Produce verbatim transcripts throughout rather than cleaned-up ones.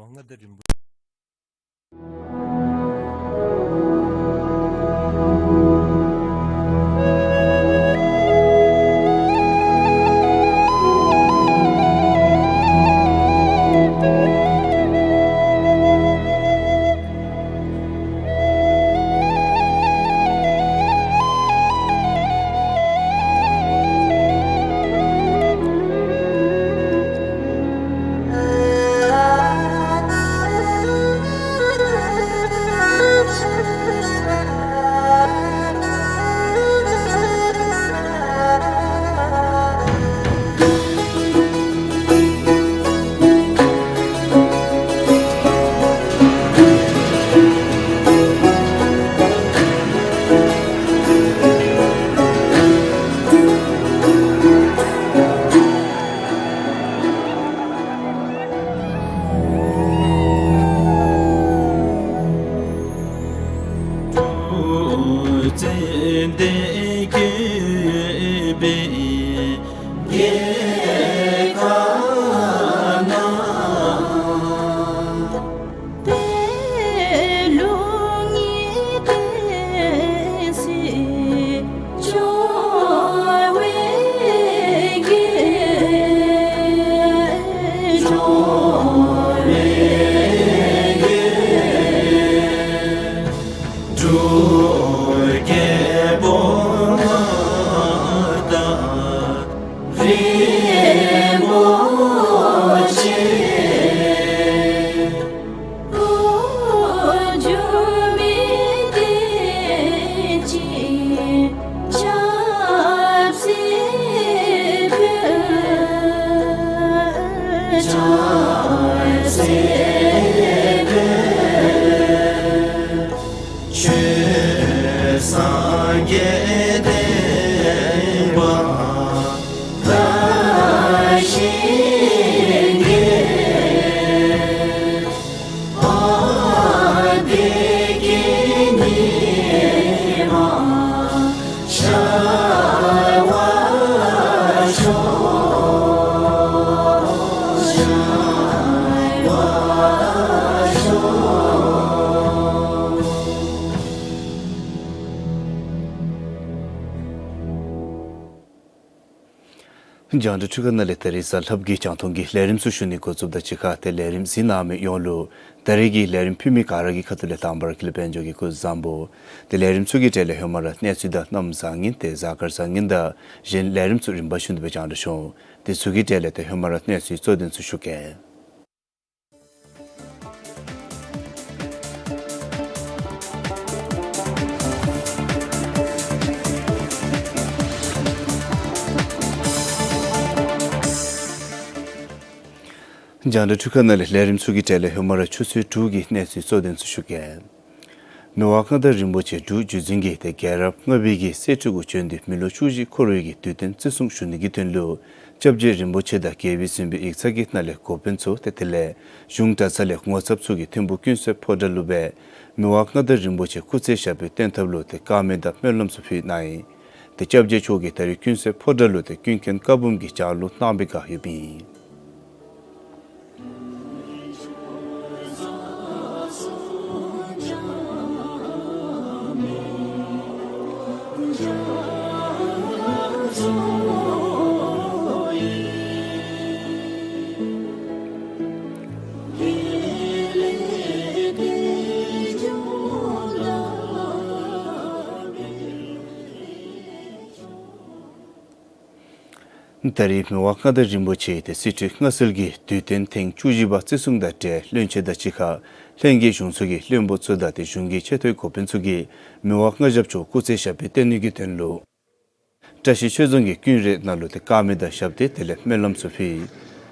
མངའ་བདག་རིན་པོ། རྒྱང་བསྒྲགས་འཕྲུལ་ཁང་ནང་ལས་ད་རིས་གཟའ་ལྷགཔ་གི་རྒྱང་མཐོང་གི་ལས་རིམ་ཚུ་ཞུ་ནི་འགོ་བཙུགསཔ་ད་གཅིག་ཁར་ཏེ་ལས་རིམ་གཟིགས་གནང་མི་ཡོངས་ལུ་ད་རིས་ཀྱི་ལས་རིམ་ཕུལ་མི་ག་ར་གི་ཁ་ཐུག་ལས་དང་པ་ར་དགེ་ལེགས་དཔལ་འབྱོར་གྱིས་སྐུ་གཟུགས་བཟང་པོ། ཏེ་ལས་རིམ་ཚུ་གི་གྲས་ལས་ཧེ་མ་ར་གནས་ཚུལ་དང་གནམ་བཟང་ངན་ཏེ་གཟའ་སྐར་བཟང་ངན་དང་གཞན་ལས་རིམ་ཚུ་རིམ་པ་བཞིན་དུ་སྦེ་རྒྱང་བསྒྲགས་ཞུ་འོང་། དེ་ཚུ་གི་གྲས་ལས་ཏེ་ཧེ་མ་ར་གནས་ཚུལ་གཙོ་དོན་ཚུ་ཞུ་གེ། རྒྱང་བསྒྲགས་འཕྲུལ་ཁང་ནང་ལས་ལས་རིམ་ཚུ་གི་གྲས་ལས་ཧེ་མ་ར་ཆུ་ཚོད་དྲུག་གི་གནས་ཚུལ་གཙོ་དོན་ཚུ་ཞུ་གེ། མི་དབང་མངའ་བདག་རིན་པོ་ཆེ་འབྲུག་བརྒྱུད་འཛིན་གྱིས་ཏེ་རྒྱལ་རབས་ལྔ་པའི་གི་གསེར་ཁྲི་གུ་བྱོན་ཏེ་མི་ལོ་བཅུ་བཞི་འཁོར་བའི་གི་དུས་སྟོན་བརྩི་སྲུང་ཞུ་ནི་གི་དོན་ལུ་སྐྱབས་རྗེ་རིན་པོ་ཆེ་དང་རྒྱལ་པོས་ཟིན་པའི་ཡིག་ཚང་གི་ནང་ལས་འགོ་དཔོན་ཚུ་ཏེ་དེ་ལས་གཞུང་གྲྭ་ཚང་ལས་ངོ་ཚབ་ཚུ་གིས་ཐིམ་ཕུག་ཀུན་གསལ་ཕོ་བྲང་ལུ་སྦེ་མི་དབང་མངའ་བདག་རིན་པོ་ཆེ་སྐུ་ཚེ་ཞབས་པད་བརྟན་ཐབས་ལུ་ཏེ་དཀར་མེ་དང་སྨོན་ལམ་ཚུ་ཕུལ་གནང་ཡི། ཏེ་སྐྱབས་རྗེ་མཆོག་གིས་ད་རིས་ཀུན་གསལ་ཕོ་བྲང་ལུ་ཏེ་ཀུན་མཁྱེན་བཀའ་འབུམ་གྱི་ལྗགས་ལུང་གནང་བའི་བསྒང་ཡོདཔ་ཨིན། ད་རིས་མི་དབང་མངའ་བདག་རིན་པོ་ཆེ་ཏེ་གསེར་ཁྲི་མངའ་གསོལ་གྱི་དུས་སྟོན་ཐེངས་བཅུ་བཞི་པ་བརྩི་སྲུང་དང་འབྲེལ་བློན་ཆེན་དང་གཅིག་ཁར་ལྷན་རྒྱས་གཞུང་ཚོགས་ཀྱི་བློན་པོ་ཚུ་དང་ཏེ་གཞུང་གི་ཆེ་མཐོའི་འགོ་དཔོན་ཚུ་གིས་མི་དབང་མངའ་ཞབས་མཆོག་སྐུ་ཚེ་ཞབས་པད་བརྟན་ནི་གི་དོན་ལུ་བཀྲ་ཤིས་ཆོས་རྫོང་གི་ཀུན་རའི་ནང་ལུ་ཏེ་དཀར་མེ་དང་ཞབས་བརྟན་དེ་ལས་སྨོན་ལམ་ཚུ་ཕུལ།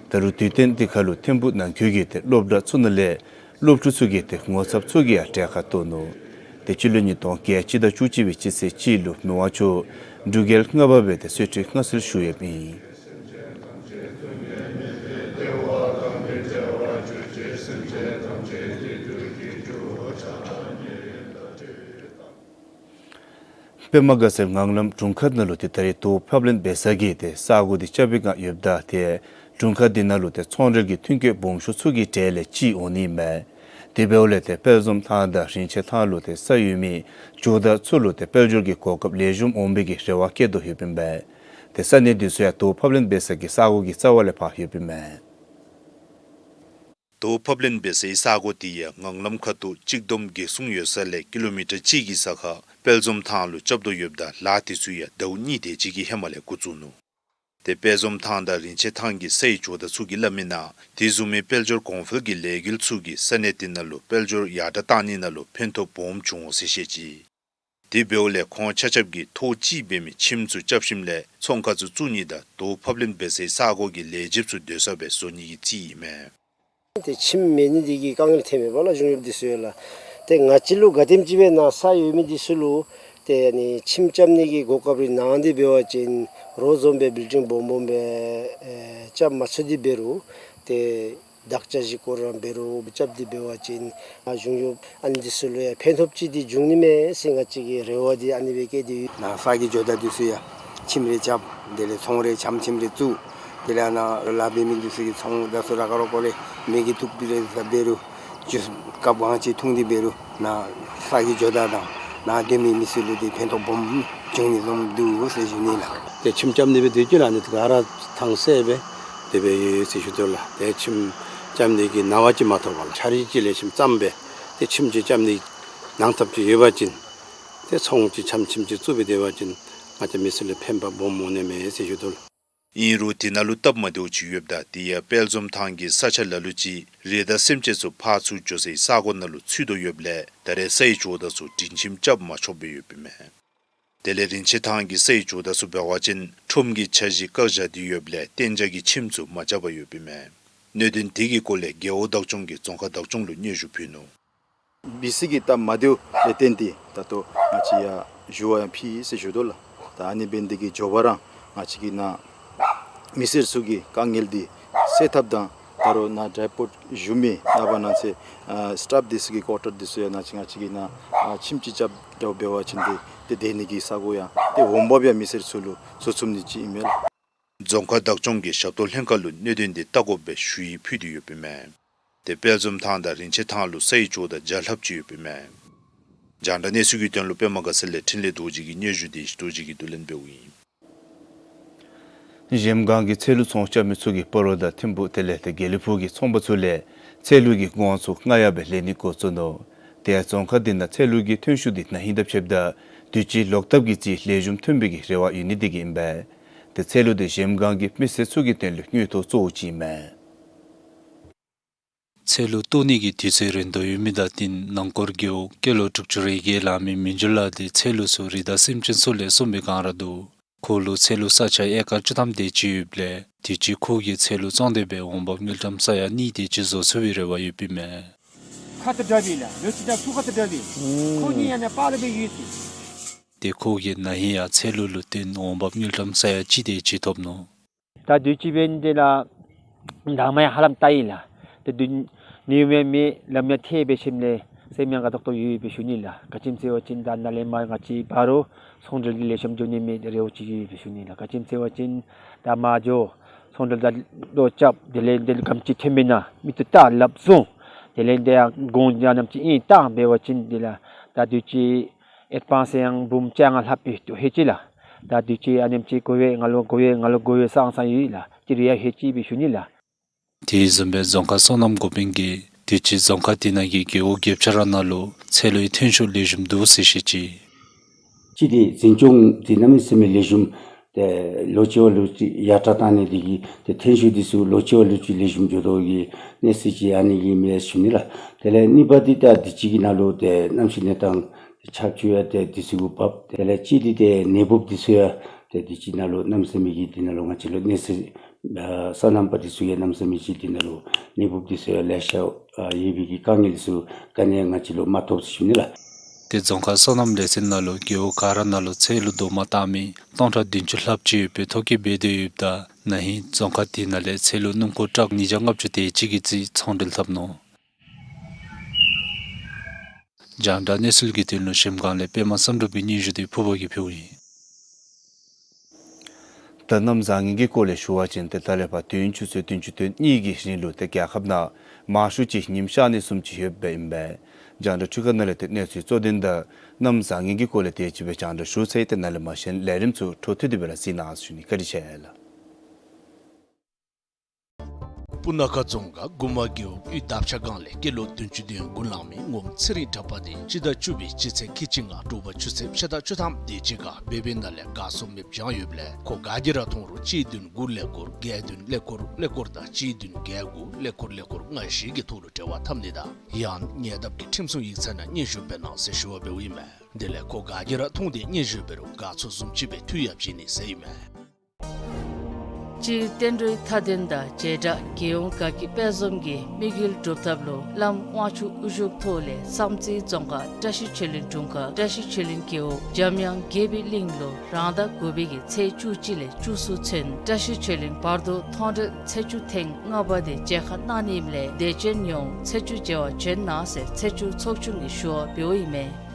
ད་རུང་དུས་སྟོན་འདི་ཁར་ལུ་ཐིམ་ཕུག་ནང་འཁོད་ཀྱི་ཏེ་སློབ་གྲྭ་ཚུ་ནང་ལས་སློབ་ཕྲུག་ཚུ་གི་ཏེ་ངོ་ཚབ་ཚུ་གིས་ཡང་གྲལ་ཁར་གཏོགས་ནུག། ཏེ་སྤྱི་ལོ་ཉིས་སྟོང་བརྒྱད་ཅུ་དང་བཅུ་གཅིག་པའི་སྤྱི་ཚེས་གཅིག་ལུ་མི་དབང་མཆོག་འབྲུག་རྒྱལ་ལྔ་པ་སྦེ་ཏེ་གསེར་ཁྲི་མངའ་གསོལ་ཞུ་ཡོདཔ་ཨིན། པདྨ་དགའ་ཚལ་ངང་ལམ་དྲུང་ཁག་ནང་ལུ་ཏེ་ད་རིས་དོ་ཕབ་ལེན་འབད་ས་གི་ཏེ་ས་གོ་འདི་རྐྱབ་པའི་བསྒང་ཡོདཔ་ད་ཏེ་ དྲུང་ཁག་འདི་ནང་ལུ་ཏེ་ཚོང་འབྲེལ་གྱི་མཐུན་རྐྱེན་སྦོམ་ཤོས་ཚུ་གི་གྲས་ལས་གཅིག་འོང་ནི་མས། དེ་འབདཝ་ལས་ཏེ་དཔལ་འཛོམས་ཐང་དང་རིན་ཆེན་ཐང་ལུ་ཏེ་ས་ཡོད་མི་ཇོ་བདག་ཚུ་ལུ་ཏེ་དཔལ་འབྱོར་གྱི་གོ་སྐབས་ལེགས་ཤོམ་འོང་བའི་གི་རེ་བ་བསྐྱེད་དོ་ཡོདཔ་ཨིན་པས། ཏེ་ས་གནས་འདི་ཚུ་ཡང་དོ་ཕབ་ལེན་འབད་ས་གི་ས་གོ་གི་རྩ་བ་ལས་ཕར་ཡོདཔ་ཨིན་མས། དོ་ཕབ་ལེན་འབད་སའི་ས་གོ་དེ་ཡང་ངང་ལམ་ཁ་ཐུག་གཅིག་བསྡོམས་བརྒྱད་གསུམ་ཡོད་ས་ལས་ཀི་ལོ་མི་ཊར་གཅིག་གི་ས་ཁར་དཔལ་འཛོམས་ཐང་ལུ་རྐྱབ་དོ་ཡོདཔ་ད་ལཱ་དེ་ཚུ་ཡང་ཟླཝ་གཉིས་དེ་ཅིག་གི་ཧེ་མ་ལས་འགོ་བཙུགས་ནུག། ཏེ་དཔལ་འཛོམས་ཐང་དང་རིན་ཆེན་ཐང་གི་སའི་ཇོ་བདག་ཚུ་གིས་སླབ་མི་ནང་དེ་བཟུམ་མའི་དཔལ་འབྱོར་གོང་འཕེལ་གྱི་ལས་འགུལ་ཚུ་གིས་ས་གནས་དེ་ནང་ལུ་དཔལ་འབྱོར་ཡར་དྲག་བཏང་ནི་ནང་ལུ་ཕན་ཐོགས་སྦོམ་བྱུང་འོང་ཟེར་བཤད་ཅི། དེ་འབདཝ་ལས་ཁོང་ཆ་ཁྱབ་ཀྱིས་ཐོག་གཅིག་འབད་མི་ཁྱིམ་ཚུ་རྐྱབ་ཞིནམ་ལས་ཚོང་ཁང་ཚུ་བཙུགས་ནི་དང་དོ་ཕབ་ལེན་འབད་སའི་ས་གོ་གི་ལས་བྱེདཔ་ཚུ་སྡོད་ས་སྦེ་བཟོ་ནི་གི་རྩིས་ཨིན་མས། ཏེ་ཁྱིམ་མེད་ནི་དེ་གིས་དཀའ་ངལ་ཐོན་མས་པ་ལགས་གཞུང་གཡོགཔ་འདི་ཚུ་ཡང་ལགས། ཏེ་ང་བཅས་ལུ་ག་དེམ་ཅིག་སྦེ་ནཱ་ས་ཡོད་མི་འདི་ཚུ་ལུ་ཏེ་ཨ་ནི་ཁྱིམ་རྐྱབ་ནི་གི་གོ་སྐབས་རེ་གནང་སྟེ་འབད་བ་ཅིན་རོགས་འཛོམས་སྦེ་བིལ་ཌིང་སྦོམ་སྦོམ་སྦེ་ཨེ་རྐྱབ་མ་ཚུགས་ཏེ་འབད་རུང་ཏེ་དག་ཆ་ཞིག་སྐོར་ར་འབད་རུང་རྐྱབ་སྟེ་འབད་བ་ཅིན་ཨ་གཞུང་གཡོགཔ་ཨ་ནི་འདི་ཚུ་ལུ་ཡང་ཕན་ཐོགས་ཅིག་འདི་འབྱུང་ནི་མས་ཟེར་ང་བཅས་ཀྱི་རེ་བ་འདི་ཨ་ནི་སྦེ་བསྐྱེད་དེ་ཡོད། ནཱ་ས་གི་ཇོ་བདག་འདི་ཚུ་ཡང་ཁྱིམ་རེ་རྐྱབ། དེ་ལས་ཚོང་རེ་ཆམ་ཆིམ་རེ་བཙུགས། དེ་ལས་ཨ་ནཱ་ལཱ་འབད་མི་འདི་ཚུ་གིས་ཚོང་རྫས་ཚུ་ར་ཁ་རོག་ཁོ་ལས་མེ་གི་ཐུགཔ་རེ་ཟ་འབད་རུང་ཇུས་སྐབས་གང་ཅི་འཐུང་སྟེ་འབད་རུང་ནཱ་ས་གི་ཇོ་བདག་དང་ནཱ་སྡོད་མི་མི་སེར་ལུ་འདི་ཕན་ཐོགས་སྦོམ་འབྱུང་ནི་བཟུམ་འདུག་ཟེར་ཞུ་ནི་ལགས། ཏེ་ཁྱིམ་རྐྱབ་ནི་སྦེ་སྡོད་རྒྱུ་ལགས་ནི་ག་ར་ཐང་སེ་སྦེ་དེ་སྦེ་ཡོད་ཟེར་ཞུ་དོ་ལགས། ཏེ་ཁྱིམ་རྐྱབ་ནི་གི་གནང་བ་ཅིག་མ་ཐོབ་པར་ལགས་ཆ་རིག་ཅིག་ལེགས་ཤོམ་བརྩམས་སྦེ་ཏེ་ཁྱིམ་ཅིག་རྐྱབ་ནི་གནང་ཐབས་ཅིག་ཡོད་པ་ཅིན་ཏེ་ཚོང་ཅིག་ཆམ་ཆིམ་ཅིག་བཙུགས་སྦེ་སྡོད་པ་ཅིན་ང་བཅས་མི་སེར་ལུ་ཕན་པ་སྦོམ་འོང་ནི་མས་ཟེར་ཞུ་དོ་ལགས། ཨིན་རུང་དེ་ནང་ལུ་སྟབས་མ་བདེཝ་ཅིག་ཡོདཔ་ད་དེ་ཡང་དཔལ་འཛོམས་ཐང་གི་ས་ཆ་ལ་ལུ་ཅིག་རི་དྭགས་སེམས་ཅན་ཚུ་ཕར་ཚུར་འགྱོ་སའི་ས་གོ་ནང་ལུ་ཚུད་དོ་ཡོདཔ་ལས་ད་རེས་སའི་ཇོ་བདག་ཚུ་སྒྲིང་ཁྱིམ་རྐྱབ་མ་ཆོགཔ་སྦེ་ཡོདཔ་ཨིན་མས། དེ་ལས་རིན་ཆེན་ཐང་གི་སའི་ཇོ་བདག་ཚུ་འབད་བ་ཅིན་ཁྲོམ་གྱི་འཆར་གཞི་བཀག་བཞག་སྟེ་ཡོདཔ་ལས་གཏན་འཇགས་ཀྱི་ཁྱིམ་ཚུ་མ་རྐྱབ་པར་ཡོདཔ་ཨིན་མས། གནད་དོན་དེ་གི་སྐོར་ལས་རྒེད་འོག་བདག་སྐྱོང་གིས་རྫོང་ཁག་བདག་སྐྱོང་ལུ་སྙན་ཞུ་ཕུལ་ནུག། བི་སི་གི་སྟབས་མ་བདེཝ་ལས་བརྟེན་ཏེ་ད་ལྟོ་ང་བཅས་ཡང་ཞུ་བ་ཡང་ཕུལ་ཟེར་ཞུ་དོ་ལགས། ད་ཨ་ནི་འབད་ནི་དེ་གིས་མགྱོགས་པ་ར་ང་བཅས་ཀྱི་ནཱ་མི་སེར་ཚུ་གི་དཀའ་ངལ་འདི་སེལ་ཐབས་དང་ད་རུང་ནཱ་ཌའི་པོརཊ་བཞུགས་མི་ནངས་པ་གནངས་ཚེ་ཨ་སི་ཊཱཕ་འདི་ཚུ་གི་ཀོར་ཊར་འདི་ཚུ་ཡང་ནཱ་ཅིག་ང་བཅས་ཀྱི་ནཱ་ཨ་ཁྱིམ་ཅིག་རྐྱབ་འདྲཝ་འབད་བ་ཅིན་ཏེ་ཏེ་སྡོད་ནི་གི་ས་གོ་ཡང་ཏེ་འོང་འབབ་ཡང་མི་སེར་ཚུ་ལུ་བཟོ་ཚུགས་ནི་ཅིག་ཨིན་མས་ལགས། རྫོང་ཁག་བདག་སྐྱོང་གི་ཞབས་ཏོག་ལྷན་ཁག་ལུ་གནད་དོན་འདི་བལྟ་དགོཔ་སྦེ་ཞུ་ཡིག་ཕུལ་ཏེ་ཡོདཔ་ཨིན་མས། ཏེ་དཔལ་འཛོམས་ཐང་དང་རིན་ཆེན་ཐང་ལུ་སའི་ཇོ་བདག་བརྒྱ་ལྷགཔ་ཅིག་ཡོདཔ་ཨིན་མས། རྒྱང་བསྒྲགས་གནས་ཚུལ་གྱི་དོན་ལུ་པདྨ་དགའ་ཚལ་ལས་འཕྲིན་ལས་རྡོ་རྗེ་གི་སྙན་ཞུ་འདི་རྡོ་རྗེ་གིས་བསྡུ་ལེན་འབདཝ་ཨིན། གཞལམ་སྒང་གི་ཚལ་ལུ་ཚོང་རྐྱབ་མི་ཚུ་གིས་སྤ་རོ་དང་ཐིམ་ཕུག་དེ་ལས་ཏེ་དགེ་ལེགས་ཕུག་གི་ཚོང་པ་ཚུ་ལས་ཚལ་ལུ་གི་གོང་ཚུ་སྔར་ཡང་སྦེ་ལེན་ནི་འགོ་བཙུགས་ནུག། དེ་ཡང་རྫོང་ཁག་འདི་ནང་ཚལ་ལུ་གི་ཐོན་ཤུགས་འདི་ན་ཧིང་དང་ཕྱདཔ་ད་དུས་ཅི་ལོག་ལྟབ་ཀྱི་རྩིས་ལེགས་ཤོམ་ཐོན་པའི་གི་རེ་བ་ཡོད་ནི་དེ་གིས་ཨིན་པས། ཏེ་ཚལ་ལུ་འདི་གཞལམ་སྒང་གི་མི་སེར་ཚུ་གི་དོན་ལུ་དངུལ་ཐོག་གཙོ་བོ་ཅིག་ཨིན་མས། ཚལ་ལུ་བཏོག་ནི་གི་དུས་ཚོད་རན་དོ་ཡོད་མི་དང་བསྟུན་ནང་སྐོར་རྒེད་འོག་སྐྱེས་ལོ་དྲུག་ཅུ་རེ་བརྒྱད་ལང་མི་མི་འགྱུར་ལགས་འདི་ཚལ་ལུ་ཚུ་རི་དྭགས་སེམས་ཅན་ཚུ་ལས་སྲུང་བའི་སྒང་ར་འདུག། ཁོ་ལུ་ཚལ་ལུ་ས་ཆ་ཨེ་ཀར་བཅུ་ཐམ་དེ་ཅིག་ཡོདཔ་ལས་དུས་ཅི་ཁོ་གིས་ཚལ་ལུ་བཙོང་སྟེ་སྦེ་འོང་འབབ་དངུལ་ཀྲམ་ས་ཡ་གཉིས་དེ་ཅིག་བཟོ་ཚུགས་པའི་རེ་བ་ཡོདཔ་ཨིན་མས། ཁ་ཏ་དྲག་པས་ལགས། ལོ་གཅིག་དང་ཁུ་ཁ་ཏ་དྲག་པས། ཁོ་གཉིས་ཡང་ན་པར་ལུ་སྦེ་ཡོད་ཟེར། ཏེ་ཁོ་གིས་ན་ཧིང་ཡང་ཚལ་ལུ་ལུ་བརྟེན་འོང་འབབ་དངུལ་ཀྲམ་ས་ཡ་གཅིག་དེ་ཅིག་ཐོབ་ནུག། ད་དུས་ཅི་འབད་ནི་དེ་ལགས་དང་མ་ཡང་ཧ་ལམ་ལྟ་ཡི་ལགས། ཏེ་དུས་ནི་ཡོད་མེད་མེད་ལམ་ཡང་ཐལ་སྦེ་ཞིནམ་ལས་སེམས་ཡང་དགའ་ཏོག་ཏོ་ཡོད་སྦེ་ཞུ་ནི་ལགས། ག་ཅི་སྨོ་ཟེར་བ་ཅིན་ད་ནཱ་ལས་མར་ང་བཅས་ཕར་ཚོང་འབྲེལ་འདི་ལེགས་ཤོམ་འགྱོ་ནི་མས་རེ་བ་ཅིག་ཡོད་སྦེ་ཞུ་ནི་ལགས། ག་ཅི་སྨོ་ཟེར་བ་ཅིན་ད་མར་འགྱོ་ཚོང་འབྲེལ་ད་ལོག་རྐྱབ། དེ་ལས་འདི་ལུ་ག་དེམ་ཅིག་ཐོན་མེན་ན་མིག་ཏོ་བལྟ་ལགཔ་བཟུང་། དེ་ལས་འདི་ཡང་གོང་ཡང་ནམ་ཅིག་ཨིན་བཏང་འབད་བ་ཅིན་འདི་ལགས་ད་དུས་ཅི་ཨེཌ་བཱནསི་ཡང་འབུམ་བཅོ་ལྔ་ལྷགཔ་སྦེ་ལྷོད་ཅི་ལགས། ད་དུས་ཅི་ཨ་ནེམ་ཅིག་དགོ་པས། ང་ལུ་དགོ་པས། ང་ལུ་དགོ་པས་ཟེར་ཟེར་ཡོད་ལགས། ཅི་རེ་ཡང་ལྷོད་ཅི་སྦེ་ཞུ་ནི་ལགས། དེ་བཟུམ་སྦེ་རྫོང་ཁག་སོ་ནམ་འགོ་དཔོན་གྱིས་དུས་ཅི་རྫོང་ཁག་དེ་ནང་གི་རྒེད་འོག་བརྒྱད་ཅུ་ར་ནང་ལུ་ཚལ་ལུའི་ཐོན་ཤུགས་ལེགས་ཤོམ་འདུག་ཟེར་བཤད་ཅི། གཅིག་འདི་འཛིན་སྐྱོང་འདི་གནམ་མེད་ས་མེད་ལེགས་ཤོམ་ཏེ་ལོ་གཅིག་བ་ལོ་གཅིག་ཡར་དྲག་བཏང་ནི་དེ་གིས་ཏེ་ཐོན་ཤུགས་འདི་ཚུ་ལོ་གཅིག་བ་ལོ་གཅིག་ལེགས་ཤོམ་འགྱོ་དོ་གི་གནས་ཚུལ་ཅིག་ཨ་ནི་གིས་མས་ཞུ་ནི་ལགས། དེ་ལས་གཉིས་པ་འདི་ད་དུས་ཅི་གི་ནང་ལུ་ཏེ་གནམ་གཤིས་གནས་སྟངས་ཆར་ཆུ་ཡང་ཏེ་དུས་ཚོད་གུ་བབས། དེ་ལས་གཅིག་འདི་ཏེ་ནད་འབུཔ་འདི་ཚུ་ཡང་ཏེ་དུས་ཅི་ནང་ལུ་གནམ་མེད་ས་མེད་ཀྱི་འདི་ནང་ལུ་ང་བཅས་ལུ་གནས་ཚུལ་ཨ་སོ་ནམ་པ་འདི་ཚུ་གིས་གནམ་མེད་ས་མེད་ཅིག་འདི་ནང་ལུ་ནད་འབུཔ་འདི་ཚུ་ཡང་ལེ་ཤ་ཨ་ཡོད་པའི་གི་དཀའ་ངལ་འདི་ཚུ་ག་ནི་ཡང་ང་བཅས་ལུ་མ་ཐོབ་ཟེར་ཞུ་ནི་ལགས། ཏེ་རྫོང་ཁག་སོ་ནམ་ལས་ཚན་ནང་ལུ་རྒེད་འོག་ག་ར་ནང་ལུ་ཚལ་ལུ་རྡོག་མ་བཏགས་མི་སྟོང་ཕྲག་བདུན་ཅུ་ལྷགཔ་ཅིག་ཡོད་པའི་ཐོ་བཀོད་འབད་དེ་ཡོདཔ་ད་ན་ཧིང་རྫོང་ཁག་དེ་ནང་ལས་ཚལ་ལུ་སྣུམ་འཁོར་ཊཱག་ཉིས་བརྒྱ་ལྔ་བཅུ་དེ་ཅིག་གི་རྩིས་ཚོང་འབྲེལ་འཐབ་ནུག། རྒྱང་བསྒྲགས་གནས་ཚུལ་གྱི་དོན་ལུ་གཞལམ་སྒང་ལས་པདྨ་བསམ་གྲུབ་ཀྱི་སྙན་ཞུ་འདི་ཕུར་པ་གིས་ཕུལཝ་ཨིན། ད་གནམ་བཟང་ངན་གྱི་སྐོར་ལས་ཞུ་བ་ཅིན་ཏེ་ད་ལས་ཕར་དུས་ཡུན་ཆུ་ཚོད་བདུན་ཅུ་དོན་གཉིས་ཀྱི་རིང་ལུ་ཏེ་རྒྱལ་ཁབ་ནང་མང་ཤོས་ཅིག་ཉིམ་ཤར་ནི་བཟུམ་ཅིག་ཡོདཔ་ཨིན་པས། རྒྱང་བསྒྲགས་འཕྲུལ་ཁང་ནང་ལས་ཏེ་གནས་ཚུལ་གཙོ་དོན་དང་གནམ་བཟང་ངན་གྱི་སྐོར་ལས་དེ་ཅིག་སྦེ་རྒྱང་བསྒྲགས་ཞུ་ཚར་ཡི། ཏེ་ནཱ་ལས་མར་གཞན་ལས་རིམ་ཚུ་འཕྲོ་མཐུད་དེ་སྦེ་ར་གཟིགས་གནང་ཞུ་ནི། བཀའ་དྲིན་ཆེ་ལགས། སྤུ་ན་ཁ་རྫོང་ཁག་མགུ་མ་རྒེད་འོག་དབུས་འདབ་ཆགས་སྒང་ལས་སྐྱེས་ལོ་བདུན་ཅུ་དོན་དགུ་ལང་མི་ངོམ་ཚེ་རིང་གྲགས་པ་དེ་སྤྱི་ཟླ་བཅུ་པའི་སྤྱི་ཚེས་ཁལ་གཅིག་ལྔ་དྲོ་པ་ཆུ་ཚོད་ཕྱེད་དང་བཅུ་ཐམ་དེ་ཅིག་ཁར་སྦས་པའི་ནང་ལས་གར་སོང་མེདཔ་བྱུང་ཡོདཔ་ལས་ཁོ་ག་གིས་ར་མཐོང་རུང་གཅིག་བདུན་དགུ་ཀླད་ཀོར་བརྒྱད་བདུན་ཀླད་ཀོར་ཀླད་ཀོར་དང་གཅིག་བདུན་བརྒྱད་དགུ་ཀླད་ཀོར་ཀླད་ཀོར་ལྔ་བཞི་གི་ཐོག་ལུ་འབྲེལ་བ་འཐབ་ནི་དང་ཡང་ཉེ་འདབས་ཀྱི་ཁྲིམས་སྲུང་ཡིག་ཚང་ནང་སྙན་ཞུ་འབད་གནང་ཟེར་ཞུ་བ་འབདཝ་ཨིན་མས། དེ་ལས་ཁོ་ག་གིས་ར་མཐོང་སྟེ་སྙན་ཞུ་འབད་རུང་གར་ཚོགས་བཟུམ་ཅིག་སྦེ་འཐུས་ཡང་བྱིན་ནི་ཟེར་ཨིན་མས། སྤྱིར་བསྟན་འགྲོའི་མཐའ་དོན་དང་བྱེ་བྲག་རྒྱལ་ཡོངས་དགའ་སྐྱིད་དཔལ་འཛོམས་ཀྱི་དམིགས་ཡུལ་སྒྲུབ་ཐབས་ལུ་བླམ་དབང་ཕྱུག་དབུ་བཞུགས་ཐོག་ལས་བསམ་རྩེ་རྫོང་ཁག་བཀྲ་ཤིས་ཆོས་གླིང་དྲུང་ཁག་བཀྲ་ཤིས་ཆོས་གླིང་རྒེད་འོག་འཇམ་དབྱངས་དགྱེས་པའི་གླིང་ལུ་རང་ཟླ་དགུ་པའི་གི་ཚེས་བཅུ་གཅིག་ལས་བཅུ་གསུམ་ཚུན་བཀྲ་ཤིས་ཆོས་གླིང་བར་དོ་མཐོང་གྲོལ་ཚེས་བཅུ་ཐེངས་ལྔ་པ་དེ་མཇལ་ཁ་གནང་ནི་ཨིནམ་ལས་དད་ཅན་ཡོངས་ཚེས་བཅུ་མཇལ་བར་བྱོན་གནང་ཟེར་ཚེས་བཅུ་ཚོགས་ཆུང་གིས་ཞུ་བ་འབདཝ་ཨིན་མས།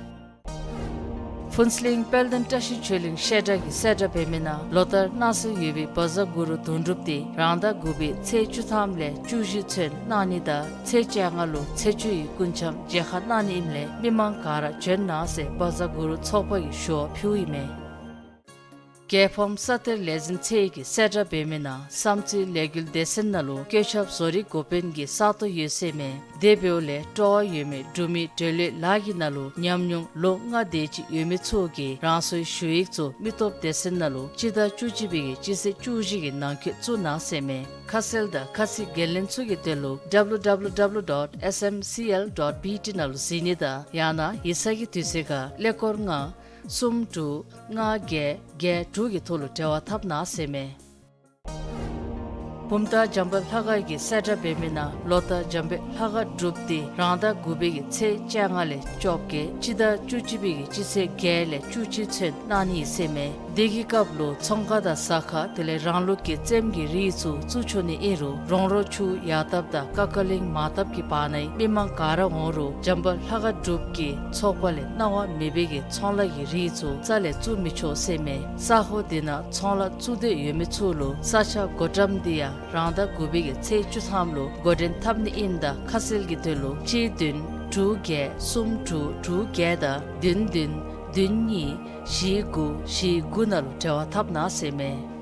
ཕུན་ཚོགས་གླིང་དཔལ་ལྡན་བཀྲ་ཤིས་ཆོས་གླིང་བཤད་གྲྭ་གི་གསལ་བསྒྲགས་འབད་མི་ནང་ལོ་ལྟར་གནང་སྲོལ་ཡོད་པའི་བཛྲ་གུ་རུ་དོན་གྲུབ་དེ་རང་ཟླ་དགུ་པའི་ཚེས་བཅུ་ཐམ་ལས་བཅུ་བཞི་ཚུན་གནང་ནི་དང་ཚེས་བཅོ་ལྔ་ལུ་ཚེས་བཅུ་ཡི་སྐུ་འཆམ་མཇལ་ཁ་གནང་ནི་ཨིནམ་ལས་མི་མང་ག་ར་བྱོན་གནང་ཟེར་བཛྲ་གུ་རུ་ཚོགས་པ་གིས་ཞུ་བ་ཕུལཝ་ཨིན་མས། རྒྱལ་ཕམ་ས་གཏེར་ལས་འཛིན་ཚད་ཀྱི་གསལ་བསྒྲགས་འབད་མི་ནང་བསམ་རྩེ་ལས་འགུལ་སྡེ་ཚན་ནང་ལུ་བཀོད་ཁྱབ་བཟོ་རིག་འགོ་དཔོན་གྱི་ས་སྟོང་ཡོད་ཟེར་མས། དེ་འབདཝ་ལས་སྤྲོ་བ་ཡོད་མི་འབྲུག་མི་འབྲེལ་ཡོད་ལཱ་གི་ནང་ལུ་ཉམས་མྱོང་ལོ་ལྔ་དེ་ཅིག་ཡོད་མི་ཚུ་གིས་རང་སོའི་ཞུ་ཡིག་ཚུ་མི་སྟོབས་སྡེ་ཚན་ནང་ལུ་སྤྱི་ཟླ་བཅུ་གཅིག་པའི་གི་སྤྱི་ཚེས་བཅུ་བཞི་གི་ནང་འཁོད་བཙུགས་གནང་ཟེར་མས། ཁ་གསལ་དང་ཁ་ཚིག་འགན་ལེན་ཚུ་གི་དོན་ལུ་ཌབ་ལུ་ཌབ་ལུ་ཌབ་ལུ་ཌོཊ་ཨེསི་ཨེམ་སི་ཨེལ་ཌོཊ་བི་ཊི་ནང་ལུ་གཟིགས་ནི་དང་ཡང་ན་ཡིག་ཚང་གི་དུས་ཚོད་ཁར་ཀླད་ཀོར་ལྔ་གསུམ་དྲུག་ལྔ་བརྒྱད་བརྒྱད་དྲུག་གི་ཐོག་ལུ་འབྲེལ་བ་འཐབ་གནང་ཟེར་མས། བུམ་ཐང་འཇམ་དཔལ་ལྷ་ཁང་གི་གསལ་བསྒྲགས་འབད་མི་ནང་ལོ་ལྟར་འཇམ་དཔལ་ལྷ་ཁང་སྒྲུབ་སྡེ་རང་ཟླ་དགུ་པའི་གི་ཚེས་བཅོ་ལྔ་ལས་བཅོ་བརྒྱད་སྤྱི་ཟླ་བཅུ་གཅིག་པའི་གི་སྤྱི་ཚེས་བརྒྱད་ལས་བཅུ་གཅིག་ཚུན་གནང་ནི་ཨིན་ཟེར་མས། དེ་གི་སྐབས་ལུ་ཚོང་ཁང་དང་ཟ་ཁང་དེ་ལས་རང་ལུགས་ཀྱི་རྩེདམོ་གི་རིགས་ཚུ་བཙུགས་ཆོག་ནི་ཨིན་རུང་རོང་རོ་ཆུ་ཡར་བཏབ་དང་ཀ་ཀ་གླིང་མར་བཏབ་ཀྱི་བར་ནའི་མི་མང་ག་ར་འོང་རུང་འཇམ་དཔལ་ལྷ་ཁང་སྒྲུབ་སྡེ་གི་ཚོགས་པ་ལས་གནང་བ་མེད་པའི་གི་ཚོང་ལཱ་གི་རིགས་ཚུ་རྩ་ལས་བཙུགས་མི་ཆོག་ཟེར་མས། ས་ཁོངས་དེ་ནང་ཚོང་ལཱ་བཙུགས་འདོད་ཡོད་མི་ཚུ་ལུ་ས་ཆ་བགོ་བཀྲམ་དེ་ཡང་རང་ཟླ་དགུ་པའི་གི་ཚེས་བཅུ་ཐམ་ལུ་འགོ་འདྲེན་འཐབ་ནི་ཨིནམ་ད་ཁ་གསལ་གྱི་དོན་ལུ་གཅིག་བདུན་དྲུག་བརྒྱད་གསུམ་དྲུག་དྲུག་བརྒྱད་དང་བདུན་བདུན་བདུན་གཉིས་བཞི་དགུ་བཞི་དགུ་ནང་ལུ་འབྲེལ་བ་འཐབ་གནང་ཟེར་མས།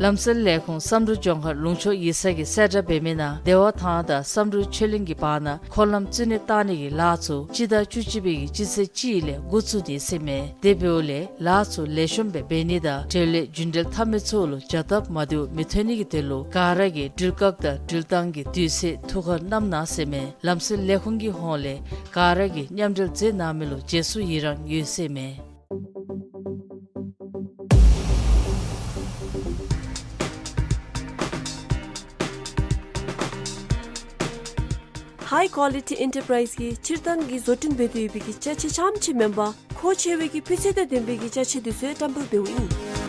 ལམ་སེལ་ལས་ཁུངས་བསམ་གྲུབ་ལྗོངས་མཁར་ལུང་ཕྱོགས་ཡིག་ཚང་གི་གསལ་བསྒྲགས་འབད་མི་ནང་བདེ་བ་ཐང་དང་བསམ་གྲུབ་ཆོས་གླིང་གི་བར་ན་འཁོར་ལམ་བཙུགས་ནི་བཏང་ནི་གི་ལཱ་ཚུ་སྤྱི་ཟླ་བཅུ་གཅིག་པའི་གི་སྤྱི་ཚེས་གཅིག་ལས་འགོ་བཙུགས་ནི་ཟེར་མས། དེ་འབདཝ་ལས་ལཱ་ཚུ་ལེགས་ཤོམ་སྦེ་འབད་ནི་དང་འབྲེལ་ཡོད་རྒྱུན་འབྲེལ་འཐབ་མི་ཚུ་ལུ་བྱ་སྟབས་མ་བདེཝ་མི་ཐོན་ནི་གི་དོན་ལུ་ག་ར་གིས་འགྲུལ་སྐབས་དང་འགྲུལ་ཐངས་ཀྱི་དུས་ཚོད་ཐུགས་ཁར་བསྣམ་གནང་ཟེར་མས། ལམ་སེལ་ལས་ཁུངས་ཀྱི་ཧོངས་ལས་ག་ར་གིས་མཉམ་འབྲེལ་མཛད་གནང་མི་ལུ་རྗེས་སུ་ཡི་རང་ཡོད་ཟེར་མས། ཧའི་ཀོ་ལི་ཊི་ཨེན་ཊར་པ་རའིཛ་གིས་སྤྱིར་བཏང་གི་བཟོ་སྐྲུན་འབད་དེ་ཡོད་པའི་གི་ཅ་ཆས་རྐྱངམ་ཅིག་མེན་པར་མཁོ་ཆེ་བའི་གི་སྤུས་ཚད་དང་ལྡན་པའི་གི་ཅ་ཆས་དེ་ཚུ་ཡང་བཀྲམ་སྤེལ་འབདཝ་ཨིན།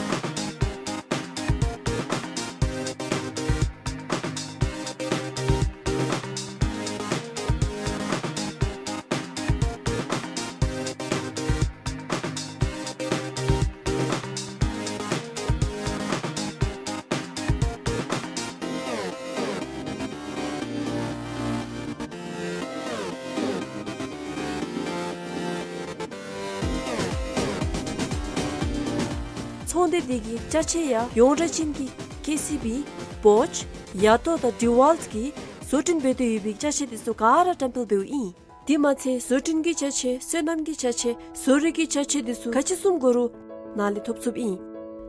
ཚོང་སྡེ་འདི་གི་ཅ་ཆས་ཡང་ཡོངས་གྲགས་ཅན་གྱི་ཀེ་སི་བི་བོཆ་ཡ་ཏོ་དང་ཌི་ཝཱལཊ་གིས་བཟོ་སྐྲུན་འབད་དེ་ཡོད་པའི་ཅ་ཆས་དེ་ཚུ་ག་ར་བཀྲམ་སྤེལ་འབདཝ་ཨིན། དེ་མ་ཚད་བཟོ་སྐྲུན་གྱི་ཅ་ཆས་སོ་ནམ་གྱི་ཅ་ཆས་བཟོ་རིག་གི་ཅ་ཆས་དེ་ཚུ་ག་ཅི་བཟུམ་དགོ་རུང་ནཱ་ལས་ཐོབ་ཚུགསཔ་ཨིན།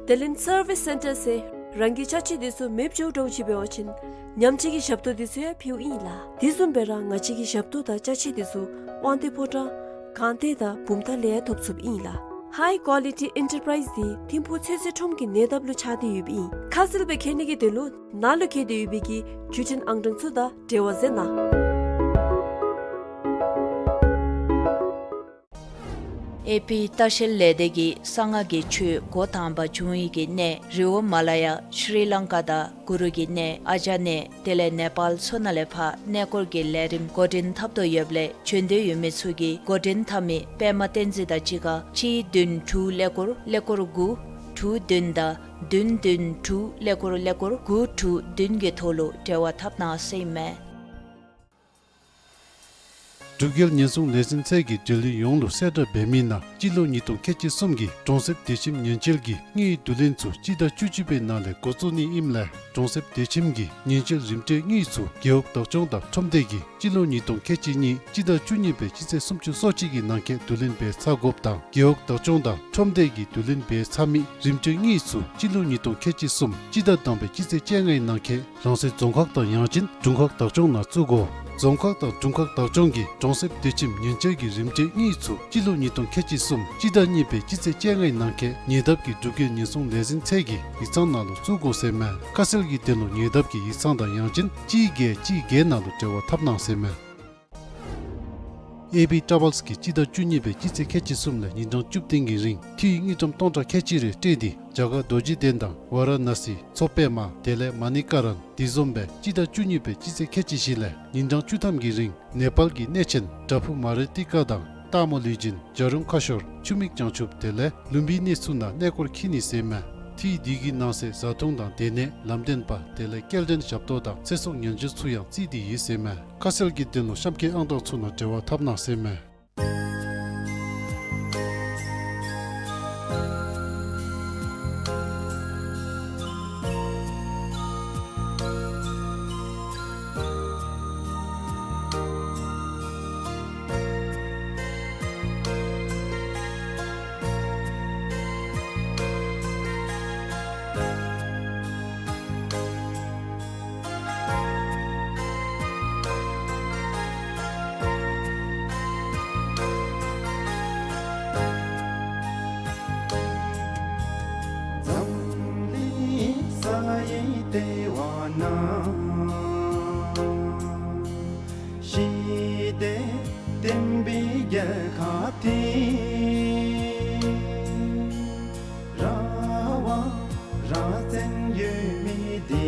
དེ་ལས་སར་ཝིས་སེན་ཊར་ཟེར་རང་གི་ཅ་ཆས་དེ་ཚུ་མེདཔ་འགྱོཝ་འདྲཝ་ཅིག་འབད་བ་ཅིན་ཉམས་བཅོས་ཀྱི་ཞབས་ཏོག་དེ་ཚུ་ཡང་ཕུལཝ་ཨིན་ལགས། དེ་བཟུམ་སྦེ་ར་ང་བཅས་ཀྱི་ཞབས་ཏོག་དང་ཅ་ཆས་དེ་ཚུ་དབང་འདུས་ཕོ་བྲང་སྒང་སྟེང་དང་བུམ་ཐང་ལས་ཡང་ཐོབ་ཚུགསཔ་ཨིན་ལགས། ཧའི་ཀོ་ལི་ཊི་ཨེན་ཊར་པ་རའིཛ་འདི་ཐིམ་ཕུག་ཚོད་བསྲེ་ཁྲོམ་གྱི་ཉེ་འདབས་ལུ་ཆགས་ཏེ་ཡོདཔ་ཨིན། ཁ་གསལ་སྦེ་མཁྱེན་ནི་གི་དོན་ལུ་ནཱ་ལུ་བཀོད་དེ་ཡོད་པའི་གི་བརྒྱུད་འཕྲིན་ཨང་གྲངས་ཚུ་དང་འབྲེལ་བ་མཛད་གནང་། ཨེ་པི་ལྟ་བཤལ་ལས་སྡེ་གིས་གསང་སྔགས་ཀྱི་ཆོས་འགོ་དང་པ་བྱུང་ཡི་གི་གནས་རི་བོ་མ་ལ་ཡ་ཤྲི་ལང་ཀ་དང་གུ་རུ་གི་གནས་ཨ་ཇ་གནས་དེ་ལས་ནེ་པཱལ་ཚུ་ནང་ལས་ཕར་གནས་སྐོར་གྱི་ལས་རིམ་འགོ་འདྲེན་འཐབ་དོ་ཡོདཔ་ལས་བྱོན་འདོད་ཡོད་མི་ཚུ་གིས་འགོ་འདྲེན་འཐབ་མི་པདྨ་བསྟན་འཛིན་དང་གཅིག་ཁར་གཅིག་བདུན་དྲུག་ཀླད་ཀོར་ཀླད་ཀོར་དགུ་དྲུག་བདུན་དང་ བདུན་བདུན་དྲུག་ཀླད་ཀོར་ཀླད་ཀོར་དགུ་དྲུག་བདུན་གྱི་ཐོག་ལུ་འབྲེལ་བ་འཐབ་གནང་ཟེར་ཨིན་མས། འབྲུག་རྒྱལ་ཉེན་སྲུང་ལས་འཛིན་ཚད་ཀྱིས་འབྲེལ་ཡོད་ཡོངས་ལུ་གསལ་བསྒྲགས་འབད་མི་ནང་སྤྱི་ལོ་ཉིས་སྟོང་ཁལ་གཅིག་གསུམ་གྱི་གྲོང་གསེབ་བདེ་ཁྱིམ་ཉེན་བཅོལ་གྱི་དངུལ་བསྡུ་ལེན་ཚུ་སྤྱི་ཟླ་བཅུ་གཅིག་པའི་ནང་ལས་འགོ་བཙུགས་ནི་ཨིནམ་ལས་གྲོང་གསེབ་བདེ་ཁྱིམ་གྱི་ཉེན་བཅོལ་རིམ་གྲོའི་དངུལ་ཚུ་རྒེད་འོག་བདག་སྐྱོང་དང་ཁྲོམ་སྡེ་གིས་སྤྱི་ལོ་ཉིས་སྟོང་ཁལ་གཅིག་གཉིས་སྤྱི་ཟླ་བཅུ་གཉིས་པའི་སྤྱི་ཚེས་སུམ་ཅུ་སོ་གཅིག་གི་ནང་འཁོད་བསྡུ་ལེན་འབད་ཚར་དགོཔ་དང་རྒེད་འོག་བདག་སྐྱོང་དང་ཁྲོམ་སྡེ་གིས་བསྡུ་ལེན་འབད་ཚར་མི་རིམ་གྲོའི་དངུལ་ཚུ་སྤྱི་ལོ་ཉིས་སྟོང་ཁལ་གཅིག་གསུམ་སྤྱི་ཟླ་དང་པའི་སྤྱི་ཚེས་བཅོ་ལྔའི་ནང་འཁོད་རང་སོའི་རྫོང་ཁག་དང་ཡང་ཅིན་དྲུང་ཁག་བདག་སྐྱོང་ནང་བཙུགས་དགོ། རྫོང་ཁག་དང་དྲུང་ཁག་བདག་སྐྱོང་གིས་གྲོང་གསེབ་བདེ་ཁྱིམ་ཉེན་བཅོལ་གྱི་རིམ་གྲོའི་དངུལ་ཚུ་སྤྱི་ལོ་ཉིས་སྟོང་ཁལ་གཅིག་གསུམ་སྤྱི་ཟླ་གཉིས་པའི་སྤྱི་ཚེས་བཅོ་ལྔའི་ནང་འཁོད་ཉེ་འདབས་ཀྱི་འབྲུག་རྒྱལ་ཉེན་སྲུང་ལས་འཛིན་ཚད་ཀྱི་ཡིག་ཚང་ནང་ལུ་བཙུགས་དགོ་ཟེར་མས། ཁ་གསལ་གྱི་དོན་ལུ་ཉེ་འདབས་ཀྱི་ཡིག་ཚང་དང་ཡང་ཅིན་གཅིག་བརྒྱད་གཅིག་བརྒྱད་ནང་ལུ་འབྲེལ་བ་འཐབ་གནང་ཟེར་མས། ཨེ་བི་ཊ་རེ་ཝེལསི་གིས་སྤྱི་ཟླ་བཅུ་གཉིས་པའི་སྤྱི་ཚེས་ཁལ་གཅིག་གསུམ་ལས་ཉིན་གྲངས་བཅུ་བདུན་གྱི་རིང་འཐུས་དངུལ་ཀྲམ་སྟོང་ཕྲག་ཁལ་གཅིག་རེ་སྤྲོད་དེ་རྒྱ་གར་རྡོ་རྗེ་གདན་དང་ཝཱ་ར་ཎཱ་སི་མཚོ་པདྨ་དེ་ལས་མ་ཎི་ཀ་རན་དེ་བཟུམ་སྦེ་སྤྱི་ཟླ་བཅུ་གཉིས་པའི་སྤྱི་ཚེས་ཁལ་གཅིག་བཞི་ལས་ཉིན་གྲངས་བཅུ་ཐམ་གྱི་རིང་ནེ་པཱལ་གྱི་གནས་ཆེན་བྲག་ཕུག་མ་རི་ཏི་ཀ་དང་སྟག་མོ་ལུས་སྦྱིན་བྱ་རུང་ཁ་ཤོར་ཆུ་མིག་བྱང་ཆུབ་དེ་ལས་ལུམ་བི་གནས་ཚུ་ནང་གནས་སྐོར་འཁྱིད་ནི་ཟེར་མས། འཐུས་འདི་གི་ནང་གསེས་བཟའ་འཐུང་དང་སྡོད་གནས་ལམ་སྟོན་པ་དེ་ལས་སྐྱེལ་འདྲེན་ཞབས་ཏོག་དང་ཚེ་སྲོག་ཉེན་བཅོལ་ཚུ་ཡང་བརྩིས་ཏེ་ཡོད་ཟེར་མས། ཁ་གསལ་གྱི་དོན་ལུ་གཤམ་འཁོད་ཨང་གྲངས་ཚུ་ནང་འབྲེལ་བ་འཐབ་གནང་ཟེར་མས། འཛམ་གླིང་ས་ཡི་ལྟེ་བ་ན། ཞི་བདེ་བསྟན་པའི་རྒྱལ་ཁབ་འདི། རང་དབང་རང་བཙན་ཡོད་མི་འདི།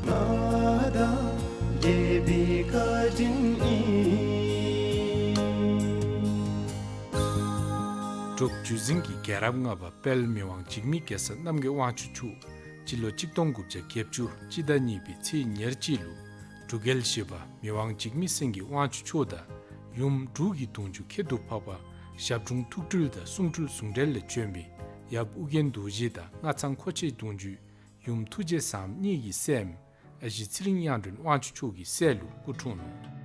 ང་དང་རྒྱལ་པོའི་བཀའ་དྲིན་ཨིན། འབྲུག་བརྒྱུད་འཛིན་གྱི་རྒྱལ་རབས་ལྔ་པ་དཔལ་མི་དབང་འཇིགས་མེད་གེ་སར་རྣམ་རྒྱལ་དབང་ཕྱུག་མཆོག་སྤྱི་ལོ་གཅིག་སྟོང་དགུ་བརྒྱ་བརྒྱད་ཅུ་སྤྱི་ཟླ་གཉིས་པའི་ཚེས་ཉེར་གཅིག་ལུ་འབྲུག་རྒྱལ་བཞི་པ་མི་དབང་འཇིགས་མེད་སེང་གེ་དབང་ཕྱུག་མཆོག་དང་ཡུམ་འབྲུག་གི་གདུང་རྒྱུད་ཁྱད་དུ་འཕགས་པ་ཞབས་དྲུང་ཐུགས་སྤྲུལ་དང་གསུང་སྤྲུལ་ཟུང་འབྲེལ་ལས་བྱོན་པའི་ཡབ་ཨོ་རྒྱན་རྡོ་རྗེ་དང་སྔགས་ཚང་ཁོ་ཆེ་གདུང་རྒྱུད་ཡུམ་ཐུགས་རྗེ་བཟང་གཉིས་ཀྱི་སྲསམོ་ཨ་ཞེ་ཚེ་རིང་དབྱངས་སྒྲོན་དབང་ཕྱུག་མཆོག་གི་སྲས་ལུ་སྐུ་འཁྲུངས་ནུག།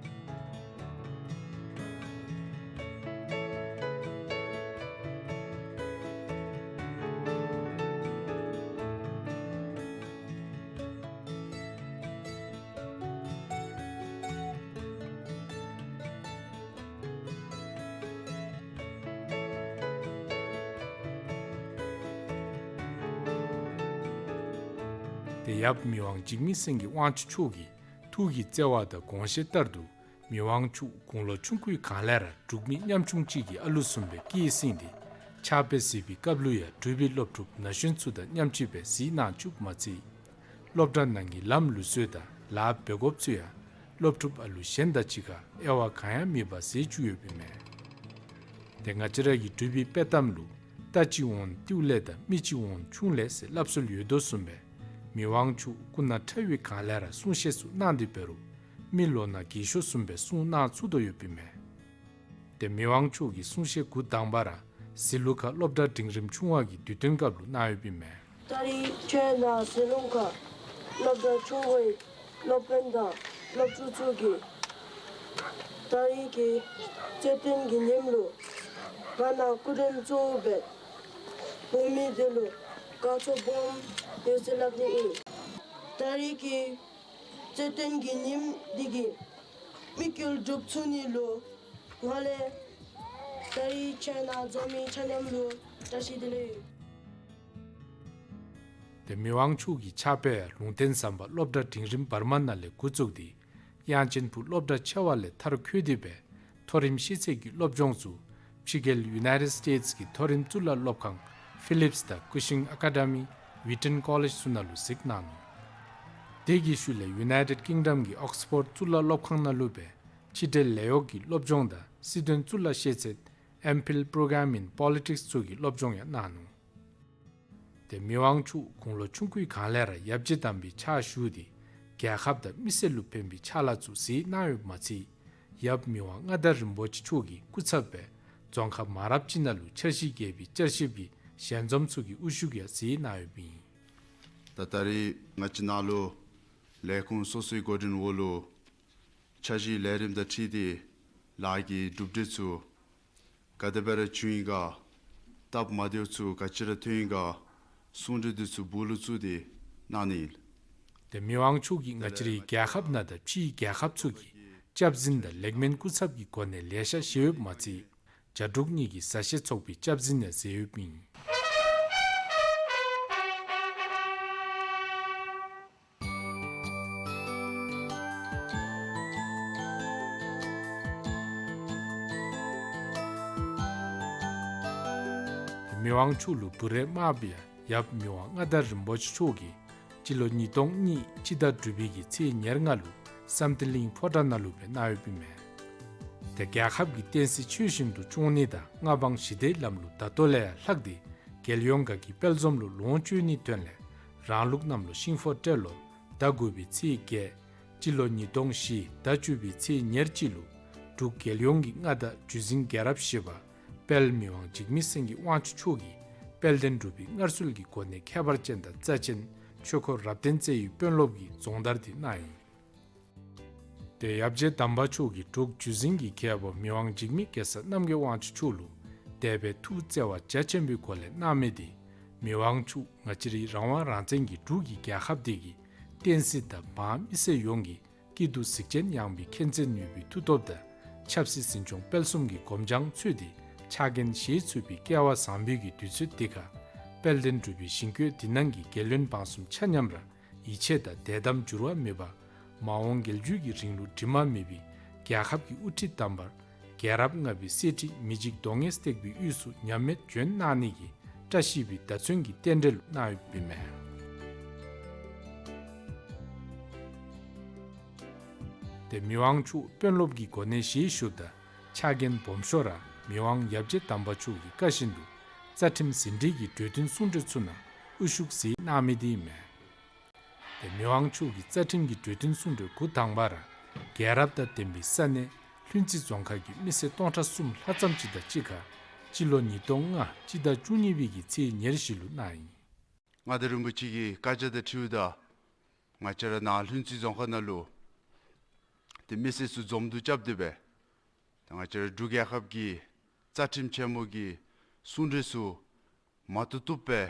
ཏེ་ཡབ་མི་དབང་འཇིགས་མེད་སེང་གེ་དབང་ཕྱུག་མཆོག་གི་ཐུགས་ཀྱི་བརྩེ་བ་དང་དགོངས་བཞེད་ལྟར་དུ་མི་དབང་མཆོག་དགུང་ལོ་ཆུང་ཀུའི་སྒང་ལས་ར་འབྲུག་མི་ཉམ་ཆུང་ཅིག་གི་ཨ་ལུ་བཟུམ་སྦེ་སྐྱེས་ཟིན་ཏེ་ཕྱག་དཔེ་གཟིགས་པའི་སྐབས་ལུ་ཡང་འབྲུག་པའི་སློབ་ཕྲུག་ན་གཞོན་ཚུ་དང་མཉམ་གཅིག་སྦེ་གཟིགས་གནང་བཅུགཔ་མ་ཚད་སློབ་གྲྭ་ནང་གི་ལམ་ལུགས་སྲོལ་དང་ལཱ་འབད་དགོཔ་ཚུ་ཡང་སློབ་ཕྲུག་ཨ་ལུ་གཞན་དང་གཅིག་ཁར་དབྱེ་བ་གང་ཡང་མེད་པར་མཛད་བཅུག་ཡོདཔ་ཨིན་མས། ཏེ་ང་བཅས་ར་གི་འབྲུག་པའི་དཔྱེ་གཏམ་ལུ་རྟ་གཅིག་འོང་ཏེའུ་ལས་དང་མི་གཅིག་འོང་ཆུང་ལས་ཟེར་སླབ་སྲོལ་ཡོད་དོ་བཟུམ་སྦེ་མི་དབང་མཆོག་སྐུ་ན་ཕྲ་བའི་སྒང་ལས་ར་གསུང་བཤད་ཚུ་གནང་སྟེ་འབད་རུང་མི་ལོ་ན་རྒས་ཤོས་བཟུམ་སྦེ་གསུང་གནང་ཚུགས་དོ་ཡོདཔ་ཨིན་མས། ཏེ་མི་དབང་མཆོག་གི་གསུང་བཤད་འགོ་དང་པ་ར་ཟི་ལུ་ཁ་སློབ་གྲྭ་འབྲིང་རིམ་ཆུང་བ་གི་དུས་སྟོན་སྐབས་ལུ་གནང་ཡོདཔ་ཨིན་མས། ད་རིས་ཁྱོད་ནཱ་ཟི་ལུང་ཁ་སློབ་གྲྭ་ཆུང་བའི་སློབ་དཔོན་དང་སློབ་ཕྲུག་ཚུ་གིས་ད་རིས་ཀྱི་རྩེད་འགྲན་གྱི་ཉིནམ་ལུ་ང་ནཱ་སྐུ་མགྲོན་གཙོ་བོ་སྦེ་འོང་མི་འདི་ལུ་དགའ་ཚོར་སྦོམ་ཡོད་ཟེར་སླབ་ནི་ཨིན། ད་རིས་ཀྱི་རྩེད་འགྲན་གྱི་ཉིནམ་འདི་གིས་དམིགས་ཡུལ་འགྲུབ་ཚུགས་ནི་ལུ་ང་ལས་ད་རིས་ཁྱོད་ནཱ་འཛོམས་མི་ཆ་མཉམ་ལུ་བཀྲ་ཤིས་བདེ་ལེགས། ཏེ་མི་དབང་མཆོག་གི་ཕྱག་དཔེ་ཡང་ལུང་བསྟན་ཟམ་པ་སློབ་གྲྭ་འབྲིང་རིམ་བར་མ་ནང་ལས་འགོ་བཙུགས་ཏེ་དབྱངས་ཅན་ཕུག་སློབ་གྲྭ་ཆེ་བ་ལས་མཐར་འཁྱོལ་ཏེ་སྦེ་མཐོ་རིམ་ཤེས་ཚད་ཀྱི་སློབ་སྦྱོང་ཚུ་ཕྱི་རྒྱལ་ཡུ་ནའི་ཊེཌ་སི་ཊེཊསི་གི་མཐོ་རིམ་གཙུག་ལག་སློབ་ཁང་ཕི་ལིཔསི་དང་ཀུ་ཤིང་ཨ་ཀ་ཌ་མི་ཝི་ཊོན་ཀོ་ལེཇ་ཚུ་ནང་ལུ་གཟིགས་གནང་ནུག། དེ་གི་ཤུལ་ལས་ཡུ་ནའི་ཊེཌ་ཀིང་ཌམ་གྱི་ཨོགསི་ཕོཌ་གཙུག་ལག་སློབ་ཁང་ནང་ལུ་སྦེ་ཕྱི་འབྲེལ་ལས་གཡོག་གི་སློབ་སྦྱོང་དང་སྲིད་དོན་གཙུག་ལག་ཤེས་ཚད་ ཨེམ་ཕིལ་པྲོ་གརམ་ཨིན་པོ་ལི་ཊིཀསི་ཚུ་གི་སློབ་སྦྱོང་ཡང་གནང་ནུག། ཏེ་མི་དབང་མཆོག་དགུང་ལོ་ཆུང་ཀུའི་སྒང་ལས་ར་ཡབ་རྗེ་དམ་པའི་ཕྱག་ཞུ་སྟེ་རྒྱལ་ཁབ་དང་མི་སེར་ལུ་ཕན་པའི་ཕྱག་ལཱ་ཚུ་མཛད་གནང་ཡོདཔ་མ་ཚད་ཡབ་མི་དབང་མངའ་བདག་རིན་པོ་ཆེ་མཆོག་གི་སྐུ་ཚབ་སྦེ་རྫོང་ཁག་མང་རབས་ཅིག་ནང་ལུ་འཆར་གཞི་རྒྱས་པའི་བསྐྱར་ཞིབ་ཀྱི་ཞལ་འཛོམས་ཚུ་གི་དབུ་བཞུགས་ཡང་མཛད་གནང་ཡོདཔ་ཨིན། ད་ད་རིས་ང་བཅས་ནང་ལུ་ལས་ཁུངས་སོ་སོའི་འགོ་འདྲེན་འོག་ལུ་འཆར་གཞི་ལས་རིམ་དང་འཁྲིལ་ཏེ་ལཱ་གི་གྲུབ་འབྲས་ཚུ་ག་དེ་སྦེ་ར་བྱུང་ཡི་ག་སྟབས་མ་བདེཝ་ཚུ་ག་ཅི་ར་ཐོན་ཡི་ག་གསུང་གྲོས་འདི་ཚུ་སྦུག་ལུ་བཙུགས་ཏེ་གནང་ནི་ཨིན། ཏེ་མི་དབང་མཆོག་གིས་ང་བཅས་རའི་རྒྱལ་ཁབ་ནང་དང་ཕྱིའི་རྒྱལ་ཁབ་ཚུ་གི་སྐྱབས་འཛིན་དང་ལེགས་སྨོན་སྐུ་ཚབ་ཀྱི་གོ་གནས་ལེ་ཤ་བཞེས་ཡོདཔ་མ་ཚད་བྱ་འབྲུག་གཉིས་ཀྱི་ཟ་ཤེས་ཚོགས་པའི་སྐྱབས་འཛིན་ཡང་མཛད་ཡོདཔ་ཨིན། མི་དབང་མཆོག་ལུ་འབུལ་རས་དམརཔོ་ཡང་ཡབ་མི་དབང་མངའ་བདག་རིན་པོ་ཆེ་མཆོག་གིས་སྤྱི་ལོ་ཉིས་སྟོང་གཉིས་སྤྱི་ཟླ་དྲུག་པའི་གི་ཚེས་ཉེར་ལྔ་ལུ་བསམ་གཏན་གླིང་ཕོ་བྲང་ནང་ལུ་སྦེ་གནང་ཡོདཔ་ཨིན་མས། ཏེ་རྒྱལ་ཁབ་ཀྱི་བསྟན་སྲིད་ཆོས་བཞིན་དུ་སྐྱོང་ནི་དང་མངའ་འབངས་ཞི་བདེའི་ལམ་ལུགས་ད་ལྟོ་ལས་ཡང་ལྷག་སྟེ་རྒྱལ་ཡོངས་ཁག་གི་དཔལ་འཛོམས་ལུ་ལོངས་སྤྱོད་ནིའི་དོན་ལས་རང་ལུགས་གནམ་ལོ་ཤིང་ཕོ་སྤྲེལ་ལོ་ཟླ་དགུ་པའི་ཚེས་བརྒྱད་སྤྱི་ལོ་ཉིས་སྟོང་བཞི་ཟླ་བཅུ་པའི་ཚེས་ཉེར་གཅིག་ལུ་འབྲུག་རྒྱལ་ཡོངས་ཀྱི་མངའ་བདག་རྒྱུད་འཛིན་རྒྱལ་རབས་བཞི་པ་དཔལ་མི་དབང་འཇིགས་མེད་སེང་གེ་དབང་ཕྱུག་མཆོག་གིས་དཔལ་ལྡན་འབྲུག་པའི་མངའ་གསོལ་གྱི་གོ་གནས་ཁྱད་པར་ཅན་དང་རྩ་ཆེན་ཆོས་འཁོར་རབ་བརྟན་རྩ་བའི་དཔོན་སློབ་ཀྱི་སྦྱོང་བརྡར་འདི་གནང་ཡི། ཏེ་ཡབ་རྗེ་དམ་པ་མཆོག་གིས་འབྲུག་རྒྱུད་འཛིན་གྱི་མཁས་པ་མི་དབང་འཇིགས་མེད་གེ་སར་རྣམ་རྒྱལ་དབང་ཕྱུག་མཆོག་ལུ་དད་པའི་ཐུགས་བརྩེ་བ་རྒྱ་ཆེན་པོའི་སྒོ་ལས་གནང་མི་འདི་མི་དབང་མཆོག་ང་བཅས་རའི་རང་དབང་རང་བཙན་གྱི་འབྲུག་གི་རྒྱལ་ཁབ་འདི་གི་བསྟན་སྲིད་དང་འབངས་མི་སེར་ཡོངས་ཀྱི་སྐྱིད་སྡུག་གཟིགས་ཆེན་ཡངས་པའི་མཁྱེན་བརྩེ་ནུས་པའི་མཐུ་སྟོབས་དང་ཆབ་སྲིད་འཛིན་སྐྱོང་སྤེལ་གསུམ་གྱི་སྒོམ་སྦྱང་འཚོལ་ཏེ་ཕྱག་འགན་བཞེས་ཚུགས་པའི་སྐལ་བ་བཟང་པོའི་གི་དུས་ཚོད་འདི་ཁར་དཔལ་ལྡན་འབྲུག་པའི་ཞིང་བཀོད་འདི་ནང་གི་རྒྱལ་བློན་འབངས་གསུམ་ཆ་མཉམ་ར་ཡིད་ཆེས་དང་དད་དམ་འགྱུར་བ་མེད་པར་མ་འོངས་རྒྱལ་བརྒྱུད་ཀྱི་རིང་ལུགས་དྲི་མ་མེད་པའི་རྒྱལ་ཁབ་ཀྱི་དབུ་ཁྲིད་དམ་པར་རྒྱལ་རབས་ལྔ་པའི་གསེར་ཁྲི་མི་འཇིགས་གདོང་ལྔས་བཏེགས་པའི་དབུས་སུ་ཉམས་མེད་འབྱོན་གནང་ནི་གི་བཀྲ་ཤིས་པའི་བརྡ་མཚོན་གྱི་རྟེན་འབྲེལ་ལུ་གནང་ཡོདཔ་ཨིན་མས། ཏེ་མི་དབང་མཆོག་དཔོན་སློབ་ཀྱི་གོ་གནས་བཞེས་ཞུཝ་ད་ཕྱག་འགན་སྦོམ་ཤོས་ར་མི་དབང་ཡབ་རྗེ་དམ་པ་མཆོག་གི་བཀའ་བཞིན་དུ་རྩ་ཁྲིམས་ཟིན་བྲིས་ཀྱི་གྲོས་མཐུན་གསུང་གྲོས་ཚུ་ནང་དབུ་བཞུགས་མཛད་གནང་མི་འདི་ཨིན་མས། ཏེ་མི་དབང་མཆོག་གི་རྩ་ཁྲིམས་ཀྱི་གྲོས་མཐུན་གསུང་གྲོས་འགོ་དང་པ་ར་རྒྱལ་རབས་དང་ལྡན་པའི་ས་གནས་ལྷུན་རྩེ་རྫོང་ཁག་གི་མི་སེར་སྟོང་ཕྲག་གསུམ་ལྷག་ཙམ་ཅིག་དང་གཅིག་ཁར་སྤྱི་ལོ་ཉིས་སྟོང་ལྔ་སྤྱི་ཟླ་བཅུ་གཉིས་པའི་གི་ཚེས་ཉེར་བཞི་ལུ་གནང་ཡི། མངའ་བདག་རིན་པོ་ཆེ་གི་བཀའ་རྒྱ་དང་འཁྲིལཝ་ད་ང་བཅས་ར་ནཱ་ལྷུན་རྩེ་རྫོང་ཁག་ནང་ལུ་ཏེ་མི་སེར་ཚུ་འཛོམས་འདུ་རྐྱབ་སྟེ་སྦེ་ཏེ་ང་བཅས་ར་འབྲུག་རྒྱལ་ཁབ་ཀྱི་རྩ་ཁྲིམས་ཆེན་མོ་གི་གསུང་གྲོས་ཚུ་མ་བཏུབ་བཏུབ་སྦེ་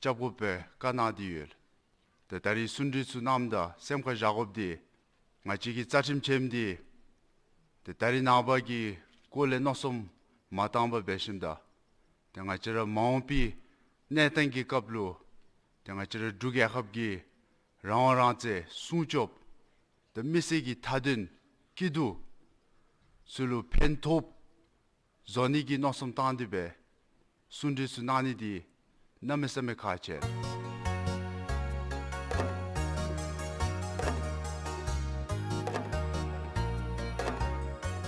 རྐྱབ་དགོ་པའི་བཀའ་གནང་སྟེ་ཡོད། ཏེ་ད་རིས་གསུང་གྲོས་ཚུ་གནངམ་ད་སེམས་ཁར་བཞག་དགོཔ་འདི་ང་བཅས་ཀྱི་རྩ་ཁྲིམས་ཆེན་མོ་འདི་ཏེ་ད་རིས་ནངས་པ་གི་སྐོར་ལས་མནོ་བསམ་མ་བཏང་པར་འབད་ཞིནམ་ད་ཏེ་ང་བཅས་ར་མ་འོངས་པའི་གནས་སྟངས་ཀྱི་སྐབས་ལུ་ཏེ་ང་བཅས་ར་འབྲུག་རྒྱལ་ཁབ་ཀྱི་རང་དབང་རང་བཙན་སྲུང་སྐྱོབ་ཏེ་མི་སེར་གྱི་མཐའ་དོན་སྐྱིད་སྡུག་ཚུ་ལུ་ཕན་ཐོགས་བཟོ་ནི་གི་མནོ་བསམ་བཏང་སྟེ་སྦེ་གསུང་གྲོས་ཚུ་གནང་ནི་འདི་གནམ་མེད་ས་མེད་ཁག་ཆེ།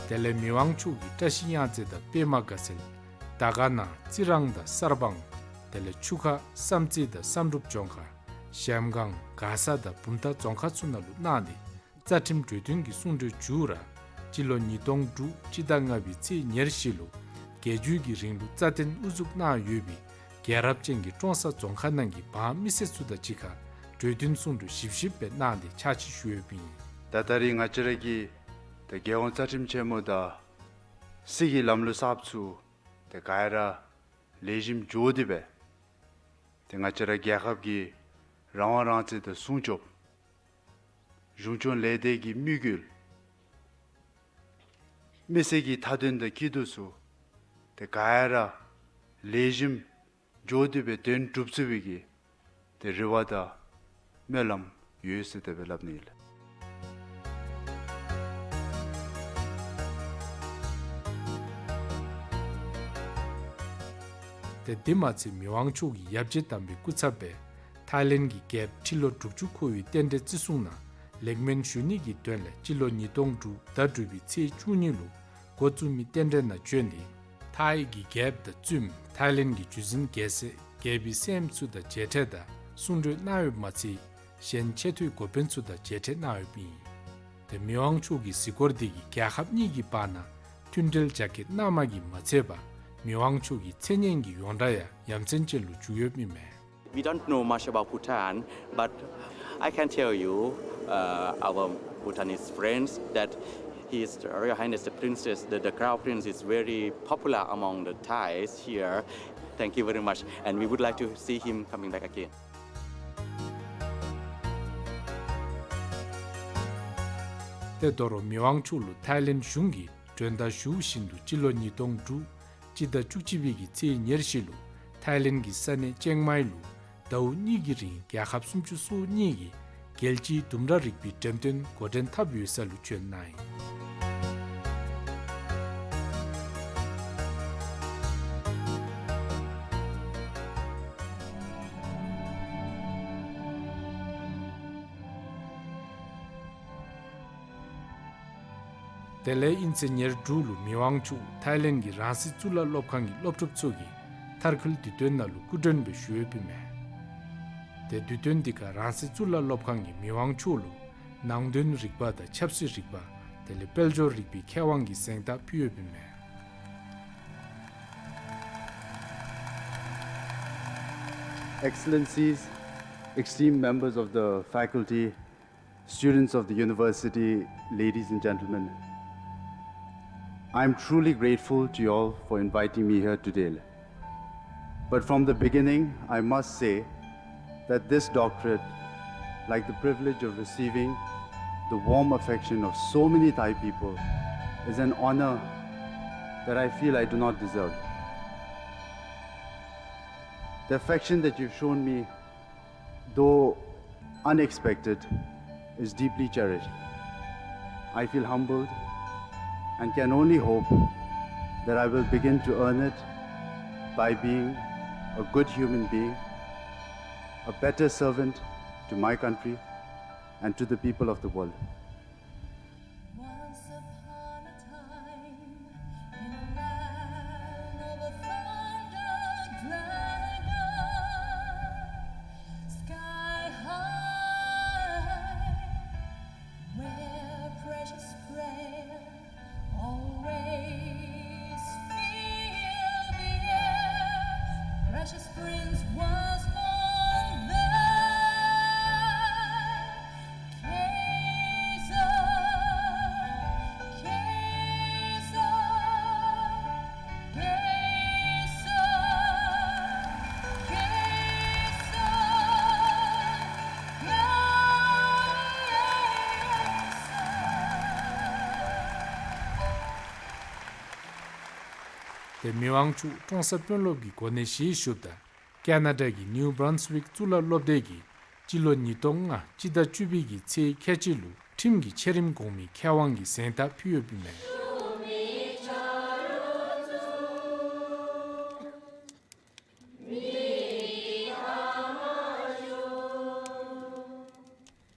དེ་ལས་མི་དབང་མཆོག་གིས་བཀྲ་ཤིས་གཡང་རྩེ་དང་པདྨ་དགའ་ཚལ། དར་དཀར་ན་རྩི་རང་དང་གསར་སྤང་། དེ་ལས་ཆུ་ཁ་བསམ་རྩེ་དང་བསམ་གྲུབ་ལྗོངས་མཁར། གཞལམ་སྒང་མགར་ས་དང་བུམ་ཐང་རྫོང་ཁག་ཚུ་ནང་ལུ་གནང་སྟེ་རྩ་ཁྲིམས་གྲོས་མཐུན་གྱི་གསུང་གྲོས་མཇུག་ར་སྤྱི་ལོ་ཉིས་སྟོང་དྲུག་སྤྱི་ཟླ་ལྔ་པའི་ཚེས་ཉེར་བཞི་ལུ་རྒྱལ་བརྒྱུད་ཀྱི་རིང་ལུགས་རྩ་བརྟན་དབུ་འཛུགས་གནང་ཡོད་པའི་རྒྱལ་རབས་ཅན་གྱི་ཀྲོང་གསར་རྫོང་ཁག་ནང་གི་འབངས་མི་སེར་ཚུ་དང་གཅིག་ཁར་གྲོས་མཐུན་གསུང་གྲོས་ཞིབ་ཞིབ་སྦེ་གནང་སྟེ་ཕྱག་ཕྱིད་ཞུ་ཡོདཔ་ཨིན། ད་ད་རིས་ང་བཅས་ར་གི་ད་རྒྱལ་ཡོངས་རྩ་ཁྲིམས་ཆེན་མོ་དང་སྲིད་ཀྱི་ལམ་ལུགས་གསརཔ་ཚུ་ད་ག་ར་ལེགས་ཤོམ་འགྱོ་སྟེ་སྦེ་ཏེ་ང་བཅས་ར་རྒྱལ་ཁབ་ཀྱི་རང་དབང་རང་བཙན་དང་སྲུང་སྐྱོབ། གཞུང་སྐྱོང་ལས་སྡེ་གི་དམིགས་ཡུལ། མི་སེར་གྱི་མཐའ་དོན་དང་སྐྱིད་སྡུག་ཚུ་ཏེ་ག་ར་ལེགས་ཤོམ་འགྱོ་སྟེ་སྦེ་དོན་འགྲུབ་ཚུགས་པའི་གི་ཏེ་རེ་བ་དང་སྨོན་ལམ་ཡོད་ཟེར་དེ་སྦེ་སླབ་ནི་ཨིན། ཏེ་དེ་མ་ཚད་མི་དབང་མཆོག་གིས་ཡབ་རྗེ་དམ་པའི་སྐུ་ཚབ་སྦེ་ཐའི་ལེནཌ་གི་རྒྱལཔོ་ཁྲི་ལོ་དྲུག་ཅུ་འཁོར་བའི་རྟེན་འབྲེལ་བརྩི་སྲུང་ནང་ལེགས་སྨོན་ཞུ་ནི་གི་དོན་ལས་སྤྱི་ལོ་ཉིས་སྟོང་དྲུག་ཟླ་དྲུག་པའི་ཚེས་བཅུ་གཉིས་ལུ་འགོ་བཙུགས་མི་རྟེན་འབྲེལ་ནང་བྱོན་ཏེ་ ཐའི་གི་རྒྱལཔོ་དང་བཙུནམོ་ཐའི་ལེནཌ་གི་བརྒྱུད་འཛིན་རྒྱལ་སྲས་རྒྱལ་པོའི་སྲསམོ་ཚུ་དང་མཇལ་འཕྲད་དང་གསུང་གྲོས་གནང་ཡོདཔ་མ་ཚད་གཞན་ཆེ་མཐོའི་འགོ་དཔོན་ཚུ་དང་མཇལ་འཕྲད་གནང་ཡོདཔ་ཨིན། ཏེ་མི་དབང་མཆོག་གི་གཟིགས་སྐོར་འདི་གིས་རྒྱལ་ཁབ་གཉིས་ཀྱི་བར་ན་མཐུན་འབྲེལ་རྒྱ་སྐྱེད་གནངམ་གིས་མ་ཚད་པར་མི་དབང་མཆོག་གི་མཚན་སྙན་གྱི་ཡོངས་གྲགས་ཡང་ཡ་མཚན་ཅན་ལུ་འགྱུར་ཡོདཔ་ཨིན་མས། We don't know much about Bhutan, but I can tell you, uh, our Bhutanese friends, that His Royal Highness the Princess, the, the Crown Prince, is very popular among the Thais here. Thank you very much, and we would like to see him coming back again. ཏེ་དོ་རུང་མི་དབང་མཆོག་ལུ་ཐའི་ལེནཌ་གཞུང་གིས་མགྲོན་བརྡ་ཞུ་བཞིན་དུ་སྤྱི་ལོ་ཉིས་སྟོང་དྲུག་སྤྱི་ཟླ་བཅུ་གཅིག་པའི་གི་ཚེས་ཉེར་བཞི་ལུ་ཐའི་ལེནཌ་གི་ས་གནས་ཅེང་མའི་ལུ་ཟླཝ་གཉིས་ཀྱི་རིང་རྒྱལ་ཁབ་སུམ་ཅུ་སོ་གཉིས་ཀྱི་རྒྱལ་སྤྱིའི་ལྡུམ་ར་རིག་པའི་འགྲེམས་སྟོན་འགོ་འདྲེན་འཐབ་ཡོད་ས་ལུ་བྱོན་གནང་ཡི། དེ་ལས་དབྱིན་ཚེས་ཉེར་དྲུག་ལུ་མི་དབང་མཆོག་ཐའི་ལེནཌ་གི་རང་སྲིད་གཙུག་ལག་སློབ་ཁང་གི་སློབ་ཕྲུག་ཚུ་གིས་མཐར་འཁྱོལ་དུས་སྟོན་ནང་ལུ་སྐུ་མགྲོན་སྦེ་ཞུ་ཡོདཔ་ཨིན་མས། ཏེ་དུས་སྟོན་འདི་ཁར་རང་སྲིད་གཙུག་ལག་སློབ་ཁང་གིས་མི་དབང་མཆོག་ལུ་ནང་དོན་རིག་པ་དང་ཆབ་སྲིད་རིག་པ་དེ་ལས་དཔལ་འབྱོར་རིག་པའི་མཁས་དབང་གི་གཟེངས་རྟགས་ཕུལ་ཡོདཔ་ཨིན་མས། Excellencies, esteemed members of the faculty, students of the university, ladies and gentlemen, I am truly grateful to you all for inviting me here today. But from the beginning, I must say that this doctorate, like the privilege of receiving the warm affection of so many Thai people, is an honor that I feel I do not deserve. The affection that you've shown me, though unexpected, is deeply cherished. I feel humbled and can only hope that I will begin to earn it by being a good human being, a better servant to my country and to the people of the world. Once upon a time, in a land of a thunder dragon, sky high, where precious prayer always fill the air, precious prince was born there. ཏེ་མི་དབང་མཆོག་ཀྲོང་གསར་དཔོན་སློབ་ཀྱི་གོ་གནས་བཞེས་བཞུགསཔ་ད་ཀེ་ན་ཌ་གི་ནིའུ་བྷརན་སི་ཝིཀ་གཙུག་ལག་སློབ་སྡེ་གིས་སྤྱི་ལོ་ཉིས་སྟོང་ལྔ་སྤྱི་ཟླ་བཅུ་པའི་གི་ཚེས་ཁལ་གཅིག་ལུ་ཁྲིམས་ཀྱི་ཆེ་རིམ་གོང་མའི་མཁས་དབང་གི་གཟེངས་རྟགས་ཕུལ་ཡོདཔ་ཨིན་མས།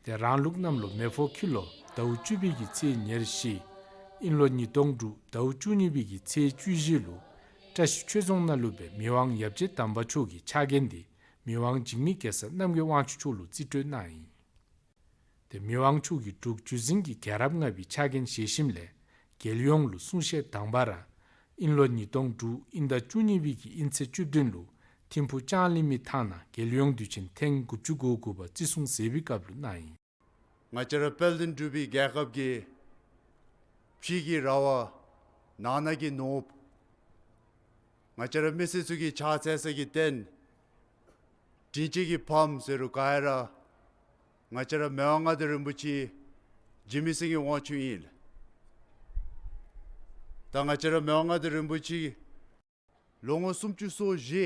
ཏེ་རང་ལུགས་གནམ་ལོ་མེ་ཕོ་ཁྱི་ལོ་ཟླཝ་བཅུ་པའི་གི་ཚེས་ཉེར་བཞི་དབྱིན་ལོ་ཉིས་སྟོང་དྲུག་ཟླཝ་བཅུ་གཉིས་པའི་གི་ཚེས་བཅུ་བཞི་ལུ་བཀྲ་ཤིས་ཆོས་རྫོང་ནང་ལུ་སྦེ་མི་དབང་ཡབ་རྗེ་དམ་པ་མཆོག་གི་ཕྱག་འགན་འདི་མི་དབང་འཇིགས་མེད་རྒྱལ་ཚབ་རྣམ་རྒྱལ་དབང་ཕྱུག་མཆོག་ལུ་རྩིས་སྤྲོད་གནང་ཡི། ཏེ་མི་དབང་མཆོག་གིས་འབྲུག་བརྒྱུད་འཛིན་གྱི་རྒྱལ་རབས་ལྔ་པའི་ཕྱག་འགན་བཞེས་ཞིནམ་ལས་རྒྱལ་ཡོངས་ལུ་གསུང་བཤད་དང་པ་ར་དབྱིན་ལོ་ཉིས་སྟོང་དྲུག་དབྱིན་ཟླ་བཅུ་གཉིས་པའི་གི་དབྱིན་ཚེས་བཅུ་བདུན་ལུ་ཐིམ་ཕུག་ལྕང་གླིང་མི་ཐང་ནང་རྒྱལ་ཡོངས་དུས་ཆེན་ཐེངས་དགུ་བཅུ་གོ་དགུ་པ་བརྩི་སྲུང་མཛད་པའི་སྐབས་ལུ་གནང་ཡི། ང་བཅས་ར་དཔལ་ལྡན་འབྲུག་པའི་རྒྱལ་ཁབ་ཀྱི་ཕྱི་གི་ར་བ་ནང་ན་གི་ནོར་བུ། ང་བཅས་ར་མི་སེར་ཚུ་གི་ཕྱག་འཚལ་ས་གི་རྟེན། དྲིན་ཅན་གྱི་ཕམ་ཟེར་རུང་ག་ཡ་ར་ང་བཅས་ར་མི་དབང་མངའ་བདག་རིན་པོ་ཆེ་འཇིགས་མེད་སེང་གེ་དབང་ཕྱུག་ཨིན་ལགས། ད་ང་བཅས་ར་མི་དབང་མངའ་བདག་རིན་པོ་ཆེ་ལོ་ངོ་སུམ་ཅུ་སོ་བཞི་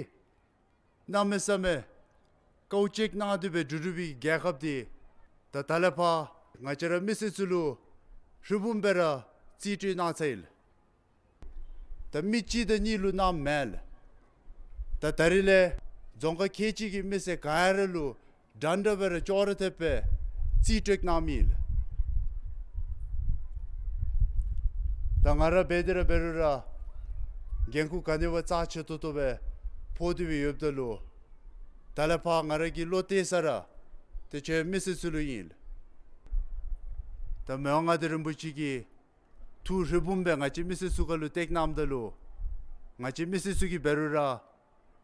གནམ་མེད་ས་མེད་དཀའཝ་སྤྱད་གནང་སྟེ་སྦེ་འབྲུག་འབྲུག་པའི་རྒྱལ་ཁབ་འདི་ད་ད་ལས་ཕར་ང་བཅས་ར་མི་སེར་ཚུ་ལུ་ཧྲིལ་བུམ་སྦེ་ར་རྩིས་སྤྲོད་གནང་ཚར་ཡི་ལགས། ད་མི་གཅིག་དང་གཉིས་ལུ་གནངམ་མེན་ལགས། ད་ད་རིས་ལས་རྫོང་ཁག་ཁལ་གཅིག་གི་མི་སེར་ག་ཡ་ར་ལུ་འདྲན་འདྲ་སྦེ་ར་ཅོག་ར་འཐདཔ་སྦེ་རྩིས་སྤྲོད་གནངམ་ཨིན་ལགས། ད་ང་ར་འབད་དེ་ར་འབད་རུང་ར་ འགན་ཁུར་ག་ནི་བ་རྩ་ཆེ་ཏོག་ཏོ་སྦེ་ཕོག་སྟེ་སྦེ་ཡོདཔ་ད་ལུ་ད་ལས་ཕར་ང་ར་གི་བློ་གཏད་ས་ར་ཏེ་ཁྱོད་མི་སེར་ཚུ་ལུ་ཨིན། ད་མི་དབང་མངའ་བདག་རིན་པོ་ཆེ་གིས་ཐུགས་ཧྲིལ་བུམ་སྦེ་ང་བཅས་མི་སེར་ཚུ་ཁ་ལུ་བཏེགས་གནངམ་ད་ལུ་ང་བཅས་མི་སེར་ཚུ་གིས་འབད་རུང་ར་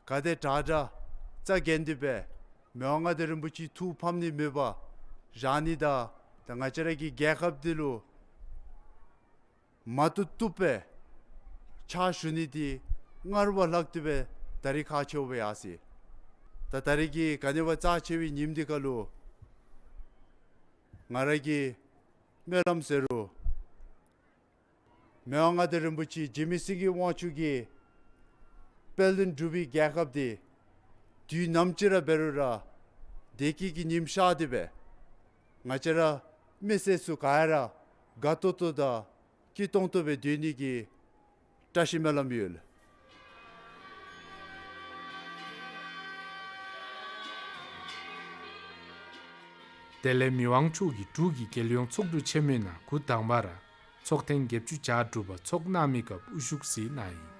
ག་དེ་དྲག་དྲག་རྩ་འགེངས་ཏེ་སྦེ་མི་དབང་མངའ་བདག་རིན་པོ་ཆེ་ཐུགས་ཕམ་ནི་མེད་པར་བཞག་ནི་དང་ད་ང་བཅས་ར་གི་རྒྱལ་ཁབ་འདི་ལུ་མ་བཏུབ་བཏུབ་སྦེ་ཕྱག་ཞུ་ནི་འདི་སྔར་བ་ལྷག་སྟེ་སྦེ་ད་རིས་ཁག་ཆེཝ་སྦེ་ཡར་སོ་ཡི། ད་ད་རིས་ཀྱི་ག་ནི་བ་རྩ་ཆེ་བའི་ཉིནམ་འདི་ཁ་ལུ་ང་ར་གི་སྨོན་ལམ་ཟེར་རུང་མི་དབང་མངའ་བདག་རིན་པོ་ཆེ་འཇིགས་མེད་སེང་གེ་དབང་ཕྱུག་གི་དཔལ་ལྡན་འབྲུག་པའི་རྒྱལ་ཁབ་འདི་དུས་ནམ་ཅིག་ར་འབད་རུང་ར་བདེ་སྐྱིད་ཀྱི་ཉིམ་ཤར་ཏེ་སྦེ་ང་བཅས་ར་མི་སེར་ཚུ་ག་ར་དགའ་ཏོག་ཏོ་དང་སྐྱིད་ཏོང་ཏོ་སྦེ་སྡོད་ནི་གི་བཀྲ་ཤིས་སྨོན་ལམ་ཡོད། དེ་ལས་མི་དབང་མཆོག་གིས་འབྲུག་གི་རྒྱལ་ཡོངས་ཚོགས་འདུ་ཆེན་མོའི་ནང་འགོ་དང་པ་ར་ཚོགས་ཐེངས་བརྒྱད་ཅུ་གྱ་དྲུག་པ་ཚོགས་གནང་མི་སྐབས་དབུ་བཞུགས་གཟིགས་གནང་ཡི།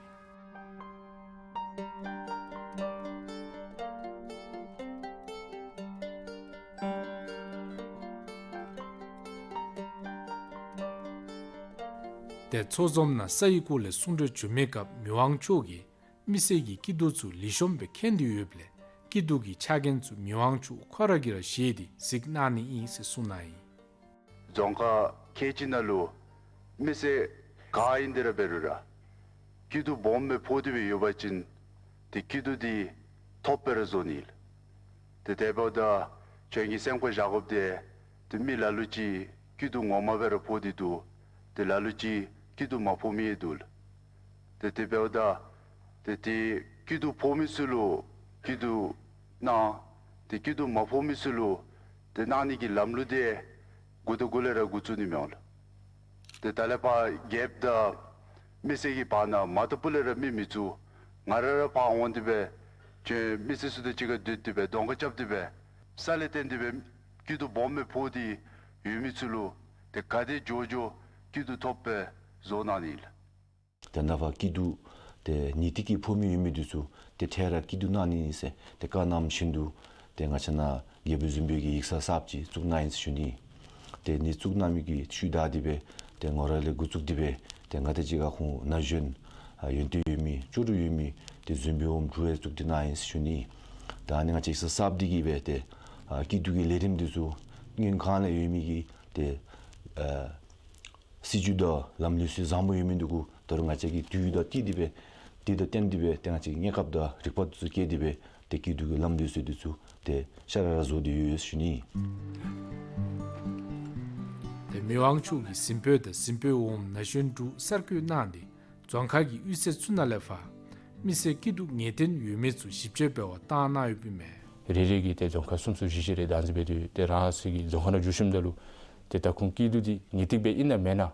དེ་ཚོགས་འཛོམས་ནང་ས་ཡི་སྐོར་ལས་གསུང་གྲོས་བྱོན་མི་སྐབས་མི་དབང་མཆོག་གིས་མི་སེར་གྱི་སྐྱིད་སྡུག་ཚུ་ལེགས་ཤོམ་སྦེ་མཁྱེན་ཏེ་ཡོདཔ་ལས་སྐྱིད་སྡུག་གི་ཆ་རྐྱེན་ཚུ་མི་དབང་མཆོག་ཁོ་ར་གིས་ར་བཞེས་ཏེ་གཟིགས་གནང་ནི་ཨིན་ཟེར་གསུངས་གནང་ཡི། རྫོང་ཁག་ཁལ་གཅིག་ནང་ལུ་མི་སེར་ག་ཨིན་ཏེ་ར་འབད་རུང་ར་སྐྱིད་སྡུག་སྦོམ་སྦེ་ཕོག་སྟེ་སྦེ་ཡོད་པ་ཅིན་ཏེ་སྐྱིད་སྡུག་འདི་ཐོབ་སྦེ་ར་བཟོ་ནི་ཨིན། ཏེ་དེ་འབདཝ་ད་ཁྱོད་ཀྱིས་སེམས་ཁར་བཞག་དགོཔ་འདི་ཏེ་མི་ལ་ལུ་ཅིག་སྐྱིད་སྡུག་ངོ་མ་སྦེ་ར་ཕོག་སྟེ་འདུག། ཏེ་ལ་ལུ་ཅིག་སྐྱིད་སྡུག་མ་ཕོག་མི་ཡང་འདུག། ཏེ་དེ་འབདཝ་ད་ཏེ་ཏེ་སྐྱིད་སྡུག་ཕོག་མི་ཚུ་ལུ་སྐྱིད་སྡུག་གནང་། ཏེ་སྐྱིད་སྡུག་མ་ཕོག་མི་ཚུ་ལུ་ཏེ་གནང་ནི་གི་ལམ་ལུགས་འདི་འགོ་དང་འགོ་ལས་ར་འགོ་བཙུགས་ནི་མས་ལགས། ཏེ་ད་ལས་ཕར་རྒྱལཔོ་དང་མི་སེར་གྱི་བར་ན་མ་བཏུབ་པ་ལས་ར་མི་མི་བཙུགས། ང་ར་ར་ཕར་འོང་སྟེ་སྦེ་ཁྱོད་མི་སེར་ཚུ་དང་གཅིག་ཁར་སྡོད་དེ་སྦེ་གདོང་ཁར་རྐྱབ་སྟེ་སྦེ་ས་ལས་བརྟེན་ཏེ་སྦེ་སྐྱིད་སྡུག་སྦོམ་སྦེ་ཕོག་སྟེ་ཡོད་མི་ཚུ་ལུ་ཏེ་ག་དེ་མགྱོགས་མགྱོགས་སྐྱིད་སྡུག་ཐོབ་སྦེ་བཟོ་གནང་ནི་ལགས། ཏེ་ནཱ་ཕར་སྐྱིད་སྡུག་ཏེ་ངེས་ཏིག་གི་ཕོག་མི་ཡོད་མི་འདི་ཚུ་ཏེ་འཕྲལ་ར་སྐྱིད་སྡུག་གནང་ནི་ཨིན་ཟེར་ཏེ་བཀའ་གནངམ་བཞིན་དུ་ཏེ་ང་བཅས་ནཱ་རྒྱལ་པོ་གཟིམ་དཔོན་གྱི་ཡིག་ཚང་གསརཔ་ཅིག་བཙུགས་གནང་ཡི་ཟེར་ཞུ་ནི། ཏེ་འདི་བཙུགས་གནང་མི་གི་ཤུལ་བདའ་སྟེ་སྦེ་ཏེ་ངོ་ར་ལས་འགོ་བཙུགས་ཏེ་སྦེ་ཏེ་ང་དང་གཅིག་ཁར་ཁོང་ན་གཞོན་ཨ་ཡོན་ཏན་ཡོད་མི་ལྕོགས་གྲུབ་ཡོད་མི་ཏེ་གཟིམ་དཔོན་འོགམ་དྲུག་ཡང་བཙུགས་ཏེ་གནང་ཡི་ཟེར་ཞུ་ནི། ད་ཨ་ནི་ང་བཅས་ཡིག་ཚང་གསརཔ་འདི་གིས་སྦེ་ཏེ་ཨ་སྐྱིད་སྡུག་གི་ལས་རིམ་འདི་ཚུ་སྔོན་གང་ལས་ཡོད་མི་གི་ཏེ་ཨ་སྲིད་བྱུས་དང་ལམ་ལུགས་སྲོལ་བཟང་པོ་ཡོད་མི་འདི་གུ་ད་རུང་ང་བཅས་ཀྱིས་དུས་དང་བསྟུན་ཏེ་སྦེ་དེ་དང་བསྟུན་ཏེ་སྦེ་ཏེ་ང་བཅས་ཀྱིས་གནས་སྐབས་དང་རིག་པ་འདི་ཚུ་བསྐྱེད་དེ་སྦེ་ཏེ་སྐྱིད་སྡུག་གི་ལམ་ལུགས་སྲོལ་འདི་ཚུ་ཏེ་ཤ་ར་ར་བཟོ་སྟེ་ཡོད་ཟེར་ཞུ་ནི། ཏེ་མི་དབང་མཆོག་གིས་གཟིམ་དཔོན་དང་གཟིམ་དཔོན་འོགམ་ན་གཞོན་དྲུག་གསར་བསྐོ་གནང་སྟེ་རྫོང་ཁག་གི་གཡུས་ཚན་ཚུ་ནང་ལས་ཕར་མི་སེར་སྐྱིད་སྡུག་ངེས་གཏན་ཡོད་མི་ཚུ་ཞིབ་དཔྱད་འབད་བར་བཏང་གནང་ཡོདཔ་ཨིན་མས། རེ་རེ་གིས་ཏེ་རྫོང་ཁག་གསུམ་གསུམ་བཞི་བཞི་རེ་བདའ་འཛིན་འབད་དེ་ཏེ་རང་སོའི་གི་རྫོང་ཁག་ནང་འགྱོ་ཞིནམ་ད་ལུ་ཏེ་ད་ཁོང་སྐྱིད་སྡུག་འདི་ངེས་ཏིག་སྦེ་ཨིན་ན་མེན་ན།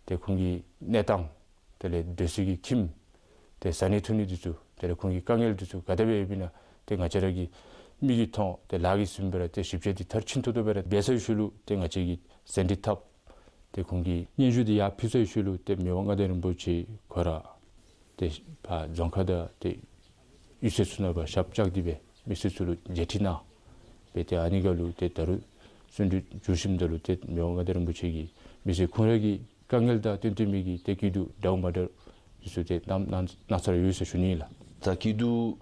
ཏེ་ཁོང་གི་གནས་སྟངས་དེ་ལས་སྡོད་སའི་གི་ཁྱིམ་ཏེ་ཟ་ནི་འཐུང་ནི་འདི་ཚུ་དེ་ལས་ཁོང་གི་དཀའ་ངལ་འདི་ཚུ་ག་དེ་སྦེ་ཡོདཔ་ཨིན་ན་ཏེ་ང་བཅས་ར་གིས་མིག་གིས་མཐོང་ཏེ་ལག་གིས་ཟིན་སྦེ་ར་ཏེ་ཞིབ་དཔྱད་འདི་མཐར་ཕྱིན་ཏོག་ཏོ་སྦེ་ར་འབད་ཚར་བའི་ཤུལ་ལུ་ཏེ་ང་བཅས་ཀྱིས་ཟན་འདི་འཐབ། ཏེ་ཁོང་གི་སྙན་ཞུ་འདི་ཡར་ཕུལ་ཚར་བའི་ཤུལ་ལུ་ཏེ་མི་དབང་མངའ་བདག་རིན་པོ་ཆེ་ཁོ་ར་ཏེ་ཕར་རྫོང་ཁག་དང་ཏེ་གཡུས་ཚན་ཚུ་ནང་ཕར་ཞབས་བཅགས་ཏེ་སྦེ་མི་སེར་ཚུ་ལུ་མཇལ་ཁྲིད་གནང་སྦེ་ཏེ་ཨ་ནི་ཁར་ལུ་ཏེ་ད་རུང་བརྩོན་འགྲུས་འགྱོ་ཞིནམ་ད་ལུ་ཏེ་མི་དབང་མངའ་བདག་རིན་པོ་ཆེ་གིས་མི་སེར་ཁོང་ར་གི་དཀའ་ངལ་དང་བསྟུན་ཏེ་མི་གི་ཏེ་སྐྱིད་སྡུག་འདྲཝ་མ་འདྲཝ་འདི་ཚུ་ཏེ་གནང་གནང་གནང་ཚར་ཡོད་ཟེར་ཞུ་ནི་ལགས། ད་སྐྱིད་སྡུག་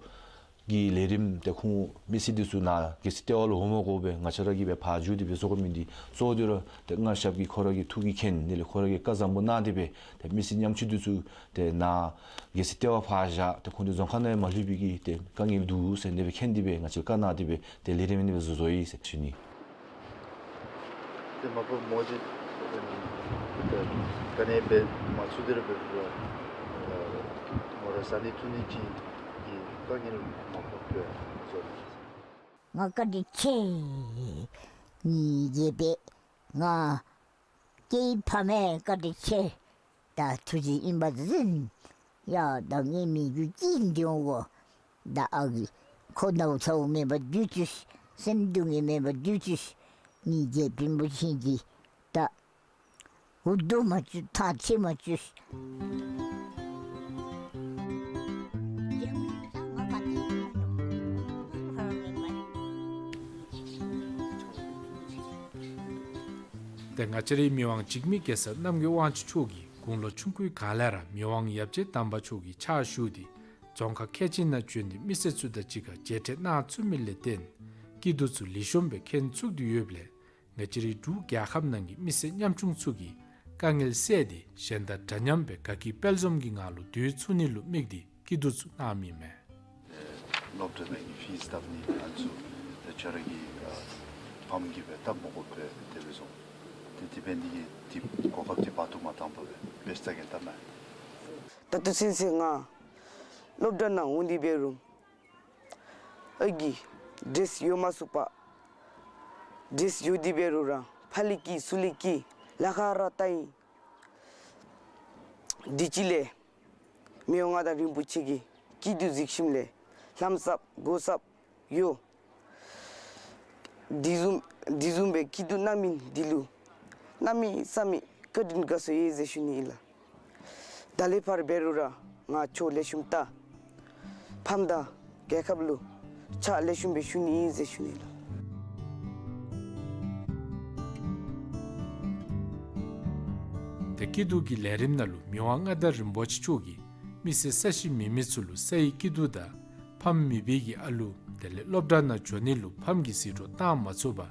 གི་ལས་རིམ་ཏེ་ཁོང་མི་སེར་འདི་ཚུ་ནཱ་རྒྱལ་སྲས་ལྟེ་བ་ལུ་འོང་མ་དགོ་པར་ང་བཅས་ར་གིས་སྦེ་ཕར་འགྱོ་སྟེ་སྦེ་བཟོ་དགོ་མི་འདི་གཙོ་བོ་འདི་ར་ཏེ་མངའ་ཞབས་ཀྱིས་ཁོ་ར་གི་ཐུགས་ཀྱིས་མཁྱེན་དེ་ལས་ཁོ་ར་གིས་བཀའ་བཟང་པོ་གནང་སྟེ་སྦེ་ཏེ་མི་སེར་ཉམ་ཆུང་འདི་ཚུ་ཏེ་ནཱ་རྒྱལ་སྲས་ལྟེ་བ་ཕར་བཞག་ཏེ་ཁོང་འདི་རྫོང་ཁག་ནང་མ་ལྷོད་པའི་གི་ཏེ་དཀའ་ངལ་འདུག་ཟེར་དེ་སྦེ་མཁྱེན་ཏེ་སྦེ་ང་བཅས་བཀའ་གནང་སྟེ་སྦེ་ཏེ་ལས་རིམ་འདི་སྦེ་བཟོ་བཟོཝ་ཨིན་ཟེར་ཞུ་ནི། ཏེ་མ་པ་མོ་ཅིག་ཏེ་ག་ནི་སྦེ་མ་ཚུད་དེ་ར་སྦེ་མོ་ར་ཟ་ནི་འཐུང་ནི་ཅིག་གི་དཀའ་ངལ་མ་པ་སྦེ་བཟོ་ནི། ང་བཀའ་དྲིན་ཆེ། ངེའི་རྒྱལ་པོ་ང་སྐྱེས་ཕ་མ་བཀའ་དྲིན་ཆེ། ད་ཐུགས་རྗེ་ཨིན་པ་ཟེར། ཡ་ད་ངེའི་མི་རྒྱུད་ཀྱི་འདི་འོང་བ། ད་ཨ་གི་ཁོ་ནཝ་ཚཝ་མེད་པར་སྡོད་ཅི། སེམས་སྡུག་བསྔལ་མེད་པར་སྡོད་ཅི། ངེའི་རྒྱལ་པོ་རིན་པོ་ཆེ་འདི་ད་འུ་སྡུག་མ་བཅུག་ཐང་ཆད་མ་བཅུག། ཏེ་ང་བཅས་རའི་མི་དབང་འཇིགས་མེད་རྒྱལ་ཚབ་རྣམ་རྒྱལ་དབང་ཕྱུག་མཆོག་གིས་དགུང་ལོ་ཆུང་ཀུའི་སྒང་ལས་ར་མི་དབང་ཡབ་རྗེ་དམ་པ་མཆོག་གི་ཕྱག་ཞུ་སྟེ་རྫོང་ཁག་ཁལ་གཅིག་ནང་བྱོན་ཏེ་མི་སེར་ཚུ་དང་གཅིག་ཁར་མཇལ་འཕྲད་གནང་ཚུགས་མི་ལས་བརྟེན་སྐྱིད་སྡུག་ཚུ་ལེགས་ཤོམ་སྦེ་མཁྱེན་ཚུགས་ཏེ་ཡོདཔ་ལས་ང་བཅས་རའི་འབྲུག་རྒྱལ་ཁབ་ནང་གི་མི་སེར་ཉམ་ཆུང་ཚུ་གིས་དཀའ་ངལ་བསལ་ཏེ་གཞན་དང་འདྲ་མཉམ་སྦེ་དགའ་སྐྱིད་དཔལ་འཛོམས་ཀྱི་ངང་ལུ་སྡོད་ཚུགས་ནི་ལུ་དམིགས་ཏེ་སྐྱིད་སྡུག་ཚུ་གནངམ་ཨིན་མས། སློབ་གྲྭ་ནང་གི་ཕིས་བཏབ་ནི་ཨ་ནི་ཚུ་ཁྱོད་ར་གི་ཕམ་གིས་སྦེ་བཏབ་མི་དགོ་པས་དེ་སྦེ་སོང་། ཏེ་དེ་འབད་ནི་འདི་གིས་ཏེ་གོ་སྐབས་འདི་བར་དུ་མ་བཏང་པར་སྦེ་འབད་ས་གི་བཏབ་མས། ད་ལྟོ་ཚུན་ཚོད་ང་སློབ་གྲྭ་ནང་འོང་སྟེ་འབད་རུང་ཨའི་གི་ཌེ་རེསི་ཡོད་མ་ཚུགས་པར་ཌེ་རེསི་ཡོད་དེ་འབད་རུང་ར་ཕར་ལས་བཀྱེས་ཚུར་ལས་བཀྱེས་ལཱ་ཁག་ར་བལྟ་ཡི། དེ་ཅིག་ལས་མི་དབང་མངའ་བདག་རིན་པོ་ཆེ་གིས་སྐྱིད་སྡུག་གཟིགས་ཞིནམ་ལས་ལྷམ་གསརཔ་མགོ་གསརཔ་ཡོད། དེ་བཟུམ་དེ་བཟུམ་སྦེ་སྐྱིད་སྡུག་གནང་མི་འདི་ལུ་གནམ་མེད་ས་མེད་བཀའ་དྲིན་དགའ་ཚོར་ཡོད་ཟེར་ཞུ་ནི་ཨིན་ལགས། ད་ལས་ཕར་འབད་རུང་ར་ང་ཆོས་ལེགས་ཤོམ་བལྟ། ཕམ་དང་རྒྱལ་ཁབ་ལུ་ཕྱག་ལེགས་ཤོམ་སྦེ་ཞུ་ནི་ཨིན་ཟེར་ཞུ་ནི་ལགས། ཏེ་སྐྱིད་སྡུག་གི་ལས་རིམ་ནང་ལུ་མི་དབང་མངའ་བདག་རིན་པོ་ཆེ་མཆོག་གིས་མི་སེར་ས་གཞི་མེད་མི་ཚུ་ལུ་སའི་སྐྱིད་སྡུག་དང་ཕམ་མེད་པའི་གི་ཨ་ལུ་དེ་ལས་སློབ་གྲྭ་ནང་འགྱོ་ནི་ལུ་ཕམ་གྱིས་ཟད་འགྲོ་བཏང་མ་ཚུགས་པར་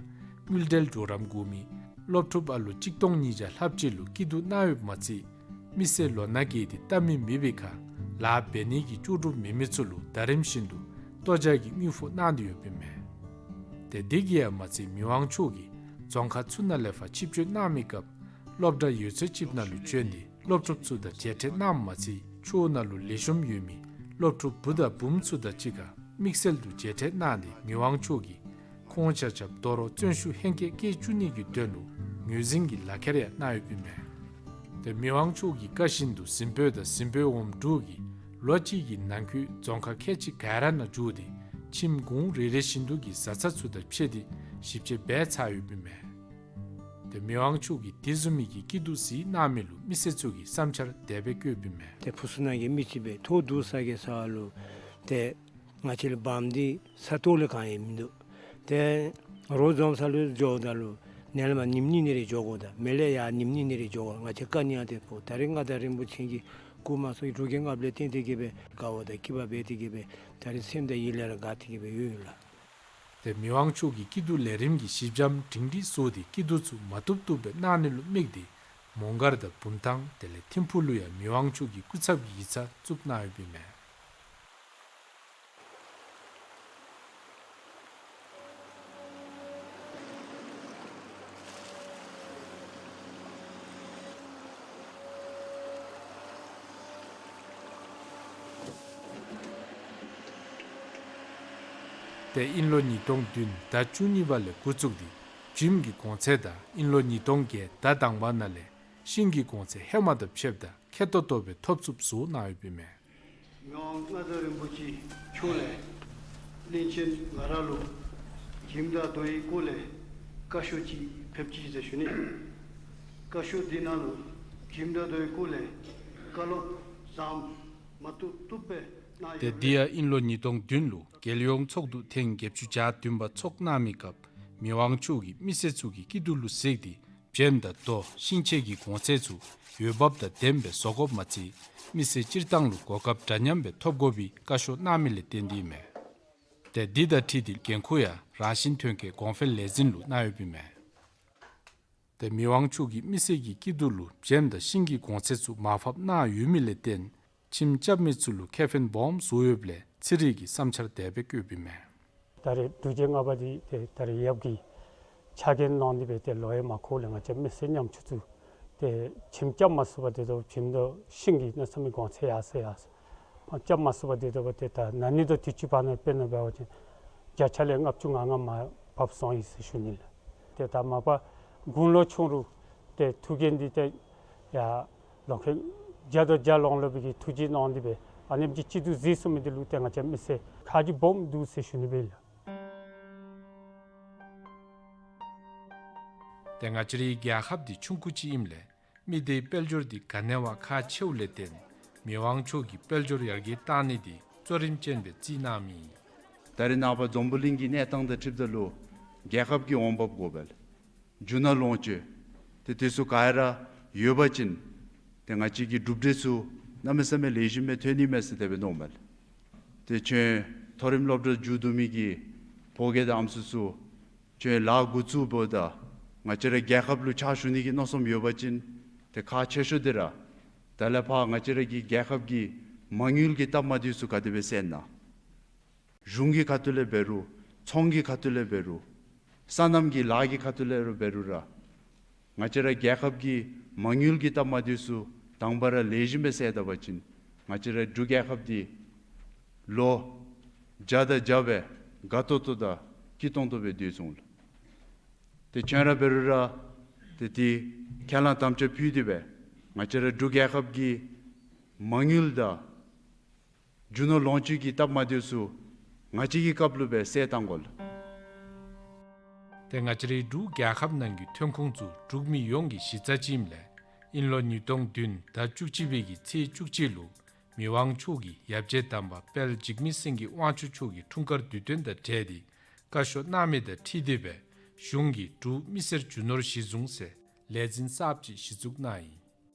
དངུལ་འབྲེལ་གྲོགས་རམ་དགོ་མི་སློབ་ཕྲུག་ཨ་ལུ་གཅིག་སྟོང་ཉིས་བརྒྱ་ལྷགཔ་ཅིག་ལུ་སྐྱིད་སྡུག་གནང་ཡོདཔ་མ་ཚད་མི་སེར་ལོ་ན་རྒས་ཏེ་བལྟ་མི་མེད་པའི་ཁར་ལཱ་འབད་ནི་གི་ལྕོགས་གྲུབ་མེད་མི་ཚུ་ལུ་ཟླ་རིམ་བཞིན་དུ་ལྟོ་ཆས་ཀྱི་དངུལ་ཕོགས་གནང་སྟེ་ཡོདཔ་ཨིན་མས། ཏེ་དེ་གིས་ཡང་མ་ཚད་མི་དབང་མཆོག་གིས་རྫོང་ཁག་ཚུ་ནང་ལས་ཕར་ཆིབས་བསྒྱུར་གནང་མི་སྐབས་སློབ་གྲྭ་ཡོད་ཚད་ཅིག་ནང་ལུ་བྱོན་ཏེ་སློབ་ཕྲུག་ཚུ་དང་མཇལ་འཕྲད་གནངམ་མ་ཚད་ཕྱོགས་ནང་ལུ་ལེགས་ཤོམ་ཡོད་མི་སློབ་ཕྲུག་བུ་དང་བུམོ་ཚུ་དང་གཅིག་ཁར་དམིགས་བསལ་དུ་མཇལ་འཕྲད་གནང་སྟེ་མི་དབང་མཆོག་གིས་ཁོང་ཆ་ཁྱབ་དོ་རུང་བརྩོན་ཤུགས་ཧེང་སྐལ་བསྐྱེད་བཅུག་ནི་གི་དོན་ལུ་ངོས་འཛིན་གྱི་ལག་ཁྱེར་ཡང་གནང་ཡོདཔ་ཨིན་མས། ཏེ་མི་དབང་མཆོག་གི་བཀའ་བཞིན་དུ་གཟིམ་དཔོན་དང་གཟིམ་དཔོན་འོགམ་དྲུག་གིས་ལོ་གཅིག་གི་ནང་འཁོད་རྫོང་ཁག་ཁལ་གཅིག་ག་ར་ནང་འཛུལ་ཏེ་ཁྱིམ་གུང་རེ་རེ་བཞིན་དུ་གི་བཟའ་ཚང་ཚུ་དང་ཕྱད་དེ་ཞིབ་དཔྱད་འབད་ཚར་ཡོདཔ་ཨིན་མས། ཏེ་མི་དབང་མཆོག་གིས་དེ་བཟུམ་མའི་གི་སྐྱིད་སྡུག་གཟིགས་གནང་མི་ལུ་མི་སེར་ཚུ་གིས་བསམ་འཆར་དེ་སྦེ་བཀོདཔ་ཨིན་མས། ཏེ་ཕུ་སུ་ནང་གི་མི་ཅིག་སྦེ་ཐོག་རྡུགས་ས་གི་ས་ལུ་ཏེ་ང་བཅས་ལུ་བམ་འདི་ས་སྟོང་ལས་གང་ཡང་མིན་འདུག། ཏེ་རོགས་འཛོམས་ས་ལུ་འགྱོཝ་ད་ལུ་ནད་ལས་མར་ཉིནམ་གཉིས་གཉིས་རེ་འགྱོ་དགོཔ་དང་མེ་ལས་ཡར་ཉིནམ་གཉིས་གཉིས་རེ་འགྱོ་དགོཔ། ང་བཅས་བཀའ་ཉན་ཏེ་ཕོག། ད་རིས་མངའ་བདག་རིན་པོ་ཆེ་གིས་བསྐུལ་མ་སོང་འབྲུག་རྒྱལ་ལྔ་པ་ལས་བརྟེན་ཏེ་གི་སྦེ་དགའ་བ་དང་སྐྱིད་པ་འབད་དེ་གི་སྦེ་ད་རིས་སེམས་དང་ཡིད་ལས་ར་དགའ་སྟེ་གི་སྦེ་ཡོད་ཡོད་ལགས། ཏེ་མི་དབང་མཆོག་གིས་སྐྱིད་སྡུག་ལས་རིམ་གྱི་ཞིབ་འཇམ་སྒྲིང་སྒྲིང་བཟོ་སྟེ་སྐྱིད་སྡུག་ཚུ་མ་བཏུབ་བཏུབ་སྦེ་གནང་ནི་ལུ་དམིགས་ཏེ་མོང་སྒར་དང་བུམ་ཐང་དེ་ལས་ཐིམ་ཕུག་ལུ་ཡང་མི་དབང་མཆོག་གི་སྐུ་ཚབ་ཀྱི་ཡིག་ཚང་བཙུགས་གནང་ཡོདཔ་ཨིན་མས། ཏེ་དབྱིན་ལོ་ཉིས་སྟོང་བདུན་ཟླ་བཅུ་གཉིས་པ་ལས་འགོ་བཙུགས་ཏེ་བྱེམ་གྱི་གོང་ཚད་དང་དབྱིན་ལོ་ཉིས་སྟོང་བརྒྱད་ཟླ་དང་པ་ནང་ལས་ཤིང་གི་གོང་ཚད་ཧེ་མ་དང་ཕྱདཔ་ད་ཁེ་ཏོག་ཏོ་སྦེ་ཐོབ་ཚུགསཔ་བཟོ་གནང་ཡོདཔ་ཨིན་མས། མི་དབང་མངའ་བདག་རིན་པོ་ཆེ་མཆོག་ལས་བློན་ཆེན་ང་ར་ལུ་བྱེམ་དང་རྡོའི་སྐོར་ལས་བཀའ་ཤོག་ཅིག་ཕེབས་ཅི་ཟེར་ཞུ་ནི། བཀའ་ཤོག་འདི་ནང་ལུ་བྱེམ་དང་རྡོའི་སྐོར་ལས་བཀའ་སློབ་བཟང་མ་བཏུབ་བཏུབ་སྦེ་གནང་ཡོད། ཏེ་དེ་ཡང་དབྱིན་ལོ་ཉིས་སྟོང་བདུན་ལུ་རྒྱལ་ཡོངས་ཚོགས་འདུ་ཐེངས་བརྒྱད་ཅུ་གྱ་བདུན་པ་ཚོགས་གནང་མི་སྐབས་མི་དབང་མཆོག་གིས་མི་སེར་ཚུ་གི་སྐྱིད་སྡུག་ལུ་གཟིགས་ཏེ་བྱེམ་དང་རྡོ་ཤིང་ཆས་ཀྱི་གོང་ཚད་ཚུ་འོས་འབབ་དང་ལྡནམ་སྦེ་བཟོ་དགོཔ་མ་ཚད་མི་སེར་སྤྱིར་བཏང་ལུ་གོ་སྐབས་འདྲ་མཉམ་སྦེ་ཐོབ་དགོ་པའི་བཀའ་ཤོག་གནང་མི་ལས་བརྟེན་ཏེ་ཨིན་མས། ཏེ་འདི་དང་འཁྲིལ་ཏེ་འགན་ཁུར་ཡང་རང་བཞིན་ཐོན་སྐྱེད་གོང་འཕེལ་ལས་འཛིན་ལུ་གནང་ཡོདཔ་ཨིན་མས། ཏེ་མི་དབང་མཆོག་གིས་མི་སེར་གྱི་སྐྱིད་སྡུག་ལུ་བྱེམ་དང་ཤིང་གི་གོང་ཚད་ཚུ་མར་ཕབ་གནང་ཡོད་མི་ལས་བརྟེན་ཁྱིམ་རྐྱབ་མི་ཚུ་ལུ་ཁེ་ཕན་སྦོམ་བཟོ་ཡོདཔ་ལས་ཚན་རིག་གི་བསམ་འཆར་དེ་སྦེ་བཀོདཔ་ཨིན་མས། ད་རེས་འབྲུག་རྒྱལ་ལྔ་པ་འདི་ཏེ་ད་རེས་ཡབ་ཀྱིས་ཕྱག་འགན་གནང་སྟེ་སྦེ་ཏེ་ལོ་ཡང་མ་འཁོར་ལས་ང་བཅས་མི་སེར་ཉམ་ཆུང་ཚུ་ཏེ་ཁྱིམ་རྐྱབ་མ་ཚུགས་པར་ཏེ་ད་བྱེམ་དང་ཤིང་གི་གནམ་མེད་ས་མེད་གོང་ཚད་ཡར་སོང་ཡར་སོང་། རྐྱབ་མ་ཚུགས་པར་ཏེ་ད་ཏེ་ད་ན་ནིང་དང་དུས་ཅི་བར་ན་དཔེར་ན་འབད་བ་ཅིན་བརྒྱ་ཆ་ལས་ལྔ་བཅུ་ང་ལྔ་མར་བབས་སོང་ཡི་ཟེར་ཞུ་ནི་ལགས། ཏེ་ད་མ་པ་དགུང་ལོ་ཆུང་རུང་ཏེ་ཐུགས་འགན་འདི་ཏེ་ཡར་ལོ་ཁལ་བརྒྱ་དང་བརྒྱ་ལོངས་ལོངས་པའི་གི་ཐུགས་རྗེ་གནང་སྟེ་སྦེ་ཨ་ནེམ་ཅིག་སྐྱིད་སྡུག་གཟིགས་ཚུགས་མི་འདི་ལུ་ཏེ་ང་བཅས་མི་སེར་ཁ་རྗེ་སྦོམ་འདུག་ཟེར་ཞུ་ནི་སྦེ་ལགས། ཏེ་ང་བཅས་རའི་རྒྱལ་ཁབ་འདི་ཆུང་ཀུ་ཅིག་ཨིནམ་ལས་མི་སྡེའི་དཔལ་འབྱོར་འདི་ག་ནི་བ་ཁག་ཆེཝ་ལས་བརྟེན་མི་དབང་མཆོག་གིས་དཔལ་འབྱོར་ཡར་རྒྱས་གཏང་ནི་འདི་གཙོ་རིམ་ཅན་སྦེ་བརྩིས་གནང་མི་ཨིན། ད་རེས་ནངས་པ་འཛམ་བུ་གླིང་གི་གནས་སྟངས་དང་འཁྲིལཝ་ད་ལུ་རྒྱལ་ཁབ་ཀྱི་འོང་འབབ་དགོ་པས་ལགས། རྒྱུ་ནོར་ལོངས་སྤྱོད། ཏེ་དེ་ཚུ་ག་ར་ཡོད་པ་ཅིན་ཏེ་ང་བཅས་ཀྱི་གྲུབ་འབྲས་ཚུ་གནམ་མེད་ས་མེད་ལེགས་ཤོམ་སྦེ་ཐོན་ནི་མས་ཟེར་དེ་སྦེ་མནོཝ་མས། ཏེ་ཁྱོད་མཐོ་རིམ་སློབ་གྲྭ་མཇུག་བསྡུ་མི་གི་ཕོ་སྐྱེས་དང་ཨམ་སྲུ་ཚུ་ཁྱོད་ལཱ་འགོ་བཙུགས་འབདཝ་ད་ང་བཅས་ར་རྒྱལ་ཁབ་ལུ་ཕྱག་ཞུ་ནི་གི་མནོ་བསམ་ཡོད་པ་ཅིན་ཏེ་ཁག་ཆེ་ཤོས་འདི་ར་ད་ལས་ཕར་ང་བཅས་ར་གི་རྒྱལ་ཁབ་ཀྱི་མ་དངུལ་གྱི་སྟབས་མ་བདེཝ་ཚུ་ག་དེ་སྦེ་སེལ་ན། གཞུང་གི་ཁ་ཐུག་ལས་འབད་རུང་ཚོང་གི་ཁ་ཐུག་ལས་འབད་རུང་སོ་ནམ་གྱི་ལཱ་གི་ཁ་ཐུག་ལས་ར་འབད་རུང་ར་ང་བཅས་ར་རྒྱལ་ཁབ་ཀྱི་མ་དངུལ་གྱི་སྟབས་མ་བདེཝ་ཚུ་དང་པ་ར་ལེགས་ཤོམ་སྦེ་སེལ་ད་པ་ཅིན་ང་བཅས་ར་འབྲུག་རྒྱལ་ཁབ་འདི་ལོ་བརྒྱ་དང་བརྒྱ་སྦེ་དགའ་ཏོག་ཏོ་དང་སྐྱིད་ཏོང་ཏོ་སྦེ་སྡོད་ཚུགས་འོང་ལགས། ཏེ་ཁྱོད་ར་འབད་རུང་ར་ཏེ་དེ་ཁས་བླངས་དམ་བཅའ་ཕུལ་ཏེ་སྦེ་ང་བཅས་ར་འབྲུག་རྒྱལ་ཁབ་ཀྱི་མ་དངུལ་དང་རྒྱུ་ནོར་ལོངས་སྤྱོད་ཀྱི་སྟབས་མ་བདེཝ་ཚུ་ང་བཅས་ཀྱི་སྐབས་ལུ་སྦེ་སེལ་བཏང་དགོ་ལགས། ཏེ་ང་བཅས་རའི་འབྲུག་རྒྱལ་ཁབ་ནང་གི་ཐོན་ཁུངས་ཚུ་འབྲུག་མི་ཡོངས་ཀྱི་གཞི་རྩ་ཅིག་ཨིནམ་ལས་དབྱིན་ལོ་ཉིས་སྟོང་བདུན་ཟླ་བཅུ་གཅིག་པའི་གི་ཚེས་བཅུ་གཅིག་ལུ་མི་དབང་མཆོག་གིས་ཡབ་རྗེ་དམ་པ་དཔལ་འཇིགས་མེད་སེང་གེ་དབང་ཕྱུག་མཆོག་གི་འཁྲུངས་སྐར་དུས་སྟོན་དང་འབྲེལ་ཏེ་བཀའ་ཤོག་གནང་མི་དང་འཁྲིལ་ཏེ་སྦེ་གཞུང་གིས་འབྲུག་མི་སེར་རྒྱུ་ནོར་གཞི་བཟུང་ཟེར་ལས་འཛིན་གསརཔ་ཅིག་གཞི་བཙུགས་གནང་ཡི།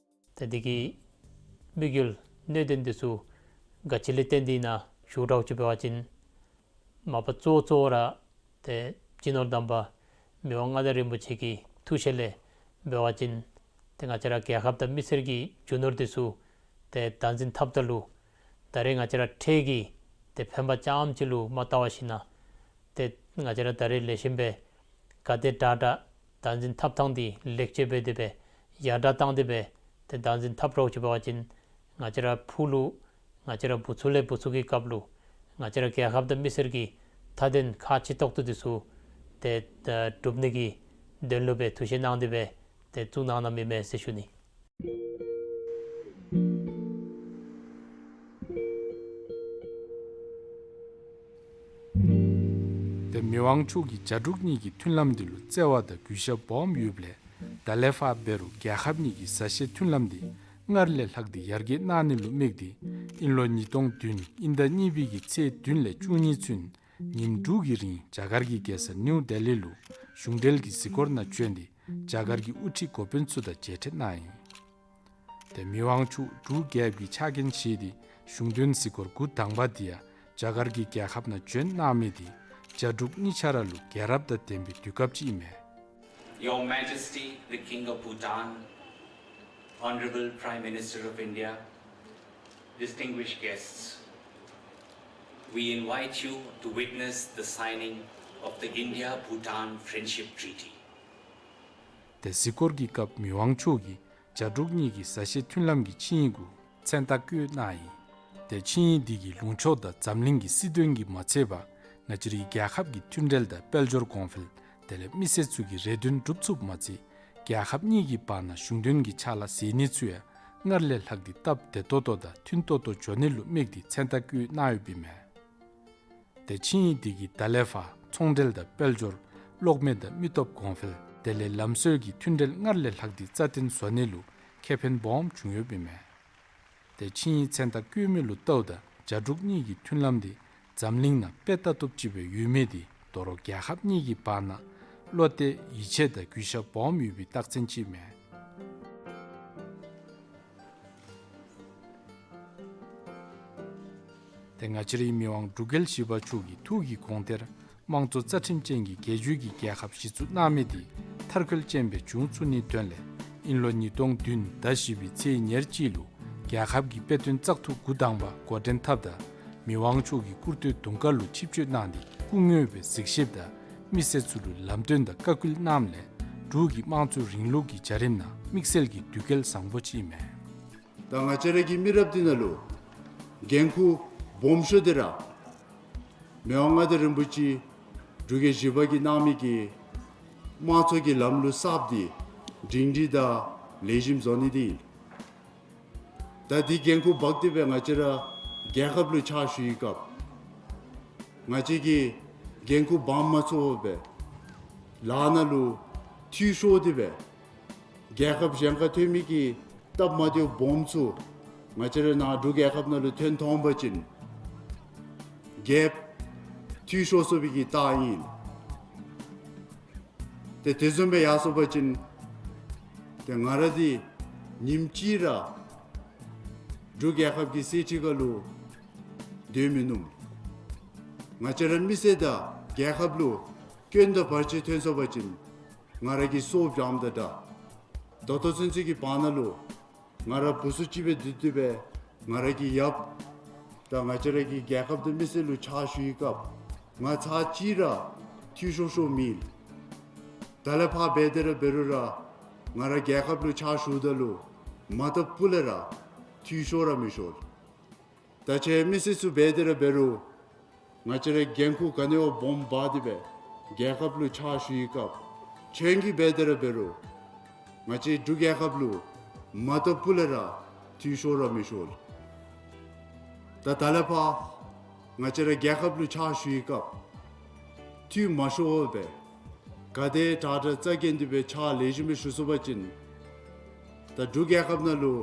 ཏེ་འདི་གི་དམིགས་ཡུལ་གནད་དོན་འདི་ཚུ་ག་ཅི་ལས་བརྟེན་ཏེ་ཨིན་ན་ཞུ་དགོཔ་ཅིག་འབད་བ་ཅིན་མ་པ་གཙོ་བོ་གཙོ་བོ་ར་ཏེ་སྤྱི་ནོར་དམ་པ་མི་དབང་མངའ་བདག་རིན་པོ་ཆེ་གི་ཐུགས་བཞེད་ལས་འབད་བ་ཅིན་ཏེ་ང་བཅས་ར་རྒྱལ་ཁབ་དང་མི་སེར་གྱི་རྒྱུ་ནོར་འདི་ཚུ་ཏེ་བདག་འཛིན་འཐབ་ད་ལུ་ད་རེས་ང་བཅས་ར་ཁྲལ་གྱི་ཏེ་ཕན་པ་རྐྱངམ་ཅིག་ལུ་མ་བལྟ་བར་ཞིན་ན་ཏེ་ང་བཅས་ར་ད་རེས་ལེགས་ཤོམ་སྦེ་ག་དེ་དྲག་དྲག་བདག་འཛིན་འཐབ་ཐངས་འདི་ལེགས་བཅོས་འབད་དེ་སྦེ་ཡར་དྲག་བཏང་སྟེ་སྦེ་ཏེ་བདག་འཛིན་འཐབ་རོགས་ཅིག་འབད་བ་ཅིན་ང་བཅས་ར་ཕུགས་ལུ་ང་བཅས་ར་བུ་ཚུ་ལས་བུ་ཚུ་གི་སྐབས་ལུ་ང་བཅས་ར་རྒྱལ་ཁབ་དང་མི་སེར་གྱི་མཐའ་དོན་ཁག་ཆེ་ཏོག་ཏོ་འདི་ཚུ་ཏེ་ད་སྒྲུབ་ནི་གི་དོན་ལུ་སྦེ་ཐུགས་བཞེད་གནང་སྟེ་སྦེ་ཏེ་བཙུགས་གནང་གནངམ་ཨིན་མས་ཟེར་ཞུ་ནི། ཏེ་མི་དབང་མཆོག་གིས་རྒྱ་འབྲུག་གཉིས་ཀྱི་མཐུན་ལམ་འདི་ལུ་བརྩེ་བ་དང་གུས་ཞབས་སྦོམ་ཡོདཔ་ལས་ད་ལས་ཕར་འབད་རུང་རྒྱལ་ཁབ་གཉིས་ཀྱི་བཟའ་བཞེས་མཐུན་ལམ་འདི་སྔར་ལས་ལྷག་སྟེ་ཡར་རྒྱས་གནང་ནི་ལུ་དམིགས་ཏེ་དབྱིན་ལོ་ཉིས་སྟོང་བདུན་དབྱིན་ཟླ་གཉིས་པའི་གི་ཚེས་བདུན་ལས་བཅུ་གཉིས་ཚུན་ཉིནམ་དྲུག་གི་རིང་རྒྱ་གར་གྱི་རྒྱལ་ས་ནིའུ་ལྡི་ལི་ལུ་གཞུང་འབྲེལ་གྱི་གཟིགས་སྐོར་ནང་བྱོན་ཏེ་རྒྱ་གར་གྱི་དབུ་ཁྲིད་འགོ་དཔོན་ཚུ་དང་མཇལ་འཕྲད་གནང་ཡི། ཏེ་མི་དབང་མཆོག་འབྲུག་རྒྱལ་ཁབ་ཀྱི་ཕྱག་འགན་བཞེས་ཏེ་གཞུང་དོན་གཟིགས་སྐོར་འགོ་དང་པ་འདི་ཡང་རྒྱ་གར་གྱི་རྒྱལ་ཁབ་ནང་བྱོན་གནང་མི་འདི་རྒྱ་འབྲུག་གཉིས་ཆ་ར་ལུ་རྒྱལ་རབས་དང་ལྡན་པའི་དུས་སྐབས་ཅིག་ཨིན་མས། Your Majesty, the King of Bhutan, Honorable Prime Minister of India, distinguished guests, we invite you to witness the signing of the India-Bhutan Friendship Treaty. ཏེ་གཟིགས་སྐོར་གྱི་སྐབས་མི་དབང་མཆོག་གིས་རྒྱ་འབྲུག་གཉིས་ཀྱི་བཟའ་བཞེས་མཐུན་ལམ་གྱི་ཆིངས་ཡིག་གུ་མཚན་རྟགས་བཀོད་གནང་ཡི། ཏེ་ཆིངས་ཡིག་འདི་གིས་ལུང་ཕྱོགས་དང་འཛམ་གླིང་གི་སྲིད་དོན་གྱིས་མ་ཚད་པར་ང་བཅས་རའི་རྒྱལ་ཁབ་ཀྱི་མཐུན་འབྲེལ་དང་དཔལ་འབྱོར་གོང་འཕེལ་དེ་ལས་མི་སེར་ཚུ་གི་རེ་འདུན་སྒྲུབ་ཚུགསཔ་མ་ཚད་རྒྱལ་ཁབ་གཉིས་ཀྱི་བར་ན་གཞུང་དོན་གྱི་ཕྱག་ལཱ་མཛད་ནི་ཚུ་ཡང་སྔར་ལས་ལྷག་སྟེ་སྟབས་བདེ་ཏོག་ཏོ་དང་མཐུན་ཏོག་ཏོ་འགྱོ་ནི་ལུ་དམིགས་ཏེ་མཚན་རྟགས་བཀོད་གནང་ཡོདཔ་ཨིན་མས། ཏེ་ཆིངས་ཡིག་འདི་གིས་ད་ལས་ཕར་ཚོང་འབྲེལ་དང་དཔལ་འབྱོར་གློག་མེ་དང་མི་སྟོབས་གོང་འཕེལ་དེ་ལས་ལམ་སྲོལ་གྱི་མཐུན་འབྲེལ་སྔར་ལས་ལྷག་སྟེ་རྩ་བརྟན་བཟོ་ནི་ལུ་ཁེ་ཕན་སྦོམ་བྱུང་ཡོདཔ་ཨིན་མས། ཏེ་ཆིངས་ཡིག་མཚན་རྟགས་བཀོད་མི་ལུ་བལྟཝ་ད་རྒྱ་འབྲུག་གཉིས་ཀྱི་མཐུན་ལམ་འདི་འཛམ་གླིང་ནང་དཔེ་ལྟ་བཏུབ་ཅིག་སྦེ་ཡོད་མི་འདི་དོ་རུང་རྒྱལ་ཁབ་གཉིས་ཀྱི་བར་ན་བློ་གཏད་ཡིད་ཆེས་དང་གུས་ཞབས་སྦོམ་ཡོད་པའི་རྟགས་མཚན་ཅིག་ཨིན་མས། ཏེ་ང་བཅས་རའི་མི་དབང་འབྲུག་རྒྱལ་བཞི་པ་མཆོག་གི་ཐུགས་ཀྱི་དགོངས་གཏེར་དམངས་གཙོ་རྩ་ཁྲིམས་ཅན་གྱི་རྒྱལ་བརྒྱུད་ཀྱི་རྒྱལ་ཁབ་གཞི་བཙུགས་གནང་མི་འདི་མཐར་འཁྱོལ་ཅན་སྦེ་འབྱུང་ཚུགས་ནིའི་དོན་ལས་དབྱིན་ལོ་ཉིས་སྟོང་བདུན་ཟླ་བཞི་པའི་ཚེས་ཉེར་གཅིག་ལུ་རྒྱལ་ཁབ་ཀྱི་དཔེ་སྟོན་བཙག་འཐུ་འགོ་དང་པ་འགོ་འདྲེན་འཐབ་ད་མི་དབང་མཆོག་གི་སྐུ་སྟོད་དུང་དཀར་ལུ་ཆིབས་བསྐྱོད་གནང་སྟེ་སྐུ་ངོ་སྦེ་གཟིགས་ཞིབ་དང་མི་སེར་ཚུ་ལུ་ལམ་སྟོན་དང་བཀའ་བཀོད་གནངམ་ལས་འབྲུག་གི་དམངས་གཙོའི་རིང་ལུགས་ཀྱི་བྱ་རིམ་ནང་དམིགས་བསལ་གྱི་དུས་བསྐལ་བཟང་པོ་ཅིག་ཨིན་མས། ད་ང་བཅས་ར་གི་མི་རབས་འདི་ནང་ལུ་འགན་ཁུར་སྦོམ་ཤོས་འདི་ར་མི་དབང་མངའ་བདག་རིན་པོ་ཆེ་འབྲུག་རྒྱལ་བཞི་པ་གིས་གནང་མི་གི་དམངས་གཙོ་གི་ལམ་ལུགས་གསརཔ་འདི་སྒྲིང་སྒྲི་དང་ལེགས་ཤོམ་བཟོ་ནི་འདི་ཨིན། ད་འདི་འགན་ཁུར་འབག་སྟེ་སྦེ་ང་བཅས་ར་རྒྱལ་ཁབ་ལུ་ཕྱག་ཞུ་བའི་སྐབས་ང་བཅས་ཀྱིས་འགན་ཁུར་འབག་མ་ཚུགས་པར་སྦེ་ལཱ་ནང་ལུ་འཐུས་ཤོར་ཏེ་སྦེ་རྒྱལ་ཁབ་གཞན་ཁར་ཐོན་མི་གི་སྟབས་མ་བདེཝ་སྦོམ་ཚུ་ང་བཅས་ར་ནཱ་འབྲུག་རྒྱལ་ཁབ་ནང་ལུ་ཐོན་ཐོན་པ་ཅིན་རྒྱལཔོ་འཐུས་ཤོར་སོང་བའི་གི་རྟགས་ཨིན། ཏེ་དེ་བཟུམ་སྦེ་ཡར་སོང་པ་ཅིན་ ཏེ་ང་ར་འདི་ཉིནམ་གཅིག་ར་འབྲུག་རྒྱལ་ཁབ་ཀྱི་གསེར་ཁྲི་ཁ་ལུ་སྡོད་མི་ནུམ། ང་བཅས་ར་མི་སེར་དང་རྒྱལ་ཁབ་ལུ་སྐྱོན་དང་བར་ཆད་ཐོན་སོང་པ་ཅིན་ང་ར་གི་སྲོག་བྱངམ་དང་འདྲ། ད་ལྟོ་ཚུན་ཚོད་ཀྱི་བར་ན་ལུ་ང་ར་བུ་ཚུ་གཅིག་སྦེ་སྡོད་སྡོད་སྦེ་ང་ར་གི་ཡབ་དང་ང་བཅས་ར་གི་རྒྱལ་ཁབ་དང་མི་སེར་ལུ་ཕྱག་ཞུ་བའི་སྐབས་ང་ཚར་གཅིག་ར་འཐུས་ཤོར་ཤོརཝ་མེད། ད་ལས་ཕར་འབད་དེ་ར་འབད་རུང་ར་ང་ར་རྒྱལ་ཁབ་ལུ་ཕྱག་ཞུཝ་ད་ལུ་མ་ཐོབ་སྤུ་ལས་ར་འཐུས་ཤོར་ར་མི་ཤོར། ད་ཁྱེད་མི་སེར་ཚུ་འབད་དེ་ར་འབད་རུང་ང་བཅས་ར་འགན་ཁུར་ག་ནི་བ་སྦོམ་འབག་སྟེ་སྦེ་རྒྱལ་ཁབ་ལུ་ཕྱག་ཞུ་བའི་སྐབས་ཁྱེད་ཀྱིས་འབད་དེ་ར་འབད་རུང་ང་བཅས་འབྲུག་རྒྱལ་ཁབ་ལུ་མ་ཐོབ་སྤུ་ལས་ར་འཐུས་ཤོར་ར་མི་ཤོར། ད་ད་ལས་ཕར་ང་བཅས་ར་རྒྱལ་ཁབ་ལུ་ཕྱག་ཞུ་བའི་སྐབས་འཐུས་མ་ཤོར་བར་སྦེ་ག་དེ་དྲག་དྲག་རྩ་འགེངས་ཏེ་སྦེ་ཕྱག་ལེགས་ཤོམ་སྦེ་ཞུ་ཚུགས་པ་ཅིན་ད་འབྲུག་རྒྱལ་ཁབ་ནང་ལུ་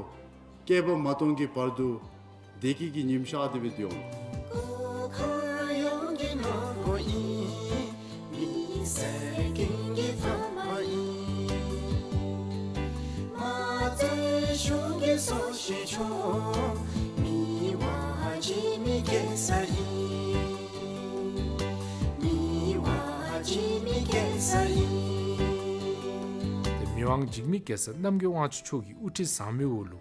བསྐལ་པ་མ་སྟོང་གི་བར་དུ་བདེ་སྐྱིད་ཀྱི་ཉིམ་ཤར་ཏེ་སྦེ་སྡོད་འོང་། ཏེ་མི་དབང་འཇིགས་མེད་རྒྱལ་ཚབ་རྣམ་རྒྱལ་དབང་ཕྱུག་མཆོག་གི་དབུ་ཁྲིད་བཟང་མོའི་འོག་ལུ་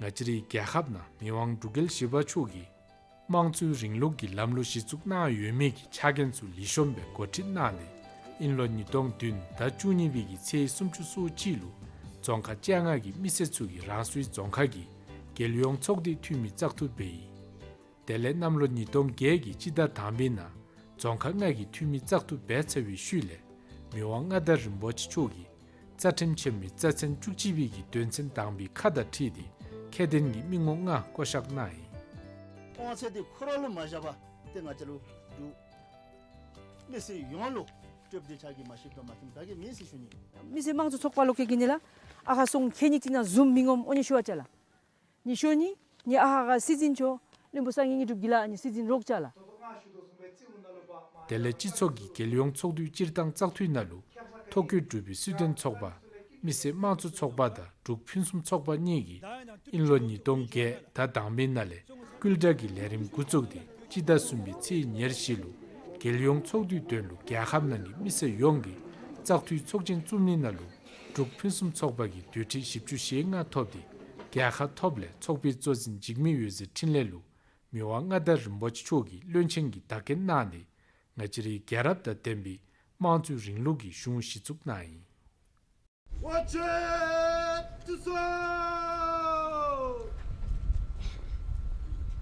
ང་བཅས་རའི་རྒྱལ་ཁབ་ནང་མི་དབང་འབྲུག་རྒྱལ་བཞི་པ་མཆོག་གིས་དམངས་གཙོའི་རིང་ལུགས་ཀྱི་ལམ་ལུགས་གཞི་བཙུགས་གནང་ཡོད་མི་གི་ཕྱག་འགན་ཚུ་ལེགས་ཤོམ་སྦེ་འགོ་ཁྲིད་གནང་སྟེ་ཨིན་ལོ་ཉིས་སྟོང་བདུན་ཟླ་བཅུ་གཉིས་པའི་གི་ཚེས་སུམ་ཅུ་སོ་གཅིག་ལུ་རྫོང་ཁག་བཅོ་ལྔ་གི་མི་སེར་ཚུ་གིས་རང་སོའི་རྫོང་ཁག་གི་རྒྱལ་ཡོངས་ཚོགས་སྡེའི་འཐུས་མི་བཙག་འཐུ་འབད་ཡི། དེ་ལས་གནམ་ལོ་ཉིས་སྟོང་བརྒྱད་ཀྱི་སྤྱི་ཟླ་དང་པའི་ནང་རྫོང་ཁག་ལྔ་གི་འཐུས་མི་བཙག་འཐུ་འབད་ཚར་བའི་ཤུལ་ལས་མི་དབང་མངའ་བདག་རིན་པོ་ཆེ་མཆོག་གིས་རྩ་ཁྲིམས་ཆེན་མོའི་རྩ་ཚན་བཅུ་གཅིག་པའི་གི་དོན་ཚན་དང་པའི་ཁ་དང་འཁྲིལ་ཏེ་ཁྱད་ལྡན་གྱི་མི་ངོམ་ལྔ་བསྐོ་བཞག་གནང་ཡི། དབང་ཚད་འདི་ཁོ་ར་ལུ་མ་བཞག་པར་ཏེ་ང་བཅས་ལུ་འབྲུག་མི་སེར་ཡོངས་ལུ་སྤྲོདཔ་འདི་ཁྱེད་ཀྱིས་མ་ཤེསཔ་མ་ཚུགས་ད་གི་མེད་ཟེར་ཞུ་ནི། མི་སེར་དམངས་གཙོ་ཚོགས་པ་ལོག་ཁྱེད་ཀྱིས་ནི་ལགས་ཨ་ཁ་སོང་ཁྱེད་གཉིས་ཅིག་ནང་ཟུམ་མི་ངོམ་འོང་ནི་ཞུ་བ་ཅ་ལགས། ཉི་ཤུ་གཉིས་ནི་ཨ་ཧ་ག་སྲིད་འཛིན་མཆོག་བློན་པོ་སངས་རྒྱས་དངོས་གྲུབ་ཀྱིས་ལགས་ཨ་ནི་སྲིད་འཛིན་རོགས་ཅ་ལགས། དེ་ལས་སྤྱི་ཚོགས་ཀྱི་རྒྱལ་ཡོངས་ཚོགས་འདུའི་སྤྱིར་བཏང་བཙག་འཐུའི་ནང་ལུ་ཐོ་བཀོད་གྲུབ་པའི་སྲིད་དོན་ཚོགས་པ་མི་སེར་དམངས་གཙོ་ཚོགས་པ་དང་འབྲུག་ཕུན་སུམ་ཚོགས་པ་གཉིས་ཀྱིས་ཨིན་ལོ་ཉིས་སྟོང་བརྒྱད་ཟླ་དང་པའི་ནང་ལས་སྐུལ་དྲག་གི་ལས་རིམ་འགོ་བཙུགས་ཏེ་སྤྱི་ཟླ་གསུམ་པའི་ཚེས་ཉེར་བཞི་ལུ་རྒྱལ་ཡོངས་ཚོགས་འདུའི་དོན་ལུ་རྒྱལ་ཁབ་ནང་གི་མི་སེར་ཡོངས་ཀྱིས་བཙག་འཐུའི་ཚོགས་ཆེན་བཙུགས་ནི་ནང་ལུ་འབྲུག་ཕུན་སུམ་ཚོགས་པ་གིས་དོས་ཁྲི་བཞི་བཅུ་ཞེ་ལྔ་ཐོབ་སྟེ་རྒྱལ་ཁ་ཐོབ་ལས་ཚོགས་པའི་གཙོ་འཛིན་འཇིགས་མེད་འོད་ཟེར་འཕྲིན་ལས་ལུ་མི་དབང་མངའ་བདག་རིན་པོ་ཆེ་མཆོག་གིས་བློན་ཆེན་གྱི་བདག་རྐྱེན་གནང་སྟེ་ང་བཅས་རའི་རྒྱལ་རབས་དང་ལྡན་པའི་དམངས་གཙོའི་རིང་ལུགས་ཀྱི་གཞུང་གཞི་བཙུགས་གནང་ཡི། དབང་ཆེན་བཙུགས་སོ།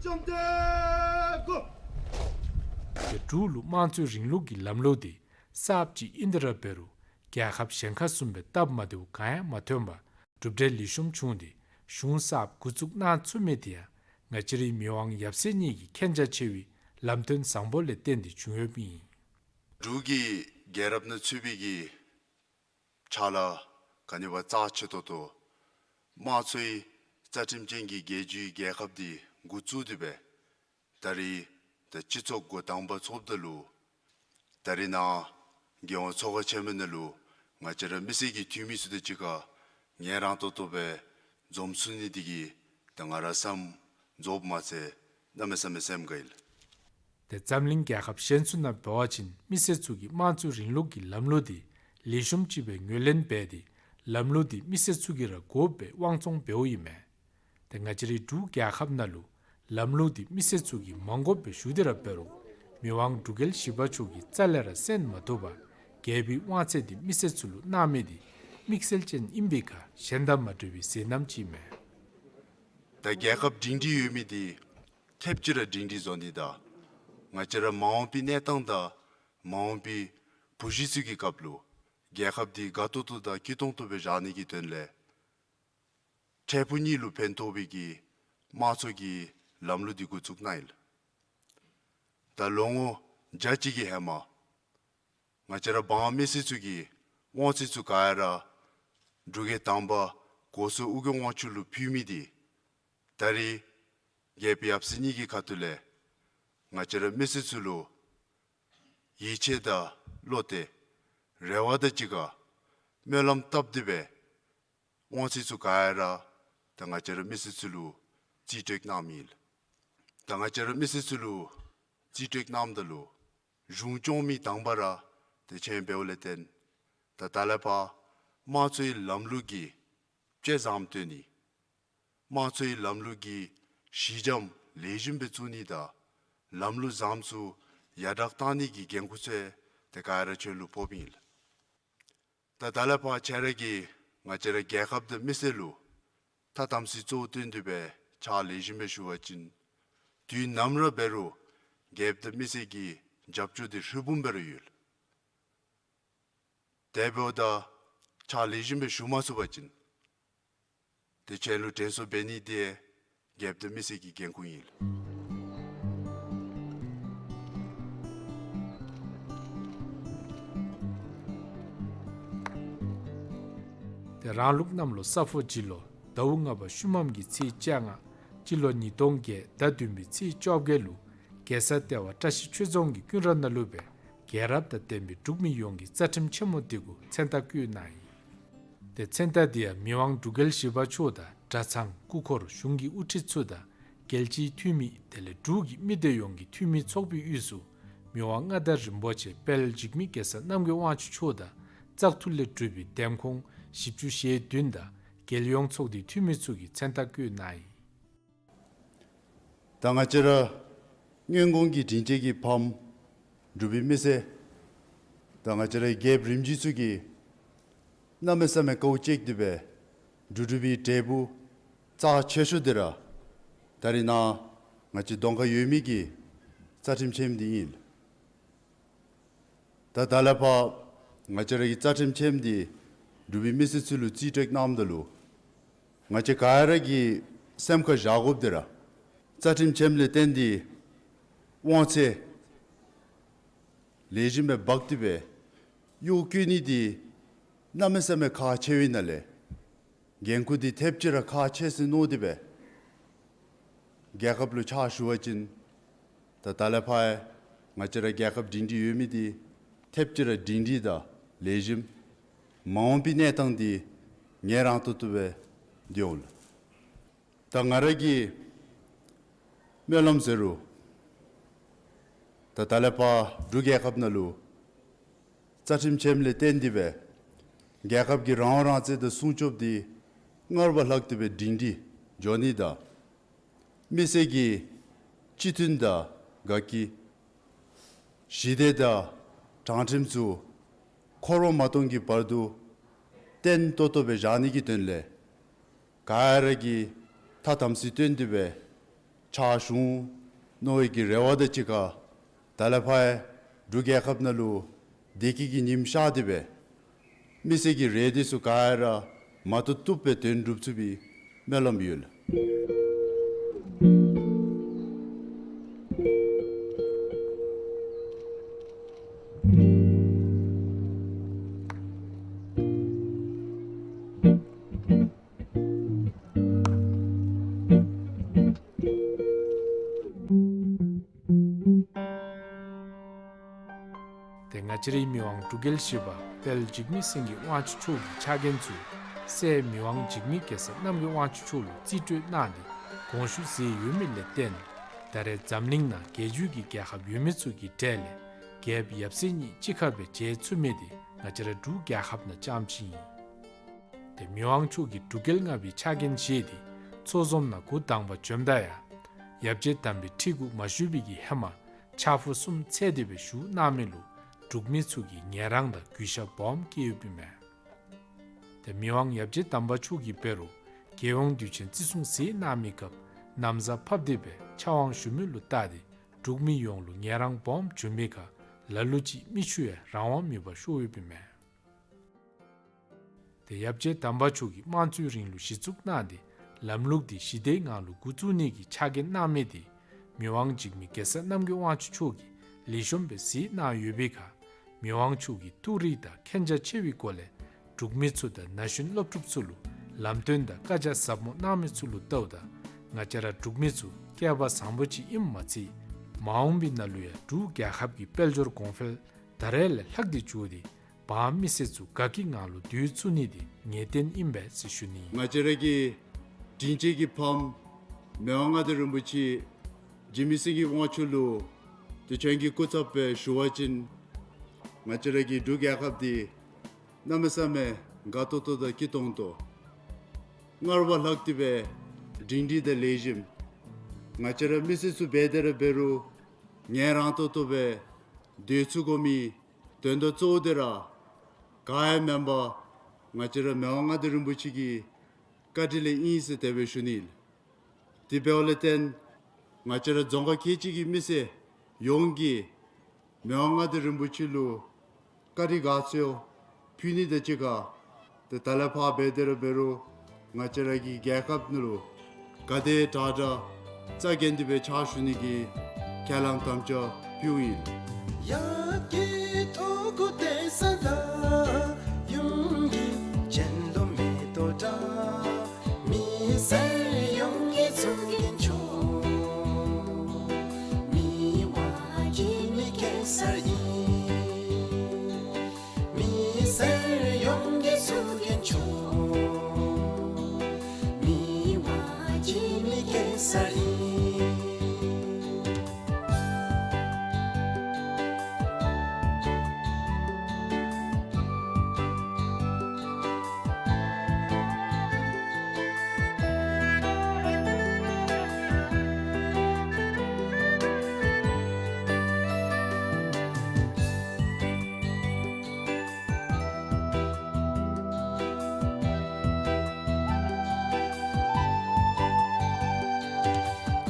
བཅོམ་ལྡན་སྒོ། ཏེ་འབྲུག་ལུ་དམངས་གཙོའི་རིང་ལུགས་ཀྱི་ལམ་ལུགས་འདི་གསརཔ་ཅིག་ཨིན་ཏེ་ར་འབད་རུང་རྒྱལ་ཁབ་གཞན་ཁར་བཟུམ་སྦེ་སྟབས་མ་བདེཝ་གང་ཡང་མ་ཐོན་པར་གྲུབ་འབྲས་ལེགས་ཤོམ་བྱུང་སྟེ་གཞུང་གསརཔ་འགོ་བཙུགས་གནང་ཚུགས་མི་དེ་ཡང་ང་བཅས་རའི་མི་དབང་ཡབ་སྲས་གཉིས་ཀྱི་མཁྱེན་རྒྱ་ཆེ་བའི་ལམ་སྟོན་བཟང་པོ་ལས་བརྟེན་ཏེ་བྱུང་ཡོདཔ་ཨིན། འབྲུག་གི་རྒྱལ་རབས་ནང་ཚུད་པའི་གི་ཕྱག་ལཱ་ག་ནི་བ་རྩ་ཆེ་ཏོག་ཏོ་དམངས་གཙོའི་རྩ་ཁྲིམས་ཅན་གྱི་རྒྱལ་བརྒྱུད་རྒྱལ་ཁབ་འདི་འགོ་བཙུགས་ཏེ་སྦེ་ད་རེས་ད་སྤྱི་ཚོགས་འགོ་དང་པ་ཚོགསཔ་ད་ལུ་ད་རེས་ནཱ་རྒྱལ་ཡོངས་ཚོགས་ཁང་ཆེན་མོ་ནང་ལུ་ང་བཅས་ར་མི་སེར་གྱི་འཐུས་མི་ཚུ་དང་གཅིག་ཁར་ངལ་རངས་ཏོག་ཏོ་སྦེ་འཛོམས་ཚུགས་ནི་འདི་གིས་ད་ང་ར་བསམ་རྫོགསཔ་མ་ཚད་གནམ་མེད་ས་མེད་སེམས་དགའ་ཡི་ལགས། ཏེ་འཛམ་གླིང་རྒྱལ་ཁབ་གཞན་ཚུ་ནང་འབད་བ་ཅིན་མི་སེར་ཚུ་གིས་དམངས་གཙོའི་རིང་ལུགས་ཀྱི་ལམ་ལུགས་འདི་ལེགས་ཤོམ་ཅིག་སྦེ་ངོས་ལེན་འབད་དེ་ལམ་ལུགས་འདི་མི་སེར་ཚུ་གིས་ར་དགོཔ་སྦེ་དབང་བཙོང་འབདཝ་ཨིན་མས། ཏེ་ང་བཅས་རའི་འབྲུག་རྒྱལ་ཁབ་ནང་ལུ་ལམ་ལུགས་འདི་མི་སེར་ཚུ་གིས་མ་དགོཔ་སྦེ་ཞུ་སྟེ་ར་འབད་རུང་མི་དབང་འབྲུག་རྒྱལ་བཞི་པ་མཆོག་གིས་རྩ་ལས་ར་གསན་མ་བཏུབ་པར་རྒྱལ་པོའི་དབང་ཚད་འདི་མི་སེར་ཚུ་ལུ་གནང་མི་འདི་དམིགས་བསལ་ཅན་ཨིན་པའི་ཁར་གཞན་དང་མ་འདྲ་བའི་ཟེར་རྣམ་ཅིག་ཨིན་མས། ད་རྒྱལ་ཁབ་སྒྲིང་སྒྲིང་ཡོད་མི་འདི་ཐེབས་ཅིག་ར་སྒྲིང་སྒྲིང་བཟོ་ནི་དང་ང་བཅས་ར་མ་འོངས་པའི་གནས་སྟངས་དང་མ་འོངས་པའི་བུ་གཞི་ཚུ་གི་སྐབས་ལུ་རྒྱལ་ཁབ་འདི་དགའ་ཏོག་ཏོ་དང་སྐྱིད་ཏོང་ཏོ་སྦེ་བཞག་ནི་གི་དོན་ལས་འཕྲལ་ཕུགས་གཉིས་ལུ་ཕན་ཐོགས་པའི་གི་དམངས་གཙོ་གི་ལམ་ལུགས་འདི་འགོ་བཙུགས་གནང་ཡི་ལགས། ད་ལོ་ངོ་བརྒྱ་ཅིག་གི་ཧེ་མ་ང་བཅས་ར་འབངས་མི་སེར་ཚུ་གི་དབང་ཚད་ཚུ་ག་ར་འབྲུག་རྒྱལ་དང་པ་གོང་ས་ཨོ་རྒྱན་དབང་ཕྱུག་ལུ་ཕུལ་མི་འདི་ད་རེས་རྒྱལ་པོ་ཡབ་སྲས་གཉིས་ཀྱི་ཁ་ཐུག་ལས་ང་བཅས་ར་མི་སེར་ཚུ་ལུ་ཡིད་ཆེས་དང་བློ་གཏད་རེ་བ་དང་གཅིག་ཁར་སྨོན་ལམ་བཏབ་སྟེ་སྦེ་ དབང་ཚད་ཚུ་ག་ར་ད་ང་བཅས་ར་མི་སེར་ཚུ་ལུ་རྩིས་སྤྲོད་གནངམ་ཨིན་ལགས། ད་ང་བཅས་ར་མི་སེར་ཚུ་ལུ་རྩིས་སྤྲོད་གནངམ་ད་ལུ་གཞུང་སྐྱོང་མི་དང་པ་ར་ཏེ་ཁྱེད་འབདཝ་ལས་བརྟེན་ད་ད་ལས་ཕར་དམངས་གཙོའི་ལམ་ལུགས་ཀྱི་དཔྱད་བཟང་བཏོན་ནི་དམངས་གཙོའི་ལམ་ལུགས་ཀྱི་གཞི་འགྱམ་ལེགས་ཤོམ་སྦེ་བཙུགས་ནི་དང་ལམ་ལུགས་བཟངམ་ཚུ་ཡར་དྲག་གཏང་ནི་གི་འགན་ཁུར་ཚུ་ཏེ་ག་ར་ཁྱེད་ལུ་ཕོགཔ་ཨིན་ལགས། ད་ད་ལས་ཕར་ཁྱེད་ར་གིས་ང་བཅས་ར་རྒྱལ་ཁབ་དང་མི་སེར་ལུ་ཐ་དམ་ཚིག་གཙོ་བོ་བཏོན་ཏེ་སྦེ་ཕྱག་ལེགས་ཤོམ་སྦེ་ཞུ་བ་ཅིན་དུས་ནམ་ར་འབད་རུང་རྒྱལ་ཁབ་དང་མི་སེར་གྱི་རྒྱབ་སྐྱོར་འདི་ཧྲིལ་བུམ་སྦེ་ར་ཡོད་ལགས། དེ་འབདཝ་ད་ཕྱག་ལེགས་ཤོམ་སྦེ་ཞུ་མ་ཚུགས་པ་ཅིན་ཏེ་ཁྱེད་ལུ་དྲན་གསོ་འབད་ནི་འདི་རྒྱལ་ཁབ་དང་མི་སེར་གྱི་འགན་ཁུར་ཨིན་ལགས། ཏེ་རང་ལུགས་གནམ་ལོ་ས་ཕོ་བྱི་ལོ་ཟླཝ་ལྔ་པ་ཤུལ་མམ་གྱི་ཚེས་བཅོ་ལྔ་སྤྱི་ལོ་ཉིས་སྟོང་བརྒྱད་ཟླ་བདུན་པའི་ཚེས་བཅོ་བརྒྱད་ལུ་གེ་སར་ལྟེ་བ་བཀྲ་ཤིས་ཆོས་རྫོང་གི་ཀུན་ར་ནང་ལུ་སྦེ་རྒྱལ་རབས་དང་ལྡན་པའི་འབྲུག་མི་ཡོངས་ཀྱི་རྩ་ཁྲིམས་ཆེན་མོ་འདི་གུ་མཚན་རྟགས་བཀོད་གནང་ཡི། ཏེ་མཚན་རྟགས་འདི་ཡང་མི་དབང་འབྲུག་རྒྱལ་བཞི་པ་མཆོག་དང་གྲྭ་ཚང་སྐུ་འཁོར་གཞུང་གི་དབུ་ཁྲིད་ཚུ་དང་རྒྱལ་སྤྱིའི་འཐུས་མི་དེ་ལས་འབྲུག་གི་མི་སྡེ་ཡོངས་ཀྱི་འཐུས་མི་ཚོགས་པའི་དབུས་སུ་མི་དབང་མངའ་བདག་རིན་པོ་ཆེ་དཔལ་འཇིགས་མེད་གེ་སར་རྣམ་རྒྱལ་དབང་ཕྱུག་མཆོག་དང་བཙག་འཐུ་ལས་གྲུབ་པའི་འདེམས་ཁོངས་བཞི་བཅུ་ཞེ་བདུན་དང་རྒྱལ་ཡོངས་ཚོགས་སྡེའི་འཐུས་མི་ཚུ་གིས་མཚན་རྟགས་བཀོད་གནང་ཡི། ད་ང་བཅས་ར་སྔོན་གོང་གི་དྲིན་ཅན་གྱི་ཕམ་འབྲུག་པའི་མི་སེར་ད་ང་བཅས་རའི་རྒྱལཔོ་རིམ་བྱོན་ཚུ་གིས་གནམ་མེད་ས་མེད་དཀའཝ་སྤྱད་དེ་སྦེ་འབྲུག་འབྲུག་པའི་འབྲས་བུ་རྩ་ཆེ་ཤོས་འདི་ར་ད་རིས་ནཱ་ང་བཅས་གདོང་ཁར་ཡོད་མི་གི་རྩ་ཁྲིམས་ཆེན་མོ་འདི་ཨིན་ལགས། ད་ད་ལས་ཕར་ང་བཅས་ར་གི་རྩ་ཁྲིམས་ཆེན་མོ་འདི་འབྲུག་པའི་མི་སེར་ཚུ་ལུ་རྩིས་སྤྲོད་གནངམ་ད་ལུ་ང་བཅས་ག་ར་གིས་སེམས་ཁར་བཞག་དགོཔ་འདི་ར་རྩ་ཁྲིམས་ཆེན་མོ་ལས་བརྟེན་ཏེ་དབང་ཚད་ལེགས་ཤོམ་སྦེ་འབག་སྟེ་སྦེ་གཡོག་བཀོལ་ནི་འདི་གནམ་མེད་ས་མེད་ཁག་ཆེ་བའི་ནང་ལས་འགན་ཁུར་འདི་ཐེབས་ཅིག་ར་ཁག་ཆེ་ཟེར་མནོ་སྟེ་སྦེ་རྒྱལ་ཁབ་ལུ་ཕྱག་ཞུ་བ་ཅིན་ད་ད་ལས་ཕར་ང་བཅས་ར་རྒྱལ་ཁབ་སྒྲིང་སྒྲིང་ཡོད་མི་འདི་ཐེབས་ཅིག་ར་སྒྲིང་སྒྲིང་དང་ལེགས་ཤོམ་མ་འོངས་པའི་གནས་སྟངས་འདི་ངལ་རངས་ཏོག་ཏོ་སྦེ་སྡོད་འོང་ལགས། ད་ང་ར་གི་སྨོན་ལམ་ཟེར་རུང་ད་ད་ལས་ཕར་འབྲུག་རྒྱལ་ཁབ་ནང་ལུ་རྩ་ཁྲིམས་ཆེན་མོ་ལས་བརྟེན་ཏེ་སྦེ་རྒྱལ་ཁབ་ཀྱི་རང་དབང་རང་བཙན་དང་སྲུང་སྐྱོབ་འདི་སྔར་བ་ལྷག་སྟེ་སྦེ་སྒྲིང་སྒྲིང་འགྱོ་ནི་དང་མི་སེར་གྱི་སྤྱི་མཐུན་དང་དགའ་སྐྱིད་ཞི་བདེ་དང་དྲང་ཁྲིམས་ཚུ་འཁོར་བ་མ་སྟོངས་ཀྱི་བར་དུ་བརྟན་ཏོག་ཏོ་སྦེ་བཞག་ནི་གི་དོན་ལས་ག་ར་གིས་ཐ་དམ་ཚིག་བཏོན་ཏེ་སྦེ་ཕྱག་ཞུ་འོང་མནོ་བའི་གི་རེ་བ་དང་གཅིག་ཁར་ད་ལས་ཕར་འབྲུག་རྒྱལ་ཁབ་ནང་ལུ་བདེ་སྐྱིད་ཀྱི་ཉིམ་ཤར་ཏེ་སྦེ་མི་སེར་གྱི་རེ་འདོད་ཚུ་ག་ར་མ་ཐུབ་ཐུབ་སྦེ་དོན་འགྲུབ་ཚུགས་པའི་སྨོན་ལམ་ཡོད་ལགས། ཏེ་ང་བཅས་རའི་མི་དབང་འབྲུག་རྒྱལ་བཞི་པ་དཔལ་འཇིགས་མེད་སེང་གེ་དབང་ཕྱུག་མཆོག་གི་ཕྱག་འགན་ཚུ་སྲས་མི་དབང་འཇིགས་མེད་གེ་སར་རྣམ་རྒྱལ་དབང་ཕྱུག་མཆོག་ལུ་རྩིས་སྤྲོད་གནང་སྟེ་དགོངས་ཞུ་མཛད་ཡོད་མི་ལས་བརྟེན་ད་རེས་འཛམ་གླིང་ནང་རྒྱལ་བརྒྱུད་ཀྱི་རྒྱལ་ཁབ་ཡོད་མི་ཚུ་གི་གྲས་ལས་རྒྱལཔོ་ཡབ་སྲས་གཉིས་གཅིག་ཁར་སྦེ་མཇལ་ཚུགས་མི་འདི་ང་བཅས་ར་འབྲུག་རྒྱལ་ཁབ་ནང་རྐྱངམ་ཅིག་ཨིན། ཏེ་མི་དབང་མཆོག་གིས་འབྲུག་རྒྱལ་ལྔ་པའི་ཕྱག་འགན་བཞེས་ཏེ་ཚོགས་འཛོམས་ནང་འགོ་དང་པ་བྱོནམ་ད་ཡང་ཡབ་རྗེ་དམ་པའི་ཁྲི་གུ་མ་བཞུགས་པའི་གི་ཧེ་མ་ཕྱག་ཕུ་གསུམ་འཚལ་ཏེ་སྦེ་བཞུགས་གནང་མི་ལུ་འབྲུག་མི་ཚུ་གིས་ངལ་རངས་དང་གུས་ཞབས་སྦོམ་བསྐྱེད་ཡོདཔ་ཨིན་མས། ཏེ་མི་དབང་ཡབ་རྗེ་དམ་པ་མཆོག་གིས་འབད་རུང་རྒྱལ་ཡོངས་དུས་ཆེན་བརྩི་སྲུང་མཛད་གནང་མི་སྐབས་ན་བཟའ་ཕབ་སྟེ་སྦེ་ཕྱག་དབང་ཞུ་མི་ལུ་བལྟ་སྟེ་འབྲུག་མི་ཡོངས་ལུ་ངལ་རངས་སྦོམ་བྱུང་མི་ཁར་ལ་ལུ་ཅིག་མིག་ཆུ་ཡང་རང་དབང་མེད་པར་ཤོར་ཡོདཔ་ཨིན་མས། ཏེ་ཡབ་རྗེ་དམ་པ་མཆོག་གིས་དམངས་གཙོའི་རིང་ལུགས་གཞི་བཙུགས་གནང་སྟེ་ལམ་ལུགས་འདི་ཞི་བདེའི་ངང་ལུ་འགོ་བཙུགས་ནི་གི་ཕྱག་འགན་གནང་མི་འདི་མི་དབང་འཇིགས་མེད་གེ་སར་རྣམ་རྒྱལ་དབང་ཕྱུག་མཆོག་གིས་ལེགས་ཤོམ་སྦེ་གཟིགས་གནང་ཡོད་པའི་ཁར་མི་དབང་མཆོག་གིས་ཐུགས་རིག་དང་མཁྱེན་རྒྱ་ཆེ་བའི་སྒོ་ལས་འབྲུག་མི་ཚུ་དང་ན་གཞོན་སློབ་ཕྲུག་ཚུ་ལུ་ལམ་སྟོན་དང་བཀའ་རྒྱ་ཟབ་མོ་གནང་མི་ཚུ་ལུ་བལྟཝ་ད་ང་བཅས་ར་འབྲུག་མི་ཚུ་སྐལ་པ་བཟང་པོ་ཅིག་ཨིནམ་མ་ཚད་མ་འོངས་པའི་ནང་ལུ་ཡང་འབྲུག་རྒྱལ་ཁབ་ཀྱི་དཔལ་འབྱོར་གོང་འཕེལ་ད་རེས་ལས་ལྷག་སྟེ་འགྱོ་སྟེ་ འབངས་མི་སེར་ཚུ་དགའ་སྐྱིད་ངང་ལུ་སྡོད་ཚུགས་ནི་འདི་ངེས་གཏན་ཨིན་པས་ཟེར་ཞུ་ནི། ང་བཅས་ར་གི་དྲིན་ཅན་གྱི་ཕམ་མི་དབང་མངའ་བདག་རིན་པོ་ཆེ་འཇིགས་མེད་སེང་གེ་དབང་ཕྱུག་ལུ་དུས་ཆེན་གྱི་སྐུ་ཚབ་སྦེ་ཞུ་བ་ཅིན་ང་བཅས་ར་གི་འབྲུག་རྒྱལ་ཁབ་འདི་གནམ་མེད་ས་མེད་དགའ་ཏོག་ཏོ་དང་སྐྱིད་ཏོང་ཏོ། སྔར་བ་ལྷག་སྟེ་སྦེ་སྒྲིང་སྒྲིང་དང་ལེགས་ཤོམ། ང་བཅས་ར་མི་སེར་ཚུ་འབད་དེ་ར་འབད་རུང་ངལ་རངས་ཏོག་ཏོ་སྦེ་སྡོད་ཚུགས་དགོ་མི་དོན་དག་གཙོ་བོ་འདི་ར་ག་ཡང་མེན་པར་ང་བཅས་ར་མི་དབང་མངའ་བདག་རིན་པོ་ཆེ་གི་བཀའ་དྲིན་ལས་ཨིན་ཟེར་དེ་སྦེ་ཞུ་ནི་ལགས། དེ་འབདཝ་ལས་བརྟེན་ང་བཅས་ར་རྫོང་ཁག་ཁལ་གཅིག་གི་མི་སེར་ཡོངས་ཀྱིས་མི་དབང་མངའ་བདག་རིན་པོ་ཆེ་ལུ་བཀའ་དྲིན་དགའ་ཚོར་ཕུལ་ནི་དང་གཅིག་ཁར་ཏེ་ད་ལས་ཕར་འབད་དེ་ར་འབད་རུང་ང་བཅས་ར་གི་རྒྱལ་ཁབ་ནང་ལུ་དགའ་དད་དྲག་དྲག་རྩ་འགེངས་ཏེ་སྦེ་ཕྱག་ཞུ་ནི་གི་ཁས་བླངས་དམ་བཅའ་ཕུལཝ་ཨིན། མི་སེར་ཡོངས་ཀྱི་གཙུག་རྒྱན་མཆོག། མི་དབང་འཇིགས་མེད་གེ་སར་ཨིན།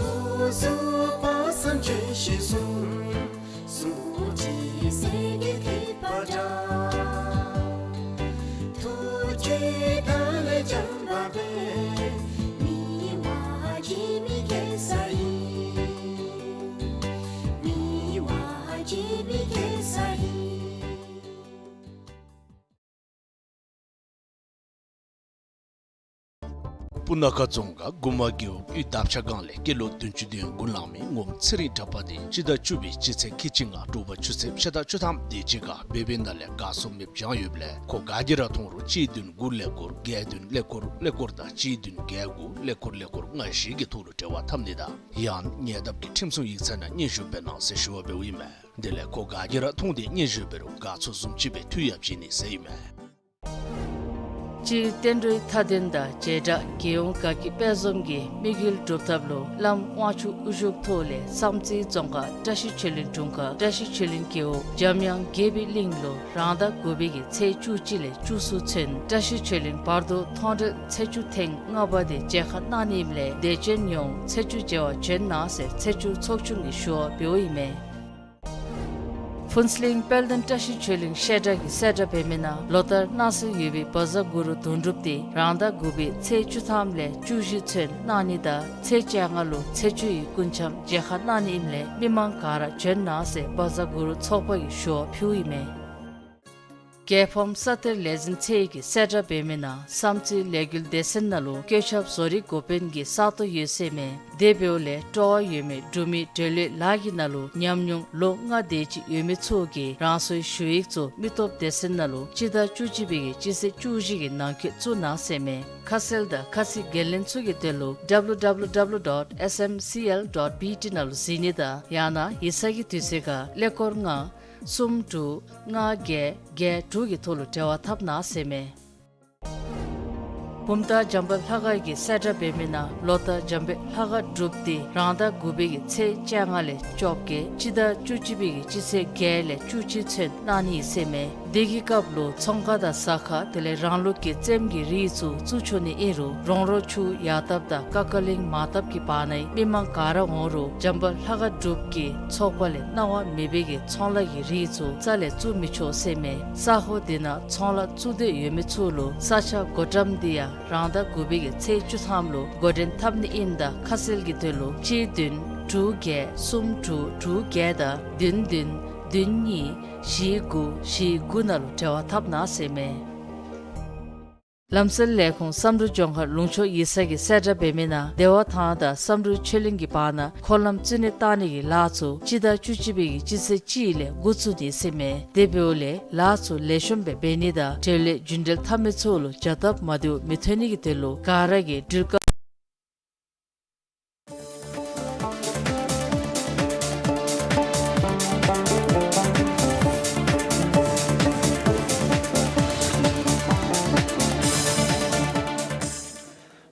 སྐུ་གཟུགས་དཔག་བསམ་ལྗོན་ཤིང་གསུམ། གཟུགས་བརྗིད་གསེར་གྱི་ཐིགས་པ་འདྲ། ཐུགས་རྗེའི་བརྡ་ལས་འཇམ་པ་སྦེ། མི་དབང་འཇིགས་མེད་གེ་སར་ཨིན། མི་དབང་འཇིགས་མེད་གེ་སར་ཨིན། སྤུ་ན་ཁ་རྫོང་ཁག་དགུ་མ་རྒེད་འོག་གཡུས་འདབ་ཆགས་སྒང་ལས་སྐྱེས་ལོ་བདུན་ཅུ་དོན་དགུ་ལང་མི་ངོམ་ཚེ་རིང་གྲགས་པ་འདི་སྤྱི་ཟླ་བཅུ་པའི་སྤྱི་ཚེས་ཁལ་གཅིག་ལྔ་དྲོ་པ་ཆུ་ཚོད་ཕྱེད་དང་བཅུ་ཐམ་དེ་ཅིག་ཁར་བོད་པའི་ནང་ལས་གར་སོང་མེདཔ་བྱུང་ཡོདཔ་ལས་ཁོ་ག་གིས་ར་མཐོང་རུང་གཅིག་བདུན་དགུ་ཀླད་ཀོར་བརྒྱད་བདུན་ཀླད་ཀོར་ཀླད་ཀོར་དང་གཅིག་བདུན་བརྒྱད་དགུ་ཀླད་ཀོར་ཀླད་ཀོར་ལྔ་བཞི་གི་ཐོག་ལུ་འབྲེལ་བ་འཐབ་ནི་དང་ཡང་ཉེ་འདབས་ཀྱི་ཁྲིམས་སྲུང་ཡིག་ཚང་ནང་སྙན་ཞུ་འབད་གནང་ཟེར་ཞུ་བ་འབདཝ་ཨིན་མས། དེ་ལས་ཁོ་ག་གིས་ར་མཐོང་སྟེ་སྙན་ཞུ་འབད་རུང་དགའ་ཚོར་བཟུམ་ཅིག་སྦེ་འཐུས་ཡང་བྱིན་ནི་ཟེར་ཨིན་མས། སྤྱིར་བསྟན་འགྲོའི་མཐའ་དོན་དང་བྱེ་བྲག་རྒྱལ་ཡོངས་དགའ་སྐྱིད་དཔལ་འཛོམས་ཀྱི་དམིགས་ཡུལ་སྒྲུབ་ཐབས་ལུ་བླམ་དབང་ཕྱུག་དབུ་བཞུགས་ཐོག་ལས་བསམ་རྩེ་རྫོང་ཁག་བཀྲ་ཤིས་ཆོས་གླིང་དྲུང་ཁག་བཀྲ་ཤིས་ཆོས་གླིང་རྒེད་འོག་འཇམ་དབྱངས་དགྱེས་པའི་གླིང་ལུ་རང་ཟླ་དགུ་པའི་གི་ཚེས་བཅུ་གཅིག་ལས་བཅུ་གསུམ་ཚུན་བཀྲ་ཤིས་ཆོས་གླིང་བར་དོ་མཐོང་གྲོལ་ཚེས་བཅུ་ཐེངས་ལྔ་པ་དེ་མཇལ་ཁ་གནང་ནི་ཨིནམ་ལས་དད་ཅན་ཡོངས་ཚེས་བཅུ་མཇལ་བར་བྱོན་གནང་ཟེར་ཚེས་བཅུ་ཚོགས་ཆུང་གིས་ཞུ་བ་འབདཝ་ཨིན་མས། ཕུན་ཚོགས་གླིང་དཔལ་ལྡན་བཀྲ་ཤིས་ཆོས་གླིང་བཤད་གྲྭ་གི་གསལ་བསྒྲགས་འབད་མི་ནང་ལོ་ལྟར་གནང་སྲོལ་ཡོད་པའི་བཛྲ་གུ་རུ་དོན་གྲུབ་དེ་རང་ཟླ་དགུ་པའི་ཚེས་བཅུ་ཐམ་ལས་བཅུ་བཞི་ཚུན་གནང་ནི་དང་ཚེས་བཅོ་ལྔ་ལུ་ཚེས་བཅུ་ཡི་སྐུ་འཆམ་མཇལ་ཁ་གནང་ནི་ཨིནམ་ལས་མི་མང་ག་ར་བྱོན་གནང་ཟེར་བཛྲ་གུ་རུ་ཚོགས་པ་གིས་ཞུ་བ་ཕུལཝ་ཨིན་མས། རྒྱལ་ཕམ་ས་གཏེར་ལས་འཛིན་ཚད་ཀྱི་གསལ་བསྒྲགས་འབད་མི་ནང་བསམ་རྩེ་ལས་འགུལ་སྡེ་ཚན་ནང་ལུ་བཀོད་ཁྱབ་བཟོ་རིག་འགོ་དཔོན་གྱི་ས་སྟོང་ཡོད་ཟེར་མས། དེ་འབདཝ་ལས་སྤྲོ་བ་ཡོད་མི་འབྲུག་མི་འབྲེལ་ཡོད་ལཱ་གི་ནང་ལུ་ཉམས་མྱོང་ལོ་ལྔ་དེ་ཅིག་ཡོད་མི་ཚུ་གིས་རང་སོའི་ཞུ་ཡིག་ཚུ་མི་སྟོབས་སྡེ་ཚན་ནང་ལུ་སྤྱི་ཟླ་བཅུ་གཅིག་པའི་གི་སྤྱི་ཚེས་བཅུ་བཞི་གི་ནང་འཁོད་བཙུགས་གནང་ཟེར་མས། ཁ་གསལ་དང་ཁ་གསལ་འགན་ལེན་ཚུ་གི་དོན་ལུ་W W W dot S M C L dot B T ནང་ལུ་གཟིགས་ནི་དང་ཡང་ན་ཡིག་ཚང་གི་དུས་ཚོད་ཁར་ཀླད་ཀོར་ལྔ་གསུམ་དྲུག་ལྔ་བརྒྱད་བརྒྱད་དྲུག་གི་ཐོག་ལུ་འབྲེལ་བ་འཐབ་གནང་ཟེར་མས། བུམ་ཐང་འཇམ་དཔལ་ལྷ་ཁང་གི་གསལ་བསྒྲགས་འབད་མི་ནང་ལོ་ལྟར་འཇམ་དཔལ་ལྷ་ཁང་སྒྲུབ་སྡེ་རང་ཟླ་དགུ་པའི་གི་ཚེས་བཅོ་ལྔ་ལས་བཅོ་བརྒྱད་སྤྱི་ཟླ་བཅུ་གཅིག་པའི་གི་སྤྱི་ཚེས་བརྒྱད་ལས་བཅུ་གཅིག་ཚུན་གནང་ནི་ཨིན་ཟེར་མས། དེ་གི་སྐབས་ལུ་ཚོང་ཁང་དང་ཟ་ཁང་དེ་ལས་རང་ལུགས་ཀྱི་རྩེདམོ་གི་རིགས་ཚུ་བཙུགས་ཆོག་ནི་ཨིན་རུང་རོང་རོ་ཆུ་ཡར་འཐབ་དང་ཀ་ཀ་གླིང་མར་འཐབ་ཀྱི་བར་ནའི་མི་མང་ག་ར་འོང་རུང་འཇམ་དཔལ་ལྷ་ཁང་སྒྲུབ་ཀྱི་ཚོགས་པ་ལས་གནང་བ་མེད་པའི་གི་ཚོང་ལཱ་གི་རིགས་ཚུ་རྩ་ལས་བཙུགས་མི་ཆོག་ཟེར་མས། ས་ཧོ་དེ་ནང་ཚོང་ལཱ་བཙུགས་འདོད་ཡོད་མི་ཚུ་ལུ་ས་ཆ་བགོ་བཀྲམ་འདི་ཡང་རང་ཟླ་དགུ་པའི་གི་ཚེས་བཅུ་ཐམ་ལུ་འགོ་འདྲེན་འཐབ་ནི་ཨིནམ་ད་ཁ་གསལ་གྱི་དོན་ལུ་གཅིག་བདུན་དྲུག་བརྒྱད་གསུམ་དྲུག་དྲུག་བརྒྱད་དང་བདུན་བདུན་བདུན་གཉིས་བཞི་དགུ་བཞི་དགུ་ནང་ལུ་འབྲེལ་བ་འཐབ་གནང་ཟེར་མས། ལམ་སེལ་ལས་ཁུངས་བསམ་གྲུབ་ལྗོངས་མཁར་ལུང་ཕྱོགས་ཡིག་ཚང་གིས་གསལ་བསྒྲགས་འབད་མི་ནང་བདེ་བ་ཐང་དང་བསམ་གྲུབ་ཆོས་གླིང་གི་བར་ན་འཁོར་ལམ་བཙུགས་ནི་བཏང་ནི་གི་ལཱ་ཚུ་སྤྱི་ཟླ་བཅུ་གཅིག་པའི་གི་སྤྱི་ཚེས་གཅིག་ལས་འགོ་བཙུགས་ནི་ཟེར་མས། དེ་འབདཝ་ལས་ལཱ་ཚུ་ལེགས་ཤོམ་སྦེ་འབད་ནི་དང་འབྲེལ་ལས་རྒྱུན་འབྲེལ་འཐབ་མི་ཚུ་ལུ་བྱ་སྟབས་མ་བདེཝ་མི་ཐོན་ནི་གི་དོན་ལུ་ག་ར་གིས་འགྲུལ་སྐར།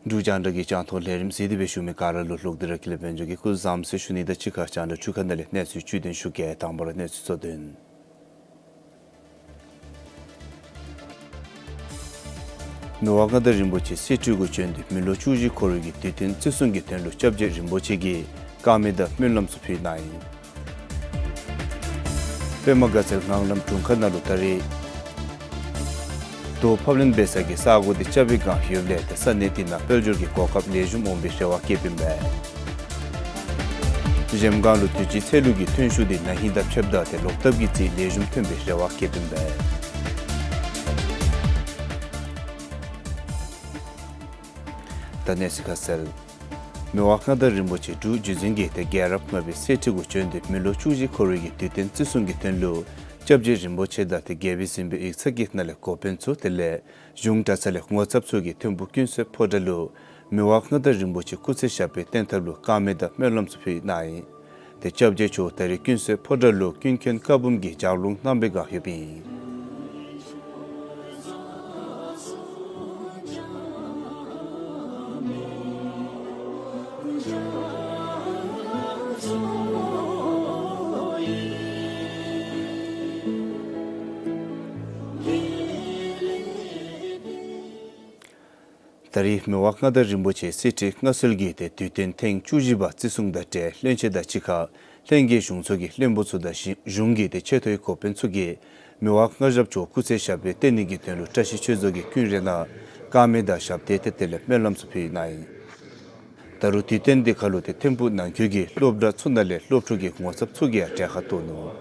འབྲུག་རྒྱང་བསྒྲགས་ཀྱི་རྒྱང་མཐོང་ལས་རིམ་གཟིགས་ཏེ་སྦེ་བཞུགས་མི་ག་ར་ལུ་ལོག་སྟེ་ར་ཀུན་ལེགས་དཔལ་འབྱོར་གྱིས་སྐུ་གཟུགས་བཟང་ཟེར་ཞུ་ནི་དང་གཅིག་ཁར་རྒྱང་བསྒྲགས་འཕྲུལ་ཁང་ནང་ལས་གནས་ཚུལ་བཅུད་དོན་ཞུ་གེ། དང་པ་ར་གནས་ཚུལ་གཙོ་དོན། མི་དབང་མངའ་བདག་རིན་པོ་ཆེ་གསེར་ཁྲི་གུ་བྱོན་ཏེ་མི་ལོ་བཅུ་བཞི་འཁོར་བའི་གི་དུས་སྟོན་བརྩི་སྲུང་གི་དོན་ལུ་སྐྱབས་རྗེ་རིན་པོ་ཆེ་གིས་དཀར་མེ་དང་སྨོན་ལམ་ཚུ་ཕུལ་གནང་ཡི། པདྨ་དགའ་ཚལ་ངང་ལམ་དྲུང་ཁག་ནང་ལུ་ད་རེས་དོ་ཕབ་ལེན་འབད་ས་གི་ས་གོ་འདི་རྐྱབ་པའི་བསྒང་ཡོདཔ་ལས་ཏེ་ས་གནས་དེ་ནང་དཔལ་འབྱོར་གྱི་གོ་སྐབས་ལེགས་ཤོམ་འོང་པའི་རེ་བ་བསྐྱེདཔ་ཨིན་པས། གཞལམ་སྒང་ལུ་དུས་ཅི་ཚལ་ལུ་གི་ཐོན་ཤུགས་འདི་ན་ཧིང་དང་ཕྱདཔ་ད་ཏེ་ལོག་ཐབས་ཀྱི་རྩིས་ལེགས་ཤོམ་ཐོན་པའི་རེ་བ་བསྐྱེདཔ་ཨིན་པས། ད་གནས་ཚུལ་ཁ་གསལ། མི་དབང་མངའ་བདག་རིན་པོ་ཆེ་འབྲུག་རྒྱུད་འཛིན་གྱི་ཏེ་རྒྱལ་རབས་ལྔ་པའི་གསེར་ཁྲི་གུ་བྱོན་ཏེ་མི་ལོ་བཅུ་བཞི་འཁོར་བའི་གི་དུས་སྟོན་བརྩི་སྲུང་གི་དོན་ལུ་སྐྱབས་རྗེ་རིན་པོ་ཆེ་དང་ཏེ་རྒྱལ་པོའི་གཟིམ་དཔོན་ཡིག་ཚང་གི་ནང་ལས་འགོ་དཔོན་ཚུ་དེ་ལས་གཞུང་གྲྭ་ཚང་ལས་ངོ་ཚབ་ཚུ་གིས་ཐིམ་ཕུག་ཀུན་གསལ་ཕོ་བྲང་ལུ་མི་དབང་མངའ་བདག་རིན་པོ་ཆེ་སྐུ་ཚེ་ཞབས་པད་བརྟན་ཐབས་ལུ་དཀར་མེ་དང་སྨོན་ལམ་ཚུ་ཕུལ་གནང་ཡི། ཏེ་སྐྱབས་རྗེ་མཆོག་ད་རེས་ཀུན་གསལ་ཕོ་བྲང་ལུ་ཀུན་མཁྱེན་བཀའ་འབུམ་གྱི་ལྗགས་ལུང་གནང་པའི་བསྒང་ཡོདཔ་ཨིན། ད་རེས་མི་དབང་མངའ་བདག་རིན་པོ་ཆེ་གསེར་ཁྲི་མངའ་གསོལ་གྱི་ཏེ་དུས་སྟོན་ཐེངས་བཅུ་བཞི་པ་བརྩི་སྲུང་དང་འབྲེལ་བློན་ཆེན་དང་གཅིག་ཁར་ལྷན་རྒྱས་གཞུང་ཚོགས་ཀྱི་བློན་པོ་ཚུ་དང་གཞི་གཞུང་གི་ཏེ་ཆེ་མཐོའི་འགོ་དཔོན་ཚུ་གིས་མི་དབང་མངའ་ཞབས་མཆོག་སྐུ་ཚེ་ཞབས་པད་བརྟན་ནི་གི་དོན་ལུ་བཀྲ་ཤིས་ཆོས་རྫོང་གི་ཀུན་ར་ནང་དཀར་མེ་དང་ཞབས་བརྟན་ཏེ་དེ་ལས་སྨོན་ལམ་ཚུ་ཕུལ་གནང་ཡི། ད་རུང་དུས་སྟོན་འདི་ཁར་ལུ་ཏེ་ཐིམ་ཕུག་ནང་འཁོད་ཀྱི་སློབ་གྲྭ་ཚུ་ནང་ལས་སློབ་ཕྲུག་གི་ངོ་ཚབ་ཚུ་གིས་ཡང་གྲལ་ཁར་གཏོགས་ནུག།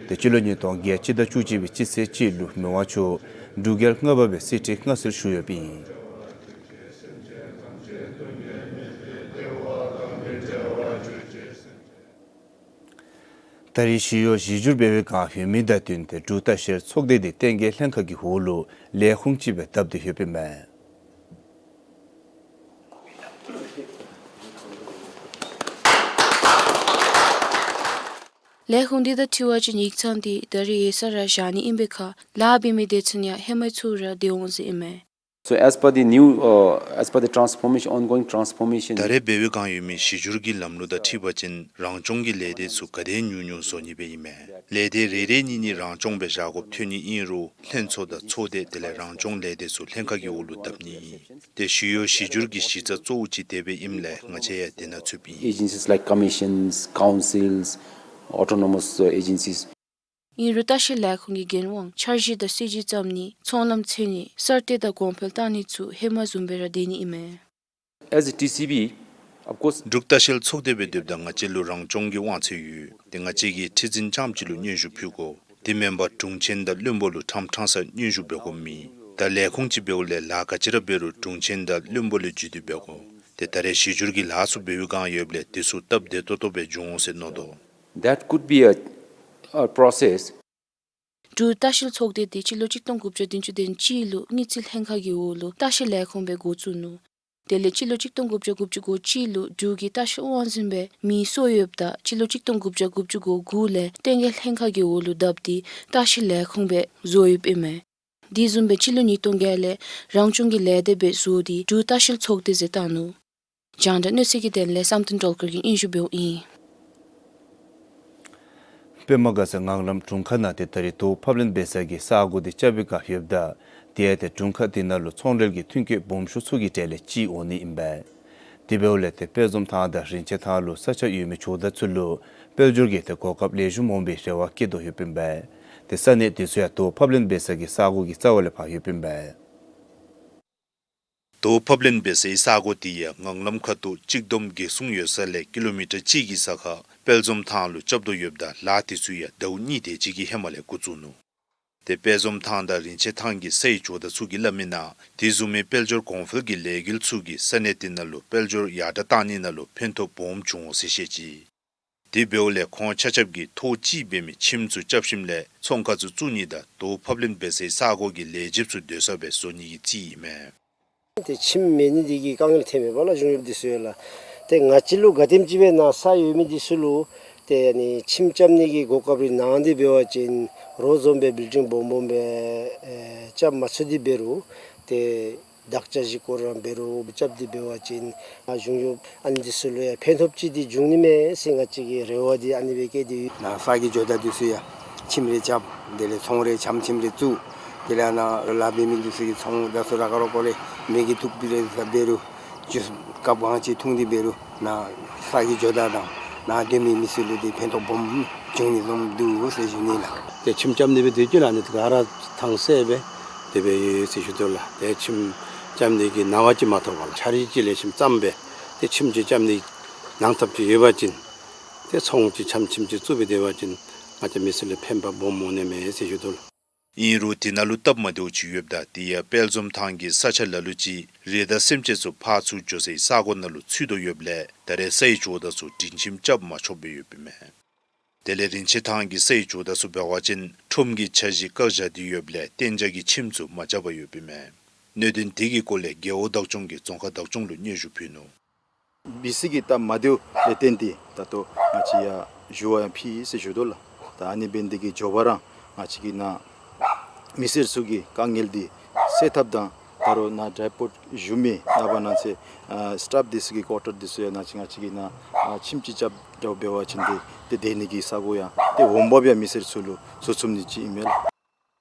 ཏེ་སྤྱི་ལོ་ཉིས་སྟོང་བརྒྱད་སྤྱི་ཟླ་བཅུ་གཅིག་པའི་སྤྱི་ཚེས་གཅིག་ལུ་མི་དབང་མཆོག་འབྲུག་རྒྱལ་ལྔ་པ་སྦེ་གསེར་ཁྲི་མངའ་གསོལ་ཞུ་ཡོདཔ་ཨིན། ད་རེས་ཞི་གཡོག་གཞི་འགྱུར་འབད་བའི་བསྒང་ཡོད་མི་དང་བསྟུན་ཏེ་འབྲུག་ལྟ་བཤལ་ཚོགས་སྡེ་འདི་བསྟན་རྒྱས་ལྷན་ཁག་གི་འོག་ལུ་ལས་ཁུངས་ཅིག་སྦེ་བརྡབས་ཏེ་ཡོདཔ་ཨིན་མས། ལས་ཁུངས་འདི་དང་འཁྲིལ་བ་ཅིན་ཡིག་ཚང་འདི་ད་རེས་ཡོད་ས་ར་བཞག་ནི་ཨིན་པའི་ཁར་ལཱ་འབད་མི་སྡེ་ཚན་ཡང་ཧེ་མའི་ཚུ་ར་སྡོད་འོང་ཟེར་ཨིན་མས། So as per the new, uh, as per the transformation, ongoing transformation, ད་རེས་འབད་བའི་བསྒང་ཡོད་མི་གཞི་འགྱུར་གྱི་ལམ་ལུགས་དང་འཁྲིལ་བ་ཅིན་རང་སྐྱོང་གི་ལས་སྡེ་ཚུ་ག་དེ་ཉུང་ཉུང་བཟོ་ནི་སྦེ་ཨིན་མས། ལས་སྡེ་རེ་རེ་གཉིས་གཉིས་རང་སྐྱོང་སྦེ་བཞག་དགོཔ་ཐོན་ནི་ཨིན་རུང་ལྷན་ཚོགས་དང་ཚོགས་སྡེ་དེ་ལས་རང་སྐྱོང་ལས་སྡེ་ཚུ་ལྷན་ཁག་གི་འོག་ལུ་བརྡབ་ནི་ཨིན། ཏེ་ཞི་གཡོག་གཞི་འགྱུར་གྱི་གཞི་རྩ་གཙོ་བོ་ཅིག་དེ་སྦེ་ཨིནམ་ལས་ང་བཅས་ཡང་དེ་ནང་ཚུདཔ་ཨིན། Agencies like commissions, councils, autonomous, uh, agencies. ཨིན་རུང་ལྟ་བཤལ་ལས་ཁུངས་ཀྱི་འགན་དབང་འཆར་གཞི་དང་སྲིད་ཇུས་བརྩམ་ནི་ཚོང་ལམ་འཚོལ་ནི་གསར་གཏོད་དང་གོང་འཕེལ་བཏང་ནི་ཚུ་ཧེ་མ་བཟུམ་སྦེ་ར་སྡོད་ནི་ཨིན་མས། As a T C B, of course, འབྲུག་ལྟ་བཤལ་ཚོགས་སྡེ་སྦེ་སྡོདཔ་ད་ང་བཅས་ལུ་རང་སྐྱོང་གི་དབང་ཚད་ཡོད། ཏེ་ང་བཅས་ཀྱིས་ཁྲི་འཛིན་རྐྱངམ་གཅིག་ལུ་སྙན་ཞུ་ཕུལ་དགོ། དེ་མེན་པར་དྲུང་ཆེན་དང་བློན་པོ་ལུ་ཕྲང་ཕྲང་ས་སྙན་ཞུ་འབད་དགོཔ་མེད། ད་ལས་ཁུངས་ཅིག་འབདཝ་ལས་ལཱ་ག་ཅི་ར་འབད་རུང་དྲུང་ཆེན་དང་བློན་པོ་ལས་བརྒྱུད་དེ་འབད་དགོ། ཏེ་ད་རེས་གཞི་འགྱུར་གྱི་ལཱ་ཚུ་འབད་བའི་བསྒང་ཡོདཔ་ལས་དེ་ཚུ་སྟབས་བདེ་ཏོག་ཏོ་སྦེ་འབྱུང་འོང་ཟེར་མནོ་དོ། That could be a, a process. འབྲུག་ལྟ་བཤལ་ཚོགས་སྡེ་འདི་སྤྱི་ལོ་གཅིག་སྟོང་དགུ་བརྒྱ་བདུན་ཅུ་དོན་གཅིག་ལུ་དངུལ་རྩིས་ལྷན་ཁག་གི་འོག་ལུ་ལྟ་བཤལ་ལས་ཁུངས་སྦེ་འགོ་བཙུགས་ནུག། དེ་ལས་སྤྱི་ལོ་གཅིག་སྟོང་དགུ་བརྒྱ་དགུ་བཅུ་གོ་གཅིག་ལུ་འབྲུག་གི་ལྟ་བཤལ་དབང་འཛིན་སྦེ་མིང་གསོ་ཡོདཔ་ད་སྤྱི་ལོ་གཅིག་སྟོང་དགུ་བརྒྱ་དགུ་བཅུ་གོ་དགུ་ལས་བསྟན་རྒྱས་ལྷན་ཁག་གི་འོག་ལུ་བརྡབས་ཏེ་ལྟ་བཤལ་ལས་ཁུངས་སྦེ་བཟོ་ཡོདཔ་ཨིན་མས། དེ་བཟུམ་སྦེ་སྤྱི་ལོ་ཉིས་སྟོང་བརྒྱད་ལས་རང་སྐྱོང་གི་ལས་སྡེ་སྦེ་བཟོ་སྟེ་འབྲུག་ལྟ་བཤལ་ཚོགས་སྡེ་ཟེར་བཏགས་ནུག། རྒྱང་བསྒྲགས་གནས་ཚུལ་གྱི་དོན་ལས་བསམ་གཏན་སྒྲོལ་དཀར་གྱིས་སྙན་ཞུ་འབདཝ་ཨིན། པདྨ་དགའ་ཚལ་ངང་ལམ་དྲུང་ཁག་ནང་ཏེ་ད་རེས་དོ་ཕབ་ལེན་འབད་ས་གི་ས་གོ་འདི་རྐྱབ་པའི་བསྒང་ཡོདཔ་ད་དེ་ཡང་ཏེ་དྲུང་ཁག་དེ་ནང་ལུ་ཚོང་འབྲེལ་གྱི་མཐུན་རྐྱེན་སྦོམ་ཤོས་ཚུ་གི་གྲས་ལས་གཅིག་འོང་ནི་ཨིན་པས། དེ་འབདཝ་ལས་ཏེ་དཔལ་འཛོམས་ཐང་དང་རིན་ཆེན་ཐང་ལུ་ས་ཆ་ཡོད་མི་ཇོ་བདག་ཚུ་ལུ་དཔལ་འབྱོར་གྱི་ཏེ་གོ་སྐབས་ལེགས་ཤོམ་འོང་པའི་རེ་བ་བསྐྱེད་དོ་ཡོདཔ་ཨིན་པས། ཏེ་ས་གནས་དེ་ཚུ་ཡང་དོ་ཕབ་ལེན་འབད་ས་གི་ས་གོ་གི་རྩ་བ་ལས་ཕར་ཡོདཔ་ཨིན་པས། དོ་ཕབ་ལེན་འབད་སའི་ས་གོ་དེ་ཡང་ངང་ལམ་ཁ་ཐུག་གཅིག་བསྡོམས་གེགས་སྲུང་ཡོད་ས་ལས་ཀི་ལོ་མི་ཊར་གཅིག་གི་ས་ཁར་དཔལ་འཛོམས་ཐང་ལུ་རྐྱབ་དོ་ཡོདཔ་ད་ལཱ་དེ་ཚུ་ཡང་ཟླཝ་གཉིས་དེ་ཅིག་གི་ཧེ་མ་ལས་འགོ་བཙུགས་ནུག། ཏེ་དཔལ་འཛོམས་ཐང་དང་རིན་ཆེན་ཐང་གི་ས་ཡི་ཇོ་བདག་ཚུ་གིས་སླབ་མི་ནང་དེ་བཟུམ་མའི་དཔལ་འབྱོར་གོང་འཕེལ་གྱི་ལས་འགུལ་ཚུ་གིས་ས་གནས་དེ་ནང་ལུ་དཔལ་འབྱོར་ཡར་དྲག་བཏང་ནི་ནང་ལུ་ཕན་ཐོགས་སྦོམ་བྱུང་འོང་ཟེར་བཤད་ཅི། དེ་འབདཝ་ལས་ཁོང་ཆ་ཁྱབ་ཀྱིས་ཐོག་གཅིག་འབད་མི་ཁྱིམ་ཚུ་རྐྱབ་ཞིནམ་ལས་ཚོང་ཁང་ཚུ་བཙུགས་ནི་དང་དོ་ཕབ་ལེན་འབད་སའི་ས་གོ་གི་ལས་བྱེདཔ་ཚུ་སྡོད་ས་སྦེ་བཟོ་ནི་གི་རྩིས་ཨིན་མས། ཏེ་ཁྱིམ་མེད་ནི་འདི་གིས་དཀའ་ངལ་ཐོན་མས་པ་ལགས། གཞུང་གཡོགཔ་འདི་ཚུ་ཡང་ལགས། ཏེ་ང་བཅས་ལུ་ག་དེམ་ཅིག་སྦེ་ནཱ་ས་ཡོད་མི་འདི་ཚུ་ལུ་ཏེ་ཨ་ནི་ཁྱིམ་རྐྱབ་ནི་གི་གོ་སྐབས་རེ་གནང་སྟེ་འབད་བ་ཅིན་རོགས་འཛོམས་སྦེ་བིལ་ཌིང་སྦོམ་སྦོམ་སྦེ་ཨེ་རྐྱབ་མ་ཚུགས་ཏེ་འབད་རུང་ཏེ་དག་ཆ་ཅིག་སྐོར་ར་འབད་རུང་རྐྱབ་སྟེ་འབད་བ་ཅིན་ང་གཞུང་གཡོགཔ་ཨ་ནི་འདི་ཚུ་ལུ་ཡང་ཕན་ཐོགས་ཅིག་འདི་འབྱུང་ནི་མས་ཟེར་ང་བཅས་ཀྱི་རེ་བ་འདི་ཨ་ནི་སྦེ་བསྐྱེད་དེ་ཡོད། ནཱ་ས་གི་ཇོ་བདག་འདི་ཚུ་ཡང་ཁྱིམ་རེ་རྐྱབ། དེ་ལས་ཚོང་རེ་ཆམ་ཁྱིམ་རེ་བཙུགས། དེ་ལས་ནཱ་ལཱ་འབད་མི་འདི་ཚུ་གིས་ཚོང་ར་ཚུ་ར་ཁ་རོག་ཁོ་རེ་མེ་གི་ཐུགཔ་རེ་ཟ་འབད་རུང་ཇུས་སྐབས་གང་ཅིག་འཐུང་སྟེ་འབད་རུང་ནཱ་ས་གི་ཇོ་བདག་དང་ནཱ་སྡོད་མི་མི་སེར་ལུ་འདི་ཕན་ཐོགས་སྦོམ་འབྱུང་ནི་བཟུམ་འདུག་ཟེར་ཞུ་ནི་ལགས། ཏེ་ཁྱིམ་རྐྱབ་ནི་སྦེ་སྡོད་ཅི་ལགས། ཨ་ནི་ག་ར་ཐང་སེ་སྦེ་དེ་སྦེ་ཡོད་ཟེར་ཞུ་དོ་ལགས། ཏེ་ཁྱིམ་རྐྱབ་ནི་གི་གནང་བ་ཅིག་མ་ཐོབ་པར་ལགས། ཆ་རིགས་ཅིག་ལེགས་ཤོམ་བརྩམས་སྦེ་ཏེ་ཁྱིམ་ཅིག་རྐྱབ་ནི་གནང་ཐབས་ཅིག་ཡོད་པ་ཅིན་ཏེ་ཚོང་ཅིག་ཆམ་ཁྱིམ་ཅིག་བཙུགས་སྦེ་སྡོད་པ་ཅིན་ང་བཅས་མི་སེར་ལུ་ཕན་པ་སྦོམ་འོང་ནི་མས་ཟེར་ཞུ་དོ་ལགས། ཨིན་རུང་དེ་ནང་ལུ་སྟབས་མ་བདེཝ་ཅིག་ཡོདཔ་ད་དེ་ཡང་དཔལ་འཛོམས་ཐང་གི་ས་ཆ་ལ་ལུ་ཅིག་རི་དྭགས་སེམས་ཅན་ཚུ་ཕར་ཚུར་འགྱོ་སའི་ས་གོ་ནང་ལུ་ཚུད་དོ་ཡོདཔ་ལས་ད་རེས་ས་ཡི་ཇོ་བདག་ཚུ་སྒྲིང་ཁྱིམ་རྐྱབ་མ་ཆོགཔ་སྦེ་ཡོདཔ་ཨིན་མས། དེ་ལས་རིན་ཆེན་ཐང་གི་ས་ཡི་ཇོ་བདག་ཚུ་འབད་བ་ཅིན་ཁྲོམ་གྱི་འཆར་གཞི་བཀག་བཞག་སྟེ་ཡོདཔ་ལས་གཏན་འཇགས་ཀྱི་ཁྱིམ་ཚུ་མ་རྐྱབ་པར་ཡོདཔ་ཨིན་མས། གནད་དོན་དེ་གི་སྐོར་ལས་རྒེད་འོག་བདག་སྐྱོང་གིས་རྫོང་ཁག་བདག་སྐྱོང་ལུ་སྙན་ཞུ་ཕུལ་ནུག། བི་སི་གི་སྟབས་མ་བདེཝ་ལས་བརྟེན་ཏེ་ད་ལྟོ་ང་བཅས་ཡང་ཞུ་བ་ཡང་ཕུལ་ཡི་ཟེར་ཞུ་དོ་ལགས། ད་ཨ་ནི་འབད་ནི་འདི་གིས་མགྱོགས་པ་ར་ང་བཅས་ཀྱི་ནཱ་མི་སེར་ཚུ་གི་དཀའ་ངལ་འདི་སེལ་ཐབས་དང་ད་རུང་ནཱ་ཌའི་པོརཊ་བཞུགས་མི་ནངས་པ་གནངས་ཚེ་ཨ་སི་ཊཱཕ་འདི་ཚུ་གི་ཀོར་ཊར་འདི་ཚུ་ཡང་ནཱ་ཅིག་ང་བཅས་ཀྱི་ནཱ་ཨ་ཁྱིམ་ཅིག་རྐྱབ་འདྲཝ་འབད་བ་ཅིན་ཏེ་ཏེ་སྡོད་ནི་གི་ས་གོ་ཡང་ཏེ་འོང་འབབ་ཡང་མི་སེར་ཚུ་ལུ་བཟོ་ཚུགས་ནི་ཅིག་ཨིན་མས་ལགས།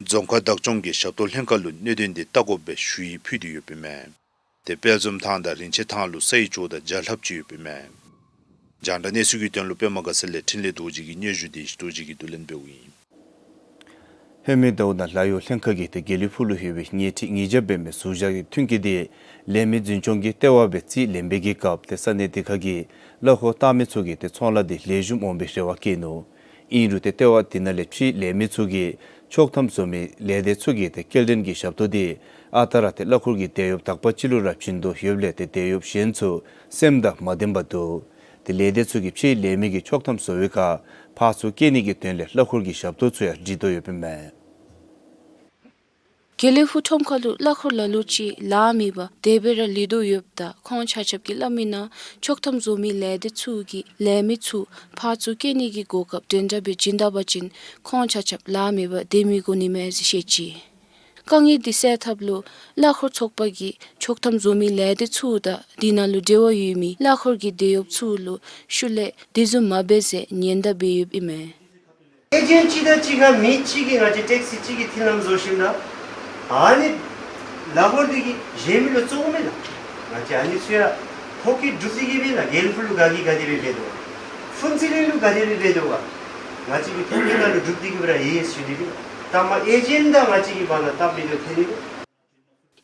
རྫོང་ཁག་བདག་སྐྱོང་གིས་ཞབས་ཏོག་ལྷན་ཁག་ལུ་གནད་དོན་འདི་བལྟ་དགོཔ་སྦེ་ཞུ་ཡིག་ཕུལ་ཏེ་ཡོདཔ་ཨིན་མས། ཏེ་དཔལ་འཛོམས་ཐང་དང་རིན་ཆེན་ཐང་ལུ་ས་ཡི་ཇོ་བདག་བརྒྱ་ལྷགཔ་ཅིག་ཡོདཔ་ཨིན་མས། རྒྱང་བསྒྲགས་གནས་ཚུལ་གྱི་དོན་ལུ་པདྨ་དགའ་ཚལ་ལས་འཕྲིན་ལས་རྡོ་རྗེ་གི་སྙན་ཞུ་འདི་རྡོ་རྗེ་གིས་བསྡུ་ལེན་འབདཝ་ཨིན། ལྷོ་མི་ཟླཝ་ནང་ལཱ་གཡོག་ལྷན་ཁག་གིས་ཏེ་དགེ་ལེགས་ཕུག་ལུ་ཡོད་པའི་ཉལ་ཁྲི་ཉིས་བརྒྱ་འབད་མི་ཟུར་བཞག་གི་མཐུན་རྐྱེན་དེ་ལས་མི་འཛིན་སྐྱོང་གིས་ལྟེ་བ་སྦེ་རྩིས་ལེན་པའི་གི་སྐབས་ཏེ་ས་གནས་དེ་ཁ་གི་གླ་འཁོར་བཏང་མི་ཚུ་གིས་ཏེ་ཚོང་ལཱ་འདི་ལེགས་ཤོམ་འོང་པའི་རེ་བ་བསྐྱེད་ནུག། ཨིན་རུང་ཏེ་ལྟེ་བ་དེ་ནང་ལས་ཕྱིའི་ལས་མི་ཚུ་གིས་ཆོག་ཐམ་བཟོ་མི་ལས་སྡེ་ཚུ་གི་ཏེ་སྐྱེལ་འདྲེན་གྱི་ཞབས་ཏོག་འདི་ཨ་རྟག་ར་ཏེ་གླ་འཁོར་གྱི་དེད་གཡོགཔ་དག་པ་ཅིག་ལུ་ར་བྱིན་དོ་ཡོདཔ་ལས་ཏེ་དེད་གཡོགཔ་གཞན་ཚུ་སེམས་དང་མ་ལྡནམ་འདུག། ཏེ་ལས་སྡེ་ཚུ་གིས་ཕྱིའི་ལས་མི་གི་ཆོག་ཐམ་བཟོ་བའི་ཁར་ཕར་ཚུར་སྐྱེལ་ནི་གི་དོན་ལས་གླ་འཁོར་གྱི་ཞབས་ཏོག་ཚུ་ཡང་སྒྲིག་དོ་ཡོདཔ་ཨིན་མས། དགེ་ལེགས་ཕུག་ཁྲོམ་ཁ་ལུ་གླ་འཁོར་ལ་ལུ་ཅིག་ལཱ་མེད་པར་དེ་སྦེ་ར་ལུས་དོ་ཡོདཔ་ད་ཁོང་ཆ་ཁྱབ་ཀྱིས་སླབ་མི་ནང་ཆོག་ཐམ་བཟོ་མི་ལས་སྡེ་ཚུ་གིས་ལས་མི་ཚུ་ཕར་ཚུར་སྐྱེལ་ནི་གི་གོ་སྐབས་དེ་འདྲ་སྦེ་བྱིན་ད་པ་ཅིན་ཁོང་ཆ་ཁྱབ་ལཱ་མེད་པར་སྡོད་མི་དགོ་ནི་མས་ཟེར་བཤད་ཅི། དཀའ་ངལ་འདི་སེལ་ཐབས་ལུ་གླ་འཁོར་ཚོགས་པ་གིས་ཆོག་ཐམ་བཟོ་མི་ལས་སྡེ་ཚུ་དང་དེ་ནང་ལུ་འབྲེལ་བ་ཡོད་མི་གླ་འཁོར་གྱི་དེད་གཡོགཔ་ཚུ་ལུ་ཤུལ་ལས་དེ་བཟུམ་མ་འབད་ཟེར་ཉེན་བརྡ་འབད་ཡོདཔ་ཨིན་མས། ཨེ་ཇེནཊ་གཅིག་དང་གཅིག་ཁར་མི་གཅིག་གིས་ང་བཅས་ཊེག་སི་གཅིག་གི་མཐུན་ལམ་བཟོ་ཞིནམ་ད་ཨ་ནི་གླ་འཁོར་འདི་གིས་གཞན་མི་ལུ་བཙོང་མས་ལགས། ང་བཅས་ཨ་ནི་ཚུ་ཡང་ཐོ་བཀོད་གྲུབ་སྟེ་གིས་སྦེ་ལགས། དགེ་ལེགས་ཕུག་ལུ་ག་གིས་ག་དེ་སྦེ་འབད་དོ་ག། ཕུན་ཚོགས་གླིང་ལུ་ག་དེ་སྦེ་འབད་དོ་ག། ང་བཅས་ཀྱི་ཐོ་བཀོད་ནང་ལུ་གྲུབ་སྟེ་གིས་སྦེ་ར་ཡོད་ཟེར་ཞུ་ནི་ཨིན། ད་མ་ཨེ་ཇེནཊ་དང་ང་བཅས་ཀྱི་བར་ན་སྟབས་མི་བདེཝ་ཐོན་ནི་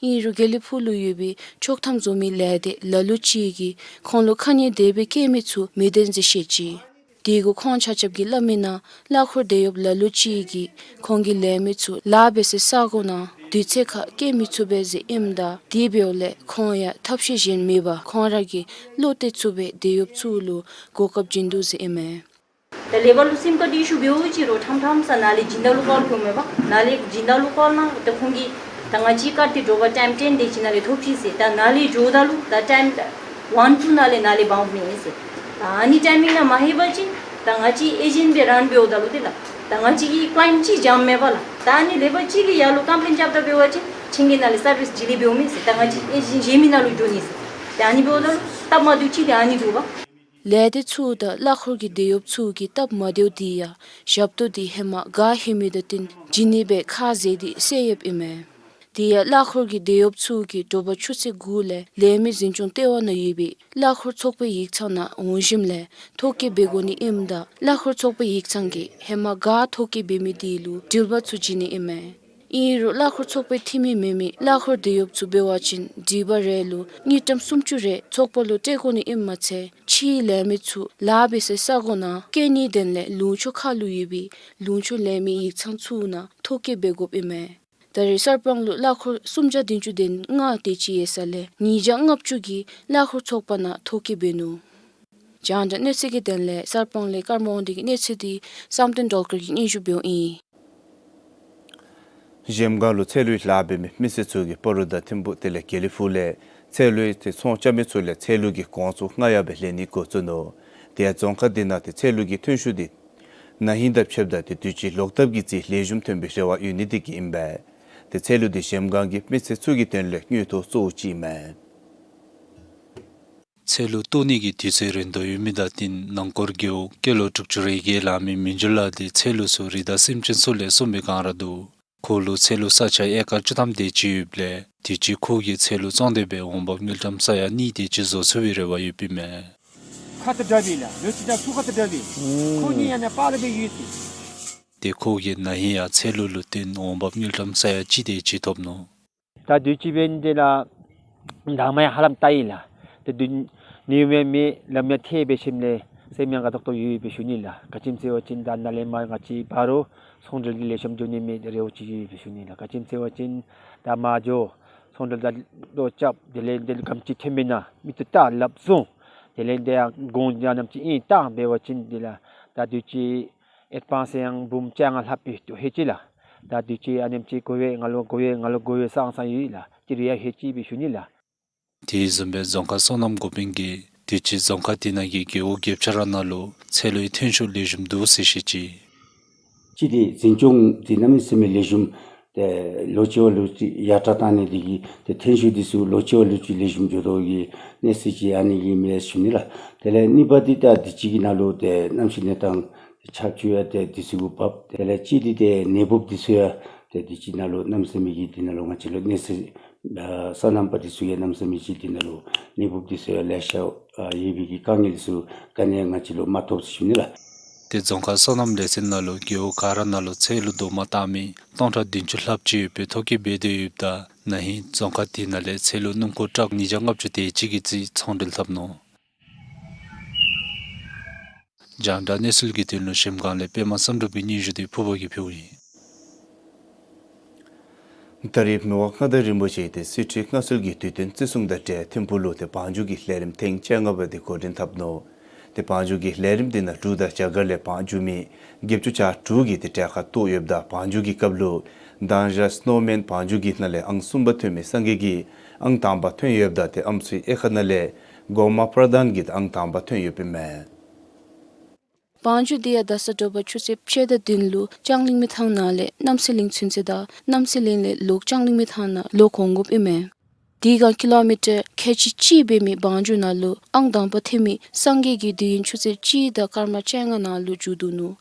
ཨིན། ཨིན་རུང་དགེ་ལེགས་ཕུག་ལུ་ཡོད་པའི་ཆོག་ཐམ་བཟོ་མི་ལས་སྡེ་ལ་ལུ་ཅིག་གིས་ཁོང་ལུ་ཁ་ཉེས་དེ་སྦེ་བཀལ་མི་ཚུ་མི་བདེན་ཟེར་བཤད་ཅི། དེ་གུ་ཁོང་ཆ་ཁྱབ་ཀྱིས་སླབ་མི་ནང་གླ་འཁོར་དེད་གཡོགཔ་ལ་ལུ་ཅིག་གིས་ཁོང་གི་ལས་མི་ཚུ་ལཱ་འབད་སའི་ས་གོ་ནང་དུས་ཚོད་ཁར་སྐྱེལ་མི་ཚུགས་པས་ཟེར་ཨིནམ་ད་དེ་འབདཝ་ལས་ཁོང་ཡང་ཐབས་ཤེས་གཞན་མེད་པར་ཁོང་ར་གི་བློ་གཏད་ཚུགས་པའི་དེད་གཡོགཔ་ཚུ་ལུ་གོ་སྐབས་བྱིན་དོ་ཟེར་ཨིན་མས། ད་ལེ་བར་ལུ་སེམས་ཁར་ཏེ་ཨི་ཤུ་འབདཝ་ཅིག་རུང་ཁྲམ་ཁྲམ་ས་ནཱ་ལས་སྦྱིན་བདག་ལུ་ཀོལ་འགྱོཝ་མས་པ། ནཱ་ལས་སྦྱིན་བདག་ལུ་ཀོལ་གནང་། ད་ཁོང་གིས་ད་ང་བཅས་ཀར་འདི་དྲོ་པ་ཊའིམ་ཊེན་དེ་ཅིག་ནང་ལས་ཐོབ་ཅི་ཟེར། ད་ནཱ་ལས་འགྱོཝ་ད་ལུ་ད་ཊའིམ་ཝན་ཊུ་ནང་ལས་ནཱ་ལས་འབག་འོང་མས་ཟེར། ད་ཨ་ནི་ཊའིམ་མིང་ནང་མ་ལྷོད་པ་ཅིན་ད་ང་བཅས་ཨེ་ཇེནཊ་སྦེ་རན་འབདཝ་ད་ལུ་ཏེ་ལགས། ད་ང་བཅས་ཀྱི་ཀི་ལའིནཊ་ཅིག་འཇམ་མས་པ་ལགས། ད་ཨ་ནི་ལེ་བར་ཅིག་གིས་ཡར་ལུ་ཀམ་པི་ལེན་རྐྱབ་ད་འབད་བ་ཅིན་ཁྱེད་ཀྱི་ནང་ལས་སར་བིསི་ལྗིད་ལི་འབདཝ་མས་ཟེར། ད་ང་བཅས་ཨེ་ཇེནཊ་གཞན་མི་ནང་ལུ་འགྱོ་ནི་ཟེར། ད་ཨ་ནི་འབདཝ་ད་ལུ་སྟབས་མ་བདེཝ་ཅིག་ཏེ་ཨ་ནི་འདུག་པ། ལས་སྡེ་ཚུ་དང་གླ་འཁོར་གྱི་དེད་གཡོགཔ་ཚུ་གི་སྟབས་མ་བདེཝ་དེ་ཡང་ཞབས་ཏོག་དེ་ཧེ་མ་ག་ལྷོད་མི་དང་བསྟུན་བྱིན་ནི་སྦེ་ཁ་བཟེད་དེ་སེལ་ཡོདཔ་ཨིན་མས། དེ་ཡང་གླ་འཁོར་གྱི་དེད་གཡོགཔ་ཚུ་གིས་དྲོ་པ་ཆུ་ཚོད་དགུ་ལས་ལས་མི་འཛིན་སྐྱོང་ལྟེ་བ་ནང་ཡོད་པའི་གླ་འཁོར་ཚོགས་པའི་ཡིག་ཚང་ནང་འོང་ཞིནམ་ལས་ཐོ་བཀོད་འབད་དགོ་ནི་ཨིནམ་ད་གླ་འཁོར་ཚོགས་པའི་ཡིག་ཚང་གིས་ཧེ་མ་ག་ཐོ་བཀོད་འབད་མི་དེ་ལུ་འགྲུལ་པ་ཚུ་བྱིན་ནི་ཨིན་མས། ཨིན་རུང་གླ་འཁོར་ཚོགས་པའི་འཐུས་མི་མེན་མི་གླ་འཁོར་དེད་གཡོགཔ་ཚུ་འབད་བ་ཅིན་སྒྲིག་པ་རེ་ལུ་དངུལ་ཀྲམ་སུམ་ཅུ་རེ་ཚོགས་པ་ལུ་སྤྲོད་དགོ་ནི་ཨིནམ་མ་ཚད་ཕྱིའི་ལས་མི་ཚུ་ལཱ་འབད་སའི་ས་གོ་ནང་བསྐྱལ་ནིའི་དོན་ལས་ལུང་ཕྱོགས་ཁ་ལུ་ཡོད་པའི་ལུང་ཕྱོགས་ལས་མི་ཡིག་ཚང་ཚུ་ནང་ཐོ་བཀོད་འབད་དགོཔ་ཨིན་མས། ད་རེས་གསར་སྤང་ལུ་གླ་འཁོར་སུམ་བརྒྱ་བདུན་ཅུ་དོན་ལྔ་དེ་ཅིག་ཡོད་ས་ལས་ཉིས་བརྒྱ་ལྔ་བཅུ་གིས་གླ་འཁོར་ཚོགས་པ་ནང་ཐོ་བཀོད་འབད་ནུག། རྒྱང་བསྒྲགས་གནས་ཚུལ་གྱི་དོན་ལས་གསར་སྤང་ལས་ཀརྨ་དབང་འདུས་ཀྱི་གནས་ཚུལ་འདི་བསམ་གཏན་སྒྲོལ་དཀར་གྱིས་སྙན་ཞུ་འབདཝ་ཨིན། གཞལམ་སྒང་ལུ་ཚལ་ལུའི་ལཱ་འབད་མི་མི་སེར་ཚུ་གིས་སྤ་རོ་དང་ཐིམ་ཕུ་དེ་ལས་དགེ་ལེགས་ཕུག་ལས་ཚལ་ལུའི་ཚོང་རྐྱབ་མི་ཚུ་ལས་ཚལ་ལུ་གི་གོང་ཚད་སྔར་ཡོད་པའི་ལེན་ནི་འགོ་བཙུགས་ནུག། དེ་ཡང་རྫོང་ཁག་དེ་ནང་ཏེ་ཚལ་ལུ་གི་ཐོན་ཤུགས་འདི་ན་ཧིང་དང་ཕྱདཔ་ད་ཏེ་དུས་ཅི་ལོག་ལྟབ་ཀྱིས་རྩིས་ལེགས་ཤོམ་ཐོན་པའི་རེ་བ་ཡོད་ནི་དེ་གིས་ཨིན་པས། ཏེ་ཚལ་ལུ་འདི་གཞལམ་སྒང་གི་མི་སེར་ཚུ་གི་དོན་ལས་དངུལ་ཐོག་གཙོ་བོ་ཅིག་ཨིན་མས། ཚལ་ལུ་བཏོག་ནི་གི་དུས་ཚོད་རན་དོ་ཡོད་མི་དང་བསྟུན་ནང་འཁོར་རྒེད་འོག་སྐྱེས་ལོ་དྲུག་ཅུ་རེ་བརྒྱད་ལང་མི་མི་འགྱུར་ལགས་འདི་ཚལ་ལུ་ཚུ་རི་དྭགས་སེམས་ཅན་ཚུ་ལས་སྲུང་བའི་སྒང་ར་འདུག། ཁོ་ལུ་ཚལ་ལུ་ས་ཆ་ཨེ་ཀར་བཅུ་ཐམ་དེ་ཅིག་ཡོདཔ་ལས་དུས་ཅི་ཁོ་གིས་ཚལ་ལུ་བཙོང་སྟེ་སྦེ་འོང་འབབ་དངུལ་ཀྲམ་ས་ཡ་གཉིས་དེ་ཅིག་བཟོ་ཚུགས་པའི་རེ་བ་ཡོདཔ་ཨིན་མས། ཁ་ཐུག་དྲག་པས་ལགས། ལོ་གཅིག་དང་ཚུ་ཁ་ཐུག་དྲག་པས། ཁོ་གཉིས་ཡང་ན་པར་སྦེ་ཡོད་དེ། ཏེ་ཁོ་གིས་ན་ཧིང་ཡང་ཚལ་ལུ་ལུ་བརྟེན་འོང་འབབ་དངུལ་ཀྲམ་ས་ཡ་གཅིག་དེ་ཅིག་ཐོབ་ནུག། ད་དུས་ཅི་འབད་ནི་དེ་ལགས་འདང་མ་ཡང་ཧ་ལམ་བཏང་ཡི་ལགས། ཏེ་དུས་ནི་མེད་མེད་ལམ་ཡང་ཐལ་སྦེ་ཞིནམ་ལས་སེམས་ཡང་དགའ་ཏོག་ཏོ་ཡོད་པའི་ཞུ་ནི་ལགས། ག་ཅི་སྨོ་ཟེར་བ་ཅིན་ད་ནཱ་ལས་མར་ང་བཅས་འབད་རུང་ཚོང་འབྲེལ་འདི་ལེགས་ཤོམ་འགྱོ་ནི་མས་རེ་བ་ཅིག་ཡོད་པའི་ཞུ་ནི་ལགས། ག་ཅི་སྨོ་ཟེར་བ་ཅིན་ད་མར་འགྱོ་ཚོང་འབྲེལ་ད་ལོག་རྐྱབ་དེ་ལས་འདི་ལུ་ག་དེམ་ཅིག་ཐོན་མེན་ན་མི་ཚུ་བལྟ་སླབ་བཟུང་དེ་ལས་འདི་ཡང་གོང་ཡང་ནམ་ཅིག་ཨིན་བཏང་འབད་བ་ཅིན་འདི་ལགས་ད་དུས་ཅི་ཨེཌ་བཱནསི་ཡང་འབུམ་བཅོ་ལྔ་ལྷགཔ་སྦེ་ལྷོད་ཅི་ལགས། ད་དུས་ཅི་ཨ་ནེམ་ཅིག་དགོ་པས་ང་ལུ་དགོ་པས་ང་ལུ་དགོ་པས་ཟེར་ཟེར་ཡོད་ལགས། ཅི་རེ་ཡང་ལྷོད་ཅི་སྦེ་ཞུ་ནི་ལགས། དེ་བཟུམ་སྦེ་རྫོང་ཁག་སོ་ནམ་འགོ་དཔོན་གྱིས་དུས་ཅི་རྫོང་ཁག་དེ་ནང་གི་རྒེད་འོག་བརྒྱད་ཅུ་ར་ནང་ལུ་ཚལ་ལུའི་ཐོན་ཤུགས་ལེགས་ཤོམ་འདུག་ཟེར་བཤད་ཅི། ཅི་དེ་འཛིན་སྐྱོང་དེ་གནམ་མེད་ས་མེད་ལེགས་ཤོམ་ཏེ་ལོ་གཅིག་བ་ལུ་ཅིག་ཡར་དྲག་བཏང་ནི་དེ་གིས་ཏེ་ཐོན་ཤུགས་དེ་ཚུ་ལོ་གཅིག་བ་ལུ་ཅིག་ལེགས་ཤོམ་འགྱོ་དོ་གི་གནས་ཚུལ་ཅིག་ཨ་ནི་གི་མས་ཞུ་ནི་ལགས། དེ་ལས་གཉིས་པ་འདི་ད་དུས་ཅི་གི་ནང་ལུ་ཏེ་གནམ་གཤིས་གནས་སྟངས་ཆར་ཆུ་ཡང་ཏེ་དུས་ཚོད་གུ་བབས། དེ་ལས་ཅི་དེ་ཏེ་ནད་འབུཔ་དེ་ཚུ་ཡང་ཏེ་དུས་ཅི་ནང་ལུ་གནམ་མེད་ས་མེད་ཀྱི་དེ་ནང་ལུ་ང་བཅས་ལུ་གནས་ཚུལ་ཨ་སོ་ནམ་པ་དེ་ཚུ་ཡང་གནམ་མེད་ས་མེད་ཅིག་དེ་ནང་ལུ་ནད་འབུཔ་དེ་ཚུ་ཡང་ལེ་ཤ་ཨ་ཡོད་པའི་གི་དཀའ་ངལ་ཚུ་ག་ནི་ཡང་ང་བཅས་ལུ་མ་ཐོབ་ཟེར་ཞུ་ནི་ལགས། ཏེ་རྫོང་ཁག་སོ་ནམ་ལས་ཚན་ནང་ལུ་རྒེད་འོག་ག་ར་ནང་ལུ་ཚལ་ལུ་རྡོག་མ་བཏགས་མི་སྟོང་ཕྲག་བདུན་ཅུ་ལྷགཔ་ཅིག་ཡོད་པའི་ཐོ་བཀོད་འབད་དེ་ཡོདཔ་ད་ན་ཧིང་རྫོང་ཁག་དེ་ནང་ལས་ཚལ་ལུ་སྣུམ་འཁོར་ཊཱག་ཉིས་བརྒྱ་ལྔ་བཅུ་དེ་ཅིག་གིས་རྩིས་ཚོང་འབྲེལ་འཐབ་ནུག། རྒྱང་བསྒྲགས་གནས་ཚུལ་གྱི་དོན་ལུ་གཞལམ་སྒང་ལས་པདྨ་བསམ་གྲུབ་ཀྱི་སྙན་ཞུ་དེ་ཕུརཔ་གིས་ཕུལཝ་ཨིན། ད་རེས་མི་དབང་མངའ་བདག་རིན་པོ་ཆེ་དེ་གསེར་ཁྲི་མངའ་གསོལ་གྱི་དུས་སྟོན་བརྩི་སྲུང་དང་འབྲེལ་ཐིམ་ཕུག་ལུ་ཏེ་བང་རྒྱུག་གི་ལས་རིམ་ཐེངས་བཅོ་ལྔ་པ་དེ་འགོ་འདྲེན་འཐབ་ནུག། ཏེ་བང་རྒྱུག་གི་ལས་རིམ་དེ་ནང་འབྲུག་དང་རྒྱ་གར་ལས་བང་རྒྱུག་མི་བརྒྱད་ཅུ་གྱ་དྲུག་གིས་ཏེ་གྲལ་ཁར་གཏོགས་ཡོདཔ་ད་བང་རྒྱུག་གི་སྐབས་ལུ་དང་ཞག་སྣོ་མེན་བང་རྒྱུག་གི་ནང་ལས་ཨང་གསུམ་པ་ཐོན་མི་སངས་རྒྱས་ཀྱིས་ཨང་དང་པ་ཐོན་ཡོདཔ་ད་ཏེ་ཨམ་སྲུའི་དབྱེ་ཁག་ནང་ལས་གོ་མ་པྲ་དཱན་གྱིས་ཨང་དང་པ་ཐོན་ཡོདཔ་ཨིན་མས། བང་རྒྱུག་དེ་ཡང་ད་ས་དྲོ་པ་ཆུ་ཚོད་ཕྱེད་དང་བདུན་ལུ་ལྕང་གླིང་མི་ཐང་ནང་ལས་རྣམ་སྲས་གླིང་ཚུན་ཚོད་དང་རྣམ་སྲས་གླིང་ལས་ལོག་ལྕང་གླིང་མི་ཐང་ནང་ལོག་འོང་དགོཔ་ཨིན་མས། དེ་སྒང་ཀི་ལོ་མི་ཊར་ཁལ་གཅིག་གཅིག་འབད་མི་བང་རྒྱུག་ནང་ལུ་ཨང་དང་པ་ཐོན་མི་སངས་རྒྱས་ཀྱིས་དུས་ཡུན་ཆུ་ཚོད་གཅིག་དང་སྐར་མ་བཅོ་ལྔ་ནང་ལུ་མཇུག་བསྡུ་ནུག།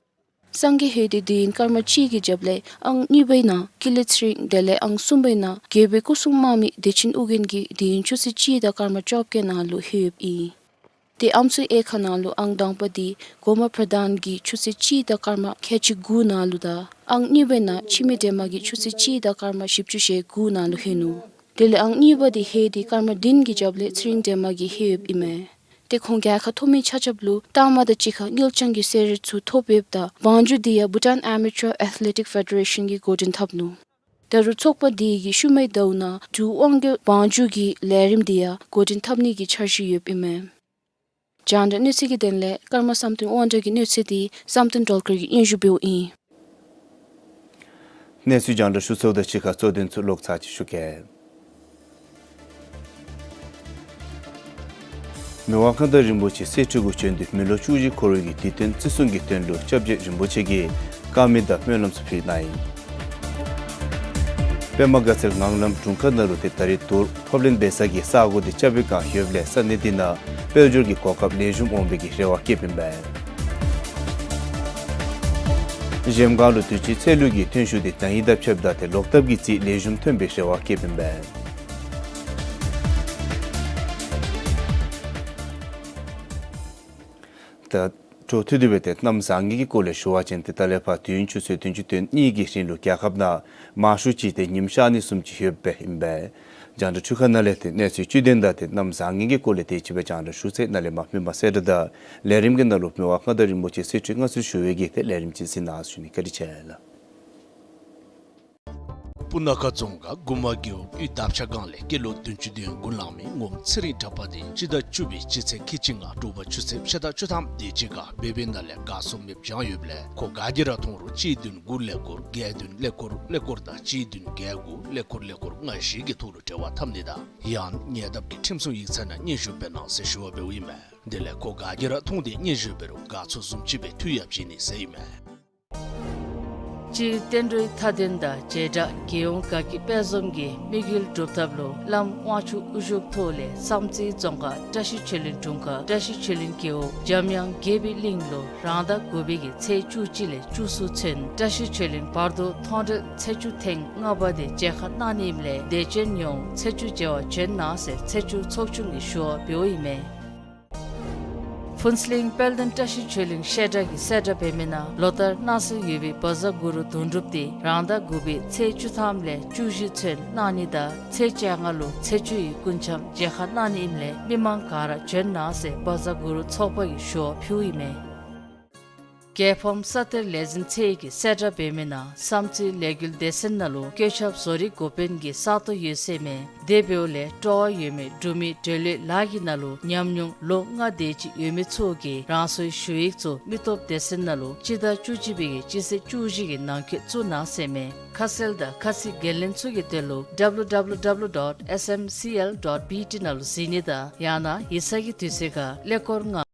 སངས་རྒྱས་ཧེ་དེ་དུས་ཡུན་སྐར་མ་གཅིག་གི་རྒྱབ་ལས་ཨང་གཉིས་པའི་ནང་ཀུན་ལེགས་ཚེ་རིང་དེ་ལས་ཨང་གསུམ་པའི་ནང་རྒྱལ་པོའི་སྐུ་སྲུང་དམག་མི་བདེ་ཆེན་ཨོ་རྒྱན་གྱིས་དུས་ཡུན་ཆུ་ཚོད་གཅིག་དང་སྐར་མ་བཅོ་བརྒྱད་ནང་ལུ་ལྷོད་ཡོདཔ་ཨིན། ཏེ་ཨམ་སྲུའི་དབྱེ་ཁག་ནང་ལུ་ཨང་དང་པ་དེ་གོ་མ་པྲ་དཱན་གྱིས་ཆུ་ཚོད་གཅིག་དང་སྐར་མ་ཁལ་གཅིག་དགུ་ནང་ལུ་དང་ཨང་གཉིས་པའི་ནང་འཆི་མེད་སྒྲོལ་མ་གིས་ཆུ་ཚོད་གཅིག་དང་སྐར་མ་བཞི་བཅུ་ཞེ་དགུ་ནང་ལུ་ལྷོད་ནུག། དེ་ལས་ཨང་གཉིས་པ་དེ་ཧེ་དེ་སྐར་མ་བདུན་གྱི་རྒྱབ་ལས་ཚེ་རིང་སྒྲོལ་མ་གིས་ལྷོད་ཡོདཔ་ཨིན་མས། ཏེ་ཁོང་རྒྱལ་ཁ་ཐོབ་མི་ཆ་ཁྱབ་ལུ་རྟགས་མ་དང་གཅིག་ཁར་དངུལ་རྐྱང་གི་གསོལ་རས་ཚུ་ཐོབ་ཡོདཔ་ད་བང་རྒྱུག་དེ་ཡང་བྷུ་ཊཱན་ཨེ་མེ་ཅར་ཨེཐ་ལེ་ཊིཀ་ཕེ་ཌེ་རེ་ཤཱན་གྱིས་འགོ་འདྲེན་འཐབ་ནུག། ད་རུང་ཚོགས་པ་དེ་གིས་ཤུལ་མའི་ཟླཝ་ནང་འབྲུག་དབང་སྒྱུར་བང་རྒྱུག་གི་ལས་རིམ་དེ་ཡང་འགོ་འདྲེན་འཐབ་ནི་གི་འཆར་གཞི་ཡོདཔ་ཨིན་མས། རྒྱང་བསྒྲགས་གནས་ཚུལ་གྱི་དོན་ལས་ཀརྨ་བསམ་གཏན་དབང་གྲགས་ཀྱི་གནས་ཚུལ་དེ་བསམ་གཏན་སྒྲོལ་དཀར་གྱིས་སྙན་ཞུ་འབདཝ་ཨིན། གནས་ཚུལ་རྒྱང་བསྒྲགས་ཞུ་ཚརཝ་དང་གཅིག་ཁར་གཙོ་དོན་ཚུ་ལོག་ཚར་ཅིག་ཞུ་གེ། མི་དབང་མངའ་བདག་རིན་པོ་ཆེ་གསེར་ཁྲི་གུ་བྱོན་ཏེ་མི་ལོ་བཅུ་བཞི་འཁོར་བའི་དུས་སྟོན་བརྩི་སྲུང་གི་དོན་ལུ་སྐྱབས་རྗེ་རིན་པོ་ཆེ་གིས་དཀར་མེ་དང་སྨོན་ལམ་ཚུ་ཕུལ་གནང་ཡི། པདྨ་དགའ་ཚལ་ངང་ལམ་དྲུང་ཁག་ནང་ལུ་ཏེ་ད་རེས་དོ་རུང་ཕབ་ལེན་འབད་ས་གི་ས་གོ་དེ་རྐྱབ་པའི་བསྒང་ཡོདཔ་ལས་ས་གནས་དེ་ནང་དཔལ་འབྱོར་གྱི་གོ་སྐབས་ལེགས་ཤོམ་འོང་བའི་གི་རེ་བ་བསྐྱེདཔ་ཨིན་པས། གཞལམ་སྒང་ལུ་དུས་ཅི་ཚལ་ལུ་གི་ཐོན་ཤུགས་དེ་ན་ཧིང་དང་ཕྱདཔ་ད་ཏེ་ལོག་ལྟབ་ཀྱིས་རྩིས་ལེགས་ཤོམ་ཐོན་པའི་རེ་བ་བསྐྱེདཔ་ཨིན་པས། ད་ འཕྲོ་མཐུད་དེ་སྦེ་ཏེ་གནམ་བཟང་ངན་གྱི་སྐོར་ལས་ཞུ་བ་ཅིན་ཏེ་ད་ལས་ཕར་དུས་ཡུན་ཆུ་ཚོད་བདུན་ཅུ་དོན་གཉིས་ཀྱི་རིང་ལུ་རྒྱལ་ཁབ་ནང་མང་ཤོས་ཅིག་ཏེ་ཉིམ་ཤར་ནི་བཟུམ་ཅིག་ཡོདཔ་སྦེ་ཨིན་པས། རྒྱང་བསྒྲགས་འཕྲུལ་ཁང་ནང་ལས་ཏེ་གནས་ཚུལ་བཅུད་ལྡན་དང་ཏེ་གནམ་བཟང་ངན་གྱི་སྐོར་ལས་དེ་ཅིག་སྦེ་རྒྱང་བསྒྲགས་ཞུ་ཚར་ནཱ་ལས་མར་མི་མང་གསལ་བསྒྲགས་དང་ལས་རིམ་གྱི་ནང་ལུ་མི་དབང་མངའ་བདག་རིན་པོ་ཆེ་གསེར་ཁྲི་མངའ་གསོལ་ཞུ་བའི་གི་ཏེ་ལས་རིམ་ཅིག་གཟིགས་གནང་ཞུ་ནི། བཀའ་དྲིན་ཆེ་ལགས། སྤུ་ན་ཁ་རྫོང་ཁག་མགུར་མ་རྒེད་འོག་དབུས་འདབ་ཆགས་སྒང་ལས་སྐྱེས་ལོ་བདུན་ཅུ་དོན་དགུ་ལང་མི་ངོམ་ཚེ་རིང་གྲགས་པ་དེ་སྤྱི་ཟླ་བཅུ་པའི་སྤྱི་ཚེས་ཁལ་གཅིག་ལྔ་དྲོ་པ་ཆུ་ཚོད་ཕྱེད་དང་བཅུ་ཐམ་དེ་ཅིག་ཁར་བོད་པའི་ནང་ལས་གར་སོང་མེདཔ་བྱུང་ཡོདཔ་ལས་ཁོ་ག་གིས་ར་མཐོང་རུང་གཅིག་བདུན་དགུ་ཀླད་ཀོར་བརྒྱད་བདུན་ཀླད་ཀོར་ཀླད་ཀོར་དང་གཅིག་བདུན་བརྒྱད་དགུ་ཀླད་ཀོར་ཀླད་ཀོར་ལྔ་བཞི་གི་ཐོག་ལུ་འབྲེལ་བ་འཐབ་ནི་དང་ཡང་ཉེ་འདབས་ཀྱི་ཁྲིམས་སྲུང་ཡིག་ཚང་ནང་སྙན་ཞུ་འབད་གནང་ཟེར་ཞུ་བ་འབདཝ་ཨིན་མས། དེ་ལས་ཁོ་ག་གིས་ར་མཐོང་སྟེ་སྙན་ཞུ་འབད་རུང་གར་ཚོགས་བཟུམ་ཅིག་སྦེ་འཐུས་ཡང་བྱིན་ནི་ཟེར་ཨིན་མས། སྤྱིར་བསྟན་འགྲོའི་མཐའ་དོན་དང་བྱེ་བྲག་རྒྱལ་ཡོངས་དགའ་སྐྱིད་དཔལ་འཛོམས་ཀྱི་དམིགས་ཡུལ་སྒྲུབ་ཐབས་ལུ་བླམ་དབང་ཕྱུག་དབུ་བཞུགས་ཐོག་ལས་བསམ་རྩེ་རྫོང་ཁག་བཀྲ་ཤིས་ཆོས་གླིང་དྲུང་ཁག་བཀྲ་ཤིས་ཆོས་གླིང་རྒེད་འོག་འཇམ་དབྱངས་དགྱེས་པའི་གླིང་ལུ་རང་ཟླ་དགུ་པའི་གི་ཚེས་བཅུ་གཅིག་ལས་བཅུ་གསུམ་ཚུན་བཀྲ་ཤིས་ཆོས་གླིང་བར་དོ་མཐོང་གྲོལ་ཚེས་བཅུ་ཐེངས་ལྔ་པ་དེ་མཇལ་ཁ་གནང་ནི་ཨིནམ་ལས་དད་ཅན་ཡོངས་ཚེས་བཅུ་མཇལ་བར་བྱོན་གནང་ཟེར་ཚེས་བཅུ་ཚོགས་ཆུང་གིས་ཞུ་བ་འབདཝ་ཨིན་མས། ཕུན་ཚོགས་གླིང་དཔལ་ལྡན་བཀྲ་ཤིས་ཆོས་གླིང་བཤད་གྲྭ་གིས་གསལ་བསྒྲགས་འབད་མི་ནང་ལོ་ལྟར་གནང་སྲོལ་ཡོད་པའི་བཛྲ་གུ་རུ་དོན་གྲུབ་དེ་རང་ཟླ་དགུ་པའི་ཚེས་བཅུ་ཐམ་ལས་བཅུ་བཞི་ཚུན་གནང་ནི་དང་ཚེས་བཅོ་ལྔ་ལུ་ཚེས་བཅུ་ཡི་སྐུ་འཆམ་མཇལ་ཁ་གནང་ནི་ཨིནམ་ལས་མི་མང་ག་ར་བྱོན་གནང་ཟེར་བཛྲ་གུ་རུ་ཚོགས་པ་གིས་ཞུ་བ་ཕུལཝ་ཨིན་མས། རྒྱལ་ཕམ་ས་གཏེར་ལས་འཛིན་ཚད་ཀྱིས་གསལ་བསྒྲགས་འབད་མི་ནང་བསམ་རྩེ་ལས་འགུལ་སྡེ་ཚན་ནང་ལུ་བཀོད་ཁྱབ་བཟོ་རིག་འགོ་དཔོན་གྱི་ས་སྟོང་ཡོད་ཟེར་མས། དེ་འབདཝ་ལས་སྤྲོ་བ་ཡོད་མི་འབྲུག་མི་འབྲེལ་ཡོད་ལཱ་གི་ནང་ལུ་ཉམས་མྱོང་ལོ་ལྔ་དེ་ཅིག་ཡོད་མི་ཚུ་གིས་རང་སོའི་ཞུ་ཡིག་ཚུ་མི་སྟོབས་སྡེ་ཚན་ནང་ལུ་སྤྱི་ཟླ་བཅུ་གཅིག་པའི་གི་སྤྱི་ཚེས་བཅུ་བཞི་གི་ནང་འཁོད་བཙུགས་གནང་ཟེར་མས། ཁ་གསལ་དང་ཁ་ཚིག་འགན་ལེན་ཚུ་གི་དོན་ལུ་W W W dot S M C L dot B T ནང་ལུ་གཟིགས་ནི་དང་ཡང་ན་ཡིག་ཚང་གི་དུས་ཚོད་ཁར་ཀླད་ཀོར་ལྔ།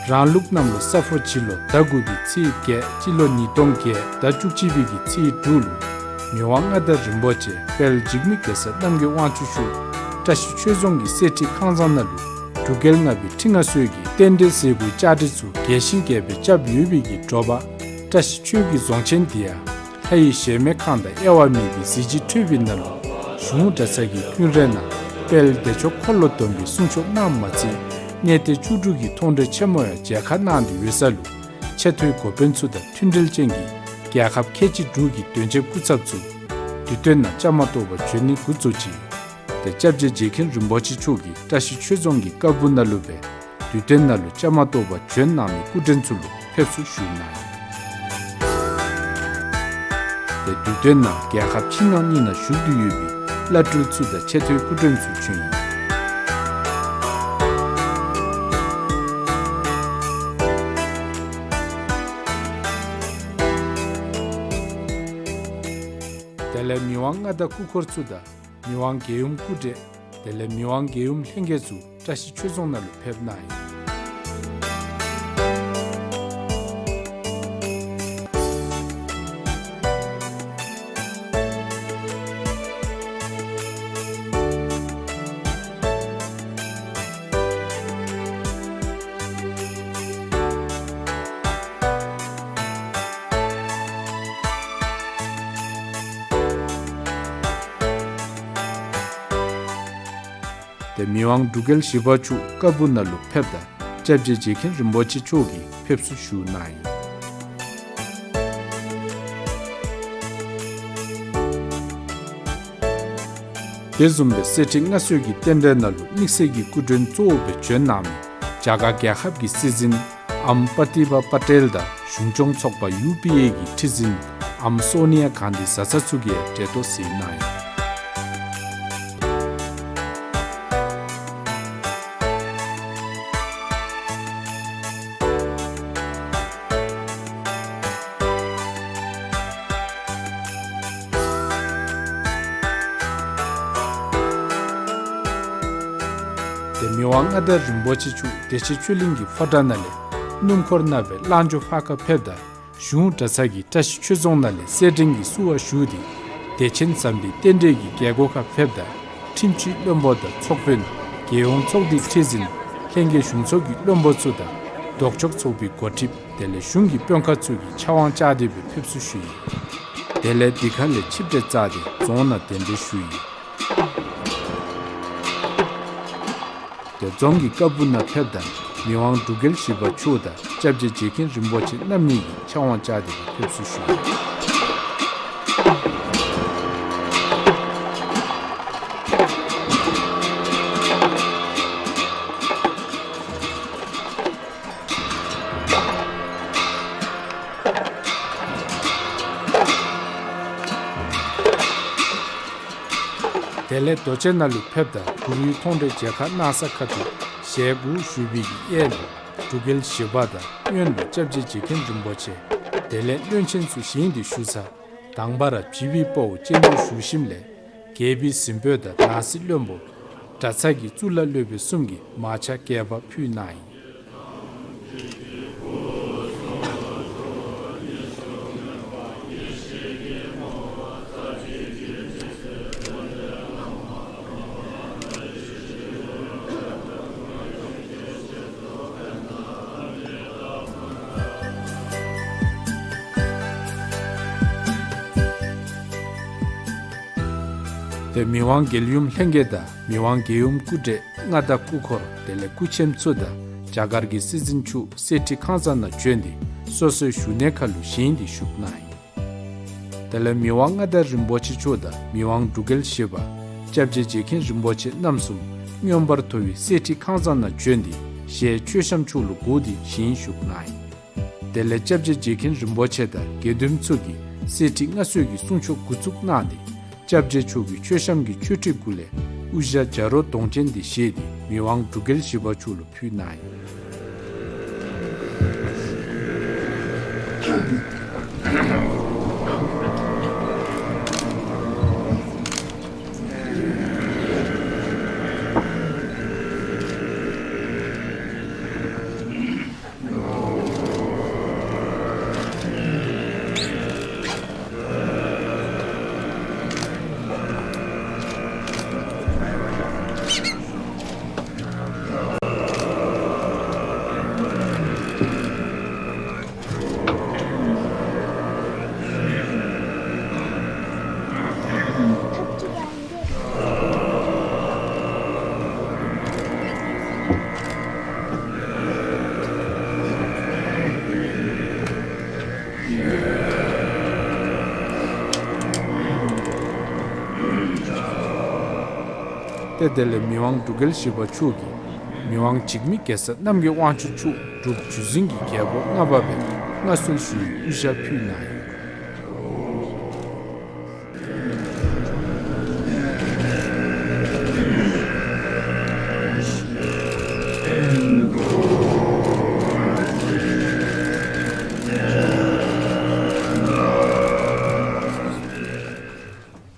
རང་ལུགས་གནམ་ལོ་ས་ཕོ་བྱི་ལོ་ཟླ་དགུ་པའི་ཚེས་བརྒྱད་སྤྱི་ལོ་ཉིས་སྟོང་བརྒྱད་ཟླ་བཅུ་གཅིག་པའི་གི་ཚེས་དྲུག་ལུ་མི་དབང་མངའ་བདག་རིན་པོ་ཆེ་དཔལ་འཇིགས་མེད་གེ་སར་རྣམ་རྒྱལ་དབང་ཕྱུག་མཆོག་བཀྲ་ཤིས་ཆོས་རྫོང་གི་གསེར་ཁྲི་ཁང་བཟང་ནང་ལུ་འབྲུག་རྒྱལ་ལྔ་པའི་ཁྲི་མངའ་གསོལ་གྱི་རྟེན་འབྲེལ་ཟས་གོས་བཅའ་སྒྲིག་ཚུ་རྒྱས་ཤིང་རྒྱས་པར་རྐྱབ་ཡོད་པའི་གི་དྲོ་པ་བཀྲ་ཤིས་ཆོས་ཀྱི་རྫོང་ཆེན་དེ་ཡང་ལྷ་ཡི་གཞལ་མེད་ཁང་དང་དབྱེ་བ་མེད་པའི་གཟི་བརྗིད་འཕྲོད་པའི་ནང་ལུ་གཞུང་གྲྭ་ཚང་གི་ཀུན་རའི་ནང་དཔལ་བདེ་མཆོག་འཁོར་ལོ་སྡོམ་པའི་གསུང་ཆོག་གནངམ་མ་ཚད་གནས་བརྟན་བཅུ་དྲུག་གི་མཐོང་གྲོལ་ཆེན་མོ་ཡང་མཇལ་ཁ་གནང་སྟེ་ཡོད་ས་ལུ་ཆེ་མཐོའི་འགོ་དཔོན་ཚུ་དང་མཐུན་འབྲེལ་ཅན་གྱི་རྒྱལ་ཁབ་ཁལ་གཅིག་དྲུག་གི་དོན་གཅོད་སྐུ་ཚབ་ཚུ་དུས་སྟོན་ནང་བཅའ་མར་གཏོགས་པར་བྱོན་ནི་འགོ་བཙུགས་ཅི། ཏེ་སྐྱབས་རྗེ་རྗེ་མཁན་རིན་པོ་ཆེ་མཆོག་གིས་བཀྲ་ཤིས་ཆོས་རྫོང་གི་བཀའ་སྒོ་ནང་ལུ་སྦེ་དུས་སྟོན་ནང་ལུ་བཅའ་མར་གཏོགས་པར་བྱོན་གནང་མི་སྐུ་མགྲོན་ཚུ་ལུ་ཕེབས་བསུ་ཞུ་གནང་ཡི། ཏེ་དུས་སྟོན་ནང་རྒྱལ་ཁབ་ཕྱི་ནང་གཉིས་ནང་བཞུགས་ཏེ་ཡོད་པའི་བླ་སྤྲུལ་ཚུ་དང་ཆེ་མཐོའི་སྐུ་མགྲོན་ཚུ་བྱོན་ཡི། དེ་ལས་མི་དབང་མངའ་བདག་སྐུ་འཁོར་ཚུ་དང་མི་དབང་རྒྱལ་ཡུམ་སྐུ་བགྲེས་དེ་ལས་མི་དབང་རྒྱལ་ཡུམ་ལྷན་རྒྱས་ཚུ་བཀྲ་ཤིས་ཆོས་རྫོང་ནང་ལུ་ཕེབས་གནང་ཡི། ཏེ་མི་དབང་འབྲུག་རྒྱལ་བཞི་པ་མཆོག་ཀ་སྦུག་ནང་ལུ་ཕེབས་ད་སྐྱབས་རྗེ་རྗེ་མཁན་རིན་པོ་ཆེ་མཆོག་གིས་ཕེབས་བསུ་ཞུ་གནང་ཡི། དེ་བཟུམ་སྦེ་གསེར་ཁྲི་མངའ་གསོལ་གྱི་རྟེན་འབྲེལ་ནང་ལུ་དམིགས་བསལ་གྱི་སྐུ་མགྲོན་གཙོ་བོ་སྦེ་བྱོན་གནང་མི་རྒྱ་གར་རྒྱལ་ཁབ་ཀྱི་སྲིད་འཛིན་ཨམ་པར་ཏི་བྷ་པ་ཏེལ་དང་གཞུང་སྐྱོང་ཚོགས་པ་ཡུ་པི་ཨེ་གི་ཁྲི་འཛིན་ཨམ་སོ་ནི་ཡ་གྷན་དྷི་བཟའ་ཚང་ཚུ་གིས་ཡང་གྲལ་གཏོགས་མཛད་གནང་ཡི། ཏེ་མི་དབང་མངའ་བདག་རིན་པོ་ཆེ་མཆོག་བདེ་ཆེན་ཆོས་གླིང་གི་ཕོ་བྲང་ནང་ལས་སྣུམ་འཁོར་ནང་སྦེ་ལང་ཇོ་ཕར་ཁར་ཕེབས་ད་གཞུང་གྲྭ་ཚང་གི་བཀྲ་ཤིས་ཆོས་རྫོང་ནང་ལས་སེར་ཕྲེང་གི་བསུ་བ་ཞུ་སྟེ་བདེ་ཆེན་ཟམ་པའི་རྟེན་འབྲེལ་གྱི་རྒྱལ་སྒོ་ཁར་ཕེབས་ད་ཁྲིམས་སྤྱི་བློན་པོ་དང་ཚོགས་དཔོན་རྒྱལ་ཡོངས་ཚོགས་སྡེའི་ཁྲི་འཛིན་ལྷན་རྒྱས་གཞུང་ཚོགས་ཀྱི་བློན་པོ་ཚུ་དང་ལྡོག་ཕྱོགས་ཚོགས་པའི་འགོ་ཁྲིདཔ་དེ་ལས་གཞུང་གི་དཔོན་ཁག་ཚུ་གིས་ཕྱག་དབང་བཅར་ཏེ་སྦེ་ཕེབས་བསུ་ཞུ་ཡི། དེ་ལས་དེ་ཁ་ལས་ཆིབས་གྲལ་བཅར་ཏེ་རྫོང་ནང་གདན་འདྲེན་ཞུ་ཡི། ཏེ་རྫོང་གི་ཀ་སྦུག་ནང་ཕེབས་ད་མི་དབང་འབྲུག་རྒྱལ་བཞི་པ་མཆོག་དང་སྐྱབས་རྗེ་རྗེ་མཁན་རིན་པོ་ཆེ་རྣམ་གཉིས་ཀྱིས་ཕྱག་དབང་བཅར་ཏེ་ཕེབས་བསུ་ཞུ་ཡི། དེ་ལས་རྡོ་གཅལ་ནང་ལུ་ཕེབས་ད་གུ་རུའི་མཐོང་གྲོལ་མཇལ་ཁ་གནང་ས་ཁ་ཐུག་ཞལ་དགུ་ཞུ་བའི་གི་གཡས་ལུ་འབྲུག་རྒྱལ་བཞི་པ་དང་གཡོན་ལུ་སྐྱབས་རྗེ་རྗེ་མཁན་རིན་པོ་ཆེ་དེ་ལས་བློན་ཆེན་ཚུ་བཞེངས་ཏེ་བཞུགས་ས་དང་པ་ར་བྱིས་པའི་དཔའ་བོ་སྤྱན་སྤྲིན་བཞུགས་ཞིནམ་ལས་རྒྱལ་པོའི་གཟིམ་དཔོན་དང་ནང་སྲིད་བློན་པོ་གྲྭ་ཚང་གི་གཙུག་ལག་སློབ་དཔོན་གསུམ་གྱིས་མར་ཆག་རྒྱས་པ་ཕུལ་གནང་ཡི། ཏེ་མི་དབང་རྒྱལ་ཡུམ་ལྷན་རྒྱས་དང་མི་དབང་རྒྱལ་ཡུམ་སྐུ་བགྲེས་མངའ་བདག་སྐུ་འཁོར་དེ་ལས་སྐུ་མཆེད་ཚུ་དང་རྒྱ་གར་གྱི་སྲིད་འཛིན་མཆོག་གསེར་ཁྲི་ཁང་བཟང་ནང་བྱོན་ཏེ་སོ་སོའི་བཞུགས་གནས་ཁར་ལུ་བཞེངས་ཏེ་བཞུགས་གནང་ཡི། དེ་ལས་མི་དབང་མངའ་བདག་རིན་པོ་ཆེ་མཆོག་དང་མི་དབང་འབྲུག་རྒྱལ་བཞི་པ་སྐྱབས་རྗེ་རྗེ་མཁན་རིན་པོ་ཆེ་རྣམ་གསུམ་མངོན་པར་མཐོ་བའི་གསེར་ཁྲི་ཁང་བཟང་ནང་བྱོན་ཏེ་ཞལ་མཆོད་བཤམས་མཆོག་ལུ་བསྒོར་ཏེ་བཞེངས་བཞུགས་གནང་ཡི། དེ་ལས་སྐྱབས་རྗེ་རྗེ་མཁན་རིན་པོ་ཆེ་དང་དགེ་འདུན་ཚུ་གིས་གསེར་ཁྲི་མངའ་གསོལ་གྱི་གསུང་ཆོག་འགོ་བཙུགས་གནང་སྟེ་སྐྱབས་རྗེ་མཆོག་གི་མཆོད་བཤམས་ཀྱི་མཆོད་ཁྲི་གུ་ལས་དབུ་ཞྭ་བྱ་རོག་གདོང་ཅན་དེ་བཞེས་ཏེ་མི་དབང་འབྲུག་རྒྱལ་བཞི་པ་མཆོག་ལུ་ཕུལ་གནང་ཡི། ཏེ་དེ་ལས་མི་དབང་འབྲུག་རྒྱལ་བཞི་པ་མཆོག་གིས་མི་དབང་འཇིགས་མེད་གེ་སར་རྣམ་རྒྱལ་དབང་ཕྱུག་མཆོག་འབྲུག་བརྒྱུད་འཛིན་གྱི་རྒྱལ་པོ་ལྔ་པ་སྦེ་མངའ་གསོལ་ཞུ་བའི་དབུ་ཞྭ་ཕུལ་གནང་ཡི།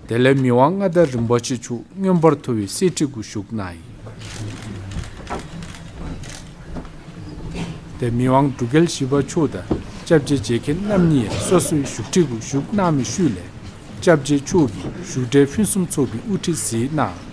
དེ་ལས་མི་དབང་མངའ་བདག་རིན་པོ་ཆེ་མཆོག་མངོན་པར་མཐོ་བའི་གསེར་ཁྲི་གུ་བཞུགས་གནང་ཡི། ཏེ་མི་དབང་འབྲུག་རྒྱལ་བཞི་པ་མཆོག་དང་སྐྱབས་རྗེ་རྗེ་མཁན་རྣམ་གཉིས་ཡང་སོ་སོའི་བཞུགས་ཁྲི་གུ་བཞུགས་གནང་མི་ཤུལ་ལས་སྐྱབས་རྗེ་མཆོག་གིས་བཞུགས་གྲལ་ཕུན་སུམ་ཚོགས་པའི་དབུ་ཁྲིད་གཟིགས་གནང་།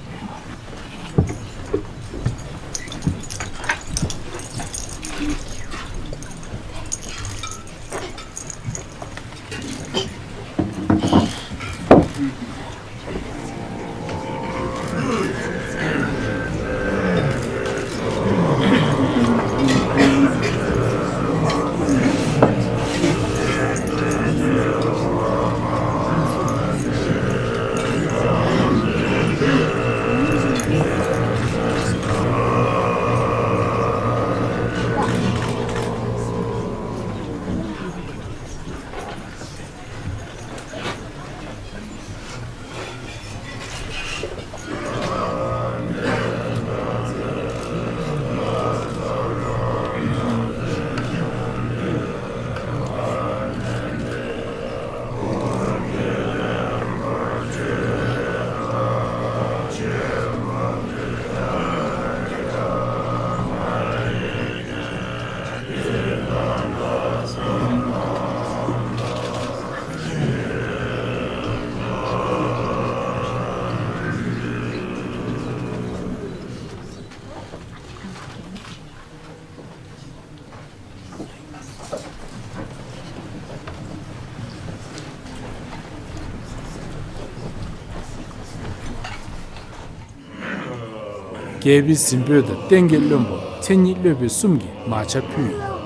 རྒྱལ་པོའི་གཟིམ་དཔོན་དང་བསྟན་གྱི་བློན་པོ་མཚན་ཉིད་སློབ་དཔོན་གསུམ་གྱིས་མར་ཆ་ཕུལ་ཡི།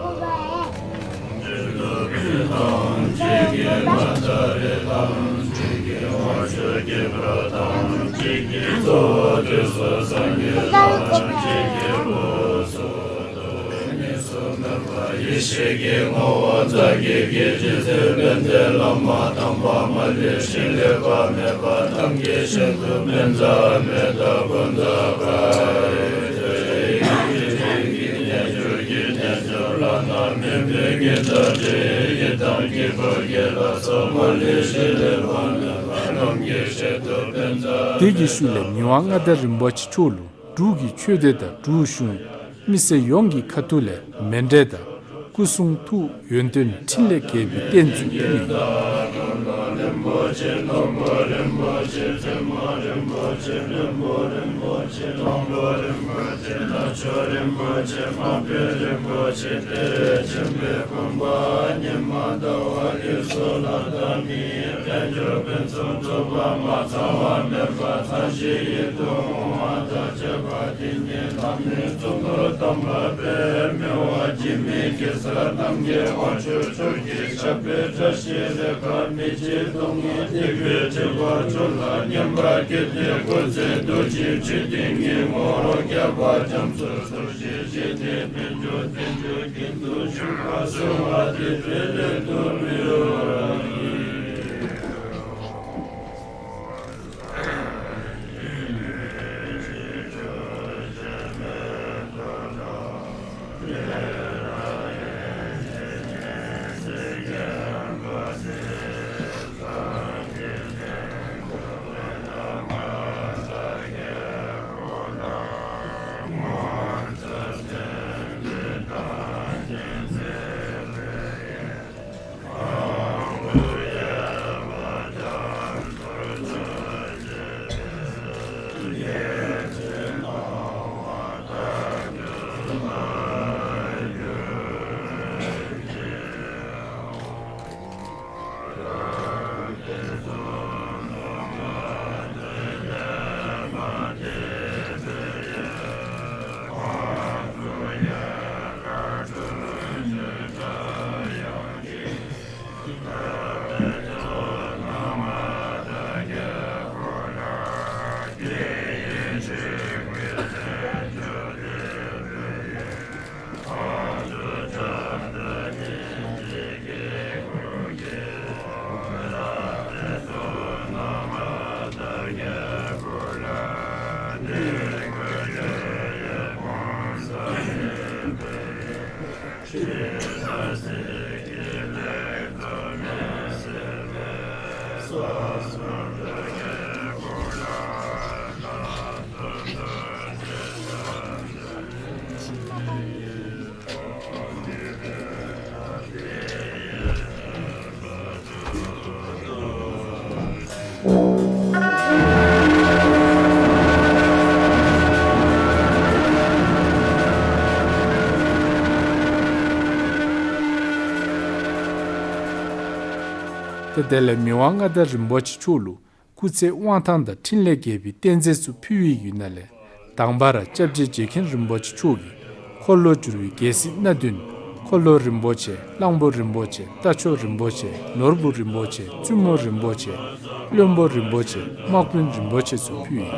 ཡེ་ཤེས་ཀྱི་ངོ་བོ་རྩ་བརྒྱད་ཀྱི་རྗེས་སུ་བདག་ལྡན་ལྷ་མོ་དམ་པ་མ་ལུས་ཤིང་ལེགས་པར་མེད་པ་རྣམས་ཀྱི་ཞལ་དུ་པཉྩ་མེ་ཏོག་ཀུན་ཏུ་ཁ་དེ་གི་ཤུལ་ལས་མི་དབང་མངའ་བདག་རིན་པོ་ཆེ་མཆོག་ལུ་འབྲུག་གི་ཆོས་སྡེ་དང་འབྲུག་གཞུང་མི་སེར་ཡོངས་ཀྱི་ཁ་ཐུག་ལས་མཎྜལ་དང་སྐུ་གསུང་ཐུགས་ཡོན་ཏན་འཕྲིན་ལས་རྒྱས་པའི་རྟེན་ཚུ་ཕུལ་ཡི། ཏེ་དེ་ལས་མི་དབང་མངའ་བདག་རིན་པོ་ཆེ་མཆོག་ལུ་སྐུ་ཚེ་དབང་ཐང་དང་འཕྲིན་ལས་རྒྱས་པའི་རྟེན་རྫས་ཚུ་ཕུལ་བའི་ཡུལ་ན་ལས། དང་པ་ར་སྐྱབས་རྗེ་རྗེ་མཁན་རིན་པོ་ཆེ་མཆོག་གིས་འཁོར་ལོ་བསྒྱུར་བའི་རྒྱལ་སྲིད་སྣ་བདུན། འཁོར་ལོ་རིན་པོ་ཆེ། གླང་པོ་རིན་པོ་ཆེ། རྟ་མཆོག་རིན་པོ་ཆེ། ནོར་བུ་རིན་པོ་ཆེ། བཙུན་མོ་རིན་པོ་ཆེ། བློན་པོ་རིན་པོ་ཆེ། དམག་དཔོན་རིན་པོ་ཆེ་ཚུ་ཕུལ་ཡི།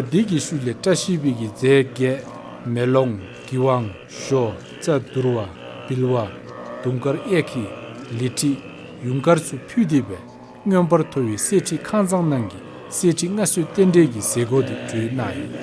འདི་གི་ཤུལ་ལས་བཀྲ་ཤིས་པའི་གི་རྫས་བརྒྱད་མེ་ལོང་གི་ཝང་ཞོ་རྩྭ་དུར་བ་བིལ་བ་དུང་དཀར་གཡས་འཁྱིལ་ལི་ཁྲི་ཡུངས་དཀར་ཚུ་ཕུལ་ཏེ་སྦེ་མངོན་པར་མཐོ་བའི་གསེར་ཁྲི་ཁང་བཟང་ནང་གི་གསེར་ཁྲི་མངའ་གསོལ་རྟེན་འབྲེལ་གྱི་མཛད་སྒོ་འདི་གྲོལ་གནང་ཡི།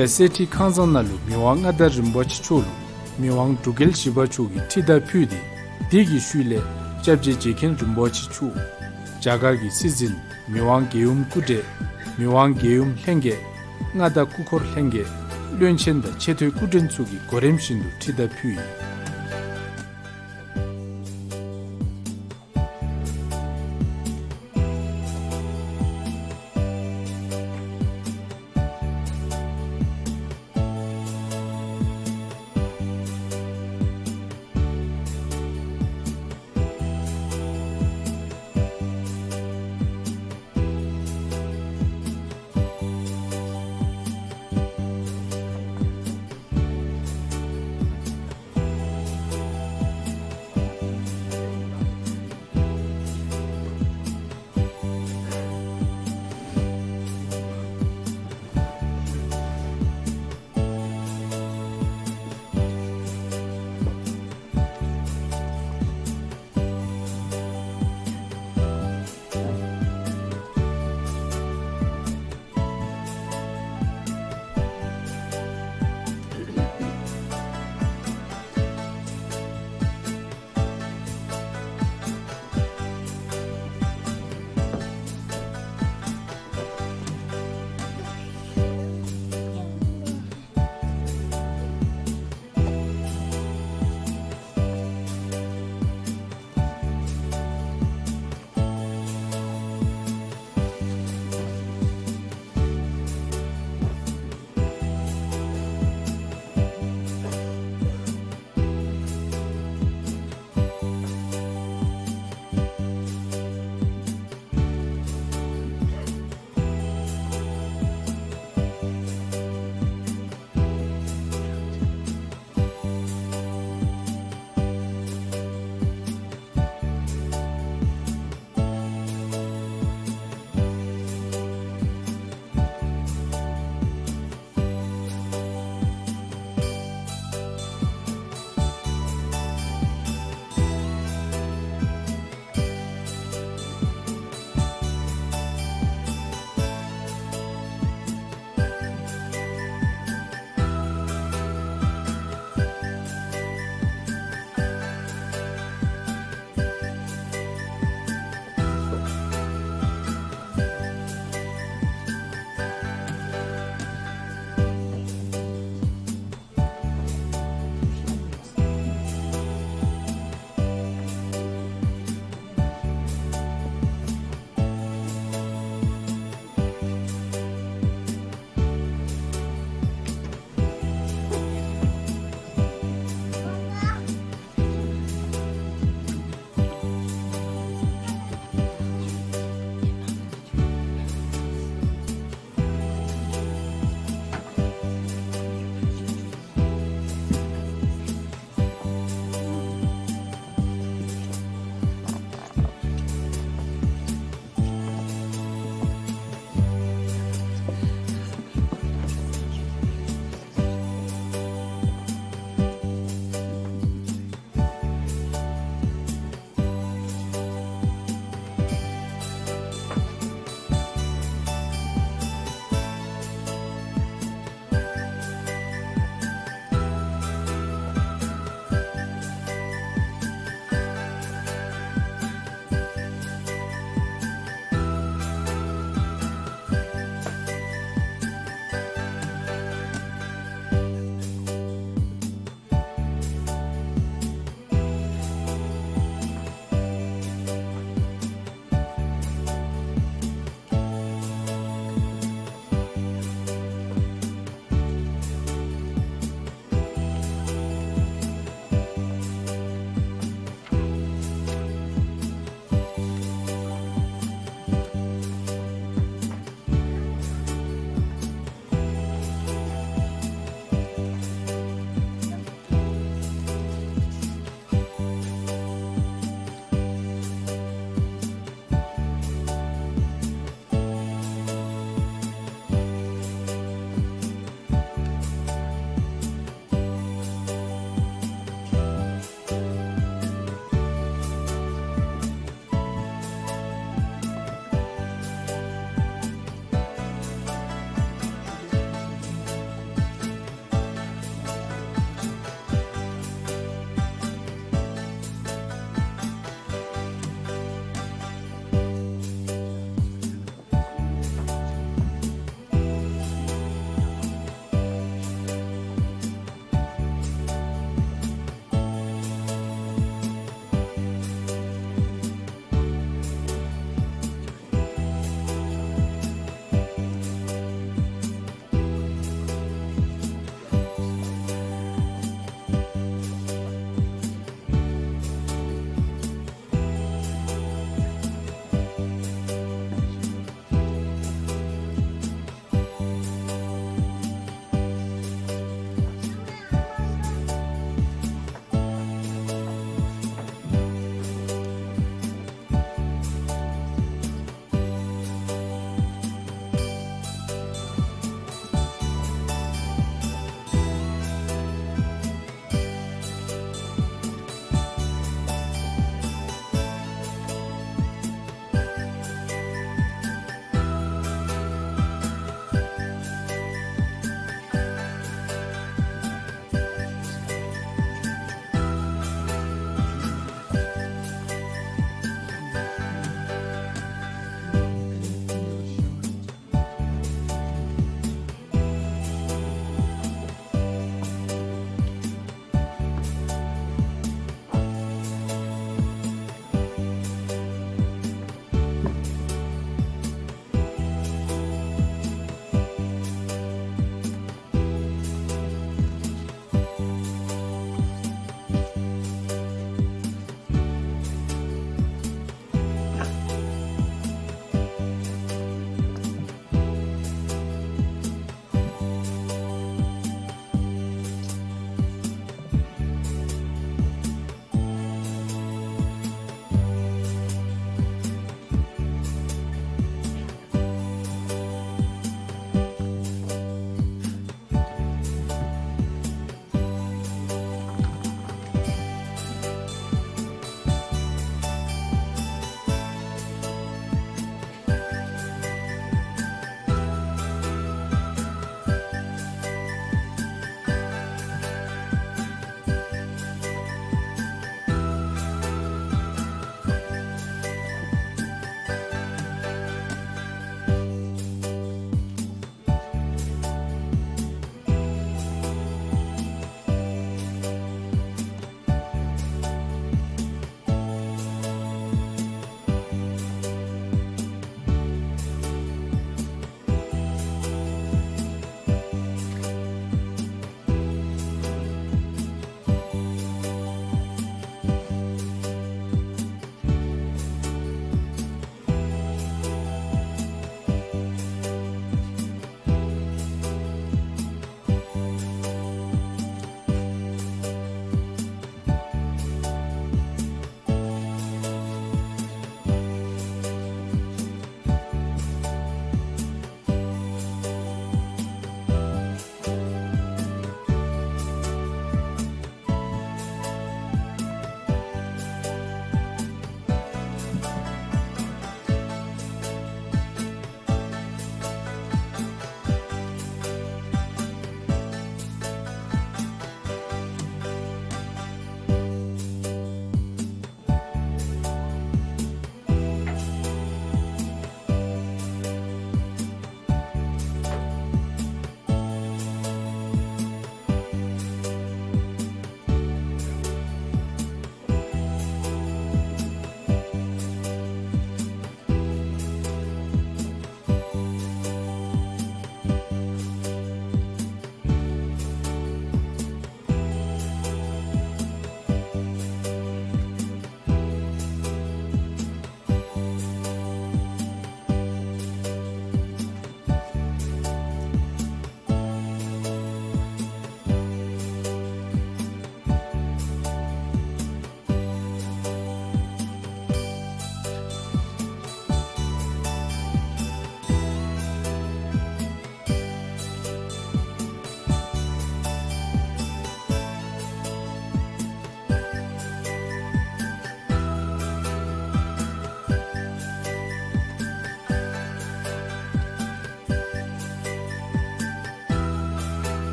ཏེ་གསེར་ཁྲི་ཁང་བཟང་ནང་ལུ་མི་དབང་མངའ་བདག་རིན་པོ་ཆེ་མཆོག་ལུ་མི་དབང་འབྲུག་རྒྱལ་བཞི་པ་མཆོག་གིས་ཁྲི་ད་ཕུལ་ཏེ་དེ་གི་ཤུལ་ལས་སྐྱབས་རྗེ་རྗེ་མཁན་རིན་པོ་ཆེ་མཆོག་རྒྱ་གར་གྱི་སྲིད་འཛིན་མི་དབང་རྒྱལ་ཡུམ་སྐུ་བགྲེས་མི་དབང་རྒྱལ་ཡུམ་ལྷན་རྒྱས་ མངའ་བདག་སྐུ་འཁོར་ལྷན་རྒྱས་བློན་ཆེན་དང་ཆེ་མཐོའི་སྐུ་མགྲོན་ཚུ་གིས་གོ་རིམ་བཞིན་དུ་ཁྲི་ད་ཕུལ་ཡི།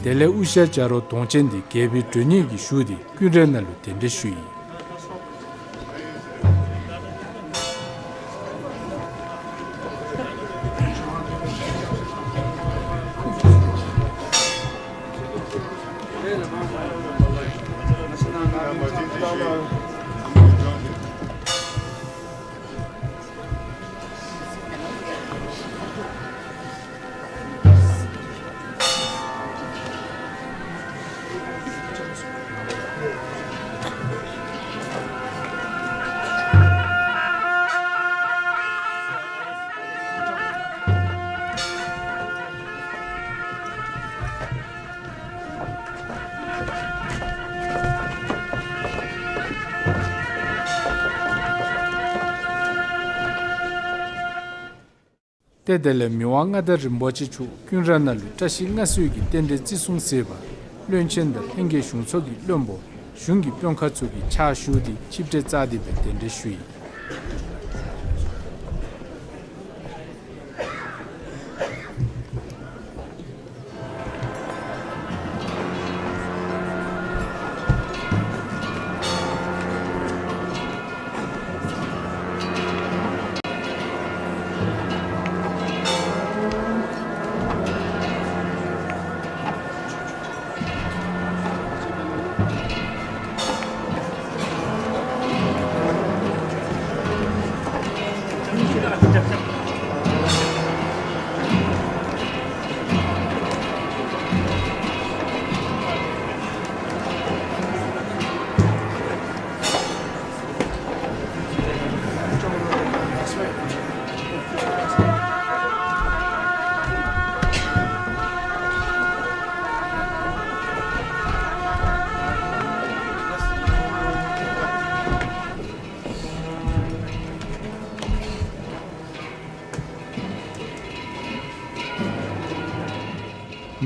དེ་ལས་དབུ་ཞྭ་བྱ་རོག་གདོང་ཅན་དེ་རྒྱལ་པོའི་མགྲོན་གཉེར་གྱིས་ཞུ་སྟེ་ཀུན་ར་ནང་ལུ་གདན་འདྲེན་ཞུ་ཡི། ཏེ་དེ་ལས་མི་དབང་མངའ་བདག་རིན་པོ་ཆེ་མཆོག་ཀུན་ར་ནང་ལུ་བཀྲ་ཤིས་མངའ་གསོལ་གྱི་རྟེན་འབྲེལ་བརྩི་སྲུང་མཛད་པར་བློན་ཆེན་དང་ལྷན་རྒྱས་གཞུང་ཚོགས་ཀྱི་བློན་པོ་གཞུང་གི་དཔོན་ཁག་ཚུ་གིས་ཕྱག་ཞུ་སྟེ་ཆིབས་གྲལ་བཅའ་སྟེ་སྦེ་གདན་འདྲེན་ཞུ་ཡི།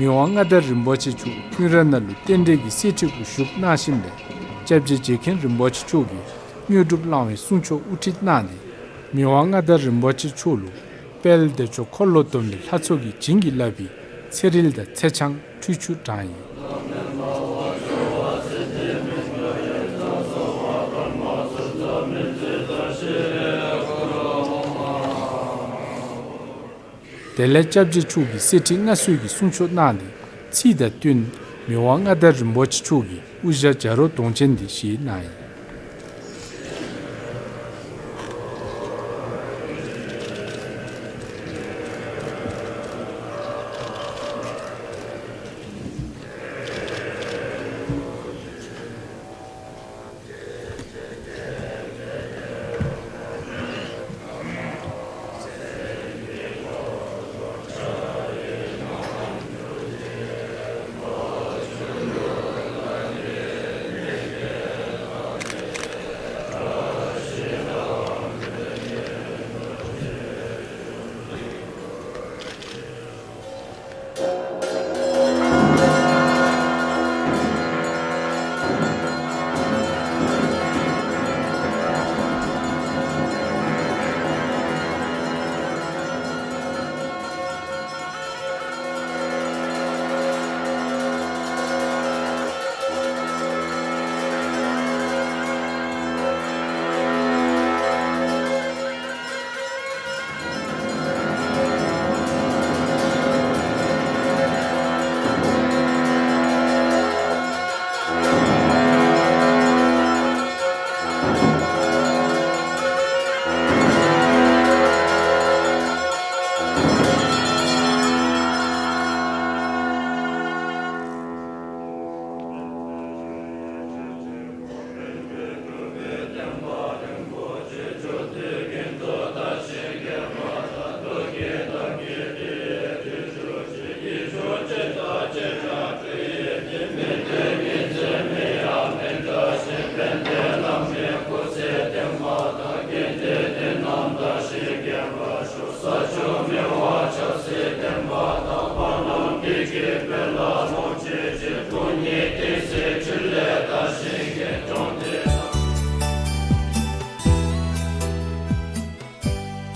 མི་དབང་མངའ་བདག་རིན་པོ་ཆེ་མཆོག་ཀུན་ར་ནང་ལུ་རྟེན་འབྲེལ་གྱི་གསེར་ཁྲི་གུ་བཞུགས་གནང་ཞིནམ་ལས་སྐྱབས་རྗེ་རྗེ་མཁན་རིན་པོ་ཆེ་མཆོག་གིས་དངོས་གྲུབ་བླང་བའི་གསུང་ཆོག་དབུ་ཁྲིད་གནང་སྟེ་མི་དབང་མངའ་བདག་རིན་པོ་ཆེ་མཆོག་ལུ་དཔལ་བདེ་མཆོག་འཁོར་ལོ་སྡོམ་པའི་ལྷ་ཚོགས་ཀྱིས་བྱིན་གྱིས་བརླབས་པའི་ཚེ་རིལ་དང་ཚེ་ཆང་ཁྲུས་ཆུ་དྲངས་ཡི། དེ་ལས་སྐྱབས་རྗེ་མཆོག་གིས་གསེར་ཁྲི་མངའ་གསོལ་གྱི་གསུང་ཆོག་གནང་སྟེ་ཚིག་དང་བསྟུན་མི་དབང་མངའ་བདག་རིན་པོ་ཆེ་མཆོག་གིས་དབུ་ཞྭ་བྱ་རོག་གདོང་ཅན་འདི་བཞེས་གནང་ཡི།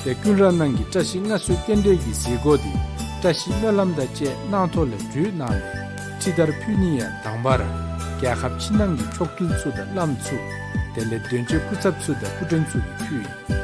ཏེ་ཀུན་ར་ནང་གི་བཀྲ་ཤིས་མངའ་གསོལ་རྟེན་འབྲེལ་གྱི་མཛད་སྒོ་འདི་བཀྲ་ཤིས་སྨོན་ལམ་དང་བཅས་གནང་ཐོག་ལས་གྲོལ་གནང་ནས་ ཁྲི་དར་ཕུལ་ནི་ཡང་དང་པ་ར་རྒྱལ་ཁབ་ཕྱི་ནང་གི་མཆོག་སྤྲུལ་ཚུ་དང་བླམ་ཚུ་དེ་ལས་དོན་གཅོད་སྐུ་ཚབ་ཚུ་དང་སྐུ་མགྲོན་ཚུ་གིས་ཕུལ་ཡི།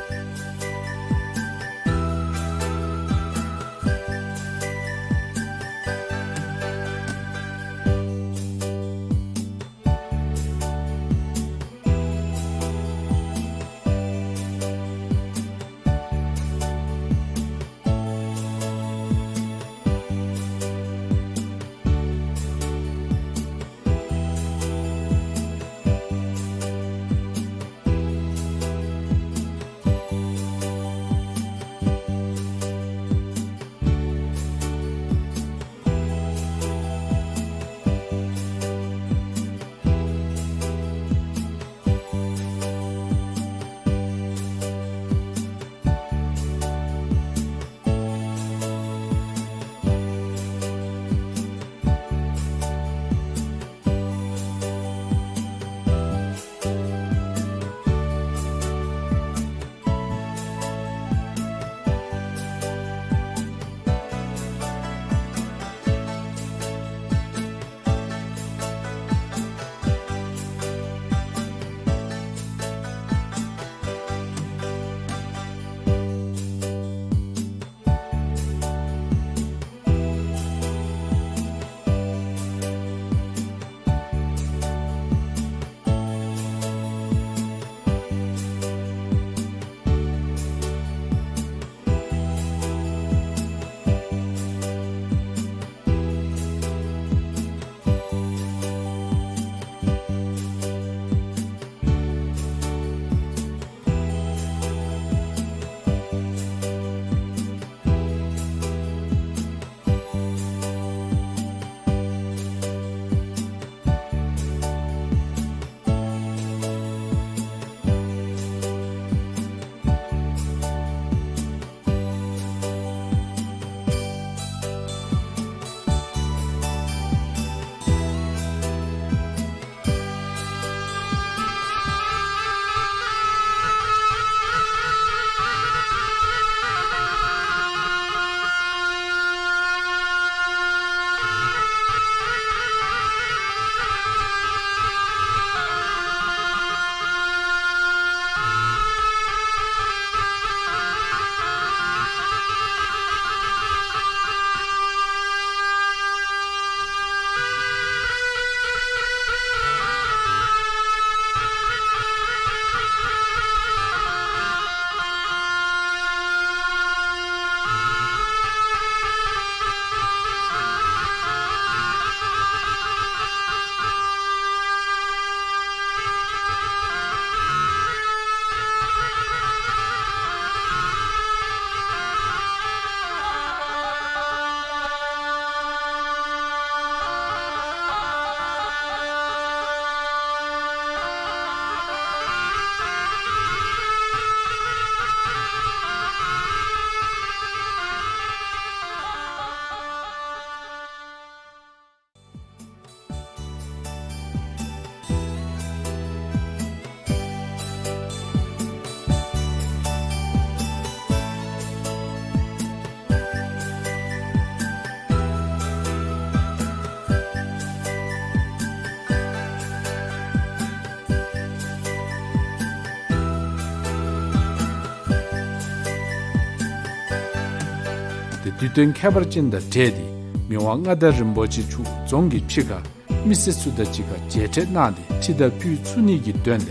ཏེ་དུས་སྟོན་ཁྱད་པར་ཅན་དང་འབྲེལ་ཏེ་མི་དབང་མངའ་བདག་རིན་པོ་ཆེ་མཆོག་རྫོང་གི་ཕྱི་ཁར་མི་སེར་ཚུ་དང་གཅིག་ཁར་མཇལ་འཕྲད་གནང་སྟེ་ཁྲི་དར་ཕུལ་ཚུགས་ནི་གི་དོན་ལས་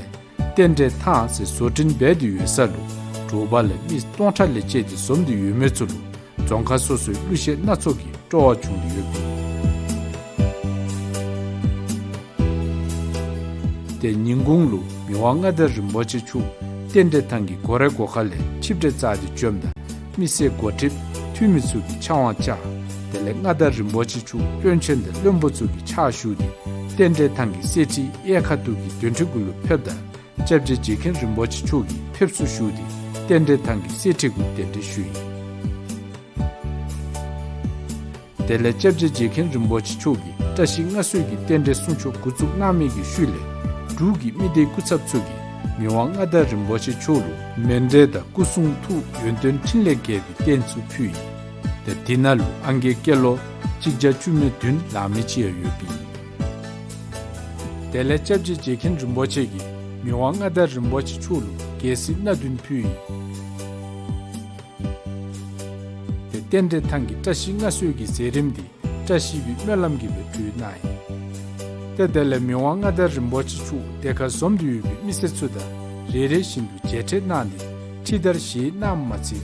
རྟེན་འབྲེལ་ཐང་ཟེར་བཟོ་སྐྲུན་འབད་དེ་ཡོད་ས་ལུ་དྲོ་པ་ལས་མི་སྟོང་ཕྲག་ལས་བཅད་དེ་འཛོམས་ཏེ་ཡོད་མི་ཚུ་ལུ་རྫོང་ཁག་སོ་སོའི་གླུ་གཞས་སྣ་ཚོགས་ཀྱི་སྤྲོ་བ་བྱུང་སྟེ་ཡོདཔ་ཨིན། ཏེ་ཉིན་གུང་ལུ་མི་དབང་མངའ་བདག་རིན་པོ་ཆེ་མཆོག་རྟེན་འབྲེལ་ཐང་གི་སྒོ་རའི་སྒོ་ཁ་ལས་ཆིབས་གྲལ་བཅར་ཏེ་བྱོནམ་ད་མི་སེར་འགོ་ཁྲིདཔ་འཐུས་མི་ཚུ་གིས་ཕྱག་དབང་བཅར། དེ་ལས་མངའ་བདག་རིན་པོ་ཆེ་མཆོག་དཔོན་ཆེན་དང་བློན་པོ་ཚུ་གིས་ཕྱག་ཞུ་སྟེ་རྟེན་འབྲེལ་ཐང་གི་གསེར་ཁྲི་གཡས་ཁ་ཐུག་གི་གདན་ཁྲི་གུ་ལུ་ཕེབས་ད་སྐྱབས་རྗེ་རྗེ་མཁན་རིན་པོ་ཆེ་མཆོག་གིས་ཕེབས་བསུ་ཞུ་སྟེ་རྟེན་འབྲེལ་ཐང་གི་གསེར་ཁྲི་གུ་གདན་འདྲེན་ཞུ་ཡི། དེ་ལས་སྐྱབས་རྗེ་རྗེ་མཁན་རིན་པོ་ཆེ་མཆོག་གིས་བཀྲ་ཤིས་མངའ་གསོལ་གྱི་རྟེན་འབྲེལ་གསུང་ཆོག་འགོ་བཙུགས་གནང་མི་གི་ཤུལ་ལས་འབྲུག་གི་མི་སྡེའི་སྐུ་ཚབ་ཚུ་གིས་མི་དབང་མངའ་བདག་རིན་པོ་ཆེ་མཆོག་ལུ་མཎྜལ་དང་སྐུ་གསུང་ཐུགས་ཡོན་ཏན་ཕྲིན་ལས་རྒྱས་པའི་རྟེན་ཚུ་ཕུལ་ཡི། ཏེ་དེ་ནང་ལུ་ཨང་རྒས་སྐྱེས་ལོ་ གཅིག་བརྒྱ་བཅུ་མེད་བདུན་ལང་མི་ཅིག་ཡང་ཡོདཔ་ཨིན། དེ་ལས་སྐྱབས་རྗེ་རྗེ་མཁན་རིན་པོ་ཆེ་གིས་མི་དབང་མངའ་བདག་རིན་པོ་ཆེ་མཆོག་ལུ་རྒྱལ་སྲིད་སྣ་བདུན་ཕུལ་ཡི། ཏེ་རྟེན་འབྲེལ་ཐང་གི་བཀྲ་ཤིས་མངའ་གསོལ་གྱི་མཛད་རིམ་འདི་བཀྲ་ཤིས་པའི་སྨོན་ལམ་གྱིས་སྦེ་གྲོལ་གནང་ཡི། ཏེ་དེ་ལས་མི་དབང་མངའ་བདག་རིན་པོ་ཆེ་མཆོག་དེ་ཁར་འཛོམས་ཏེ་ཡོད་པའི་མི་སེར་ཚུ་དང་རེ་རེ་བཞིན་དུ་མཇལ་འཕྲད་གནང་སྟེ་ཁྲི་དར་བཞེས་གནངམ་མ་ཚད་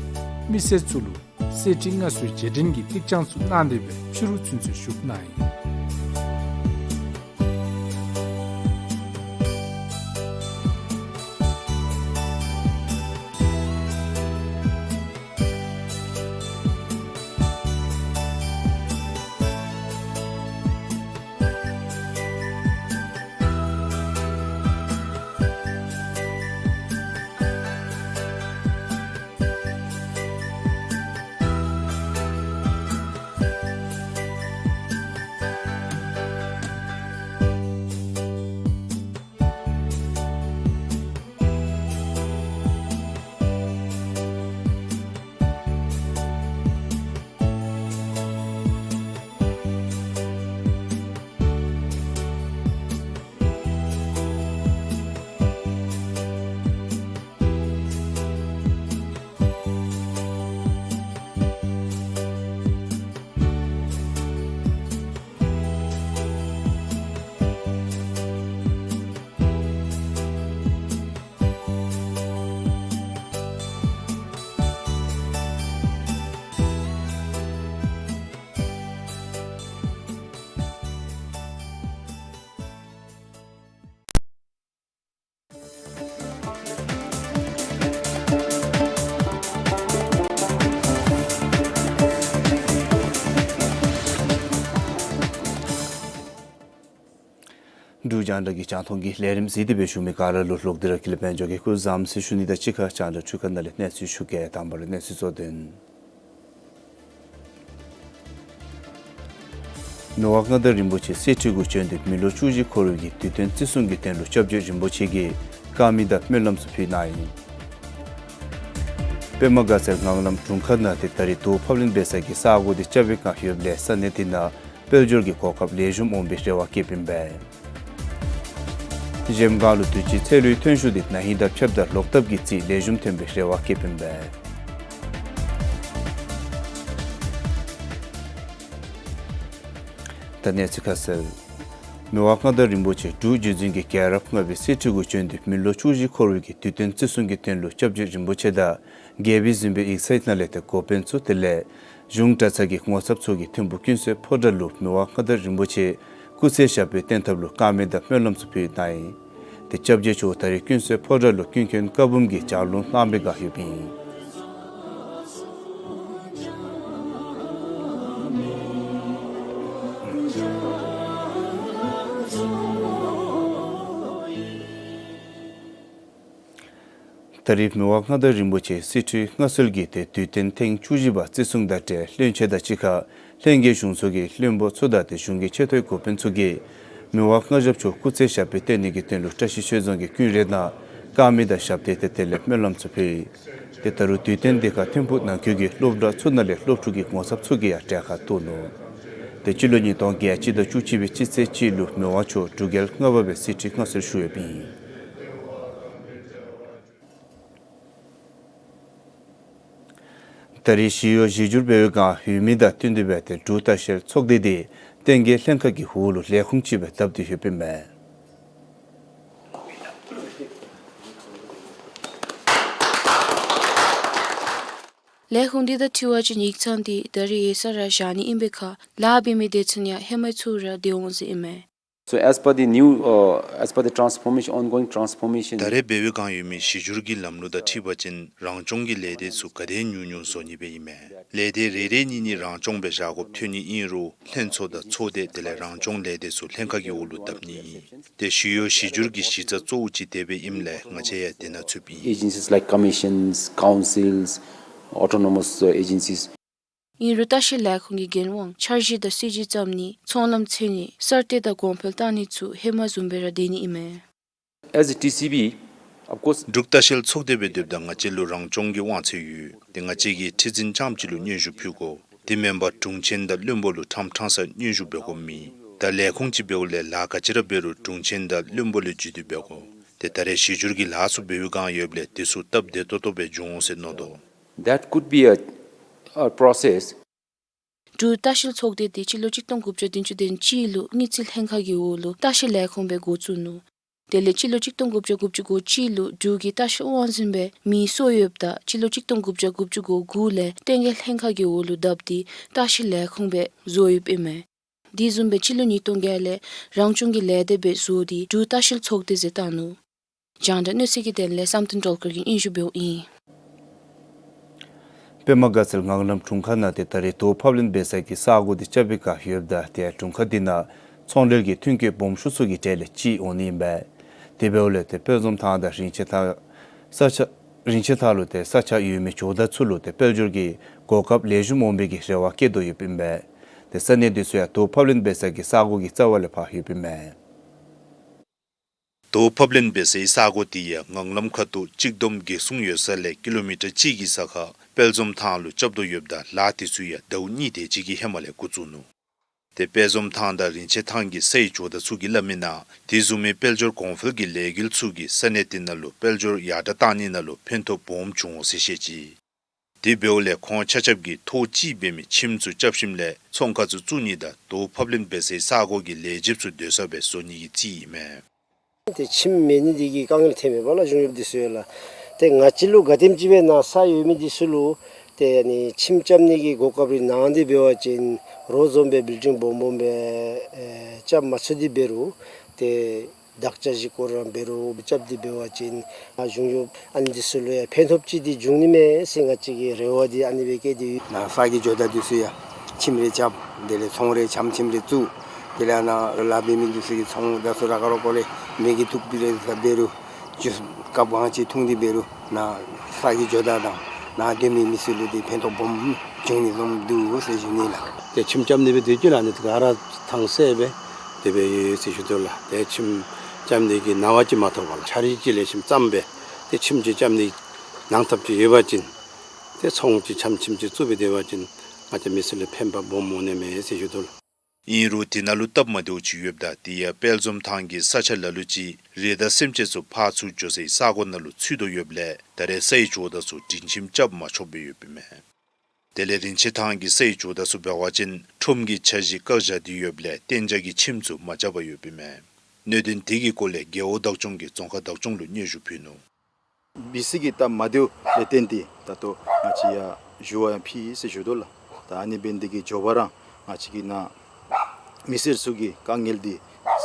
མི་སེར་ཚུ་ལུ་གསེར་ཁྲི་མངའ་གསོལ་རྗེས་དྲན་གྱི་ཏིག་ཅང་ཚུ་གནང་སྟེ་སྦེ་ཕྱི་རུ་ཚུན་ཚོད་བཞུགས་གནང་ཡི། འབྲུག་རྒྱང་བསྒྲགས་ཀྱི་རྒྱང་མཐོང་གི་ལས་རིམ་གཟིགས་ཏེ་སྦེ་བཞུགས་མི་ག་ར་ལུ་ལོག་སྟེ་ར་ཀུན་ལེགས་དཔལ་འབྱོར་གྱིས་སྐུ་གཟུགས་བཟང་ཟེར་ཞུ་ནི་དང་གཅིག་ཁར་རྒྱང་བསྒྲགས་འཕྲུལ་ཁང་ནང་ལས་གནས་ཚུལ་ཞུ་གེ། དང་པ་ར་གནས་ཚུལ་གཙོ་དོན། མི་དབང་མངའ་བདག་རིན་པོ་ཆེ་གསེར་ཁྲི་གུ་བྱོན་ཏེ་མི་ལོ་བཅུ་བཞི་འཁོར་བའི་གི་དུས་སྟོན་བརྩི་སྲུང་གི་དོན་ལུ་སྐྱབས་རྗེ་རིན་པོ་ཆེ་གིས་དཀར་མེ་དང་སྨོན་ལམ་ཚུ་ཕུལ་གནང་ཡི། པདྨ་དགའ་ཚལ་ངང་ལམ་དྲུང་ཁག་ནང་ཏེ་ད་རིས་རྡོ་ཕབ་ལེན་འབད་ས་གི་ས་སྒོ་འདི་རྐྱབ་པའི་བསྒང་ཡོདཔ་ལས་ས་གནས་འདི་ནང་དཔལ་འབྱོར་གྱི་གོ་སྐབས་ལེགས་ཤོམ་འོང་པའི་རེ་བ་བསྐྱེདཔ་ཨིན་པས། གཞལམ་སྒང་ལུ་དུས་ཅི་ཚལ་ལུའི་ཐོན་ཤུགས་འདི་ན་ཧིང་དང་ཕྱདཔ་ད་ལོག་ཐབས་ཀྱི་རྩིས་ལེགས་ཤོམ་ཐོན་པའི་རེ་བ་བསྐྱེདཔ་ཨིན་པས། ད་གནས་ཚུལ་ཁ་གསལ། མི་དབང་མངའ་བདག་རིན་པོ་ཆེ་འབྲུག་རྒྱུད་འཛིན་གྱི་རྒྱལ་རབས་ལྔ་པའི་གསེར་ཁྲི་གུ་བྱོན་ཏེ་མི་ལོ་བཅུ་བཞི་འཁོར་བའི་གི་དུས་སྟོན་བརྩི་སྲུང་གི་དོན་ལུ་སྐྱབས་རྗེ་རིན་པོ་ཆེ་དང་རྒྱལ་པོའི་གཟིམ་དཔོན་ཡིག་ཚང་ནང་ལས་ཏེ་འགོ་དཔོན་ཚུ་དེ་ལས་གཞུང་གྲྭ་ཚང་གི་ངོ་ཚབ་ཚུ་གིས་ཐིམ་ཕུག་ཀུན་གསལ་ཕོ་བྲང་ལུ་མི་དབང་མངའ་བདག་རིན་པོ་ཆེ་སྐུ་ཚེ་ཞབས་པད་བརྟན་ཐབས་ལུ་དཀར་མེ་དང་སྨོན་ལམ་ཚུ་ཕུལ་གནང་ཡི། ཏེ་སྐྱབས་རྗེ་མཆོག་ད་རིས་ཀུན་གསལ་ཕོ་བྲང་ལུ་ཀུན་མཁྱེན་བཀའ་འབུམ་གྱི་ལྗགས་ལུང་གནང་པའི་བསྒང་ཡོདཔ་ཨིན། ད་རིས་མི་དབང་མངའ་བདག་རིན་པོ་ཆེ་གསེར་ཁྲིའི་མངའ་གསོལ་གྱི་ཏེ་དུས་སྟོན་ཐེངས་བཅུ་བཞི་པ་བརྩི་སྲུང་དང་འབྲེལ་བློན་ཆེན་དང་གཅིག་ཁར་ལྷན་རྒྱས་གཞུང་ཚོགས་ཀྱི་བློན་པོ་ཚུ་དང་ཏེ་གཞུང་གི་ཆེ་མཐོའི་འགོ་དཔོན་ཚུ་གིས་མི་དབང་མངའ་ཞབས་མཆོག་སྐུ་ཚེ་ཞབས་པད་བརྟན་ནི་གི་དོན་ལུ་བཀྲ་ཤིས་ཆོས་རྫོང་གི་ཀུན་རའི་ནང་དཀར་མེ་དང་ཞབས་བརྟན་ཏེ་དེ་ལས་སྨོན་ལམ་ཚུ་ཕུལ་ཡི། ཏེ་ད་རུང་དུས་སྟོན་འདི་ཁར་ཐིམ་ཕུག་ནང་འཁོད་ཀྱི་སློབ་གྲྭ་ཚུ་ནང་ལས་སློབ་ཕྲུག་གི་ངོ་ཚབ་ཚུ་གིས་ཡང་གྲལ་ཁར་གཏོགས་ནུག། ཏེ་སྤྱི་ལོ་ཉིས་སྟོང་བརྒྱད་ཅུ་དང་བཅུ་གཅིག་པའི་སྤྱི་ཚེས་གཅིག་ལུ་མི་དབང་མཆོག་འབྲུག་རྒྱལ་ལྔ་པ་སྦེ་གསེར་ཁྲིའི་མངའ་གསོལ་ཞུ་ཡོདཔ་ཨིན། ད་རིས་ཞི་གཡོག་གཞི་འགྱུར་འབད་བའི་བསྒང་ཡོད་མི་དང་བསྟུན་ཏེ་སྦེ་ཏེ་འབྲུག་ལྟ་བཤལ་ཚོགས་སྡེ་འདི་བསྟན་རྒྱས་ལྷན་ཁག་གི་འོག་ལུ་ལས་ཁུངས་ཅིག་སྦེ་བཏབ་སྟེ་ཡོདཔ་ཨིན་མས། ལས་ཁུངས་འདི་དང་འཁྲིལ་བ་ཅིན་ཡིག་ཚང་འདི་ད་རིས་ཡོད་ས་ར་བཞག་ནི་ཨིན་པའི་ཁར་ལཱ་འབད་མི་སྡེ་ཚན་ཡང་ཧེ་མའི་ཚུ་ར་སྡོད་འོང་ཟེར་ཨིན་མས། So as per the new, uh, as per the transformation, ongoing transformation, ད་རེས་འབད་བའི་བསྒང་ཡོད་མི་གཞི་འགྱུར་གྱི་ལམ་ལུགས་དང་འཁྲིལ་བ་ཅིན་རང་སྐྱོང་གི་ལས་སྡེ་ཚུ་ག་དེ་ཉུང་ཉུང་བཟོ་ནི་སྦེ་ཨིན་མས། ལས་སྡེ་རེ་རེ་གཉིས་གཉིས་རང་སྐྱོང་སྦེ་བཞག་དགོཔ་ཐོན་ནི་ཨིན་རུང་ལྷན་ཚོགས་དང་ཚོགས་སྡེ་དེ་ལས་རང་སྐྱོང་ལས་སྡེ་ཚུ་ལྷན་ཁག་གི་འོག་ལུ་བཏབ་ནི་ཨིན། ཏེ་ཞི་གཡོག་གཞི་འགྱུར་གྱི་གཞི་རྩ་གཙོ་བོ་ཅིག་དེ་སྦེ་ཨིནམ་ལས་ང་བཅས་ཡང་དེ་ནང་ཚུདཔ་ཨིན། Agencies like commissions, councils, autonomous, uh, agencies. ཨིན་རུང་ལྟ་བཤལ་ལས་ཁུངས་ཀྱི་འགན་དབང་འཆར་གཞི་དང་སྲིད་ཇུས་བརྩམ་ནི་ཚོང་ལམ་འཚོལ་ནི་གསར་གཏོད་དང་གོང་འཕེལ་བཏང་ནི་ཚུ་ཧེ་མ་བཟུམ་སྦེ་ར་སྡོད་ནི་ཨིན་མས། As a T C B, of course, འབྲུག་ལྟ་བཤལ་ཚོགས་སྡེ་སྦེ་སྡོདཔ་ད་ང་བཅས་ལུ་རང་སྐྱོང་གི་དབང་ཚད་ཡོད། ཏེ་ང་བཅས་ཀྱིས་ཁྲི་འཛིན་རྐྱངམ་ཅིག་ལུ་སྙན་ཞུ་ཕུལ་དགོ། དེ་མེན་པར་དྲུང་ཆེན་དང་བློན་པོ་ལུ་ཕྲང་ཕྲང་ས་སྙན་ཞུ་འབད་དགོཔ་མེད། ད་ལས་ཁུངས་ཅིག་འབདཝ་ལས་ལཱ་ག་ཅི་ར་འབད་རུང་དྲུང་ཆེན་དང་བློན་པོ་ལས་བརྒྱུད་དེ་འབད་དགོ། ཏེ་ད་རེས་གཞི་འགྱུར་གྱི་ལཱ་ཚུ་འབད་བའི་སྒང་ཡོདཔ་ལས་དེ་ཚུ་སྟབས་བདེ་ཏོག་ཏོ་སྦེ་འབྱུང་འོང་ཟེར་མནོ་དོ། That could be a, a process. འབྲུག་ལྟ་བཤལ་ཚོགས་སྡེ་དེ་སྤྱི་ལོ་གཅིག་སྟོང་དགུ་བརྒྱ་བདུན་ཅུ་དོན་གཅིག་ལུ་དངུལ་རྩིས་ལྷན་ཁག་གི་འོག་ལུ་ལྟ་བཤལ་ལས་ཁུངས་སྦེ་འགོ་བཙུགས་ནུག། དེ་ལས་སྤྱི་ལོ་གཅིག་སྟོང་དགུ་བརྒྱ་དགུ་བཅུ་གོ་གཅིག་ལུ་འབྲུག་གི་ལྟ་བཤལ་དབང་འཛིན་སྦེ་མིང་གསོ་ཡོདཔ་ད་སྤྱི་ལོ་གཅིག་སྟོང་དགུ་བརྒྱ་དགུ་བཅུ་གོ་དགུ་ལས་ལྟེ་འགན་ལྷན་ཁག་གི་འོག་ལུ་བསྡུ་སྟེ་ལྟ་བཤལ་ལས་ཁུངས་སྦེ་བཟོ་ཡོདཔ་ཨིན་མས། དེ་བཟུམ་སྦེ་སྤྱི་ལོ་ཉིས་སྟོང་བརྒྱད་ལས་རང་སྐྱོང་གི་ལས་སྡེ་སྦེ་བཟོ་སྟེ་འབྲུག་ལྟ་བཤལ་ཚོགས་སྡེ་ཟེར་བཏགས་ནུག། རྒྱང་བསྒྲགས་གནས་ཚུལ་གྱི་དོན་ལས་བསམ་གཏན་སྒྲོལ་དཀར་གྱིས་སྙན་ཞུ་འབདཝ་ཨིན། པདྨ་དགའ་ཚལ་ངང་ལམ་དྲུང་ཁག་ནང་ཏེ་ད་རེས་དོ་ཕབ་ལེན་འབད་ས་གི་ས་གོ་འདི་རྐྱབ་པའི་བསྒང་ཡོདཔ་ད་ཏེ་དྲུང་ཁག་འདི་ནང་ཚོང་འབྲེལ་གྱི་ཐོན་སྐྱེད་སྦོམ་ཤོས་ཚུ་གི་གྲས་ལས་གཅིག་འོང་ནི་ཨིན་པས། དེ་འབདཝ་ལས་ཏེ་དཔལ་འཛོམས་ཐང་དང་རིན་ཆེན་ཐང་ས་ཆ་རིན་ཆེན་ཐང་ལུ་ཏེ་ས་ཆ་ཡོད་མི་ཇོ་བདག་ཚུ་ལུ་ཏེ་དཔལ་འབྱོར་གྱི་གོ་སྐབས་ལེགས་ཤོམ་འོང་པའི་གི་རེ་བ་བསྐྱེད་དོ་ཡོདཔ་ཨིན་པས། ཏེ་ས་གནས་འདི་ཚུ་ཡང་དོ་ཕབ་ལེན་འབད་ས་གི་ས་གོ་གི་རྩ་བ་ལས་ཕར་ཡོདཔ་ཨིན་མས། དོ་ཕབ་ལེན་འབད་སའི་ས་གོ་དེ་ཡང་ངང་ལམ་ཁ་ཐུག་གཅིག་བསྡོམས་གེགས་སྲུང་ཡོད་ས་ལས་ཀི་ལོ་མི་ཊར་གཅིག་གི་ས་ཁར་དཔལ་འཛོམས་ཐང་ལུ་རྐྱབ་དོ་ཡོདཔ་ད་ལཱ་དེ་ཚུ་ཡང་ཟླཝ་གཉིས་དེ་ཅིག་གི་ཧེ་མ་ལས་འགོ་བཙུགས་ནུག། ཏེ་དཔལ་འཛོམས་ཐང་དང་རིན་ཆེན་ཐང་གི་སའི་ཇོ་བདག་ཚུ་གིས་སླབ་མི་ནང་དེ་བཟུམ་མའི་དཔལ་འབྱོར་གོང་འཕེལ་གྱི་ལས་འགུལ་ཚུ་གིས་ས་གནས་དེ་ནང་ལུ་དཔལ་འབྱོར་ཡར་དྲག་བཏང་ནི་ནང་ལུ་ཕན་ཐོགས་སྦོམ་བྱུང་འོང་ཟེར་བཤད་ཅི། དེ་འབདཝ་ལས་ཁོང་ཆ་ཁྱབ་ཀྱིས་ཐོག་གཅིག་འབད་མི་ཁྱིམ་ཚུ་རྐྱབ་ཞིནམ་ལས་ཚོང་ཁང་ཚུ་བཙུགས་ནི་དང་དོ་ཕབ་ལེན་འབད་སའི་ས་གོ་གི་ལས་བྱེདཔ་ཚུ་སྡོད་ས་སྦེ་བཟོ་ནི་གི་རྩིས་ཨིན་མས། ཏེ་ཁྱིམ་མེད་ནི་འདི་གིས་དཀའ་ངལ་ཐོན་མས་པ་ལགས། གཞུང་གཡོགཔ་འདི་ཚུ་ཡང་ལགས། ཏེ་ང་བཅས་ལུ་ག་དེམ་ཅིག་སྦེ་ནཱ་ས་ཡོད་མི་འདི་ཚུ་ལུ་ཏེ་ཨ་ནི་ཁྱིམ་རྐྱབ་ནི་གི་གོ་སྐབས་རེ་གནང་སྟེ་འབད་བ་ཅིན་རོགས་བཟུམ་སྦེ་བིལ་ཌིང་སྦོམ་སྦོམ་སྦེ་ཨེ་རྐྱབ་མ་ཚུགས་ཏེ་འབད་རུང་ཏེ་དག་ཆ་ཅིག་སྐོར་ར་འབད་རུང་རྐྱབ་སྟེ་འབད་བ་ཅིན་ཨ་གཞུང་གཡོགཔ་ཨ་ནི་འདི་ཚུ་ལུ་ཡང་ཕན་ཐོགས་ཅིག་འདི་འབྱུང་ནི་མས་ཟེར་ང་བཅས་ཀྱིས་རེ་བ་འདི་ཨ་ནི་སྦེ་བསྐྱེད་དེ་ཡོད། ནཱ་ས་གི་ཇོ་བདག་འདི་ཚུ་ཡང་ཁྱིམ་རེ་རྐྱབ། དེ་ལས་ཚོང་རེ་ཆམ་ཆིམ་རེ་བཙུགས། དེ་ལས་ནཱ་ལཱ་འབད་མི་འདི་ཚུ་གིས་ཚོང་དང་ཚུ་ར་ཁ་རོག་ཀོ་ལས་མི་གིས་ཐུག་པའི་རེ་ས་འབད་རུང་ཇུས་སྐབས་གང་ཅིག་འཐུང་སྟེ་འབད་རུང་ནཱ་ས་གི་ཇོ་བདག་དང་ནཱ་སྡོད་མི་མི་སེར་ལུ་འདི་ཕན་ཐོགས་སྦོམ་འབྱུང་ནི་བཟུམ་འདུག་ཟེར་ཞུ་ནི་ལགས། ཏེ་ཁྱིམ་རྐྱབ་ནི་སྦེ་སྡོད་རྒྱུ་ལགས་ནི་ཏེ་ག་ར་ཐང་སེ་སྦེ་དེ་སྦེ་ཡོད་ཟེར་ཞུ་དོ་ལགས། ཏེ་ཁྱིམ་རྐྱབ་ནི་གི་གནང་བ་ཅིག་མ་ཐོབ་པར་ལགས། ཆ་རིགས་ཅིག་ལེགས་ཤོམ་བརྩམས་སྦེ་ཏེ་ཁྱིམ་ཅིག་རྐྱབ་ནི་གནང་ཐབས་ཅིག་ཡོད་པ་ཅིན་ཏེ་ཚོང་ཅིག་ཆམ་ཆིམ་ཅིག་བཙུགས་སྦེ་སྡོད་པ་ཅིན་ང་བཅས་མི་སེར་ལུ་ཕན་པ་སྦོམ་འོང་ནི་མས་ཟེར་ཞུ་དོ་ལགས། ཨིན་རུང་དེ་ནང་ལུ་སྟབས་མ་བདེཝ་ཅིག་ཡོདཔ་ད་དེ་ཡང་དཔལ་འཛོམས་ཐང་གི་ས་ཆ་ལ་ལུ་ཅིག་རི་དྭགས་སེམས་ཅན་ཚུ་ཕར་ཚུར་འགྱོ་སའི་ས་གོ་ནང་ལུ་ཚུད་དོ་ཡོདཔ་ལས་ད་རེས་སའི་ཇོ་བདག་ཚུ་སྒྲིང་ཁྱིམ་རྐྱབ་མ་ཆོགཔ་སྦེ་ཡོདཔ་ཨིན་མས། དེ་ལས་རིན་ཆེན་ཐང་གི་སའི་ཇོ་བདག་ཚུ་འབད་བ་ཅིན་ཁྲོམ་གྱི་འཆར་གཞི་བཀག་བཞག་སྟེ་ཡོདཔ་ལས་གཏན་འཇགས་ཀྱི་ཁྱིམ་ཚུ་མ་རྐྱབ་པར་ཡོདཔ་ཨིན་མས། གནད་དོན་དེ་གི་སྐོར་ལས་རྒེད་འོག་བདག་སྐྱོང་གིས་རྫོང་ཁག་བདག་སྐྱོང་ལུ་སྙན་ཞུ་ཕུལ་ནུག། བི་སི་གི་སྟབས་མ་བདེཝ་ལས་བརྟེན་ཏེ་ད་ལྟོ་ང་བཅས་ཡར་ཞུ་བ་ཡང་ཕུལ་ཡི་ཟེར་ཞུ་དོ་ལགས། ད་ཨ་ནི་འབད་ནི་འདི་གིས་མགྱོགས་པ་ར་ང་བཅས་ཀྱི་ནཱ་མི་སེར་ཚུ་གི་དཀའ་ངལ་འདི་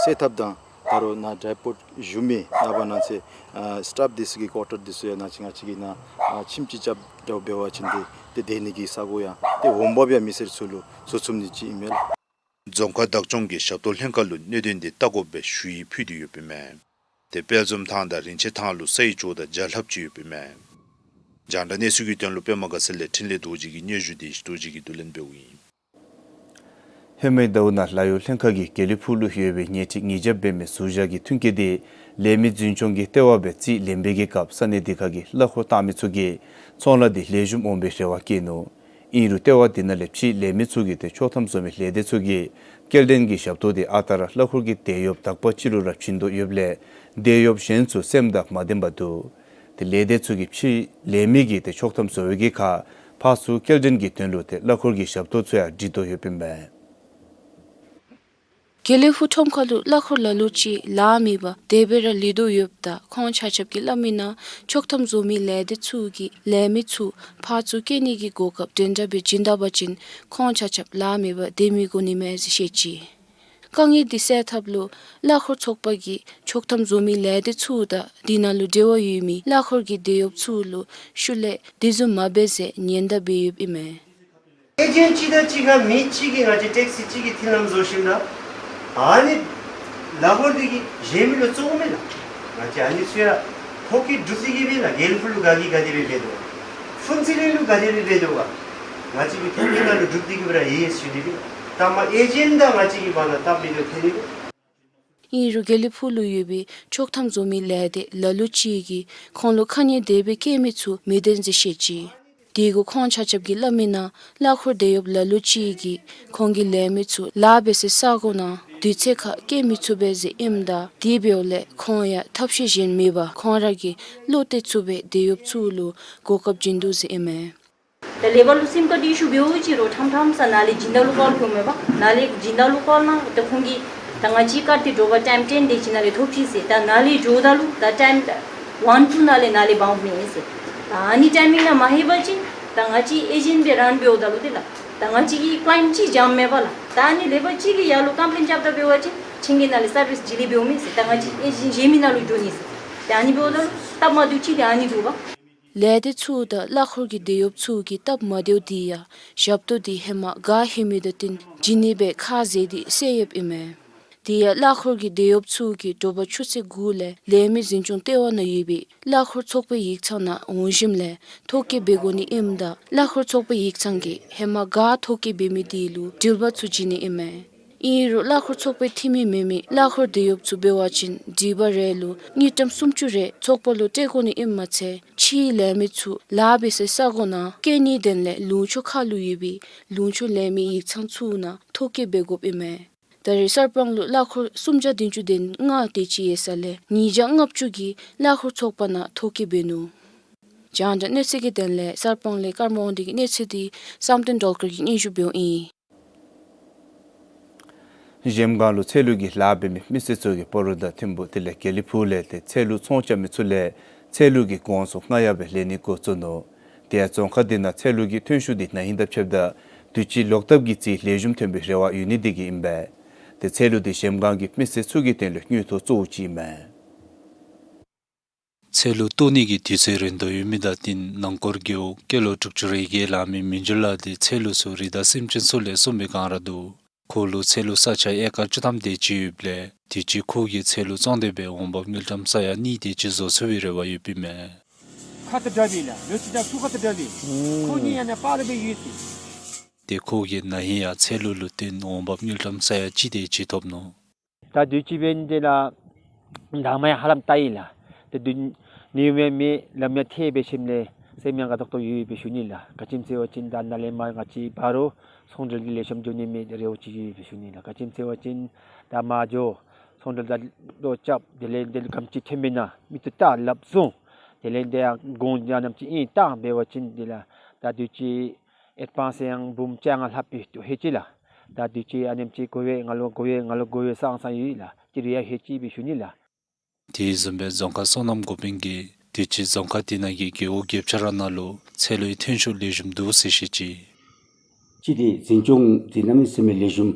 སེལ་ཐབས་དང་ད་རུང་ནཱ་ཌའི་པོརཊ་བཞུགས་མི་ནངས་པ་གནངས་ཚེ་ཨ་སི་ཊཱཕ་འདི་ཚུ་གི་ཀོ་ཊར་འདི་ཚུ་ཡང་ང་བཅས་ང་བཅས་ཀྱིས་ནཱ་ཨ་ཁྱིམ་ཅིག་རྐྱབ་འདྲཝ་འབད་བ་ཅིན་ཏེ་ཏེ་སྡོད་ནི་གི་ས་གོ་ཡང་ཏེ་འོང་འབབ་ཡང་མི་སེར་ཚུ་ལུ་བཟོ་ཚུགས་ནི་ཅིག་ཨིན་མས་ལགས། རྫོང་ཁག་བདག་སྐྱོང་གི་ཞབས་ཏོག་ལྷན་ཁག་ལུ་གནད་དོན་འདི་བལྟ་དགོཔ་སྦེ་ཞུ་ཡིག་ཕུལ་ཏེ་ཡོདཔ་ཨིན་མས། ཏེ་དཔལ་འཛོམས་ཐང་དང་རིན་ཆེན་ཐང་ལུ་སའི་ཇོ་བདག་བརྒྱ་ལྷགཔ་ཅིག་ཡོདཔ་ཨིན་མས། རྒྱང་བསྒྲགས་གནས་ཚུལ་གྱི་དོན་ལུ་པདྨ་དགའ་ཚལ་ལས་འཕྲིན་ལས་རྡོ་རྗེ་གི་སྙན་ཞུ་འདི་རྡོ་རྗེ་གིས་བསྡུ་ལེན་འབདཝ་ཨིན། ཧེ་མའི་ཟླཝ་ནང་ལཱ་གཡོག་ལྷན་ཁག་གིས་དགེ་ལེགས་ཕུག་ལུ་ཡོད་པའི་ཉལ་ཁྲི་ཉིས་བརྒྱ་འབད་མི་ཟུར་བཞག་གི་ཐོན་སྐྱེད་དེ་ལས་མི་འཛིན་སྐྱོང་གི་ལྟེ་བ་སྦེ་རྩིས་ལེན་པའི་གི་སྐབས་ས་གནས་དེ་ཁ་གི་གླ་འཁོར་བཏང་མི་ཚུ་གིས་ཚོང་ལཱ་དེ་ལེགས་ཤོམ་འོང་པའི་རེ་བ་བསྐྱེད་ནུག། ཨིན་རུང་ལྟེ་བ་དེ་ནང་ལས་ཕྱིའི་ལས་མི་ཚུ་གིས་ཏེ་ཆོག་ཐམ་བཟོ་མི་ལས་སྡེ་ཚུ་གི་སྐྱེལ་འདྲེན་གྱི་ཞབས་ཏོག་དེ་ཨ་རྟག་ར་གླ་འཁོར་གྱི་དེད་གཡོགཔ་དག་པ་ཅིག་ལུ་ར་བྱིན་དོ་ཡོདཔ་ལས་དེད་གཡོགཔ་གཞན་ཚུ་སེམས་དང་མ་ལྡནམ་འདུག། ཏེ་ལས་སྡེ་ཚུ་གིས་ཕྱིའི་ལས་མི་གིས་ཏེ་ཆོག་ཐམ་བཟོ་བའི་གི་ཁར་ཕར་ཚུར་སྐྱེལ་འདྲེན་གྱི་དོན་ལུ་ཏེ་གླ་འཁོར་གྱི་ཞབས་ཏོག་ཚུ་ཡང་སྒྲིག་དོ་ཡོདཔ་ཨིན་པས། དགེ་ལེགས་ཕུག་ཁྲོམ་ཁ་ལུ་གླ་འཁོར་ལ་ལུ་ཅིག་ལཱ་མེད་པར་དེ་སྦེ་ར་ལུས་དོ་ཡོདཔ་ད་ཁོང་ཆ་ཁྱབ་ཀྱིས་སླབ་མི་ནང་ཆོག་ཐམ་བཟོ་མི་ལས་སྡེ་ཚུ་གིས་ལས་མི་ཚུ་ཕར་ཚུར་སྐྱེལ་ནི་གི་གོ་སྐབས་དེ་འདྲ་སྦེ་བྱིན་ད་པ་ཅིན་ཁོང་ཆ་ཁྱབ་ལཱ་མེད་པར་སྡོད་མི་དགོ་ནི་མས་ཟེར་བཤད་ཅི། དཀའ་ངལ་འདི་སེལ་ཐབས་ལུ་གླ་འཁོར་ཚོགས་པ་གིས་ཆོག་ཐམ་བཟོ་མི་ལས་སྡེ་ཚུ་དང་དེ་ནང་ལུ་འབྲེལ་བ་ཡོད་མི་གླ་འཁོར་གྱི་དེད་གཡོགཔ་ཚུ་ལུ་ཤུལ་ལས་དེ་བཟུམ་མ་འབད་ཟེར་ཉེན་བརྡ་འབད་ཡོདཔ་ཨིན་མས། ཨེ་ཇེནཊ་གཅིག་དང་གཅིག་ཁར་མི་གཅིག་གིས་ང་བཅས་ཊེག་སི་གཅིག་གི་མཐུན་ལམ་བཟོ་ཞིནམ་ད་ཨ་ནི་གླ་འཁོར་འདི་གིས་གཞན་མི་ལུ་བཙོང་མས་ལགས། ང་བཅས་ཨ་ནི་ཚུ་ཡང་ཕོ་སྐྱེད་སྒྲུབ་སྟེ་གིས་སྦེ་ལགས། དགེ་ལེགས་ཕུག་ལུ་ག་གིས་ག་དེ་སྦེ་འབད་དོ། ཕུན་ཚོགས་གླིང་ལུ་ག་དེ་སྦེ་འབད་དོ་ག། ང་བཅས་ཀྱིས་ཐོབ་ནི་ནང་ལུ་སྒྲུབ་སྟེ་གིས་སྦེ་ར་ཡོད་ཟེར་ཞུ་ནི་ཨིན། ད་མ་ཨེ་ཇེནཊ་དང་ང་བཅས་ཀྱི་བར་ན་སྟབས་མི་བདེཝ་ཐོན་ནི་ཨིན། ཨིན་རུང་དགེ་ལེགས་ཕུག་ལུ་ཡོད་པའི་ཆོག་ཐམ་བཟོ་མི་ལས་སྡེ་ལ་ལུ་ཅིག་གིས་ཁོང་ལུ་ཁ་ཉེས་དེ་སྦེ་བཀལ་མི་ཚུ་མི་བདེན་ཟེར་བཤད་ཅི། དེ་གུ་ཁོང་ཆ་ཁྱབ་ཀྱིས་སླབ་མི་ནང་གླ་འཁོར་དེད་གཡོགཔ་ལ་ལུ་ཅིག་གིས་ཁོང་གི་ལས་མི་ཚུ་ལཱ་འབད་སའི་ས་གོ་ནང་དུས་ཚོད་ཁར་བསྐྱལ་མི་ཚུགས་པས་ཟེར་ཨིནམ་ད་དེ་འབདཝ་ལས་ཁོང་ཡང་ཐབས་ཤེས་གཞན་མེད་པར་ཁོང་ར་གི་བློ་གཏད་ཚུགས་པའི་དེད་གཡོགཔ་ཚུ་ལུ་གོ་སྐབས་བྱིན་དོ་ཟེར་ཨིན་མས། ད་ལེ་བར་ལུ་སེམས་ཁར་ཏེ་ཤུགས་འབདཝ་ཅིག་རུང་ཁྲམ་ཁྲམ་ས་ནཱ་ལས་སྦྱིན་བདག་ལུ་ཀོལ་འོང་མས་པ། ནཱ་ལས་སྦྱིན་བདག་ལུ་ཀོལ་ནང་ད་ཁོང་གིས་ད་ང་བཅས་ཀར་ཏེ་དྲོ་པ་ཊའིམ་ཊེན་དེ་ཅིག་ནང་ལས་ཐོབ་ཅི་ཟེར། ད་ནཱ་ལས་འགྱོཝ་ད་ལུ་ད་ཊའིམ་ཝན་ཊུ་ནང་ལས་ནཱ་ལས་འབག་འོང་མས་ཟེར། ད་ཨ་ནི་ཊའིམ་མིང་ནང་མ་ལྷོད་པ་ཅིན་ད་ང་བཅས་ཨེ་ཇེནཊ་སྦེ་རན་འབདཝ་ད་ལུ་དེ་ལགས། ད་ང་བཅས་ཀྱི་ཀ་ལའིནཊ་ཅིག་འཇམ་མས་པ་ལགས། ད་ཨ་ནི་ལེ་བར་ཅིག་གིས་ཡར་ལུ་ཀམ་པི་ལེན་རྐྱབ་ད་འབད་བ་ཅིན་ཁྱེད་ཀྱི་ནང་ལས་སར་བིསི་ལྗིད་ལི་འབདཝ་མས་ཟེར། ད་ང་བཅས་ཨེ་ཇེནཊ་གཞན་མི་ནང་ལུ་འགྱོ་ནི་ཟེར། ད་ཨ་ནི་འབདཝ་ད་ལུ་སྟབས་མ་བདེཝ་ཅིག་དེ་ཨ་ནི་འདུག་པ། ལས་སྡེ་ཚུ་དང་གླ་འཁོར་གྱི་དེད་གཡོགཔ་ཚུ་གི་སྟབས་མ་བདེཝ་དེ་ཡང་ཞབས་ཏོག་དེ་ཧེ་མ་ག་ལྷོད་མི་དང་བསྟུན་བྱིན་ནི་སྦེ་ཁ་བཟེད་དེ་སེལ་ཡོདཔ་ཨིན་མས། དེ་ཡང་གླ་འཁོར་གྱི་དེད་གཡོགཔ་ཚུ་གིས་དྲོ་པ་ཆུ་ཚོད་དགུ་ལས་ལས་མི་འཛིན་སྐྱོང་ལྟེ་བ་ནང་ཡོད་པའི་གླ་འཁོར་ཚོགས་པའི་ཡིག་ཚང་ནང་འོང་ཞིནམ་ལས་ཐོ་བཀོད་འབད་དགོ་ནི་ཨིནམ་ད་གླ་འཁོར་ཚོགས་པའི་ཡིག་ཚང་གིས་ཧེ་མ་ག་ཐོ་བཀོད་འབད་མི་དེ་ལུ་འགྲུལ་པ་ཚུ་བྱིན་ནི་ཨིན་མས། ཨིན་རུང་གླ་འཁོར་ཚོགས་པའི་འཐུས་མི་མེན་མི་གླ་འཁོར་དེད་གཡོགཔ་ཚུ་འབད་བ་ཅིན་སྒྲིག་པ་རེ་ལུ་དངུལ་ཀྲམ་སུམ་ཅུ་རེ་ཚོགས་པ་ལུ་སྤྲོད་དགོ་ནི་ཨིནམ་མ་ཚད་ཕྱིའི་ལས་མི་ཚུ་ལཱ་འབད་སའི་ས་གོ་ནང་བསྐྱལ་ནིའི་དོན་ལས་ལུང་ཕྱོགས་ཁ་ལུ་ཡོད་པའི་ལུང་ཕྱོགས་ལས་མི་ཡིག་ཚང་ཚུ་ནང་ཐོ་བཀོད་འབད་དགོཔ་ཨིན་མས། ད་རེས་གསར་སྤང་ལུ་གླ་འཁོར་སུམ་བརྒྱ་བདུན་ཅུ་དོན་ལྔ་དེ་ཅིག་ཡོད་ས་ལས་ཉིས་བརྒྱ་ལྔ་བཅུ་གིས་གླ་འཁོར་ཚོགས་པ་ནང་ཐོ་བཀོད་འབད་ནུག། རྒྱང་བསྒྲགས་གནས་ཚུལ་གྱི་དོན་ལས་གསར་སྤང་ལས་ཀརྨ་དབང་འདུས་ཀྱི་གནས་ཚུལ་དེ་བསམ་གཏན་སྒྲོལ་དཀར་གྱིས་སྙན་ཞུ་འབདཝ་ཨིན། གཞལམ་སྒང་ལུ་ཚལ་ལུ་གི་ལཱ་འབད་མི་མི་སེར་ཚུ་གིས་སྤ་རོ་དང་ཐིམ་ཕུ་དེ་ལས་དགེ་ལེགས་ཕུག་ལས་ཏེ་ཚལ་ལུ་ཚོང་རྐྱབ་མི་ཚུ་ལས་ཚལ་ལུ་གི་གོང་ཚད་ལྔ་ཡར་སྦེ་ལེན་ནི་འགོ་བཙུགས་ནུག། དེ་ཡང་རྫོང་ཁག་དེ་ནང་ཚལ་ལུ་གི་ཐོན་ཤུགས་དེ་ན་ཧིང་དང་ཕྱདཔ་ད་དུས་ཅི་ལོག་ལྟབ་ཀྱིས་རྩིས་ལེགས་ཤོམ་ཐོན་པའི་རེ་བ་ཡོད་ནི་དེ་གིས་ཨིན་པས། ཏེ་ཚལ་ལུ་དེ་གཞལམ་སྒང་གི་མི་སེར་ཚུ་གི་དོན་ལུ་དངུལ་ཐོག་གཙོ་བོ་ཅིག་ཨིན་མས། ཚལ་ལུ་བཏོག་ནི་གི་དུས་ཚོད་རན་དོ་ཡོད་མི་དང་བསྟུན་ནང་འཁོར་རྒེད་འོག་སྐྱེས་ལོ་དྲུག་ཅུ་རེ་བརྒྱད་ལང་མི་མི་འགྱུར་ལགས་དེ་ཚལ་ལུ་ཚུ་རི་དྭགས་སེམས་ཅན་ཚུ་ལས་སྲུང་བའི་སྒང་ར་འདུག། ཁོ་ལུ་ཚལ་ལུ་ས་ཆ་ཨེ་ཀར་བཅུ་ཐམ་དེ་ཅིག་ཡོདཔ་ལས་དུས་ཅི་ཁོ་གིས་ཚལ་ལུ་བཙོང་སྟེ་སྦེ་འོང་འབབ་དངུལ་ཀྲམ་ས་ཡ་གཉིས་དེ་ཅིག་བཟོ་ཚུགས་པའི་རེ་བ་ཡོདཔ་ཨིན་མས། ཁ་ཏ་དྲག་པས་ལགས། ལོ་གཅིག་དང་ཚུ་ཁ་ཏ་དྲག་པས། ཁོ་གཉིས་ཡང་ན་པར་སྦེ་ཡོད་ཟེར། ཏེ་ཁོ་གིས་ན་ཧིང་ཡང་ཚལ་ལུ་ལུ་བརྟེན་འོང་འབབ་དངུལ་ཀྲམ་ས་ཡ་གཅིག་དེ་ཅིག་ཐོབ་ནུག། ད་དུས་ཅི་འབད་ནི་དེ་ལགས་ལམ་ཡང་ཧ་ལམ་བལྟ་ཡི་ལགས། ཏེ་དུས་ནི་མེད་མེད་ལམ་ཡང་ཐལ་སྦེ་ཞིནམ་ལས་སེམས་ཡང་དགའ་ཏོག་ཏོ་ཡོད་པའི་ཞུ་ནི་ལགས། ག་ཅི་སྨོ་ཟེར་བ་ཅིན་ད་ནཱ་ལས་མར་ང་བཅས་སྤ་རོ་ཚོང་འབྲེལ་གྱི་ལེགས་ཤོམ་འགྱོ་ནི་མས་རེ་བ་ཅིག་ཡོད་པའི་ཞུ་ནི་ལགས། ག་ཅི་སྨོ་ཟེར་བ་ཅིན་ད་མར་འགྱོ་ཚོང་འབྲེལ་ད་ལོག་རྐྱབ་དེ་ལས་དེ་ལས་ག་དེམ་ཅིག་ཐོན་མི་ན་མི་ཚུ་ད་སླབ་བཟུང་། དེ་ལས་དེ་ཡང་གོང་ཡང་ནམ་ཅིག་ཨིན་ད་འབད་བ་ཅིན་དེ་ལགས་ད་དུས་ཅི་ཨེཌ་བཱནསི་ཡང་འབུམ་བཅོ་ལྔ་ལྷགཔ་སྦེ་ལྷོད་ཅི་ལགས། ད་དུས་ཅི་ཨ་ནེམ་ཅིག་དགོ་པས་ང་ལུ་དགོ་པས་ང་ལུ་དགོ་པས་སང་སང་ཡོད་ལགས། ཅི་རུང་ཡང་ལྷོད་ཅི་སྦེ་ཞུ་ནི་ལགས། དེ་བཟུམ་སྦེ་རྫོང་ཁག་སོ་ནམ་འགོ་དཔོན་གྱིས་དུས་ཅི་རྫོང་ཁག་དེ་ནང་གི་རྒེད་འོག་བརྒྱད་ཅུ་ར་ལྔ་ལུ་ཚལ་ལུའི་ཐོན་ཤུགས་ལེགས་ཤོམ་འདུག་ཟེར་བཤད་ཅི། གཅིག་དེ་འཛིན་སྐྱོང་དེ་གནམ་མེད་ས་མེད་ལེགས་ཤོམ་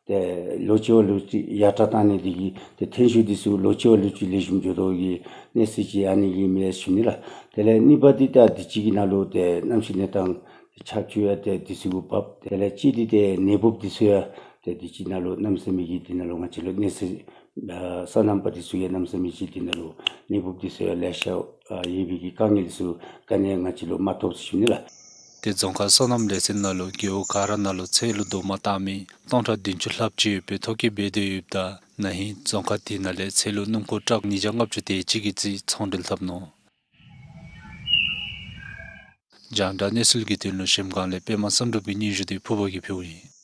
ཏེ་ལོ་གཅིག་བ་ལོ་གཅིག་ཡར་དྲག་བཏང་ནི་དེ་གིས་ཏེ་ཐོན་ཤུགས་དེ་ཚུ་ལོ་གཅིག་བ་ལོ་གཅིག་ལེགས་ཤོམ་འགྱོ་དོ་གི་གནས་ཚུལ་ཅིག་ཨ་ནི་གིས་མས་ཞུ་ནི་ལགས། དེ་ལས་གཉིས་པ་དེ་ད་དུས་ཅི་གི་ནང་ལུ་ཏེ་གནམ་གཤིས་གནས་སྟངས་ཆར་ཆུ་ཡང་ཏེ་དུས་ཚོད་གུ་བབས། དེ་ལས་གཅིག་དེ་ཏེ་ནད་འབུཔ་དེ་ཚུ་ཡང་ཏེ་དུས་ཅི་ནང་ལུ་གནམ་མེད་ས་མེད་ཀྱི་དེ་ནང་ལུ་ང་བཅས་ལུ་གནས་ཚུལ་ཨ་སོ་ནམ་པ་དེ་ཚུ་གིས་གནམ་མེད་ས་མེད་ཅིག་དེ་ནང་ལུ་ནད་འབུཔ་དེ་ཚུ་ཡང་ལེ་ཤ་ཨ་ཡོད་པའི་གི་དཀའ་ངལ་ཚུ་ག་ནི་ཡང་ང་བཅས་ལུ་མ་ཐོབ་ཟེར་ཞུ་ནི་ལགས། ཏེ་རྫོང་ཁག་སོ་ནམ་ལས་ཚན་ནང་ལུ་རྒེད་འོག་ག་ར་ནང་ལུ་ཚལ་ལུ་རྡོག་མ་བཏགས་མི་སྟོང་ཕྲག་བདུན་ཅུ་ལྷགཔ་ཅིག་ཡོད་པའི་ཐོ་བཀོད་འབད་དེ་ཡོདཔ་ད་ན་ཧིང་རྫོང་ཁག་དེ་ནང་ལས་ཚལ་ལུ་སྣུམ་འཁོར་ཊཱག་ཉིས་བརྒྱ་ལྔ་བཅུ་དེ་ཅིག་གི་རྩིས་ཚོང་འབྲེལ་འཐབ་ནུག། རྒྱང་བསྒྲགས་གནས་ཚུལ་གྱི་དོན་ལུ་གཞལམ་སྒང་ལས་པདྨ་བསམ་གྲུབ་ཀྱི་སྙན་ཞུ་དེ་ཕུར་པ་གིས་ཕུལཝ་ཨིན།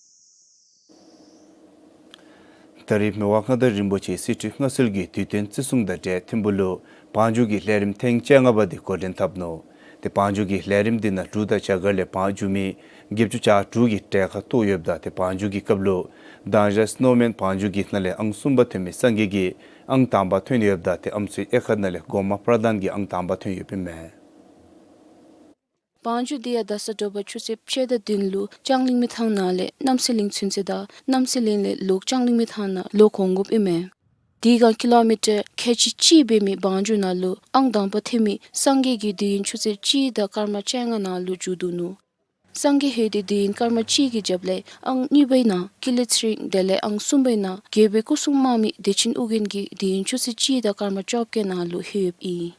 ད་རེས་མི་དབང་མངའ་བདག་རིན་པོ་ཆེའི་གསེར་ཁྲི་མངའ་གསོལ་གྱི་དུས་སྟོན་བརྩི་སྲུང་དང་འབྲེལ་ཐིམ་ཕུ་ལུ་བང་རྒྱུགས་ཀྱི་ལས་རིམ་ཐེངས་བཅོ་ལྔ་པ་དེ་འགོ་འདྲེན་འཐབ་ནུག། ཏེ་བང་རྒྱུགས་ཀྱི་ལས་རིམ་དེ་ནང་འབྲུག་དང་རྒྱ་གར་ལས་བང་རྒྱུག་མི་བརྒྱད་ཅུ་གྱ་དྲུག་གིས་གྲལ་ཁར་གཏོགས་ཡོདཔ་ད་ཏེ་བང་རྒྱུགས་ཀྱི་སྐབས་ལུ་མདང་ཞག་སི་ནོ་མེན་བང་རྒྱུགས་ཀྱི་ནང་ལས་ཨང་གསུམ་པ་ཐོན་མི་སངས་རྒྱས་ཀྱིས་ཨང་དང་པ་ཐོན་ཡོདཔ་ད་ཏེ་ཨམ་སྲུའི་དབྱེ་ཁག་ནང་ལས་གོ་མ་པྲ་དཱན་གྱིས་ཨང་དང་པ་ཐོན་ཡོདཔ་ཨིན་མས། བང་རྒྱུགས་དེ་ཡང་ད་ས་དྲོ་པ་ཆུ་ཚོད་ཕྱེད་དང་བདུན་ལུ་ལྕང་གླིང་མི་ཐང་ནང་ལས་རྣམ་སྲས་གླིང་ཚུན་ཚོད་དང་རྣམ་སྲས་གླིང་ལས་ལོག་ལྕང་གླིང་མི་ཐང་ནང་ལོག་འོང་དགོཔ་ཨིན་མས། དེ་སྒང་ཀི་ལོ་མི་ཊར་ཁལ་གཅིག་གཅིག་འབད་མི་བང་རྒྱུགས་ནང་ལུ་ཨང་དང་པ་ཐོན་མི་སངས་རྒྱས་ཀྱིས་དུས་ཡུན་ཆུ་ཚོད་གཅིག་དང་སྐར་མ་བཅོ་ལྔ་ནང་ལུ་མཇུག་བསྡུ་ནུག། སངས་རྒྱས་ལྷོད་དེ་དུས་ཡུན་སྐར་མ་གཅིག་གི་རྒྱབ་ལས་ཨང་གཉིས་པའི་ནང་ཀུན་ལེགས་ཚེ་རིང་དེ་ལས་ཨང་གསུམ་པའི་ནང་རྒྱལ་པོའི་སྐུ་སྲུང་དམག་མི་བདེ་ཆེན་ཨོ་རྒྱན་གྱིས་དུས་ཡུན་ཆུ་ཚོད་གཅིག་དང་སྐར་མ་བཅོ་བརྒྱད་ནང་ལུ་ལྷོད་ཡོདཔ་ཨིན།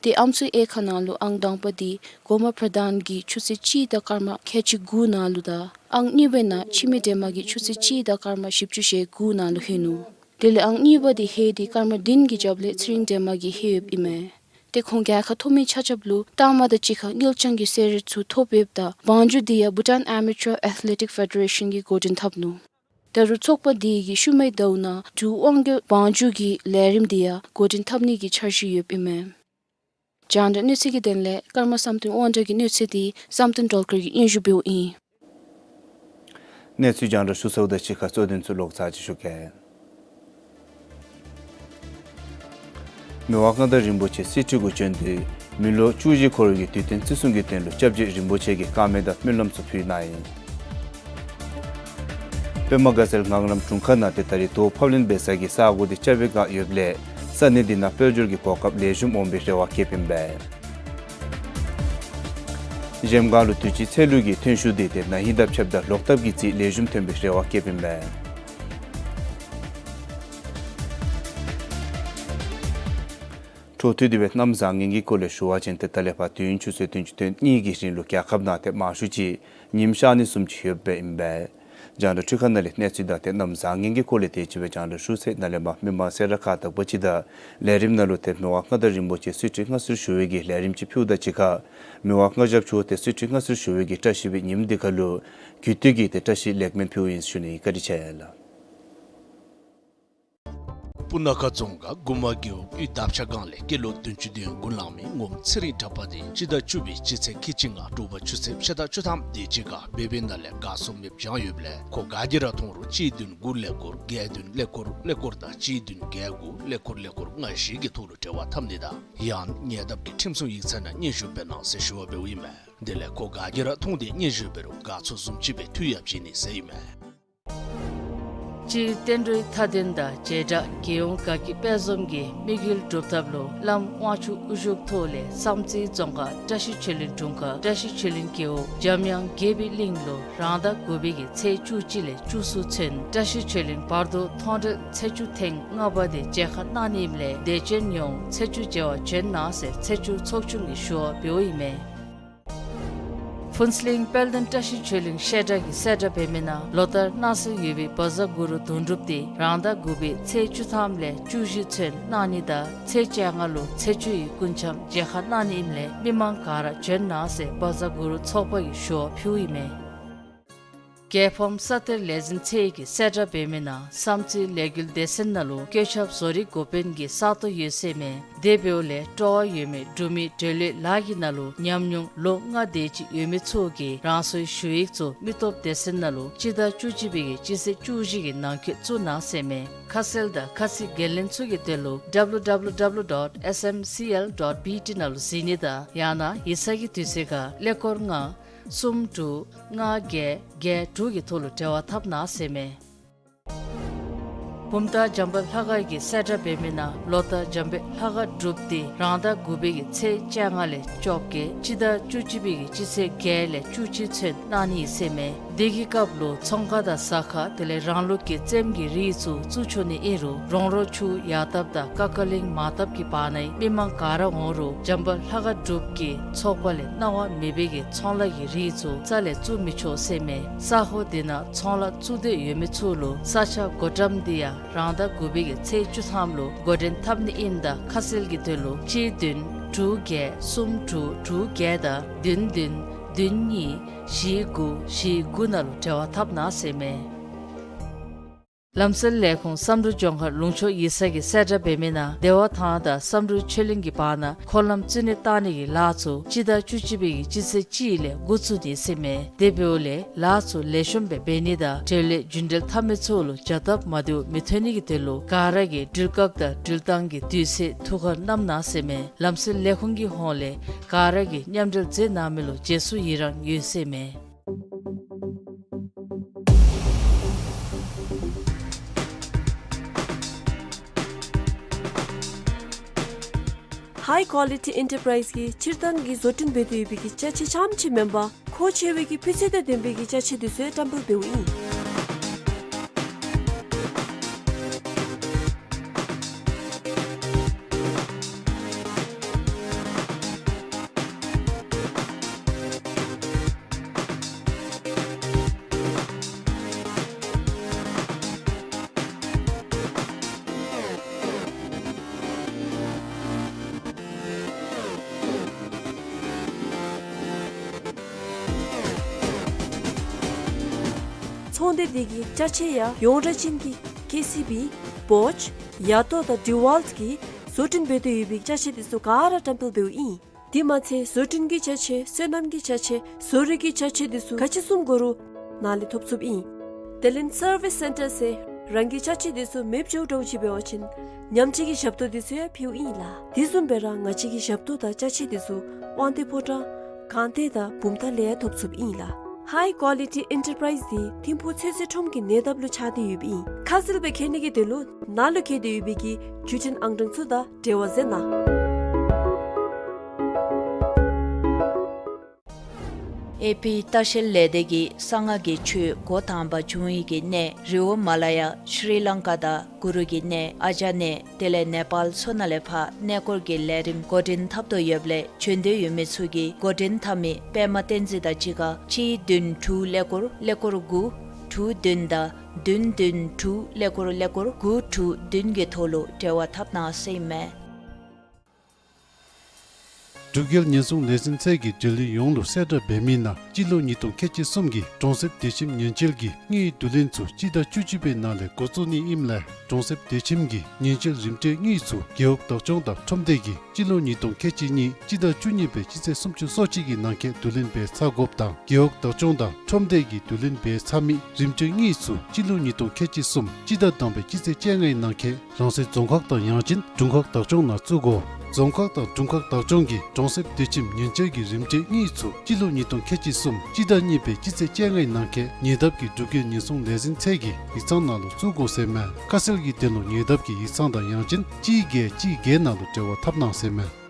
ཏེ་ཨམ་སྲུའི་དབྱེ་ཁག་ནང་ལུ་ཨང་དང་པ་དེ་གོ་མ་པྲ་དཱན་གྱིས་ཆུ་ཚོད་གཅིག་དང་སྐར་མ་ཁལ་གཅིག་དགུ་ནང་ལུ་དང་ཨང་གཉིས་པའི་ནང་འཆི་མེད་སྒྲོལ་མ་གིས་ཆུ་ཚོད་གཅིག་དང་སྐར་མ་བཞི་བཅུ་ཞེ་དགུ་ནང་ལུ་ལྷོད་ནུག། དེ་ལས་ཨང་གཉིས་པ་དེ་ལྷོད་དེ་སྐར་མ་བདུན་གྱི་རྒྱབ་ལས་ཚེ་རིང་སྒྲོལ་མ་གིས་ལྷོད་ཡོདཔ་ཨིན་མས། ཏེ་ཁོང་རྒྱལ་ཁ་ཐོབ་མི་ཆ་ཁྱབ་ལུ་ལྟག་མ་དང་གཅིག་ཁར་དངུལ་རྐྱང་གི་གསོལ་རས་ཚུ་ཐོབ་ཡོདཔ་ད་བང་རྒྱུག་འདི་ཡང་Bhutan Amateur Athletic Federation གིས་འགོ་འདྲེན་འཐབ་ནུག། ད་རུང་ཚོགས་པ་འདི་གིས་ཤུལ་མའི་ཟླཝ་ནང་འབྲུག་དབང་སྒྱུར་བང་རྒྱུག་གི་ལས་རིམ་འདི་ཡང་འགོ་འདྲེན་འཐབ་ནི་གི་འཆར་གཞི་ཡོདཔ་ཨིན་མས། རྒྱང་བསྒྲགས་གནས་ཚུལ་གྱི་དོན་ལས་ཀརྨ་བསམ་གཏན་དབང་གྲགས་ཀྱི་གནས་ཚུལ་འདི་བསམ་གཏན་སྒྲོལ་དཀར་གྱིས་སྙན་ཞུ་འབདཝ་ཨིན། གནས་ཚུལ་རྒྱང་བསྒྲགས་ཞུ་ཚརཝ་དང་གཅིག་ཁར་གཙོ་དོན་ཚུ་ལོག་ཚར་ཅིག་ཞུ་གེ། མི་དབང་མངའ་བདག་རིན་པོ་ཆེ་གསེར་ཁྲི་གུ་བྱོན་ཏེ་མི་ལོ་བཅུ་བཞི་འཁོར་བའི་དུས་སྟོན་བརྩི་སྲུང་གི་དོན་ལུ་སྐྱབས་རྗེ་རིན་པོ་ཆེ་གིས་བཀའ་མོལ་དང་སྨོན་ལམ་ཚུ་ཕུལ་གནང་ཡི། པདྨ་དགའ་ཚལ་ངང་ལམ་དྲུང་ཁག་ནང་ཏེ་ད་རིས་དོས་ཕབ་ལེན་འབད་ས་གི་ས་གོ་འདི་རྐྱབ་པའི་བསྒང་ཡོདཔ་ལས་ས་གནས་འདི་ནང་དཔལ་འབྱོར་གྱི་གོ་སྐབས་ལེགས་ཤོམ་འོང་པའི་རེ་བ་བསྐྱེདཔ་ཨིན་པས། གཞལམ་སྒང་ལུ་དུས་ཅི་ཚལ་ལུ་གི་ཐོན་ཤུགས་འདི་ཏེ་ན་ཧིང་དང་ཕྱདཔ་ད་ལོག་ལྟབ་ཀྱི་རྩིས་ལེགས་ཤོམ་ཐོན་པའི་རེ་བ་བསྐྱེདཔ་ཨིན་པས། འཕྲོ་མཐུད་དེ་སྦེ་གནམ་བཟང་ངན་གྱི་སྐོར་ལས་ཞུ་བ་ཅིན་ཏེ་ད་ལས་ཕར་དུས་ཡུན་ཆུ་ཚོད་བདུན་ཅུ་དོན་གཉིས་ཀྱི་རིང་ལུ་རྒྱལ་ཁབ་ནང་ཏེ་མང་ཤོས་ཅིག་ཉིམ་ཤར་ནི་བཟུམ་ཅིག་ཡོདཔ་ཨིན་པས། རྒྱང་བསྒྲགས་འཕྲུལ་ཁང་ནང་ལས་གནས་ཚུལ་དང་ཏེ་གནམ་བཟང་ངན་གྱི་སྐོར་ལས་དེ་ཅིག་སྦེ་རྒྱང་བསྒྲགས་ཞུ་ཚར་ནཱ་ལས་མར་མི་མང་སེར་སྐྱ་ཁག་དང་པོ་ཅིག་དང་ལས་རིམ་ནང་ལུ་ཏེ་མི་དབང་མངའ་བདག་རིན་པོ་ཆེ་གསེར་ཁྲི་མངའ་གསོལ་ཞུ་བའི་གི་ལས་རིམ་ཅིག་ཕུལཝ་ད་གཅིག་ཁར་མི་དབང་མངའ་ཞབས་མཆོག་ཏེ་གསེར་ཁྲི་མངའ་གསོལ་ཞུ་བའི་གི་བཀྲ་ཤིས་པའི་ཉིནམ་འདི་ཁར་ལུ་གུས་བཏུད་ཀྱི་ཏེ་བཀྲ་ཤིས་ལེགས་སྨོན་ཕུལཝ་ཨིན་ཟེར་ཞུ་ནི། བཀའ་དྲིན་ཆེ་ལགས། སྤུ་ན་ཁ་རྫོང་ཁག་མགུར་མ་རྒེད་འོག་དབུས་འདབ་ཆགས་སྒང་ལས་སྐྱེས་ལོ་བདུན་ཅུ་དོན་དགུ་ལང་མི་ངོམ་ཚེ་རིང་གྲགས་པ་འདི་སྤྱི་ཟླ་བཅུ་པའི་སྤྱི་ཚེས་ཁལ་གཅིག་ལྔ་དྲོ་པ་ཆུ་ཚོད་ཕྱེད་དང་བཅུ་ཐམ་དེ་ཅིག་ཁར་བོད་པའི་ནང་ལས་གར་སོང་མེདཔ་བྱུང་ཡོདཔ་ལས་ཁོ་ག་གིས་ར་མཐོང་རུང་གཅིག་བདུན་དགུ་ཀླད་ཀོར་བརྒྱད་བདུན་ཀླད་ཀོར་ཀླད་ཀོར་དང་གཅིག་བདུན་བརྒྱད་དགུ་ཀླད་ཀོར་ཀླད་ཀོར་ལྔ་བཞི་གི་ཐོག་ལུ་འབྲེལ་བ་འཐབ་ནི་དང་ཡང་ཉེ་འདབས་ཀྱི་ཁྲིམས་སྲུང་ཡིག་ཚང་ནང་སྙན་ཞུ་འབད་གནང་ཟེར་ཞུ་བ་འབདཝ་ཨིན་མས། དེ་ལས་ཁོ་ག་གིས་ར་མཐོང་སྟེ་སྙན་ཞུ་འབད་རུང་ག་ཚོད་བཟུམ་ཅིག་སྦེ་འཐུས་ཡང་བྱིན་ནི་ཟེར་ཨིན་མས། སྤྱིར་བསྟན་འགྲོའི་མཐའ་དོན་དང་བྱེ་བྲག་རྒྱལ་ཡོངས་དགའ་སྐྱིད་དཔལ་འཛོམས་ཀྱི་དམིགས་ཡུལ་སྒྲུབ་ཐབས་ལུ་བླམ་དབང་ཕྱུག་དབུ་བཞུགས་ཐོག་ལས་བསམ་རྩེ་རྫོང་ཁག་བཀྲ་ཤིས་ཆོས་གླིང་དྲུང་ཁག་བཀྲ་ཤིས་ཆོས་གླིང་རྒེད་འོག་འཇམ་དབྱངས་དགྱེས་པའི་གླིང་ལུ་རང་ཟླ་དགུ་པའི་གི་ཚེས་བཅུ་གཅིག་ལས་བཅུ་གསུམ་ཚུན་བཀྲ་ཤིས་ཆོས་གླིང་བར་དོ་མཐོང་གྲོལ་ཚེས་བཅུ་ཐེངས་ལྔ་པ་དེ་མཇལ་ཁ་གནང་ནི་ཨིནམ་ལས་དད་ཅན་ཡོངས་ཚེས་བཅུ་མཇལ་བར་བྱོན་གནང་ཟེར་ཚེས་བཅུ་ཚོགས་ཆུང་གིས་ཞུ་བ་འབདཝ་ཨིན་མས། ཕུན་ཚོགས་གླིང་དཔལ་ལྡན་བཀྲ་ཤིས་ཆོས་གླིང་བཤད་གྲྭ་གིས་གསལ་བསྒྲགས་འབད་མི་ནང་ལོ་ལྟར་གནང་སྲོལ་ཡོད་པའི་བཛྲ་གུ་རུ་དོན་གྲུབ་དེ་རང་ཟླ་དགུ་པའི་ཚེས་བཅུ་ཐམ་ལས་བཅུ་བཞི་ཚུན་གནང་ནི་དང་ཚེས་བཅོ་ལྔ་ལུ་ཚེས་བཅུ་ཡི་སྐུ་འཆམ་མཇལ་ཁ་གནང་ནི་ཨིནམ་ལས་མི་མང་ག་ར་བྱོན་གནང་ཟེར་བཛྲ་གུ་རུ་ཚོགས་པ་གིས་ཞུ་བ་ཕུལཝ་ཨིན་མས། རྒྱལ་ཕམ་ས་གཏེར་ལས་འཛིན་ཚད་ཀྱིས་གསལ་བསྒྲགས་འབད་མི་ནང་བསམ་རྩེ་ལས་འགུལ་སྡེ་ཚན་ནང་ལུ་བཀོད་ཁྱབ་བཟོ་རིག་འགོ་དཔོན་གྱི་ས་སྟོང་ཡོད་ཟེར་མས། དེ་འབདཝ་ལས་སྤྲོ་བ་ཡོད་མི་འབྲུག་མི་འབྲེལ་ཡོད་ལཱ་གི་ནང་ལུ་ཉམས་མྱོང་ལོ་ལྔ་དེ་ཅིག་ཡོད་མི་ཚུ་གིས་རང་སོའི་ཞུ་ཡིག་ཚུ་མི་སྟོབས་སྡེ་ཚན་ནང་ལུ་སྤྱི་ཟླ་བཅུ་གཅིག་པའི་གི་སྤྱི་ཚེས་བཅུ་བཞི་གི་ནང་འཁོད་བཙུགས་གནང་ཟེར་མས། ཁ་གསལ་དང་ཁ་ཚིག་འགན་ལེན་ཚུ་གི་དོན་ལུ་W W W dot S M C L dot B T ནང་ལུ་གཟིགས་ནི་དང་ཡང་ན་ཡིག་ཚང་གི་དུས་ཚོད་ཁར་ཀླད་ཀོར་ལྔ་གསུམ་དྲུག་ལྔ་བརྒྱད་བརྒྱད་དྲུག་གི་ཐོག་ལུ་འབྲེལ་བ་འཐབ་གནང་ཟེར་མས། བུམ་ཐང་འཇམ་དཔལ་ལྷ་ཁང་གིས་གསལ་བསྒྲགས་འབད་མི་ནང་ལོ་ལྟར་འཇམ་དཔལ་ལྷ་ཁང་སྒྲུབ་སྟེ་རང་ཟླ་དགུ་པའི་གི་ཚེས་བཅོ་ལྔ་ལས་བཅོ་བརྒྱད་སྤྱི་ཟླ་བཅུ་གཅིག་པའི་གི་སྤྱི་ཚེས་བརྒྱད་ལས་བཅུ་གཅིག་ཚུན་གནང་ནི་ཨིན་ཟེར་མས། དེ་གི་སྐབས་ལུ་ཚོང་ཁང་དང་ཟ་ཁང་དེ་ལས་རང་ལུགས་ཀྱི་རྩེདམོ་གི་རིགས་ཚུ་བཙུགས་ཆོག་ནི་ཨིན་རུང་རོང་རོ་ཆུ་ཡར་འདབས་དང་ཀ་ཀ་གླིང་མར་འདབས་ཀྱི་བར་ནའི་མི་མང་ག་ར་འོང་རུང་འཇམ་དཔལ་ལྷ་ཁང་སྒྲུབ་ཀྱི་ཚོགས་པ་ལས་གནང་བ་མེད་པའི་གི་ཚོང་ལཱ་གི་རིགས་ཚུ་རྩ་ལས་བཙུགས་མི་ཆོག་ཟེར་མས། ས་ཁོངས་དེ་ནང་ཚོང་ལཱ་བཙུགས་འདོད་ཡོད་མི་ཚུ་ལུ་ས་ཆ་བགོ་བཀྲམ་འདི་ཡང་རང་ཟླ་དགུ་པའི་གི་ཚེས་བཅུ་ཐམ་ལུ་འགོ་འདྲེན་འཐབ་ནི་ཨིནམ་ད་ཁ་གསལ་གྱི་དོན་ལུ་གཅིག་བདུན་དྲུག་བརྒྱད་གསུམ་དྲུག་དྲུག་བརྒྱད་དང་བདུན་བདུན་བདུན་གཉིས་བཞི་དགུ་བཞི་དགུ་ནང་ལུ་འབྲེལ་བ་འཐབ་གནང་ཟེར་མས། ལམ་སྲོལ་ལས་ཁུངས་བསམ་འགྲུབ་ལྗོངས་མཁར་ལུང་ཕྱོགས་ཡིག་ཚང་གིས་གསལ་བསྒྲགས་འབད་མི་ནང་བདེ་བ་ཐང་དང་བསམ་འགྲུབ་ཆོས་གླིང་གི་བར་ན་འཁོར་ལམ་བཙུགས་ནི་བཏང་ནི་གི་ལཱ་ཚུ་སྤྱི་ཟླ་བཅུ་གཅིག་པའི་གི་སྤྱི་ཚེས་གཅིག་ལས་འགོ་བཙུགས་ནི་ཟེར་མས། དེ་འབདཝ་ལས་ལཱ་ཚུ་ལེགས་ཤོམ་སྦེ་འབད་ནི་དང་འབྲེལ་ཡོད་རྒྱུན་འབྲེལ་འཐབ་མི་ཚུ་ལུ་བྱ་སྟབས་མ་བདེཝ་མི་ཐོན་ནི་གི་དོན་ལུ་ག་ར་གིས་འགྲུལ་སྐབས་དང་འགྲུལ་ཐངས་ཀྱི་དུས་ཚོད་ཐུགས་ཁར་བསྣམ་གནང་ཟེར་མས། ལམ་སྲོལ་ལས་ཁུངས་ཀྱི་ཧོངས་ལས་ག་ར་གིས་མཉམ་འབྲེལ་མཛད་གནང་མི་ལུ་རྗེས་སུ་ཡི་རངས་ཡོད་ཟེར་མས། High Quality Enterprise གིས་སྤྱིར་བཏང་གི་བཟོ་སྐྲུན་འབད་དེ་ཡོད་པའི་གི་ཅ་ཆས་རྐྱངམ་ཅིག་མེན་པར་མཁོ་ཆེ་བའི་གི་སྤུས་ཚད་དང་ལྡན་པའི་གི་ཅ་ཆས་འདི་ཚུ་ཡང་བཀྲམ་སྤེལ་འབདཝ་ཨིན། ཚོང་སྡེ་འདི་གི་ཅ་ཆས་ཡང་ཡོངས་གྲགས་ཅན་གྱི་ཀེ་སི་བི་བོཆ་ཡ་ཏོ་དང་ཌི་ཝལ་གྱིས་བཟོ་སྐྲུན་འབད་དེ་ཡོད་པའི་ཅ་ཆས་འདི་ཚུ་ག་ར་བཀྲམ་སྤེལ་འབདཝ་ཨིན། དེ་མ་ཚད་བཟོ་སྐྲུན་གྱི་ཅ་ཆས་སོ་ནམ་གྱི་ཅ་ཆས་བཟོ་རིག་གི་ཅ་ཆས་འདི་ཚུ་ག་ཅི་བཟུམ་དགོ་རུང་ནཱ་ལས་ཐོབ་ཚུགསཔ་ཨིན། དེ་ལས་སར་བིས་སེན་ཊར་ཟེར་རང་གི་ཅ་ཆས་འདི་ཚུ་མེདཔ་འགྱོཝ་འདྲཝ་ཅིག་འབད་བ་ཅིན་ཉམས་བཅོས་ཀྱི་ཞབས་ཏོག་འདི་ཚུ་ཡང་ཕུལཝ་ཨིན་ལགས། དེ་བཟུམ་སྦེ་ར་ང་བཅས་ཀྱི་ཞབས་ཏོག་དང་ཅ་ཆས་འདི་ཚུ་དབང་འདུས་ཕོ་བྲང་སྒང་སྟེང་དང་བུམ་ཐང་ལས་ཡང་ཐོབ་ཚུགསཔ་ཨིན་ལགས། ཧའི་ཀོ་ལི་ཊི་ཨེན་ཊར་པ་རའིཛ་འདི་ཐིམ་ཕུག་ཚོད་བསྲེ་ཁྲོམ་གྱི་ཉེ་འདབས་ལུ་ཆགས་ཏེ་ཡོདཔ་ཨིན། ཁ་གསལ་སྦེ་མཁྱེན་ནི་གི་དོན་ལུ་ནཱ་ལུ་བཀལ་ཏེ་ཡོད་པའི་གི་བརྒྱུད་འཕྲིན་ཨང་གྲངས་ཚུ་དང་འབྲེལ་བ་མཛད་གནང་། ཨེ་པི་ལྟ་བཤལ་ལས་སྡེ་གིས་གསང་སྔགས་ཀྱི་ཆོས་འགོ་དང་པ་བྱུང་ཡི་གི་གནས་རི་བོ་མ་ལ་ཡ་ཤྲི་ལང་ཀ་དང་གུ་རུ་གི་གནས་ཨ་ཇ་གནས་དེ་ལས་ནེ་པཱལ་མཚོ་ནང་ལས་ཕར་གནས་སྐོར་གྱི་ལས་རིམ་འགོ་འདྲེན་འཐབ་དོ་ཡོདཔ་ལས་བྱོན་འདོད་ཡོད་མི་ཚུ་གིས་འགོ་འདྲེན་འཐབ་མི་པདྨ་བསྟན་འཛིན་དང་གཅིག་ཁར་གཅིག་བདུན་དྲུག་ཀླད་ཀོར་ཀླད་ཀོར་དགུ་དྲུག་བདུན་དང་བདུན་བདུན་དྲུག་ཀླད་ཀོར་ཀླད་ཀོར་དགུ་དྲུག་བདུན་གྱི་ཐོག་ལུ་འབྲེལ་བ་འཐབ་གནང་ཟེར་ཨིན་མས། འབྲུག་རྒྱལ་ཉེན་སྲུང་ལས་འཛིན་ཚད་ཀྱིས་འབྲེལ་ཡོད་ཡོངས་ལུ་གསལ་བསྒྲགས་འབད་མི་ནང་སྤྱི་ལོ་ཉིས་སྟོང་ཁལ་གཅིག་གསུམ་གྱི་གྲོང་གསེབ་བདེ་ཁྱིམ་ཉེན་བཅོལ་གྱི་དངུལ་བསྡུ་ལེན་ཚུ་སྤྱི་ཟླ་བཅུ་གཅིག་པའི་ནང་ལས་འགོ་བཙུགས་ནི་ཨིནམ་ལས་གྲོང་གསེབ་བདེ་ཁྱིམ་གྱི་ཉེན་བཅོལ་རིམ་གྲོའི་དངུལ་ཚུ་རྒེད་འོག་བདག་སྐྱོང་དང་ཁྲོམ་སྡེ་གིས་སྤྱི་ལོ་ཉིས་སྟོང་ཁལ་གཅིག་གཉིས་སྤྱི་ཟླ་བཅུ་གཉིས་པའི་སྤྱི་ཚེས་སུམ་ཅུ་སོ་གཅིག་གི་ནང་འཁོད་བསྡུ་ལེན་འབད་ཚར་དགོཔ་དང་རྒེད་འོག་བདག་སྐྱོང་དང་ཁྲོམ་སྡེ་གིས་བསྡུ་ལེན་འབད་ཚར་མི་རིམ་གྲོའི་དངུལ་ཚུ་སྤྱི་ལོ་ཉིས་སྟོང་ཁལ་གཅིག་གསུམ་སྤྱི་ཟླ་དང་པའི་སྤྱི་ཚེས་བཅོ་ལྔའི་ནང་འཁོད་རང་སོའི་རྫོང་ཁག་དང་ཡང་ཅིན་དྲུང་ཁག་བདག་སྐྱོང་ནང་བཙུགས་དགོ། རྫོང་ཁག་དང་དྲུང་ཁག་བདག་སྐྱོང་གིས་གྲོང་གསེབ་བདེ་ཁྱིམ་ཉེན་བཅོལ་གྱི་རིམ་གྲོའི་དངུལ་ཚུ་སྤྱི་ལོ་ཉིས་སྟོང་ཁལ་གཅིག་གསུམ་སྤྱི་ཟླ་གཉིས་པའི་སྤྱི་ཚེས་བཅོ་ལྔའི་ནང་འཁོད་ཉེ་འདབས་ཀྱི་འབྲུག་རྒྱལ་ཉེན་སྲུང་ལས་འཛིན་ཚད་ཀྱི་ཡིག་ཚང་ནང་ལུ་བཙུགས་དགོ་ཟེར་མས། ཁ་གསལ་གྱི་དོན་ལུ་ཉེ་འདབས་ཀྱི་ཡིག་ཚང་དང་ཡང་ཅིན་གཅིག་བརྒྱད་གཅིག་བརྒྱད་ནང་ལུ་འབྲེལ་བ་འཐབ་གནང་ཟེར་མས།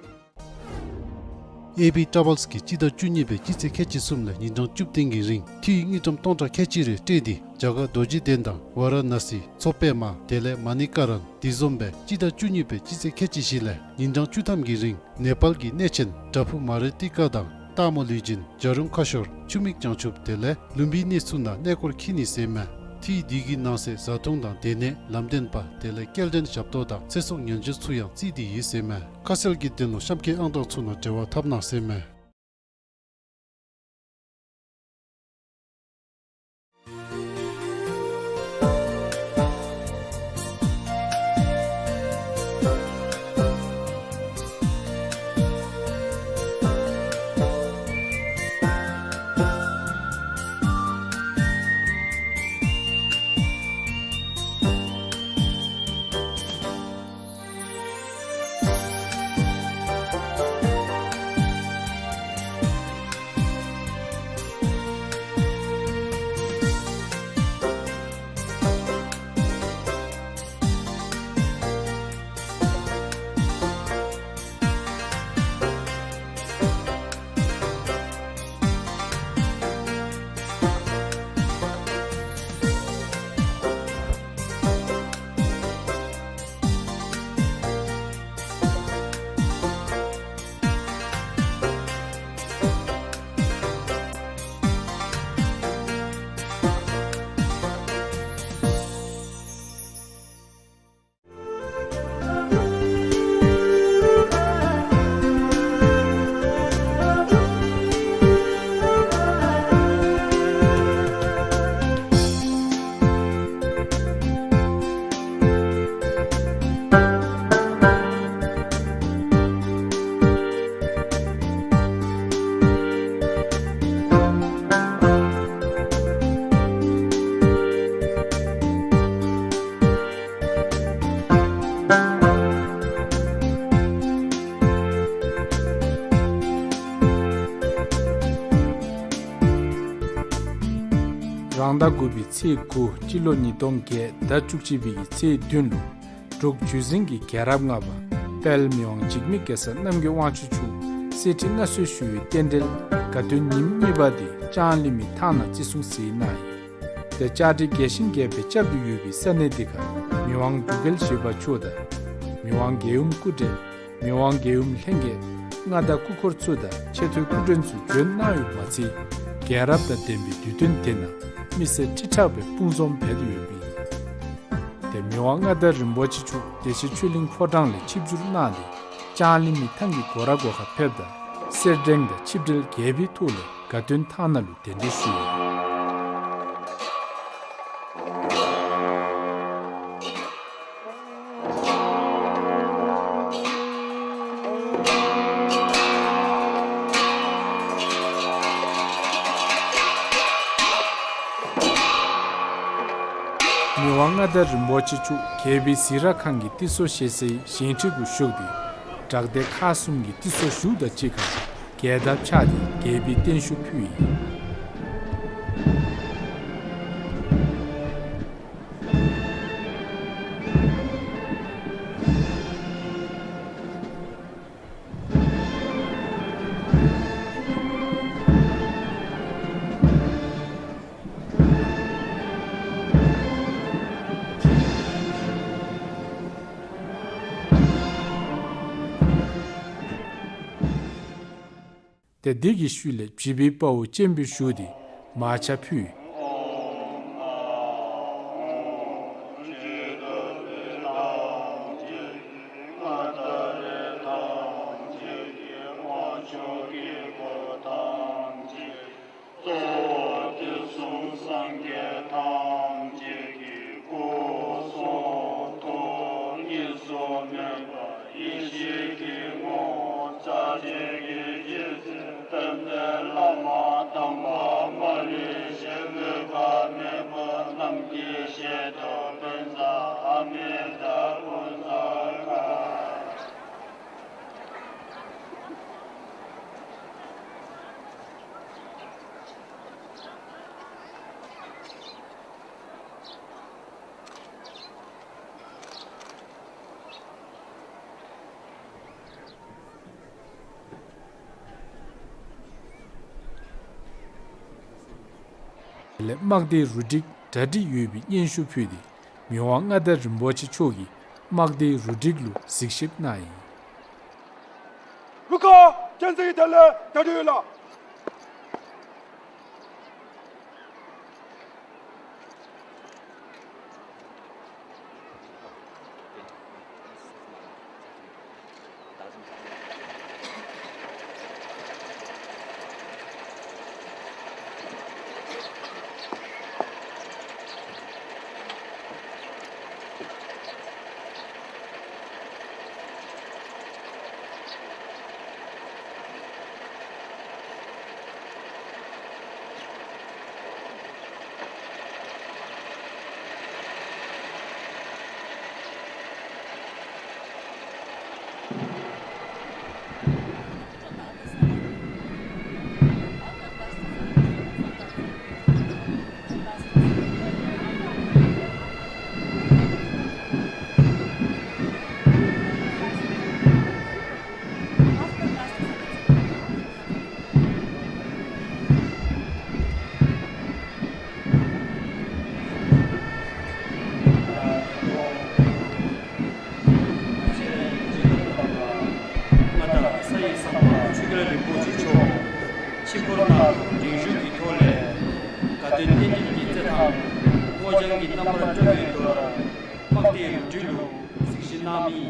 ཨེ་པི་ཊ་ཝེལསི་གིས་སྤྱི་ཟླ་བཅུ་གཉིས་པའི་སྤྱི་ཚེས་ཁལ་གཅིག་གསུམ་ལས་ཉིན་གྲངས་བཅུ་བདུན་གྱི་རིང་འཐུས་དངུལ་ཀྲམ་སྟོང་ཕྲག་ཁལ་གཅིག་རེ་སྤྲོད་དེ་རྒྱ་གར་རྡོ་རྗེ་གདན་དང་ཝཱ་ར་ཎཱ་སི་མཚོ་པདྨ་དེ་ལས་མ་ཎི་ཀ་རན། དེ་བཟུམ་སྦེ་སྤྱི་ཟླ་བཅུ་གཉིས་པའི་སྤྱི་ཚེས་ཁལ་གཅིག་བཞི་ལས་ཉིན་གྲངས་བཅུ་ཐམ་གྱི་རིང་ནེ་པཱལ་གྱི་གནས་ཆེན་བྲག་ཕུག་མ་རི་ཏི་ཀ་དང་སྟག་མོ་ལུས་སྦྱིན་བྱ་རུང་ཁ་ཤོར་ཆུ་མིག་བྱང་ཆུབ་དེ་ལས་ལུམ་བི་ནི་ཚུ་ནང་གནས་སྐོར་འཁྱིད་ནི་ཟེར་མས། འཐུས་འདི་གི་ནང་གསེས་བཟའ་འཐུང་དང་སྡོད་གནས་ལམ་སྟོན་པ་དེ་ལས་སྐྱེལ་འདྲེན་ཞབས་ཏོག་དང་ཚེ་སྲོག་ཉེན་བཅོལ་ཚུ་ཡང་བརྩིས་ཏེ་ཡོད་ཟེར་མས། ཁ་གསལ་གྱི་དོན་ལུ་གཤམ་འཁོད་ཨང་གྲངས་ཚུ་ནང་འབྲེལ་བ་འཐབ་གནང་ཟེར་མས། རང་ཟླ་དགུ་པའི་ཚེས་དགུ་སྤྱི་ལོ་ཉིས་སྟོང་བརྒྱད་ཟླ་བཅུ་གཅིག་པའི་ཚེས་བདུན་ལུ་འབྲུག་ཆུ་སྲིན་གྱི་རྒྱལ་རབས་ལྔ་པ་དཔལ་མི་དབང་འཇིགས་མེད་གེ་སར་རྣམ་རྒྱལ་དབང་ཕྱུག་མཆོག་གསེར་ཁྲི་མངའ་གསོལ་ཞུ་བའི་རྟེན་འབྲེལ་དགའ་སྟོན་ཉིནམ་གཉིས་པ་དེ་ལྕང་གླིང་མི་ཐང་ནང་བརྩི་སྲུང་མཛད་གནང་ཡི། དེ་ལྕགས་རི་རྒྱས་ཤིང་རྒྱས་པའི་རྐྱབ་སྟེ་ཡོད་པའི་ས་གནས་འདི་ཁར་མི་དབང་འབྲུག་རྒྱལ་བཞི་པ་མཆོག་དང་མི་དབང་རྒྱལ་ཡུམ་སྐུ་བགྲེས། མི་དབང་རྒྱལ་ཡུམ་ལྷན་རྒྱས། མངའ་བདག་སྐུ་འཁོར་ཚུ་དང་ཆེ་མཐོའི་སྐུ་མགྲོན་ཚུ་བྱོན་གནང་ཡོདཔ་མ་ཚད་རྒྱལ་རབས་དང་ལྡན་པའི་དུས་སྟོན་དེ་ནང་མི་སེར་ཁྲི་ཕྲག་སྦེ་དཔུང་འཛོམས་འབད་དེ་ཡོདཔ་ཨིན། དེ་མི་དབང་མངའ་བདག་རིན་པོ་ཆེ་མཆོག་བདེ་ཆེན་ཆོས་གླིང་ཕོ་བྲང་ལས་ཆིབས་བསྒྱུར་གནང་སྟེ་ལྕང་གླིང་མི་ཐང་གི་སྒོ་ར་སྒོ་ཁར་ཕེབས་ད་གསེར་ཕྲེང་དང་ཆིབས་གྲལ་རྒྱས་པའི་ཐོག་ལས་དགའ་སྟོན་ཐང་ནང་ལུ་གདན་འདྲེན་ཞུ་ཡི། མངའ་བདག་རིན་པོ་ཆེ་མཆོག་རྒྱལ་པོའི་གཟིགས་རག་ཁང་གི་ཏི་སེའུ་ཞེ་སའི་བཞེངས་ཁྲི་གུ་བཞུགས་ཏེ་བྲག་སྡེ་ཁག་གསུམ་གྱི་ཏི་སེའུ་བཞུགས་དང་གཅིག་ཁར་རྒྱལ་དར་འཕྱར་ཏེ་རྒྱལ་པོའི་བརྟན་བཞུགས་ཕུལ་ཡི། ཏེ་དེ་གི་ཤུལ་ལས་བྱིས་པའི་དཔའ་བོ་སྤྱན་འབུལ་ཞུ་སྟེ་མར་ཆ་ཕུལ། གཙོ་བོ་དུས་གསུམ་སངས་རྒྱས་ཐམས་ཅད་ཀྱི་སྐུ་གསུང་ཐུགས་གཉིས་སུ་མེད་པ་ཡེ་ཤེས་ཀྱི་ངོ་བོ་རྩ་བྲལ་གྱི་རྗེ་བཙུན་དཔལ་ལྡན་བླ་མ་དམ་པ་མ་ལུས་ཞིང་དབུས་པ་མེད་པ་རྣམས་ཀྱི་ཞལ་དུ་ཕན་བཏགས་ཨ་མི་ཏ་བྷུ་ཛ་ག། དེ་ལས་དམག་སྡེའི་རུ་སྒྲིག་གྲ་སྒྲིག་ཡོད་པའི་སྙན་ཞུ་ཕུལ་ཏེ་མི་དབང་མངའ་བདག་རིན་པོ་ཆེ་མཆོག་གིས་དམག་སྡེའི་རུ་སྒྲིག་ལུ་གཟིགས་ཞིབ་གནང་ཡི། རུ་ཁག་གཅན་གཟན་གྱི་དེད་ལས་གྲ་སྒྲིག་ཡོད་ལགས། མངའ་བདག་ས་ཡི་བསམ་པ་ཆོས་རྒྱལ་རིན་པོ་ཆེ་མཆོག་ཆིབས་འཁོར་ནང་འགྲེང་བཞུགས་ཀྱི་ཐོག་ལས་དགའ་སྟོན་རྟེན་འབྲེལ་གྱི་རྩེད་ཐང་སྔོ་ལྗང་གི་རྣམ་པར་བཀྲ་བའི་དོར་དམག་སྡེའི་རུ་སྒྲིག་ལུ་གཟིགས་ཞིབ་གནང་མི།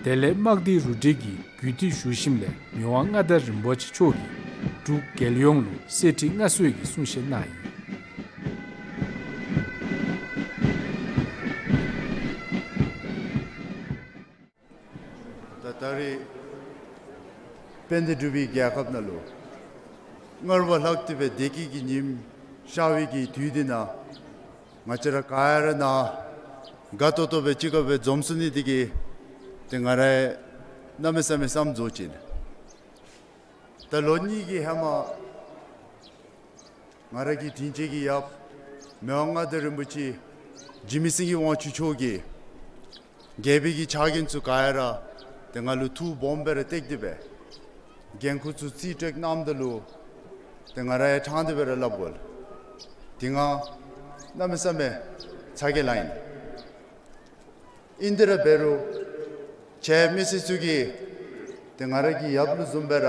དེ་ལས་དམག་སྡེ་རུ་སྒྲིག་གི་གུས་བཏུད་ཞུ་ཞིནམ་ལས་མི་དབང་མངའ་བདག་རིན་པོ་ཆེ་མཆོག་གིས་འབྲུག་རྒྱལ་ཡོངས་ལུ་གསེར་ཁྲི་མངའ་གསོལ་གྱི་གསུང་བཤད་གནང་ཡི། ད་ད་རེས་དཔལ་ལྡན་འབྲུག་པའི་རྒྱལ་ཁབ་ནང་ལུ་སྔར་བ་ལྷག་སྟེ་སྦེ་བདེ་སྐྱིད་ཀྱི་ཉིམ་ཤར་བའི་གི་དུས་འདི་ནང་ང་བཅས་ར་ག་ར་ནཱ་དགའ་ཏོག་ཏོ་སྦེ་གཅིག་ཁར་སྦེ་འཛོམས་ཚུགས་ནི་འདི་གིས་ཏེ་ང་ར་གནམ་མེད་ས་མེད་བསམ་རྫོགས་ཅི། ད་ལོ་གཉིས་ཀྱི་ཧེ་མ་ང་ར་གི་དྲིན་ཅན་གྱི་ཡབ་མི་དབང་མངའ་བདག་རིན་པོ་ཆེ་འཇིགས་མེད་སེང་གེ་དབང་ཕྱུག་མཆོག་གིས་རྒྱལ་པོའི་གི་ཕྱག་འགན་ཚུ་ག་ར་ཏེ་ང་ལུ་ཐུགས་སྦོམ་སྦེ་ར་གཏད་དེ་སྦེ་འགན་ཁུར་ཚུ་རྩིས་སྤྲོད་གནངམ་ད་ལུ་ཏེ་ང་ར་ཡང་ཕྲང་སྟེ་སྦེ་ར་སླབ་དགོ་ལགས། ཏེ་ང་གནམ་མེད་ས་མེད་ཚ་གྱང་ལང་ཡི། ཨིན་དེ་ར་འབད་རུང་ཁྱེད་མི་སེར་ཚུ་གིས་ཏེ་ང་ར་གི་ཡབ་ལུ་བཟུམ་སྦེ་ར་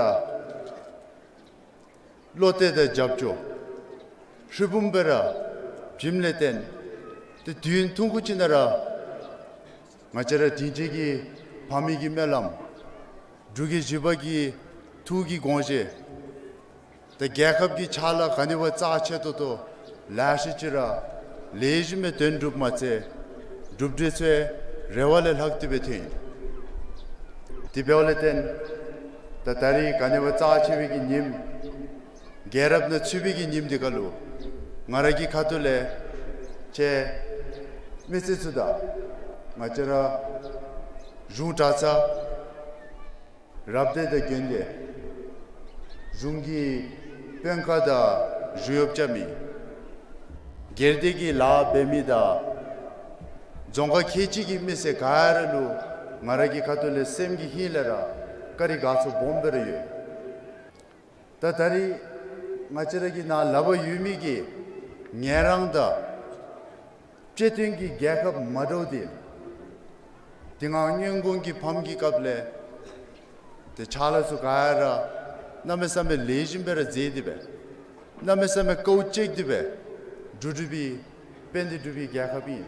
བློ་གཏད་དང་རྒྱབ་སྐྱོར་ཧྲིལ་བུམ་སྦེ་ར་བྱིནམ་ལས་བརྟེན་ཏེ་དུས་ཡུན་ཐུང་ཀུ་ཅིག་ནང་ར་ང་བཅས་ར་དྲིན་ཅན་གྱི་ཕ་མེས་ཀྱི་སྨོན་ལམ་འབྲུག་རྒྱལ་བཞི་པ་གི་ཐུགས་ཀྱི་དགོངས་བཞེད་ཏེ་རྒྱལ་ཁབ་ཀྱི་ཕྱག་ལཱ་ག་ནི་བ་རྩ་ཆེ་ཏོག་ཏོ་ལེ་ཤ་ཅིག་ར་ལེགས་ཤོམ་སྦེ་དོན་གྲུབ་མ་ཚད་གྲུབ་འབྲས་ཚུ་རེ་བ་ལས་ལྷག་སྟེ་སྦེ་ཐོན་ཡི། དེ་འབདཝ་ལས་བརྟེན་ད་ད་རེས་ག་ནི་བ་རྩ་ཆེ་བའི་གི་ཉིནམ་རྒྱལ་རབས་ནང་ཚུད་པའི་གི་ཉིནམ་འདི་ཁར་ལུ་ང་ར་གི་ཁ་ཐུག་ལས་ཁྱེད་མི་སེར་ཚུ་དང་ང་བཅས་ར་གཞུང་གྲྭ་ཚང་རབ་སྡེ་དང་དགོན་སྡེ་གཞུང་གི་དཔོན་ཁག་དང་གཞུང་གཡོགཔ་རྐྱབ་མི་སྒེར་སྡེ་གི་ལཱ་འབད་མི་དང་རྫོང་ཁག་ཁལ་གཅིག་གི་མི་སེར་ག་ར་ལུ་ང་ར་གི་ཁ་ཐུག་ལས་སེམས་ཀྱི་ཧིང་ལས་ར་བཀའ་དྲིན་དགའ་ཚོར་སྦོམ་སྦེ་ར་ཡོད། ད་ད་རེས་ང་བཅས་ར་གི་ནཱ་ལག་པར་ཡོད་མི་གི་ངལ་རངས་དང་སྤྱི་མཐུན་གྱི་རྒྱལ་ཁབ་མ་འདྲཝ་འདི་དེ་སྔ་སྔོན་གོང་གི་ཕམ་གྱི་སྐབས་ལས་ཏེ་ཕྱག་ལཱ་ཚུ་ག་ར་གནམ་མེད་ས་མེད་ལེགས་ཤོམ་སྦེ་ར་མཛད་དེ་སྦེ་གནམ་མེད་ས་མེད་དཀའཝ་སྤྱད་དེ་སྦེ་འགྲུབ་འགྲུབ་པའི་དཔལ་ལྡན་འབྲུག་པའི་རྒྱལ་ཁབ་ཨིན།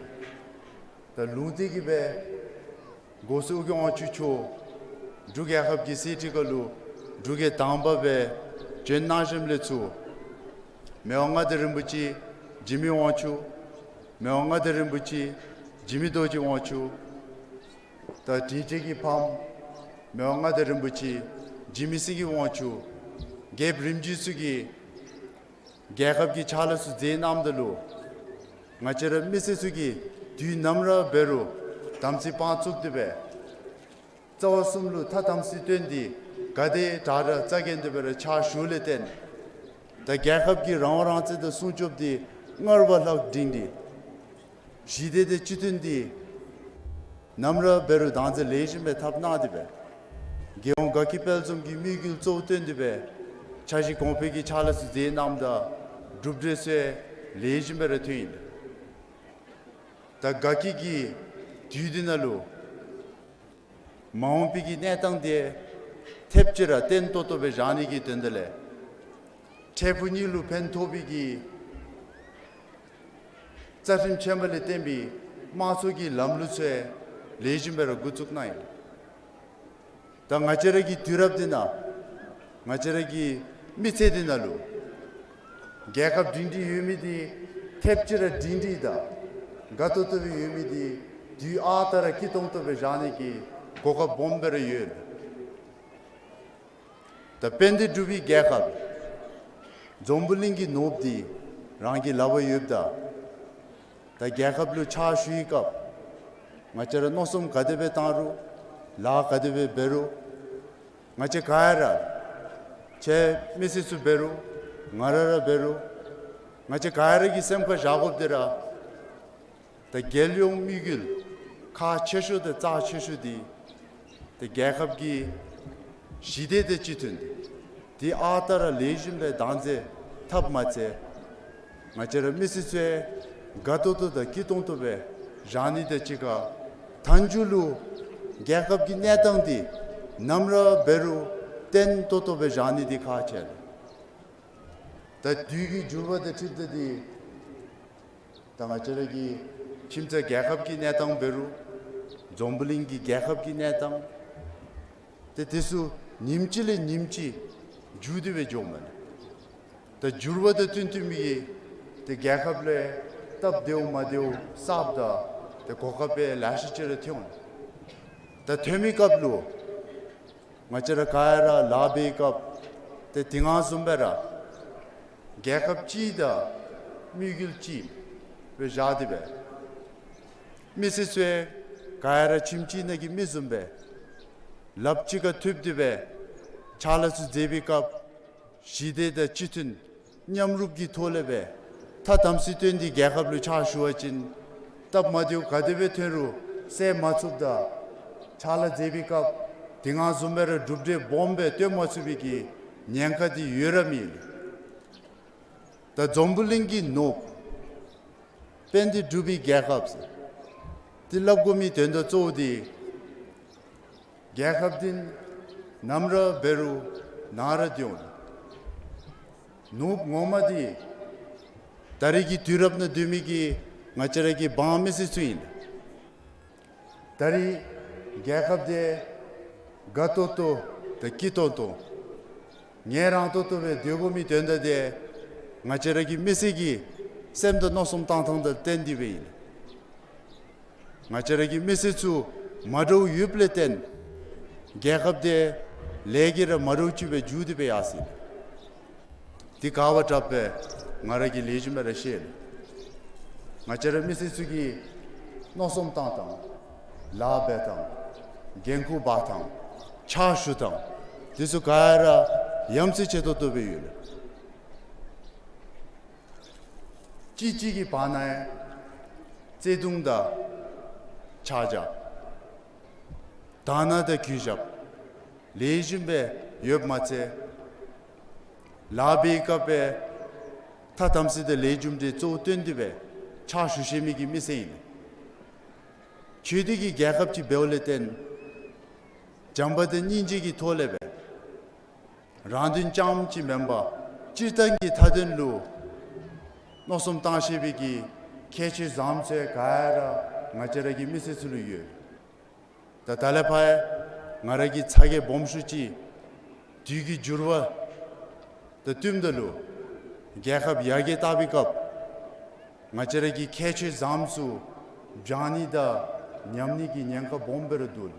ད་ལུང་བསྟན་གྱི་སྦེ་འགོ་གཙོ་ཨོ་རྒྱན་དབང་ཕྱུག་མཆོག་འབྲུག་རྒྱལ་ཁབ་ཀྱི་གསེར་ཁྲི་ཁར་ལུ་འབྲུག་རྒྱལ་དང་པ་སྦེ་བྱོན་གནང་ཞིནམ་ལས་ཚུར་མི་དབང་མངའ་བདག་རིན་པོ་ཆེ་འཇིགས་མེད་དབང་ཕྱུག་མི་དབང་མངའ་བདག་རིན་པོ་ཆེ་འཇིགས་མེད་རྡོ་རྗེ་དབང་ཕྱུག་དང་དྲིན་ཅན་གྱི་ཕམ་མི་དབང་མངའ་བདག་རིན་པོ་ཆེ་འཇིགས་མེད་སེང་གེ་དབང་ཕྱུག་རྒྱལཔོ་རིམ་བྱོན་ཚུ་གིས་རྒྱལ་ཁབ་ཀྱི་ཕྱག་ལཱ་ཚུ་མཛད་གནངམ་ད་ལུ་ང་བཅས་ར་མི་སེར་ཚུ་གིས་དུས་ནམ་ར་འབད་རུང་དམ་ཚིག་དཔང་བཙུགས་ཏེ་སྦེ་རྩ་བ་གསུམ་ལུ་ཐ་དམ་ཚིག་བསྟེན་ཏེ་ག་དེ་དྲག་དྲག་རྩ་འགེངས་ཏེ་སྦེ་ར་ཕྱག་ཞུ་ལས་བརྟེན་ད་རྒྱལ་ཁབ་ཀྱི་རང་དབང་རང་བཙན་དང་སྲུང་སྐྱོབ་འདི་སྔར་བ་ལྷག་སྒྲིང་སྒྲི་ཞི་བདེ་དང་སྤྱི་མཐུན་འདི་ནམ་ར་འབད་རུང་བདག་འཛིན་ལེགས་ཤོམ་སྦེ་འཐབ་གནང་སྟེ་སྦེ་རྒྱལ་ཡོངས་དགའ་སྐྱིད་དཔལ་འཛོམས་ཀྱི་དམིགས་ཡུལ་གཙོ་བོ་བཏོན་ཏེ་སྦེ་འཆར་གཞི་གོང་འཕེལ་གྱི་ཕྱག་ལཱ་ཚུ་མཛད་གནངམ་ད་གྲུབ་འབྲས་ཚུ་ལེགས་ཤོམ་སྦེ་ར་ཐོན་ཡི། ད་དགའ་སྐྱིད་ཀྱི་དུས་འདི་ནང་ལུ་མ་འོངས་པའི་གི་གནས་སྟངས་འདི་ཐེབས་ཅིག་ར་བརྟན་ཏོག་ཏོ་སྦེ་བཞག་ནི་གི་དོན་དག་ལས་འཕྲལ་ཕུགས་གཉིས་ལུ་ཕན་ཐོགས་པའི་གི་རྩ་ཁྲིམས་ཆེན་པོ་ལས་བརྟེན་པའི་དམངས་གཙོ་གི་ལམ་ལུགས་ཚུ་ལེགས་ཤོམ་སྦེ་ར་འགོ་བཙུགས་གནང་ཡི། ད་ང་བཅས་ར་གི་དུས་རབས་འདི་ནང་ང་བཅས་ར་གི་མི་ཚེ་འདི་ནང་ལུ་རྒྱལ་ཁབ་སྒྲིང་སྒྲིང་ཡོད་མི་འདི་ཐེབས་ཅིག་ར་སྒྲིང་སྒྲིང་དང་དགའ་ཏོག་ཏོ་སྦེ་ཡོད་མི་འདི་དུས་ཨ་རྟག་ར་སྐྱིད་ཏོང་ཏོ་སྦེ་བཞག་ནི་གི་གོ་སྐབས་སྦོམ་སྦེ་ར་ཡོད། ད་དཔལ་ལྡན་འབྲུག་པའི་རྒྱལ་ཁབ་འཛམ་བུ་གླིང་གི་ནོར་བུ་འདི་རང་གི་ལག་པར་ཡོདཔ་ད་ད་རྒྱལ་ཁབ་ལུ་ཕྱག་ཞུ་བའི་སྐབས་ང་བཅས་ར་མནོ་བསམ་ག་དེ་སྦེ་བཏང་རུང་ལཱ་ག་དེ་སྦེ་འབད་རུང་ང་བཅས་ག་ར་ཁྱེད་མི་སེར་ཚུ་འབད་རུང་ང་ར་ར་འབད་རུང་ང་བཅས་ག་ར་གིས་སེམས་ཁར་བཞག་དགོཔ་འདི་ར་ད་རྒྱལ་ཡོངས་དམིགས་ཡུལ་ཁག་ཆེ་ཤོས་དང་རྩ་ཆེ་ཤོས་འདི་ཏེ་རྒྱལ་ཁབ་ཀྱི་ཞི་བདེ་དང་སྤྱི་མཐུན་འདི་ཨ་རྟག་ར་ལེགས་ཤོམ་སྦེ་བདག་འཛིན་འཐབ་མ་ཚད་ང་བཅས་ར་མི་སེར་ཚུ་དགའ་ཏོག་ཏོ་དང་སྐྱིད་ཏོང་ཏོ་སྦེ་བཞག་ནི་དང་གཅིག་ཁར་མཐའ་མཇུག་ལུ་རྒྱལ་ཁབ་ཀྱི་གནས་སྟངས་འདི་ནམ་ར་འབད་རུང་བརྟན་ཏོག་ཏོ་སྦེ་བཞག་ནི་འདི་ཁག་ཆེ་ལགས། ད་དུས་ཀྱི་འགྱུར་བ་དང་འཁྲིལ་ཏེ་འདི་ད་ང་བཅས་ར་གི་ཁྱིམ་ཚང་རྒྱལ་ཁབ་ཀྱི་གནས་སྟངས་འབད་རུང་འཛམ་བུ་གླིང་གི་རྒྱལ་ཁབ་ཀྱི་གནས་སྟངས་ ཏེ་དེ་ཚུ་ཉིནམ་གཅིག་ལས་ཉིནམ་གཅིག་འགྱུར་ཏེ་སྦེ་འགྱོཝ་མས་ལགས། ད་འགྱུར་བ་དང་བསྟུན་བསྟུན་མི་གི་ཏེ་རྒྱལ་ཁབ་ལུ་སྟབས་བདེཝ་མ་བདེཝ་གསརཔ་དང་ཏེ་གོ་སྐབས་སྦེ་ལེ་ཤ་ཅིག་ར་ཐོན་འོང་། ད་ཐོན་མི་སྐབས་ལུ་ང་བཅས་ར་ག་ར་ལཱ་འབད་བའི་སྐབས་ཏེ་དེ་སྔ་བཟུམ་སྦེ་ར་རྒྱལ་ཁབ་གཅིག་དང་དམིགས་ཡུལ་གཅིག་སྦེ་བཞག་སྟེ་སྦེ་མི་སེར་ཚུ་ག་ར་ཁྱིམ་གཅིག་ནང་གི་མི་བཟུམ་སྦེ་ལགཔ་གཅིག་ཁར་མཐུད་དེ་སྦེ་ཕྱག་ལཱ་ཚུ་མཛད་པའི་སྐབས་ཞི་བདེ་དང་གཅིག་མཐུན་མཉམ་རུབ་ཀྱི་ཐོག་ལས་སྦེ་ཐ་དམ་ཚིག་བསྟེན་ཏེ་རྒྱལ་ཁབ་ལུ་ཕྱག་ཞུ་བ་ཅིན་སྟབས་མ་བདེཝ་ག་དེ་སྦེ་ཐོན་རུང་བསལ་མ་ཚུགསཔ་དང་ཕྱག་ལཱ་མཛད་པའི་སྐབས་དེ་སྔ་བཟུམ་སྦེ་ར་གྲུབ་འབྲས་སྦོམ་སྦེ་སྟོན་མ་ཚུགས་པའི་གི་ཉེན་ཁ་འདི་ཡོད་ར་མི་ལགས། ད་འཛམ་བུ་གླིང་གི་ནོར་བུ་དཔལ་ལྡན་འབྲུག་པའི་རྒྱལ་ཁབ་ཟེར་འདི་སླབ་དགོ་མི་དོན་དག་གཙོ་བོ་འདི་རྒྱལ་ཁབ་འདི་ནམ་ར་འབད་རུང་ནཱ་ར་སྡོད་འོང་། ནོར་བུ་ངོ་མ་འདི་ད་རེས་ཀྱི་དུས་རབས་ནང་སྡོད་མི་གི་ང་བཅས་ར་གི་འབངས་མི་སེར་ཚུ་ཨིན། ད་རེས་རྒྱལ་ཁབ་འདི་དགའ་ཏོག་ཏོ་དང་སྐྱིད་ཏོང་ཏོ་ངལ་རངས་ཏོག་ཏོ་སྦེ་སྡོད་དགོ་མི་དོན་དག་འདི་ང་བཅས་ར་གི་མི་སེར་གྱི་སེམས་དང་མནོ་བསམ་བཏང་ཐངས་དང་བསྟུན་ཏེ་སྦེ་ཨིན། ང་བཅས་ར་གི་མི་སེར་ཚུ་མ་འདྲཝ་ཡོདཔ་ལས་བརྟེན་རྒྱལ་ཁབ་འདི་ལས་ཀྱིས་ར་མ་འདྲཝ་ཅིག་སྦེ་འགྱུར་ཏེ་སྦེ་ཡར་སོ་ཡི། འདི་ག་བ་དྲགཔ་སྦེ་ང་ར་གིས་ལེགས་ཤོམ་སྦེ་ར་ཤེས་ལགས། ང་བཅས་ར་མི་སེར་ཚུ་གི་མནོ་བསམ་བཏང་ཐངས་ལཱ་འབད་ཐངས་འགན་ཁུར་འབག་ཐངས་ཕྱག་ཞུ་ཐངས་འདི་ཚུ་ག་ར་ཡ་མཚན་ཆེ་ཏོག་ཏོ་སྦེ་ཡོད་ལགས། གཅིག་གཅིག་གི་བར་ན་བརྩེ་གདུང་དང་ཆ་བཞག་དག་སྣང་དང་གུས་ཞབས་ལེགས་ཤོམ་སྦེ་ཡོདཔ་མ་ཚད་ལཱ་འབད་བའི་སྐབས་སྦེ་ཐ་དམ་ཚིག་དང་ལེགས་ཤོམ་འདི་གཙོ་བོ་བཏོན་ཏེ་སྦེ་ཕྱག་ཞུ་ཤེས་མི་གི་མི་སེར་ཨིན། ཆོས་ལྡན་གྱི་རྒྱལ་ཁབ་ཅིག་འབདཝ་ལས་བརྟེན་བྱམས་པ་དང་སྙིང་རྗེ་གི་ཐོག་ལས་སྦེ་རང་དོན་རྐྱངམ་ཅིག་མེན་པར་སྤྱིར་བཏང་གི་མཐའ་དོན་ལུ་མནོ་བསམ་བཏང་ཤེས་པའི་གི་ཁྱད་ཆོས་བཟངམ་ཚུ་ག་ར་ང་བཅས་ར་གི་མི་སེར་ཚུ་ལུ་ཡོད། ད་ད་ལས་ཕར་ང་ར་གིས་ཚ་གྱང་སྦོམ་ཤོས་ཅིག་དུས་ཀྱི་འགྱུར་བ་དང་བསྟུནམ་ད་ལུ་རྒྱལ་ཁབ་ཡར་རྒྱས་བཏང་པའི་སྐབས་ང་བཅས་ར་གི་ཁྱད་ཆོས་བཟངམ་ཚུ་བྱང་ནི་དང་ཉམས་ནི་གི་ཉེན་ཁ་སྦོམ་སྦེ་ར་འདུག།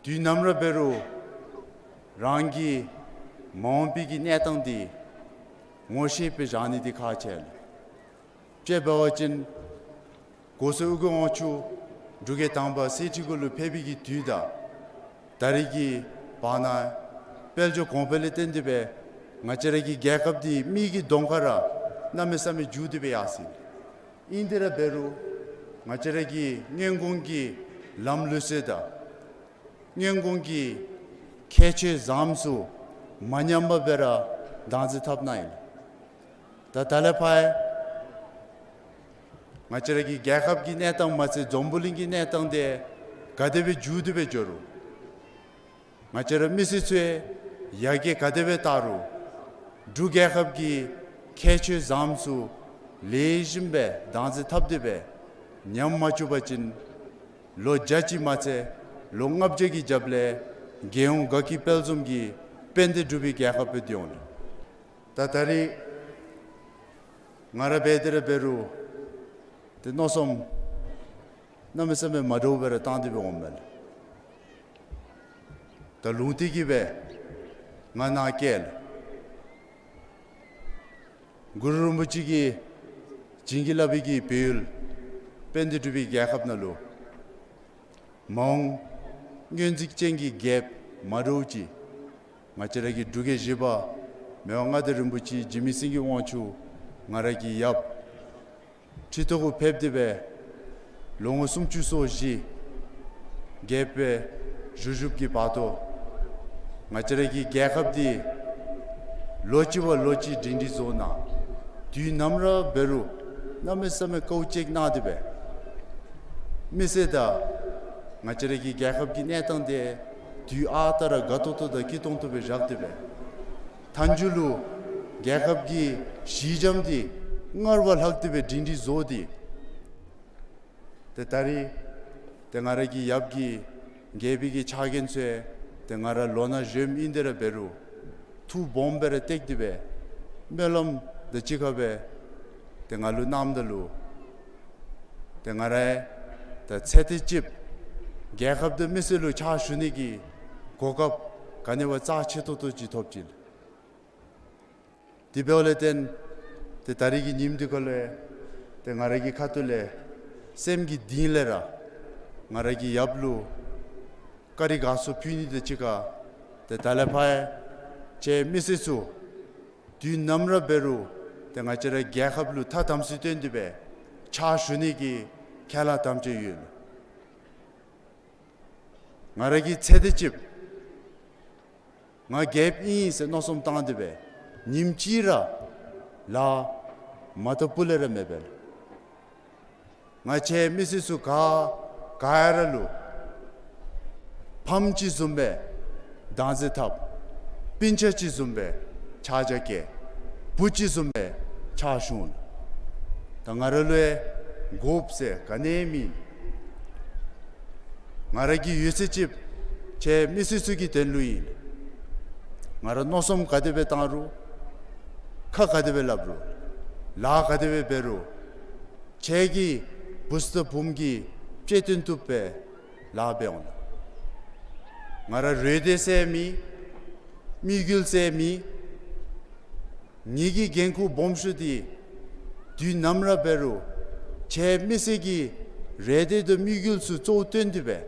དུས་ནམ་ར་འབད་རུང་རང་གི་མ་འོངས་པའི་གི་གནས་སྟངས་འདི་ངོ་ཤེས་སྦེ་བཞག་ནི་འདི་ཁག་ཆེ་ལགས། དཔྱེ་འབད་བ་ཅིན་གོང་ས་སྐུ་གི་དབང་ཕྱུག་འབྲུག་རྒྱལ་དང་པ་གསེར་ཁྲི་གུ་ལུ་ཕེབས་པའི་གི་དུས་དང་ད་རེས་ཀྱི་བར་ན་དཔལ་འབྱོར་གོང་འཕེལ་ལས་བརྟེན་ཏེ་སྦེ་ང་བཅས་ར་གི་རྒྱལ་ཁབ་འདི་མི་གི་གདོང་ཁར་ར་གནམ་མེད་ས་མེད་འགྱུར་ཏེ་སྦེ་ཡར་སོ་ཡི། ཨིན་དེ་ར་འབད་རུང་ང་བཅས་ར་གི་སྔོན་གོང་གི་ལམ་ལུགས་སྲོལ་དང་སྔོན་གོང་གི་ཁྱད་ཆོས་བཟངམ་ཚུ་མ་ཉམས་པར་སྦེ་ར་བདག་འཛིན་འཐབ་གནང་ཡི། ད་ད་ལས་ཕར་ང་བཅས་ར་གི་རྒྱལ་ཁབ་ཀྱི་གནས་སྟངས་མ་ཚད་འཛམ་བུ་གླིང་གི་གནས་སྟངས་འདི་ག་དེ་སྦེ་འགྱུར་ཏེ་སྦེ་འགྱོ་རུང་ང་བཅས་ར་མི་སེར་ཚུ་ཡར་རྒྱས་ག་དེ་སྦེ་བཏང་རུང་འབྲུག་རྒྱལ་ཁབ་ཀྱི་ཁྱད་ཆོས་བཟངམ་ཚུ་ལེགས་ཤོམ་སྦེ་བདག་འཛིན་འཐབ་སྟེ་སྦེ་ཉམས་མ་བཅུག་པ་ཅིན་ལོ་བརྒྱ་ཅིག་མ་ཚད་ལོ་ལྔ་བརྒྱ་གི་རྒྱབ་ལས་རྒྱལ་ཡོངས་དགའ་སྐྱིད་དཔལ་འཛོམས་ཀྱི་དཔལ་ལྡན་འབྲུག་པའི་རྒྱལ་ཁབ་སྦེ་སྡོད་འོང་། ད་ད་རེས་ང་ར་འབད་དེ་ར་འབད་རུང་ཏེ་མནོ་བསམ་གནམ་མེད་ས་མེད་མ་འདྲཝ་སྦེ་ར་བཏང་སྟེ་སྦེ་འོངམ་མས་ལགས། ད་ལུང་བསྟན་གྱིས་སྦེ་ང་ནཱ་བསྐྱལ། གུ་རུ་རིན་པོ་ཆེ་གིས་བྱིན་གྱིས་བརླབས་པའི་གི་བོད་ཡུལ་དཔལ་ལྡན་འབྲུག་པའི་རྒྱལ་ཁབ་ནང་ལུ་མ་འོངས་སྔོན་རྩིས་ཅན་གྱི་རྒྱལཔོ་མ་འདྲཝ་ཅིག་ང་བཅས་ར་གི་འབྲུག་རྒྱལ་བཞི་པ་མི་དབང་མངའ་བདག་རིན་པོ་ཆེ་འཇིགས་མེད་སེང་གེ་དབང་ཕྱུག་ང་ར་གི་ཡབ་ཁྲི་ཐོག་གུ་ཕེབས་ཏེ་སྦེ་ལོ་ངོ་སུམ་ཅུ་སོ་བཞི་རྒྱལཔོ་སྦེ་བཞུགས་བཞུགསཔ་ཀྱི་བར་དུ་ང་བཅས་ར་གི་རྒྱལ་ཁབ་འདི་ལོ་གཅིག་བ་ལོ་གཅིག་སྒྲིང་སྒྲིང་བཟོ་གནང་། དུས་ནམ་ར་འབད་རུང་གནམ་མེད་ས་མེད་དཀའཝ་སྤྱད་གནང་སྟེ་སྦེ་མི་སེར་དང་ང་བཅས་ར་གི་རྒྱལ་ཁབ་ཀྱི་གནས་སྟངས་འདི་དུས་ཨ་རྟག་ར་དགའ་ཏོག་ཏོ་དང་སྐྱིད་ཏོང་ཏོ་སྦེ་བཞག་སྟེ་སྦེ་མཐའ་མཇུག་ལུ་རྒྱལ་ཁབ་ཀྱི་གཞི་འགྱམ་འདི་སྔར་བ་ལྷག་སྟེ་སྦེ་སྒྲིང་སྒྲིང་བཟོ་སྟེ་ཏེ་ད་རེས་ ཏེ་ང་ར་གི་ཡབ་ཀྱི་རྒྱལ་པོའི་གི་ཕྱག་འགན་ཚུ་ཏེ་ང་ར་ལོ་ན་གཞོནམ་ཨིན་དེ་ར་འབད་རུང་ཐུགས་སྦོམ་སྦེ་ར་བཏེགས་ཏེ་སྦེ་སྨོན་ལམ་དང་གཅིག་ཁར་སྦེ་ཏེ་ང་ལུ་གནངམ་ད་ལུ་ཏེ་ང་ར་ད་ཚེ་འདི་ཅིག་རྒྱལ་ཁབ་དང་མི་སེར་ལུ་ཕྱག་ཞུ་ནི་གི་གོ་སྐབས་ག་ནི་བ་རྩ་ཆེ་ཏོག་ཏོ་ཅིག་ཐོབ་ཅི། དེ་འབདཝ་ལས་བརྟེན་ཏེ་ད་རིས་ཀྱི་ཉིནམ་འདི་ཁ་ལུ་ཏེ་ང་ར་གི་ཁ་ཐུག་ལས་སེམས་ཀྱི་གཏིང་ལས་ར་ང་ར་གི་ཡབ་ལུ་བཀའ་དྲིན་དགའ་ཚོར་ཕུལ་ནི་དང་གཅིག་ཁར་ཏེ་ད་ལས་ཕར་ཁྱེད་མི་སེར་ཚུ་དུས་ནམ་ར་འབད་རུང་ཏེ་ང་བཅས་ར་རྒྱལ་ཁབ་ལུ་ཐ་དམ་ཚིག་བསྟེན་ཏེ་སྦེ་ཕྱག་ཞུ་ནི་གི་ཁས་བླངས་དམ་བཅའ་ཡོད། ང་ར་གིས་ཚེ་འདི་ཅིག་ང་རྒྱལཔོ་ཨིན་ཟེར་མནོ་བསམ་བཏང་སྟེ་སྦེ་ཉིནམ་གཅིག་ར་ལཱ་མ་བཏབ་པ་ལས་ར་མེད་པས། ང་བཅས་མི་སེར་ཚུ་ག་ག་ཡ་ར་ལུ་ཕམ་ཅིག་བཟུམ་སྦེ་བདག་འཛིན་འཐབ། སྤུན་ཆ་ཅིག་བཟུམ་སྦེ་ཕྱག་རྒྱ་བསྐྱེད། བུ་ཅིག་བཟུམ་སྦེ་ཕྱག་ཞུ་འོང་། ད་ང་ར་ལུ་ཡང་དགོཔ་ཟེར་ག་ནི་ཡང་མེད། ང་ར་གི་ཡོད་ཚད་ཅིག་ཁྱེད་མི་སེར་ཚུ་གི་དོན་ལུ་ཨིན། ང་ར་མནོ་བསམ་ག་དེ་སྦེ་བཏང་རུང་ཁ་ག་དེ་སྦེ་སླབ་རུང་ལཱ་ག་དེ་སྦེ་འབད་རུང་ཁྱེད་ཀྱི་བུཚ་དང་བུམོ་གི་དཔྱེ་སྟོན་བཏུབ་སྦེ་ལཱ་འབད་འོང་། ང་ར་རེ་འདོད་ཟེར་མེད། དམིགས་ཡུལ་ཟེར་མེད། ངེ་གི་འགན་ཁུར་སྦོམ་ཤོས་འདི་དུས་ནམ་ར་འབད་རུང་ཁྱེད་མི་སེར་གྱི་རེ་འདོད་དང་དམིགས་ཡུལ་ཚུ་གཙོ་བོ་བཏོན་ཏེ་སྦེ་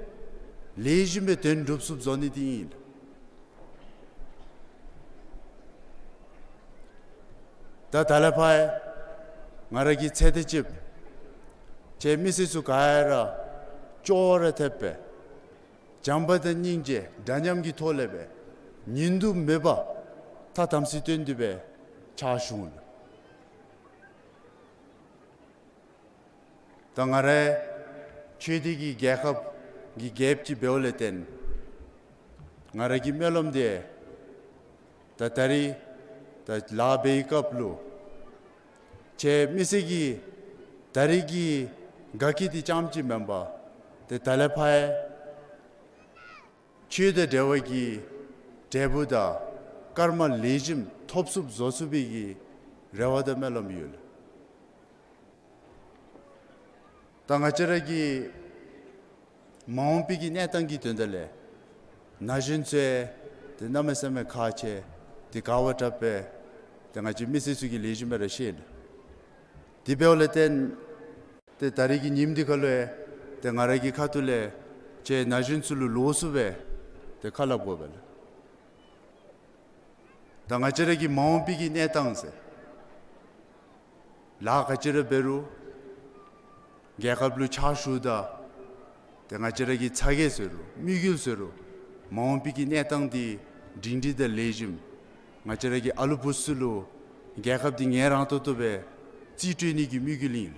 ལེགས་ཤོམ་སྦེ་དོན་འགྲུབ་ཚུགསཔ་བཟོ་ནི་འདི་ཨིན། ད་ད་ལས་ཕར་ང་ར་གིས་ཚེ་འདི་ཅིག་ཁྱེད་མི་སེར་ཚུ་ག་ཡ་ར་ཅོག་ར་འཐདཔ་སྦེ་བྱམས་པ་དང་སྙིང་རྗེ་འདྲ་མཉམ་གྱི་ཐོག་ལས་སྦེ་ཉིན་དུ་མེད་པར་ཐ་དམ་ཚིག་བསྟེན་ཏེ་སྦེ་ཕྱག་ཞུ་འོང་། ད་ང་ར་ཆོས་ལྡན་གྱི་རྒྱལ་ཁབ་ཀྱི་རྒྱལཔོ་ཅིག་འབདཝ་ལས་བརྟེན་ང་ར་གི་སྨོན་ལམ་འདི་ད་ད་རིས་ད་ལཱ་འབད་བའི་སྐབས་ལུ་ཁྱེད་མི་སེར་གྱི་ད་རིས་ཀྱི་དགའ་སྐྱིད་འདི་རྐྱངམ་ཅིག་མེན་པར་ཏེ་ད་ལས་ཕར་ཆོས་དང་འབྲེལ་བ་གི་འབྲས་བུ་དང་སྐར་མ་ལེགས་ཤོམ་ཐོབ་ཚུགསཔ་བཟོ་ཚུགས་པའི་གི་རེ་བ་དང་སྨོན་ལམ་ཡོད། ད་ང་བཅས་ར་གི་མ་འོངས་པའི་གི་གནས་སྟངས་ཀྱི་དོན་དག་ལས་ན་གཞོན་ཚུ་ཏེ་གནམ་མེད་ས་མེད་ཁག་ཆེ། ཏེ་ག་བ་དྲགཔ་སྦེ་ཏེ་ང་བཅས་མི་སེར་ཚུ་གིས་ལེགས་ཤོམ་སྦེ་ར་ཤེས་ནི། དེ་འབདཝ་ལས་བརྟེན་ཏེ་ད་རིས་ཀྱི་ཉིནམ་འདི་ཁ་ལུ་ཡང་ཏེ་ང་ར་གི་ཁ་ཐུག་ལས་ཁྱེད་ན་གཞོན་ཚུ་ལུ་ལོགས་སུ་སྦེ་ཏེ་ཁ་སླབ་དགོ་པས་ལགས། ད་ང་བཅས་ར་གི་མ་འོངས་པའི་གི་གནས་སྟངས་ཟེར་ལཱ་ག་ཅི་ར་འབད་རུང་རྒྱལ་ཁབ་ལུ་ཕྱག་ཞུཝ་ད་ཏེ་ང་བཅས་ར་གི་ཚ་གྱང་ཟེར་རུང་དམིགས་ཡུལ་ཟེར་རུང་མ་འོངས་པའི་གི་གནས་སྟངས་འདི་སྒྲིང་སྒྲི་དང་ལེགས་ཤོམ་ང་བཅས་ར་གི་ཨ་ལུ་བུ་ཚུ་ལུ་རྒྱལ་ཁབ་འདི་ངལ་རངས་ཏོག་ཏོ་སྦེ་རྩིས་སྤྲོད་ནི་གི་དམིགས་ཡུལ་ཨིན།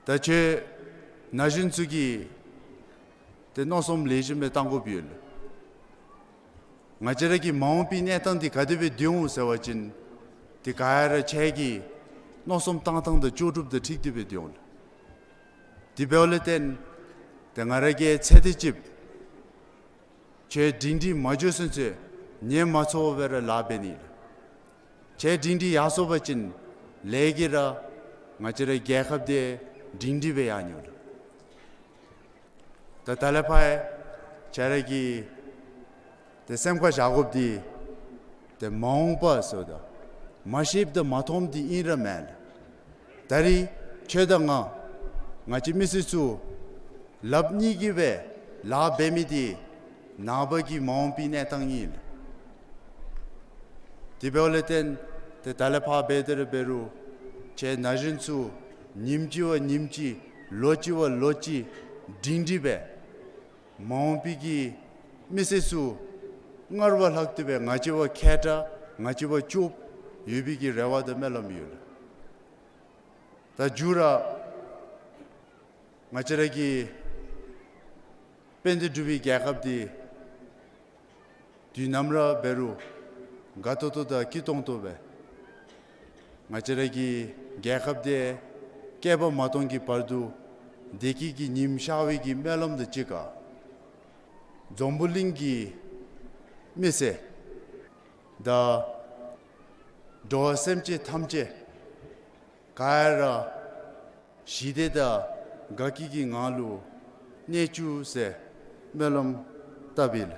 ད་ཁྱེད་ན་གཞོན་ཚུ་གིས་ཏེ་མནོ་བསམ་ལེགས་ཤོམ་སྦེ་བཏང་དགོཔ་ཡོད་ལགས། ང་བཅས་ར་གི་མ་འོངས་པའི་གནས་སྟངས་འདི་ག་དེ་སྦེ་སྡོད་འོང་ཟེར་བ་ཅིན་ཏེ་ག་ཡ་ར་ཁྱེད་ཀྱི་མནོ་བསམ་བཏང་ཐངས་དང་ལྕོགས་གྲུབ་དང་འཁྲིལ་ཏེ་སྦེ་སྡོད་འོང་ལགས། དེ་འབདཝ་ལས་བརྟེན་ཏེ་ང་ར་གིས་ཚེ་འདི་ཅིག་ཁྱེད་སྒྲིང་སྒྲི་མ་འགྱོ་ཚུན་ཚོད་ཉམས་མ་ཚོར་བར་ར་ལཱ་འབད་ནི་ལགས། ཁྱེད་སྒྲིང་སྒྲི་ཡར་སོང་པ་ཅིན་ལས་ཀྱིས་ར་ང་བཅས་ར་རྒྱལ་ཁབ་འདི་སྒྲིང་སྒྲི་སྦེ་ཡར་འགྱོ་ལགས། ད་ད་ལས་ཕར་ཁྱེད་ར་གིས་ཏེ་སེམས་ཁར་བཞག་དགོཔ་འདི་ཏེ་མ་འོངས་པ་ཟེརཝ་ད་མ་ཤེསཔ་དང་མ་མཐོངམ་འདི་ཨིན་ར་མེན་ལགས། ད་རིས་ཁྱོད་དང་ང་ང་བཅས་མི་སེར་ཚུ་ལགཔ་གཉིས་ཀྱིས་སྦེ་ལཱ་འབད་མི་འདི་ནངས་པ་གི་མ་འོངས་པའི་གནས་སྟངས་ཨིན་ལགས། དེ་འབདཝ་ལས་བརྟེན་ཏེ་ད་ལས་ཕར་འབད་དེ་ར་འབད་རུང་ཁྱེད་ན་གཞོན་ཚུ་ཉིནམ་གཅིག་བ་ཉིནམ་གཅིག་ལོ་གཅིག་བ་ལོ་གཅིག་སྒྲིང་སྒྲི་སྦེ་མ་འོངས་པའི་གི་མི་སེར་ཚུ་སྔར་བ་ལྷག་སྟེ་སྦེ་ང་བཅས་བ་མཁས་དྲགས་ང་བཅས་བ་སྐྱོབ་ཡོད་པའི་གི་རེ་བ་དང་སྨོན་ལམ་ཡོད་ལགས། ད་མཇུག་ར་ང་བཅས་ར་གི་དཔལ་ལྡན་འབྲུག་པའི་རྒྱལ་ཁབ་འདི་དུས་ནམ་ར་འབད་རུང་དགའ་ཏོག་ཏོ་དང་སྐྱིད་ཏོང་ཏོ་སྦེ་ང་བཅས་ར་གི་རྒྱལ་ཁབ་འདི་བསྐལ་པ་མ་སྟོང་གི་བར་དུ་ བདེ་སྐྱིད་ཀྱི་ཉིམ་ཤར་བའི་གི་སྨོན་ལམ་དང་གཅིག་ཁར་འཛམ་བུ་གླིང་གི་མི་སེར་དང་འགྲོ་བ་སེམས་ཅན་ཐམས་ཅད་ག་ར་ཞི་བདེ་དང་དགའ་སྐྱིད་ཀྱི་ངང་ལུ་གནས་བཅུག་ཟེར་སྨོན་ལམ་བཏབ་ཨིན།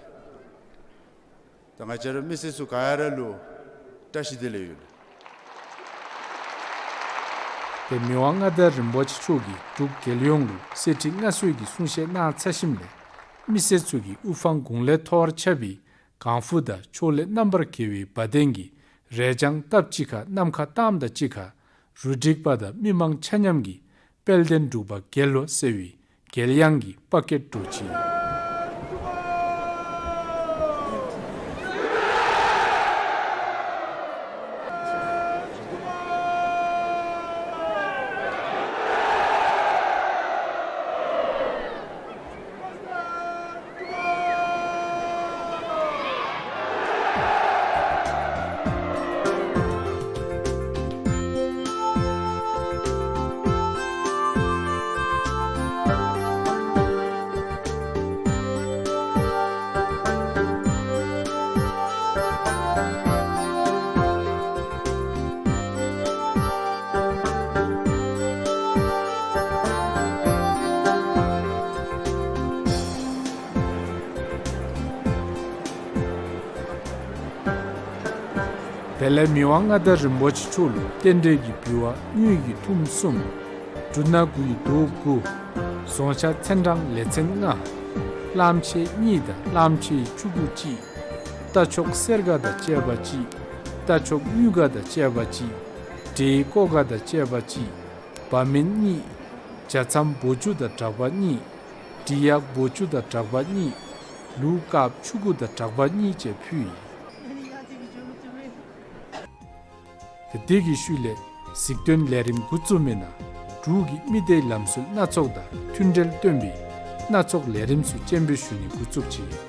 ད་ང་བཅས་ར་མི་སེར་ཚུ་ག་ར་ལུ་བཀྲ་ཤིས་བདེ་ལེགས་ཡོད། ཏེ་མི་དབང་མངའ་བདག་རིན་པོ་ཆེ་མཆོག་གིས་འབྲུག་རྒྱལ་ཡོངས་ལུ་གསེར་ཁྲི་མངའ་གསོལ་གྱི་གསུང་བཤད་གནང་ཚར་ཞིནམ་ལས་མི་སེར་ཚུ་གིས་དབུ་འཕང་དགུང་ལས་མཐོ་བར་ཁྱབ་པའི་ཀང་ཧྥུ་དང་ཕྱོགས་ལས་རྣམ་པར་རྒྱལ་བའི་བ་དན་གྱི་རས་བྱང་སྟབས་གཅིག་ཁར་ནམ་མཁའ་བཏངམ་དང་གཅིག་ཁར་རུ་སྒྲིག་པ་དང་མི་མང་ཆ་མཉམ་གྱིས་དཔལ་ལྡན་འབྲུག་པ་རྒྱལ་ལོ་ཟེར་བའི་རྒྱལ་དབྱངས་ཀྱི་དཔའ་སྐད་སྒྲོག་ཅི། དེ་ལས་མི་དབང་མངའ་བདག་རིན་པོ་ཆེ་མཆོག་ལུ་རྟེན་འབྲེལ་གྱི་འབུལ་བ་དངུལ་གྱི་ཐུམ་གསུམ། འབྲུ་སྣ་དགུ་ཡི་རྡོག་དགུ། ཟོང་ཤ་ཚན་གྲངས་ལེ་ཚན་ལྔ། གླངམོ་ཆེ་གཉིས་དང་གླངམོ་ཆེ་ཡི་ཕྲུ་གུ་གཅིག། རྟ་མཆོག་སེར་ཀ་དང་བཅས་པ་གཅིག། རྟ་མཆོག་དངུལ་ཀ་དང་བཅས་པ་གཅིག། འབྲས་ཀོ་ཀ་དང་བཅས་པ་གཅིག། བ་མེན་གཉིས། ཇ་ཚམ་བོ་ཅུ་དང་སྦྲགས་པ་གཉིས། འབྲི་གཡག་བོ་ཅུ་དང་སྦྲགས་པ་གཉིས། ལུག་དཀརཔོ་ཕྲུ་གུ་དང་སྦྲགས་པ་གཉིས་བཅས་ཕུལ་ཡི། ཏེ་དེ་གི་ཤུལ་ལས་གཟིགས་སྟོན་ལས་རིམ་འགོ་བཙུགས་མི་ནང་འབྲུག་གི་མི་སྡེའི་ལམ་སྲོལ་སྣ་ཚོགས་དང་མཐུན་འབྲེལ་སྟོན་པའི་སྣ་ཚོགས་ལས་རིམ་ཚུ་སྤྱན་འབུལ་ཞུ་ནི་འགོ་བཙུགས་ཅི།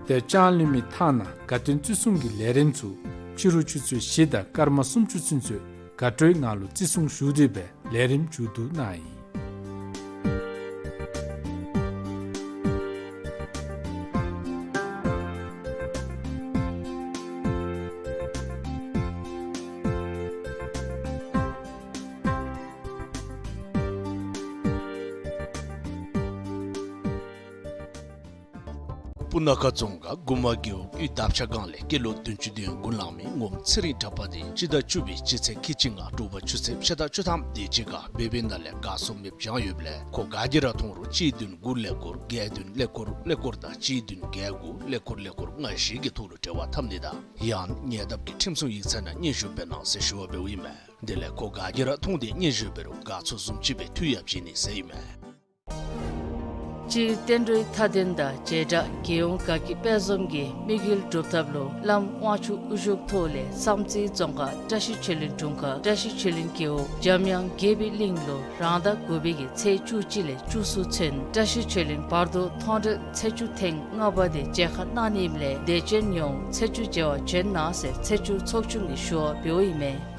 དེ་ལྕང་གླིང་མི་ཐང་ནང་དགའ་སྟོན་བརྩི་སྲུང་གི་ལས་རིམ་ཚུ་ཕྱི་རུ་ཆུ་ཚོད་བཞི་དང་སྐར་མ་སུམ་ཅུ་ཚུན་ཚོད་དགའ་སྤྲོའི་ངང་ལུ་བརྩི་སྲུང་ཞུ་སྟེ་སྦེ་ལས་རིམ་མཇུག་བསྡུ་གནང་ཡི། སྤུ་ན་ཁ་རྫོང་ཁག་མགུ་མ་རྒེད་འོག་གཡུས་འདབ་ཆགས་སྒང་ལས་སྐྱེས་ལོ་བདུན་ཅུ་དོན་དགུ་ལང་མི་ངོམ་ཚེ་རིང་གྲགས་པ་དེ་སྤྱི་ཟླ་བཅུ་པའི་སྤྱི་ཚེས་ཁལ་གཅིག་ལྔ་དྲོ་པ་ཆུ་ཚོད་ཕྱེད་དང་བཅུ་ཐམ་དེ་ཅིག་ཁར་བོད་པའི་ནང་ལས་གར་སོང་མེདཔ་བྱུང་ཡོདཔ་ལས་ཁོ་ག་གིས་ར་མཐོང་རུང་གཅིག་བདུན་དགུ་ཀླད་ཀོར་བརྒྱད་བདུན་ཀླད་ཀོར་ཀླད་ཀོར་དང་གཅིག་བདུན་བརྒྱད་དགུ་ཀླད་ཀོར་ཀླད་ཀོར་ལྔ་བཞི་གི་ཐོག་ལུ་འབྲེལ་བ་འཐབ་ནི་དང་ཡང་ཉེ་འདབས་ཀྱི་ཁྲིམས་སྲུང་ཡིག་ཚང་ནང་སྙན་ཞུ་འབད་གནང་ཟེར་ཞུ་བ་འབདཝ་ཨིན་མས། དེ་ལས་ཁོ་ག་གིས་ར་མཐོང་སྟེ་སྙན་ཞུ་འབད་རུང་གར་ཚོགས་བཟུམ་ཅིག་སྦེ་འཐུས་ཡང་བྱིན་ནི་ཟེར་ཨིན་མས། སྤྱིར་བསྟན་འགྲོའི་མཐའ་དོན་དང་བྱེ་བྲག་རྒྱལ་ཡོངས་དགའ་སྐྱིད་དཔལ་འཛོམས་ཀྱི་དམིགས་ཡུལ་སྒྲུབ་ཐབས་ལུ་བླམ་དབང་ཕྱུག་དབུ་བཞུགས་ཐོག་ལས་བསམ་རྩེ་རྫོང་ཁག་བཀྲ་ཤིས་ཆོས་གླིང་དྲུང་ཁག་བཀྲ་ཤིས་ཆོས་གླིང་རྒེད་འོག་འཇམ་དབྱངས་རྒྱས་པའི་གླིང་ལུ་རང་ཟླ་དགུ་པའི་གི་ཚེས་བཅུ་གཅིག་ལས་བཅུ་གསུམ་ཚུན་བཀྲ་ཤིས་ཆོས་གླིང་བར་དོ་མཐོང་གྲོལ་ཚེས་བཅུ་ཐེངས་ལྔ་པ་དེ་མཇལ་ཁ་གནང་ནི་ཨིནམ་ལས་དད་ཅན་ཡོངས་ཚེས་བཅུ་མཇལ་བར་བྱོན་གནང་ཟེར་ཚེས་བཅུ་ཚོགས་ཆུང་གིས་ཞུ་བ་འབདཝ་ཨིན་མས།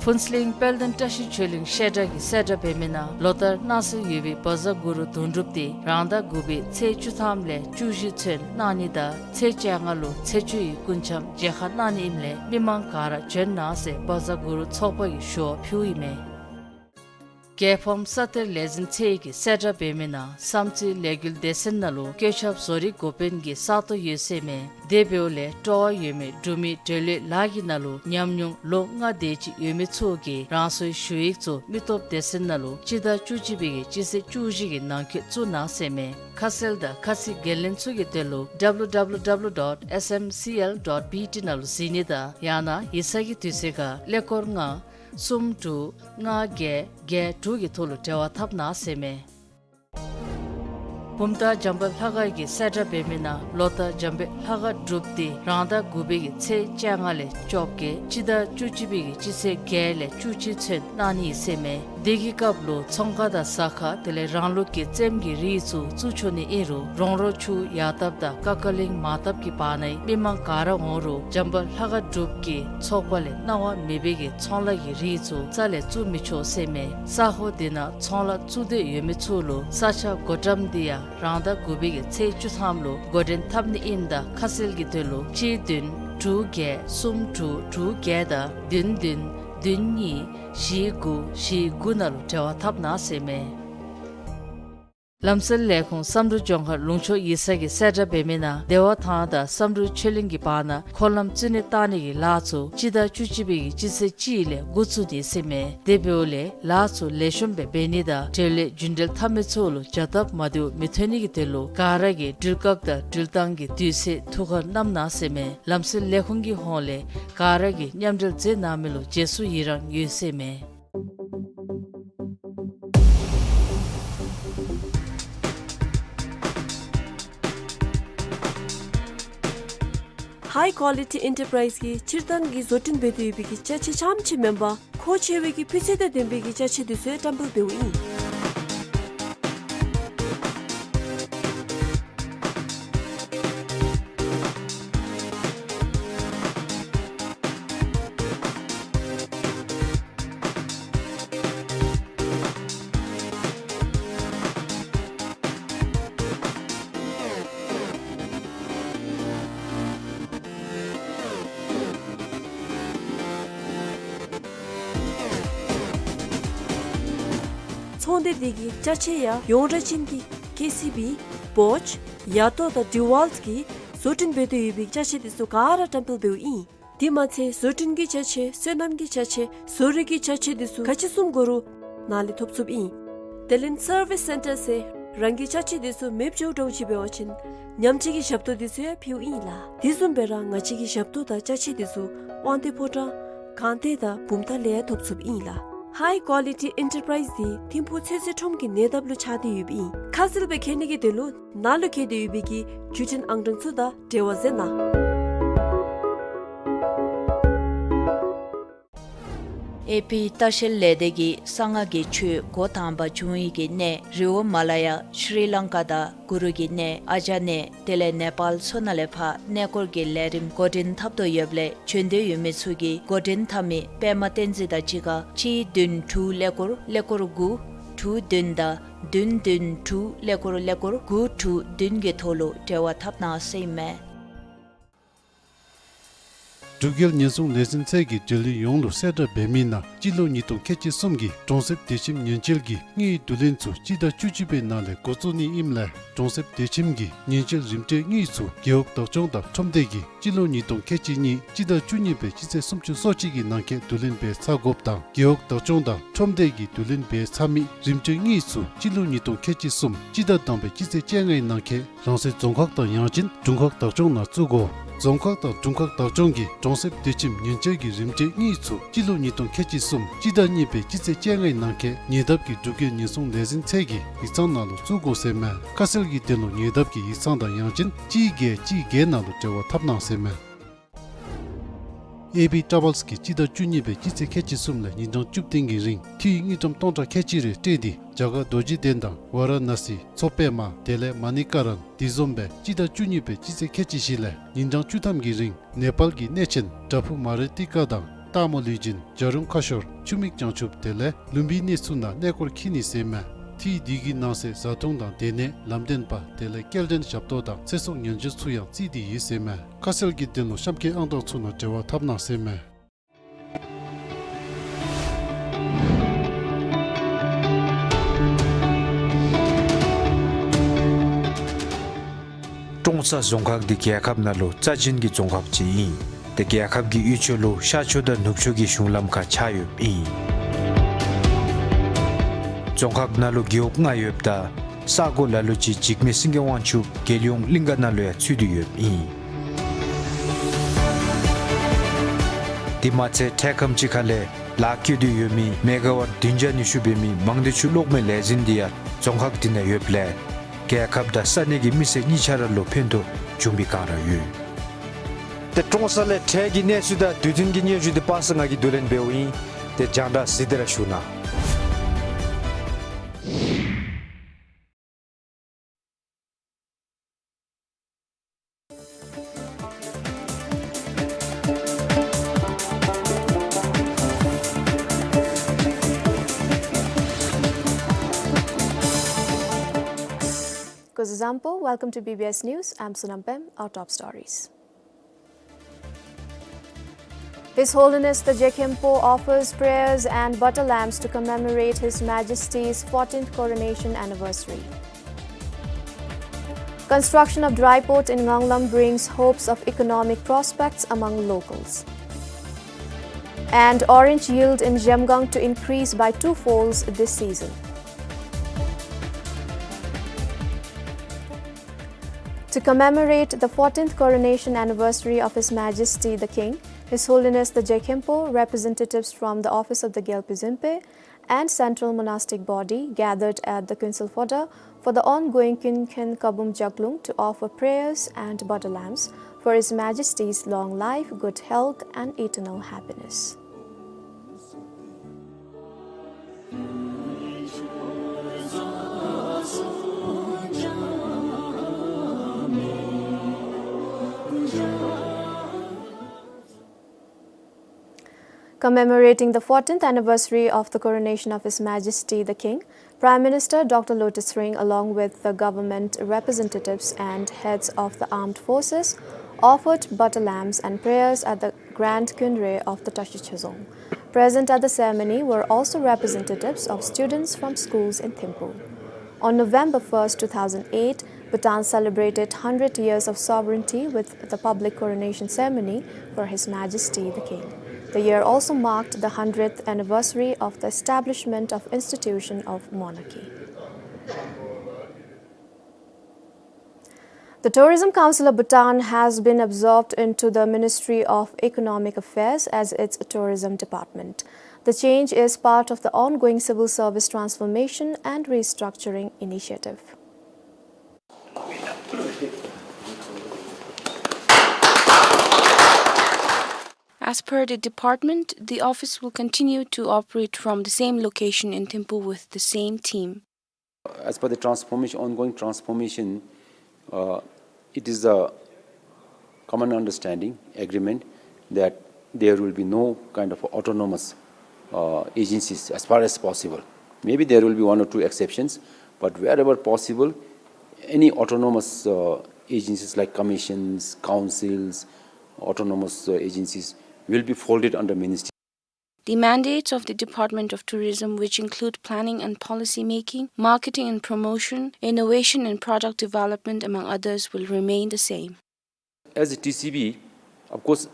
ཕུན་ཚོགས་གླིང་དཔལ་ལྡན་བཀྲ་ཤིས་ཆོས་གླིང་བཤད་གྲྭ་གི་གསལ་བསྒྲགས་འབད་མི་ནང་ལོ་ལྟར་གནང་སྲོལ་ཡོད་པའི་བཛྲ་གུ་རུ་དོན་གྲུབ་དེ་རང་ཟླ་དགུ་པའི་ཚེས་བཅུ་ཐམ་ལས་བཅུ་བཞི་ཚུན་གནང་ནི་དང་ཚེས་བཅོ་ལྔ་ལུ་ཚེས་བཅུ་ཡི་སྐུ་འཆམ་མཇལ་ཁ་གནང་ནི་ཨིནམ་ལས་མི་མང་ག་ར་བྱོན་གནང་ཟེར་བཛྲ་གུ་རུ་ཚོགས་པ་གིས་ཞུ་བ་ཕུལཝ་ཨིན་མས། རྒྱལ་ཕམ་ས་གཏེར་ལས་འཛིན་ཚད་ཀྱི་གསལ་བསྒྲགས་འབད་མི་ནང་བསམ་རྩེ་ལས་འགུལ་སྡེ་ཚན་ནང་ལུ་བཀོད་ཁྱབ་བཟོ་རིག་འགོ་དཔོན་གྱི་ས་སྟོང་ཡོད་ཟེར་མས། དེ་འབདཝ་ལས་སྤྲོ་བ་ཡོད་མི་འབྲུག་མི་འབྲེལ་ཡོད་ལཱ་གི་ནང་ལུ་ཉམས་མྱོང་ལོ་ལྔ་དེ་ཅིག་ཡོད་མི་ཚུ་གིས་རང་སོའི་ཞུ་ཡིག་ཚུ་མི་སྟོབས་སྡེ་ཚན་ནང་ལུ་སྤྱི་ཟླ་བཅུ་གཅིག་པའི་གི་སྤྱི་ཚེས་བཅུ་བཞི་གི་ནང་འཁོད་བཙུགས་གནང་ཟེར་མས། ཁ་གསལ་དང་ཁ་ཚིག་འགན་ལེན་ཚུ་གི་དོན་ལུ་W W W dot S M C L dot B T ནང་ལུ་གཟིགས་ནི་དང་ཡང་ན་ཡིག་ཚང་གི་དུས་ཚོད་ཁར་ཀླད་ཀོར་ལྔ་གསུམ་དྲུག་ལྔ་བརྒྱད་བརྒྱད་དྲུག་གི་ཐོག་ལུ་འབྲེལ་བ་འཐབ་གནང་ཟེར་མས། བུམ་ཐང་འཇམ་དཔལ་ལྷ་ཁང་གི་གསལ་བསྒྲགས་འབད་མི་ནང་ལོ་ལྟར་འཇམ་དཔལ་ལྷ་ཁང་སྒྲུབ་སྟེ་རང་ཟླ་དགུ་པའི་གི་ཚེས་བཅོ་ལྔ་ལས་བཅོ་བརྒྱད་སྤྱི་ཟླ་བཅུ་གཅིག་པའི་གི་སྤྱི་ཚེས་བརྒྱད་ལས་བཅུ་གཅིག་ཚུན་གནང་ནི་ཨིན་ཟེར་མས། དེ་གི་སྐབས་ལུ་ཚོང་ཁང་དང་ཟ་ཁང་དེ་ལས་རང་ལུགས་ཀྱི་རྩེདམོ་གི་རིགས་ཚུ་བཙུགས་ཆོག་ནི་ཨིན་རུང་རོང་རོ་ཆུ་ཡར་ལྟབ་དང་ཀ་ཀ་གླིང་མར་ལྟབ་ཀྱི་བར་ནའི་མི་མང་ག་ར་འོང་རུང་འཇམ་དཔལ་ལྷ་ཁང་སྒྲུབ་ཀྱི་ཚོགས་པ་ལས་གནང་བ་མེད་པའི་གི་ཚོང་ལཱ་གི་རིགས་ཚུ་རྩ་ལས་བཙུགས་མི་ཆོག་ཟེར་མས། ས་ཁོངས་དེ་ནང་ཚོང་ལཱ་བཙུགས་འདོད་ཡོད་མི་ཚུ་ལུ་ས་ཆ་བགོ་བཀྲམ་དེ་ཡང་རང་ཟླ་དགུ་པའི་གི་ཚེས་བཅུ་ཐམ་ལུ་འགོ་འདྲེན་འཐབ་ནི་ཨིནམ་ད་ཁ་གསལ་གྱི་དོན་ལུ་གཅིག་བདུན་དྲུག་བརྒྱད་གསུམ་དྲུག་དྲུག་བརྒྱད་དང་བདུན་བདུན་བདུན་གཉིས་བཞི་དགུ་བཞི་དགུ་ནང་ལུ་འབྲེལ་བ་འཐབ་གནང་ཟེར་མས། ལམ་སེལ་ལས་ཁུངས་བསམ་གྲུབ་ལྗོངས་མཁར་ལུང་ཕྱོགས་ཡིག་ཚང་གི་གསལ་བསྒྲགས་འབད་མི་ནང་བདེ་བ་ཐང་དང་བསམ་གྲུབ་ཆོས་གླིང་གི་བར་ན་འཁོར་ལམ་བཙུགས་ནི་བཏང་ནི་གི་ལཱ་ཚུ་སྤྱི་ཟླ་བཅུ་གཅིག་པའི་གི་སྤྱི་ཚེས་གཅིག་ལས་འགོ་བཙུགས་ནི་ཟེར་མས། དེ་འབདཝ་ལས་ལཱ་ཚུ་ལེགས་ཤོམ་སྦེ་འབད་ནི་དང་འབྲེལ་ཡོད་རྒྱུན་འབྲེལ་འཐབ་མི་ཚུ་ལུ་བྱ་སྟབས་མ་བདེཝ་མི་ཐོན་ནི་གི་དོན་ལུ་ག་ར་གིས་འགྲུལ་བཀག་དང་འགྲུལ་བཏང་གི་དུས་ཚོད་ཐུགས་ཁར་བསྣམ་གནང་ཟེར་མས། ལམ་སེལ་ལས་ཁུངས་ཀྱི་ཧོངས་ལས་ག་ར་གིས་མཉམ་འབྲེལ་མཛད་གནང་མི་ལུ་རྗེས་སུ་ཡི་རངས་ཡོད་ཟེར་མས། High Quality Enterprise གིས་སྤྱིར་བཏང་གི་བཟོ་སྐྲུན་འབད་དེ་ཡོད་པའི་གི་ཅ་ཆས་རྐྱངམ་ཅིག་མེན་པར་མཁོ་ཆེ་བའི་གི་སྤུས་ཚད་དང་ལྡན་པའི་གི་ཅ་ཆས་དེ་ཚུ་བཀྲམ་སྤེལ་འབདཝ་ཨིན། ཚོང་སྡེ་འདི་གི་ཅ་ཆས་ཡང་ཡོངས་གྲགས་ཅན་གྱི་ཀེ་སི་བི་བོཆ་ཡ་ཏོ་དང་ཌི་ཝཱལཊ་གི་ བཟོ་སྐྲུན་འབད་དེ་ཡོད་པའི་ཅ་ཆས་དེ་ཚུ་ག་ར་བཀྲམ་སྤེལ་འབདཝ་ཨིན། དེ་མ་ཚད་བཟོ་སྐྲུན་གྱི་ཅ་ཆས་སོ་ནམ་གྱི་ཅ་ཆས་བཟོ་རིག་གི་ཅ་ཆས་དེ་ཚུ་ག་ཅི་བཟུམ་དགོ་རུང་ནཱ་ལས་ཐོབ་ཚུགསཔ་ཨིན། དེ་ལས་སར་ཝིས་སེན་ཊར་ཟེར་རང་གི་ཅ་ཆས་དེ་ཚུ་མེདཔ་འགྱོ་འགྱོཝ་ཅིག་འབད་བ་ཅིན་ཉམས་བཅོས་ཀྱི་ཞབས་ཏོག་དེ་ཚུ་ཡང་ཕུལཝ་ཨིན་ལགས། དེ་བཟུམ་སྦེ་ར་ང་བཅས་ཀྱི་ཞབས་ཏོག་དང་ཅ་ཆས་དེ་ཚུ་དབང་འདུས་ཕོ་བྲང་སྒང་སྟེང་དང་བུམ་ཐང་ལས་ཡང་ཐོབ་ཚུགསཔ་ཨིན་ལགས། ཧའི་ཀོ་ལི་ཊི་ཨེན་ཊར་པ་རའིཛ་འདི་ཐིམ་ཕུག་ཚོད་བསྲེ་ཁྲོམ་གྱི་ཉེ་འདབས་ལུ་ཆགས་ཏེ་ཡོདཔ་ཨིན། ཁ་གསལ་སྦེ་མཁྱེན་ནི་གི་དོན་ལུ་ནཱ་ལུ་བཀོད་དེ་ཡོད་པའི་གི་བརྒྱུད་འཕྲིན་ཨང་གྲངས་ཚུ་དང་འབྲེལ་བ་མཛད་གནང་། ཨེ་པི་ལྟ་བཤལ་ལས་སྡེ་གིས་གསང་སྔགས་ཀྱི་ཆོས་འགོ་དང་པ་བྱུང་ཡི་གི་གནས་རི་བོ་མ་ལ་ཡ་ཤྲི་ལང་ཀ་དང་གུ་རུ་གི་གནས་ཨ་ཇ་གནས་དེ་ལས་ནེ་པཱལ་ཚུ་ནང་ལས་ཕར་གནས་སྐོར་གྱི་ལས་རིམ་འགོ་འདྲེན་འཐབ་དོ་ཡོདཔ་ལས་བྱོན་འདོད་ཡོད་མི་ཚུ་གིས་འགོ་འདྲེན་འཐབ་མི་པདྨ་བསྟན་འཛིན་དང་གཅིག་ཁར་གཅིག་བདུན་དྲུག་ཀླད་ཀོར་ཀླད་ཀོར་དགུ་དྲུག་བདུན་དང་བདུན་བདུན་དྲུག་ཀླད་ཀོར་ཀླད་ཀོར་དགུ་དྲུག་བདུན་གྱི་ཐོག་ལུ་འབྲེལ་བ་འཐབ་གནང་ཟེར་ཨིན་མས། འབྲུག་རྒྱལ་ཉེན་སྲུང་ལས་འཛིན་ཚད་ཀྱིས་འབྲེལ་ཡོད་ཡོངས་ལུ་གསལ་བསྒྲགས་འབད་མི་ནང་སྤྱི་ལོ་ཉིས་སྟོང་ཁལ་གཅིག་གསུམ་གྱི་གྲོང་གསེབ་བདེ་ཁྱིམ་ཉེན་བཅོལ་གྱི་དངུལ་བསྡུ་ལེན་ཚུ་སྤྱི་ཟླ་བཅུ་གཅིག་པའི་ནང་ལས་འགོ་བཙུགས་ནི་ཨིནམ་ལས་གྲོང་གསེབ་བདེ་ཁྱིམ་གྱི་ཉེན་བཅོལ་རིམ་གྲོའི་དངུལ་ཚུ་རྒེད་འོག་བདག་སྐྱོང་དང་ཁྲོམ་སྡེ་གིས་སྤྱི་ལོ་ཉིས་སྟོང་ཁལ་གཅིག་གཉིས་སྤྱི་ཟླ་བཅུ་གཉིས་པའི་སྤྱི་ཚེས་སུམ་ཅུ་སོ་གཅིག་གི་ནང་འཁོད་བསྡུ་ལེན་འབད་ཚར་དགོཔ་དང་རྒེད་འོག་བདག་སྐྱོང་དང་ཁྲོམ་སྡེ་གིས་བསྡུ་ལེན་འབད་ཚར་མི་རིམ་གྲོའི་དངུལ་ཚུ་སྤྱི་ལོ་ཉིས་སྟོང་ཁལ་གཅིག་གསུམ་སྤྱི་ཟླ་དང་པའི་སྤྱི་ཚེས་བཅོ་ལྔའི་ནང་འཁོད་རང་སོའི་རྫོང་ཁག་དང་ཡང་ཅིན་དྲུང་ཁག་བདག་སྐྱོང་ནང་བཙུགས་དགོ། རྫོང་ཁག་དང་དྲུང་ཁག་བདག་སྐྱོང་གིས་གྲོང་གསེབ་བདེ་ཁྱིམ་ཉེན་བཅོལ་གྱི་རིམ་གྲོའི་དངུལ་ཚུ་སྤྱི་ལོ་ཉིས་སྟོང་ཁལ་གཅིག་གསུམ་སྤྱི་ཟླ་གཉིས་པའི་སྤྱི་ཚེས་བཅོ་ལྔའི་ནང་འཁོད་ཉེ་འདབས་ཀྱི་འབྲུག་རྒྱལ་ཉེན་སྲུང་ལས་འཛིན་ཚད་ཀྱི་ཡིག་ཚང་ནང་ལུ་བཙུགས་དགོ་ཟེར་མས། ཁ་གསལ་གྱི་དོན་ལུ་ཉེ་འདབས་ཀྱི་ཡིག་ཚང་དང་ཡང་ཅིན་གཅིག་བརྒྱད་གཅིག་བརྒྱད་ནང་ལུ་འབྲེལ་བ་འཐབ་གནང་ཟེར་མས། ཨེ་པི་ཊ་བཱལསི་གིས་སྤྱི་ཟླ་བཅུ་གཉིས་པའི་སྤྱི་ཚེས་ཁལ་གཅིག་གསུམ་ལས་ཉིན་གྲངས་བཅུ་བདུན་གྱི་རིང་འཐུས་དངུལ་ཀྲམ་སྟོང་ཕྲག་ཁལ་གཅིག་རེ་སྤྲོད་དེ་རྒྱ་གར་རྡོ་རྗེ་གདན་དང་ཝ་ར་ཎ་སི་མཚོ་པདྨ་དེ་ལས་མ་ཎི་ཀ་ར་ན་དེ་བཟུམ་སྦེ་སྤྱི་ཟླ་བཅུ་གཉིས་པའི་སྤྱི་ཚེས་ཁལ་གཅིག་བཞི་ལས་ཉིན་གྲངས་བཅུ་ཐམ་གྱི་རིང་ནེ་པཱལ་གྱི་གནས་ཆེན་བྲག་ཕུག་མ་རི་ཏི་ཀ་དང་སྟག་མོ་ལུས་སྦྱིན་བྱ་རུང་ཁ་ཤོར་ཆུ་མིག་བྱང་ཆུབ་དེ་ལས་ལུམ་བི་ནི་ཚུ་ནང་གནས་སྐོར་འཁྱིད་ནི་ཟེར་མས། འཐུས་འདི་གི་ནང་གསེས་བཟའ་འཐུང་དང་སྡོད་གནས་ལམ་སྟོན་པ་དེ་ལས་སྐྱེལ་འདྲེན་ཞབས་ཏོག་དང་ཚེ་སྲོག་ཉེན་བཅོལ་ཚུ་ཡང་བརྩིས་ཏེ་ཡོད་ཟེར་མས། ཁ་གསལ་གྱི་དོན་ལུ་གཤམ་འཁོད་ཨང་གྲངས་ཚུ་ནང་འབྲེལ་བ་འཐབ་གནང་ཟེར་མས། ཀྲོང་གསར་རྫོང་ཁག་འདི་རྒྱལ་ཁབ་ནང་ལུ་རྩ་ཅན་གྱི་རྫོང་ཁག་ཅིག་ཨིན། ཏེ་རྒྱལ་ཁབ་ཀྱི་དབུས་ཕྱོགས་ལུ་ཤར་ཕྱོགས་དང་ནུབ་ཕྱོགས་ཀྱི་གཞུང་ལམ་ཁར་ཆགས་ཡོདཔ་ཨིན། རྫོང་ཁག་ནང་ལུ་རྒེད་འོག་ལྔ་ཡོདཔ་ད་ས་གོ་ལ་ལུ་ཅིག་འཇིགས་མེད་སེང་གེ་དབང་ཕྱུག་རྒྱལ་ཡོངས་གླིང་ག་ནང་ལུ་ཡང་ཚུད་དེ་ཡོདཔ་ཨིན། དེ་མ་ཚད་འཕྲལ་ཁམས་ཅིག་ཁ་ལས་ལཱ་བཀོད་དེ་ཡོད་མི་མེ་ག་ཝཊ་བདུན་བརྒྱ་ཉི་ཤུ་འབད་མི་མང་སྡེ་ཆུ་གློག་མེ་ལས་འཛིན་འདི་ཡང་རྫོང་ཁག་འདི་ནང་ཡོདཔ་ལས་རྒྱལ་ཁབ་དང་ས་གནས་ཀྱི་མི་སེར་གཉིས་ཆ་ར་ལུ་ཕན་ཐོགས་འབྱུང་བའི་བསྒང་ར་ཡོད། ཏེ་ཀྲོང་གསར་ལས་འཕྲལ་གྱི་གནས་ཚུལ་དང་དུས་མཐུན་གྱི་སྙན་ཞུ་འདི་པ་སངས་སྔགས་ཀྱིས་བསྡུ་ལེན་འབདཝ་ཨིན། ཏེ་རྒྱང་བསྒྲགས་གཟིགས་ཏེ་ར་བཞུགས་གནང་། Kuzuzangpo, welcome to B B S News. I'm Sonam Pem. Our top stories. His Holiness the Je Khenpo offers prayers and butter lamps to commemorate His Majesty's fourteenth coronation anniversary. Construction of dry port in Nganglam brings hopes of economic prospects among locals. And orange yield in Zhemgang to increase by two folds this season. To commemorate the fourteenth coronation anniversary of His Majesty the King, His Holiness the Je Khenpo, representatives from the office of the Gyalpi Dzinpe and Central Monastic Body gathered at the Kuensel Phodrang for the ongoing Kuenkhen Kabum Jaklung to offer prayers and butter lamps for His Majesty's long life, good health, and eternal happiness. Commemorating the fourteenth anniversary of the coronation of His Majesty the King, Prime Minister Doctor Lotay Tshering, along with the government representatives and heads of the armed forces, offered butter lamps and prayers at the Grand Kuenre of the Tashi Chazong. Present at the ceremony were also representatives of students from schools in Thimphu. On November first, two thousand eight, Bhutan celebrated hundred years of sovereignty with the public coronation ceremony for His Majesty the King. The year also marked the hundredth anniversary of the establishment of institution of monarchy. The Tourism Council of Bhutan has been absorbed into the Ministry of Economic Affairs as its tourism department. The change is part of the ongoing civil service transformation and restructuring initiative. As per the department, the office will continue to operate from the same location in Thimphu with the same team. As per the transformation, ongoing transformation, uh, it is a common understanding, agreement that there will be no kind of autonomous, uh, agencies as far as possible. Maybe there will be one or two exceptions, but wherever possible, any autonomous, uh, agencies like commissions, councils, autonomous, uh, agencies will be folded under ministry. The mandates of the Department of Tourism, which include planning and policy making, marketing and promotion, innovation and product development, among others, will remain the same. As a T C B, of course,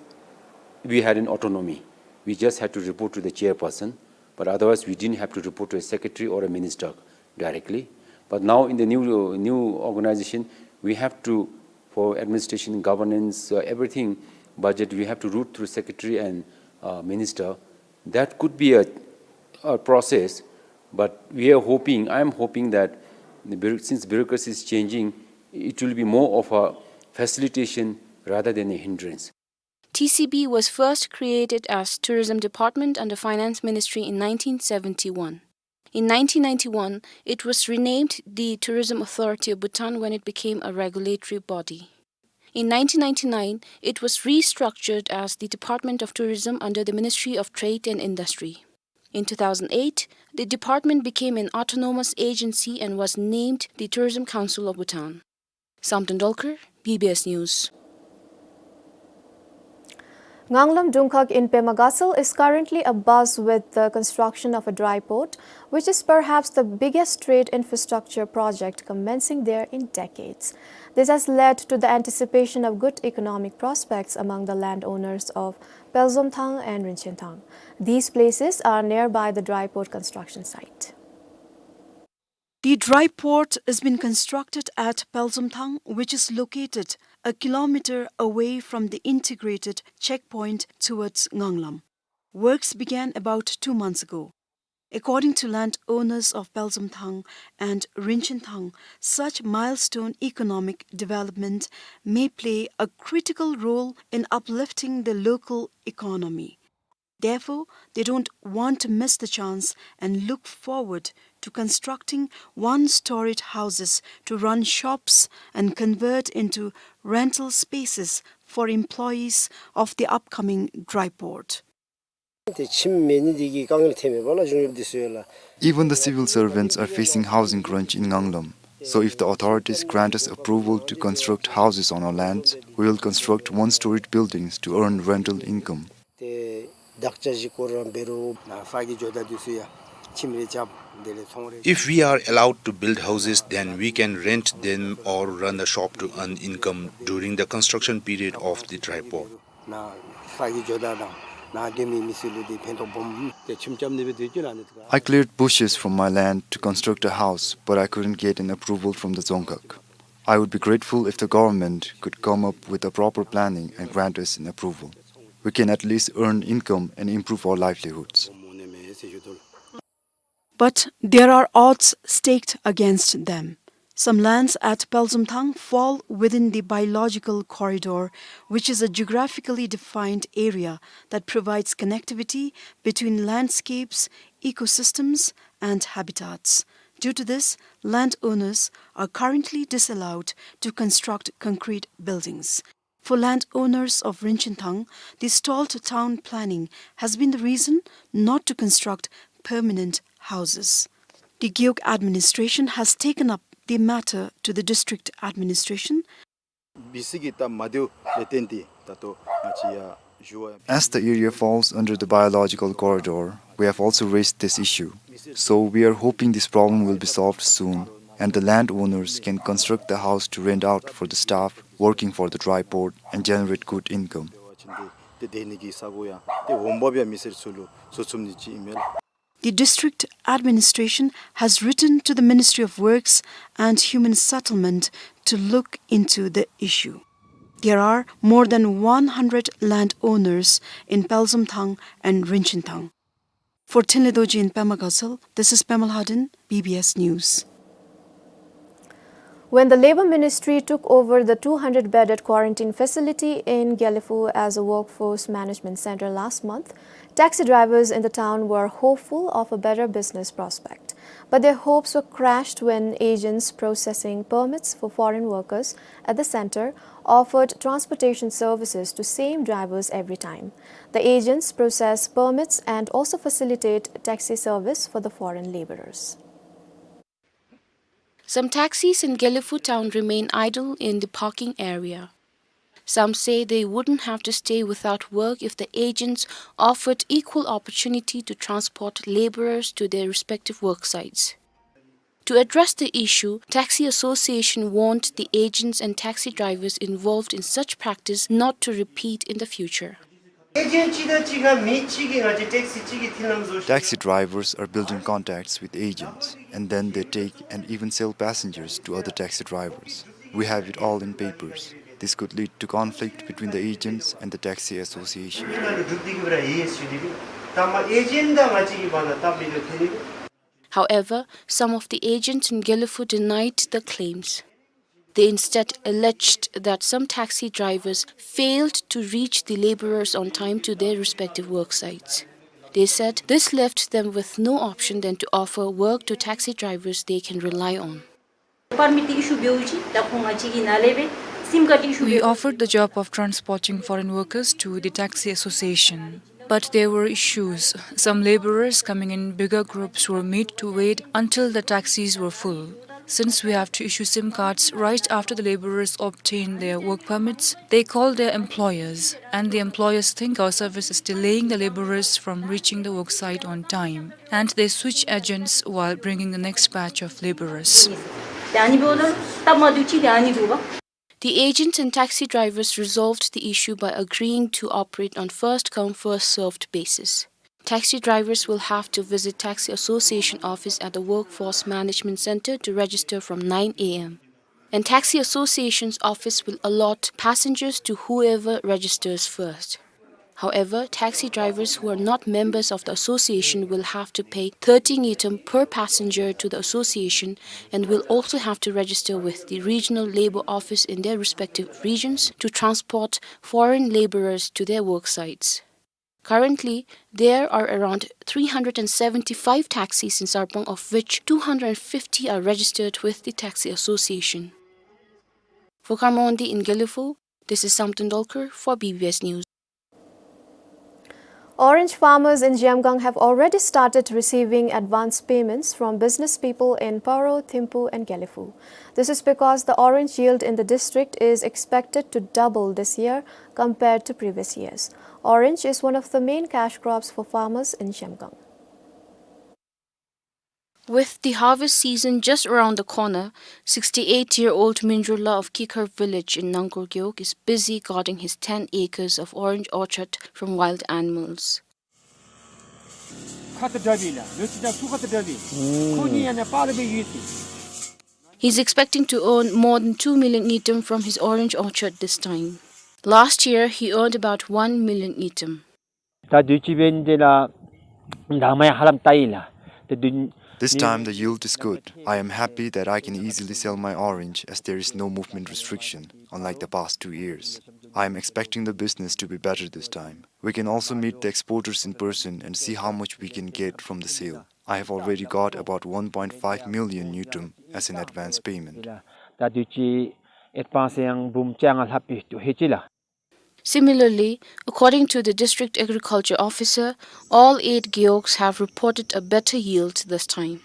we had an autonomy. We just had to report to the chairperson, but otherwise we didn't have to report to a secretary or a minister directly. But now in the new, new organization, we have to, for administration, governance, uh, everything, budget, we have to route through secretary and, uh, minister. That could be a, a process, but we are hoping, I am hoping that the bureau-, since bureaucracy is changing, it will be more of a facilitation rather than a hindrance. T C B was first created as Tourism Department under Finance Ministry in nineteen seventy-one. In nineteen ninety-one, it was renamed the Tourism Authority of Bhutan when it became a regulatory body. In nineteen ninety-nine, it was restructured as the Department of Tourism under the Ministry of Trade and Industry. In two thousand eight, the department became an autonomous agency and was named the Tourism Council of Bhutan. Samten Dolkar, B B S News. Nganglam Dungkhag in Pema Gatshel is currently abuzz with the construction of a dry port, which is perhaps the biggest trade infrastructure project commencing there in decades. This has led to the anticipation of good economic prospects among the landowners of Pelzomthang and Rinchenthang. These places are nearby the dry port construction site. The dry port has been constructed at Pelzomthang, which is located a kilometer away from the integrated checkpoint towards Nganglam. Works began about two months ago. According to landowners of Pelzomthang and Rinchenthang, such milestone economic development may play a critical role in uplifting the local economy. Therefore, they don't want to miss the chance and look forward to constructing one-storied houses to run shops and convert into rental spaces for employees of the upcoming dry port. Even the civil servants are facing housing crunch in Nganglam. So if the authorities grant us approval to construct houses on our lands, we will construct one-storied buildings to earn rental income. If we are allowed to build houses, then we can rent them or run a shop to earn income during the construction period of the dry port. I cleared bushes from my land to construct a house, but I couldn't get an approval from the Dzongkhag. I would be grateful if the government could come up with a proper planning and grant us an approval. We can at least earn income and improve our livelihoods. But there are odds staked against them. Some lands at Pelzomthang fall within the biological corridor, which is a geographically defined area that provides connectivity between landscapes, ecosystems, and habitats. Due to this, landowners are currently disallowed to construct concrete buildings. For landowners of Rinchenthang, the stalled town planning has been the reason not to construct permanent houses. The Gewog administration has taken up the matter to the district administration. As the area falls under the biological corridor, we have also raised this issue. So we are hoping this problem will be solved soon. and the landowners can construct the house to rent out for the staff working for the dry port and generate good income. The district administration has written to the Ministry of Works and Human Settlement to look into the issue. There are more than one hundred landowners in Pelzomthang and Rinchingthang. For Thinley Dorji in Pema Ghazal, this is Pema Lhaden, B B S News. When the Labour Ministry took over the two hundred bedded quarantine facility in Gelephu as a workforce management centre last month, taxi drivers in the town were hopeful of a better business prospect. But their hopes were crushed when agents processing permits for foreign workers at the centre offered transportation services to same drivers every time. The agents process permits and also facilitate taxi service for the foreign labourers. Some taxis in Gelephu town remain idle in the parking area. Some say they wouldn't have to stay without work if the agents offered equal opportunity to transport labourers to their respective work sites. To address the issue, Taxi Association warned the agents and taxi drivers involved in such practice not to repeat in the future. Taxi drivers are building contacts with agents, and then they take and even sell passengers to other taxi drivers. We have it all in papers. This could lead to conflict between the agents and the taxi association. However, some of the agents in Gelephu denied the claims. They instead alleged that some taxi drivers failed to reach the labourers on time to their respective work sites. They said this left them with no option than to offer work to taxi drivers they can rely on. We offered the job of transporting foreign workers to the taxi association. But there were issues. Some labourers coming in bigger groups were made to wait until the taxis were full. Since we have to issue SIM cards right after the labourers obtain their work permits, they call their employers, and the employers think our service is delaying the labourers from reaching the work site on time, and they switch agents while bringing the next batch of labourers. The agents and taxi drivers resolved the issue by agreeing to operate on first-come, first-served basis. Taxi drivers will have to visit Taxi Association office at the Workforce Management Centre to register from nine A M. And Taxi Association's office will allot passengers to whoever registers first. However, taxi drivers who are not members of the association will have to pay thirty ngultrum per passenger to the association and will also have to register with the regional labour office in their respective regions to transport foreign labourers to their work sites. Currently, there are around three hundred and seventy-five taxis in Sarpang, of which two hundred fifty are registered with the Taxi Association. For Kharamawangdi in Gelephu, this is Samten Dolkar for B B S News. Orange farmers in Zhemgang have already started receiving advance payments from business people in Paro, Thimphu and Gelephu. This is because the orange yield in the district is expected to double this year compared to previous years. Orange is one of the main cash crops for farmers in Zhemgang. With the harvest season just around the corner, sixty-eight-year-old Minjurla of Kikhar village in Nangkur Gewog is busy guarding his ten acres of orange orchard from wild animals. He's expecting to earn more than two million ngultrum from his orange orchard this time. Last year, he earned about one million ngultrum. ད་དུས་ཅི་འབད་ནི་དེ་ལགས་ད་མ་ཡང་ཧ་ལམ་ལྟ་ཡི་ལགས། ད་དུས། This time the yield is good. I am happy that I can easily sell my orange as there is no movement restriction, unlike the past two years. I am expecting the business to be better this time. We can also meet the exporters in person and see how much we can get from the sale. I have already got about one point five million ngultrum as an advance payment. ད་དུས་ཅི་ཨེཌ་བཱནསི་ཡང་འབུམ་བཅོ་ལྔ་ལྷགཔ་སྦེ་ཐོབ་ཅི་ལགས། Similarly, according to the district agriculture officer, all eight gewogs have reported a better yield this time.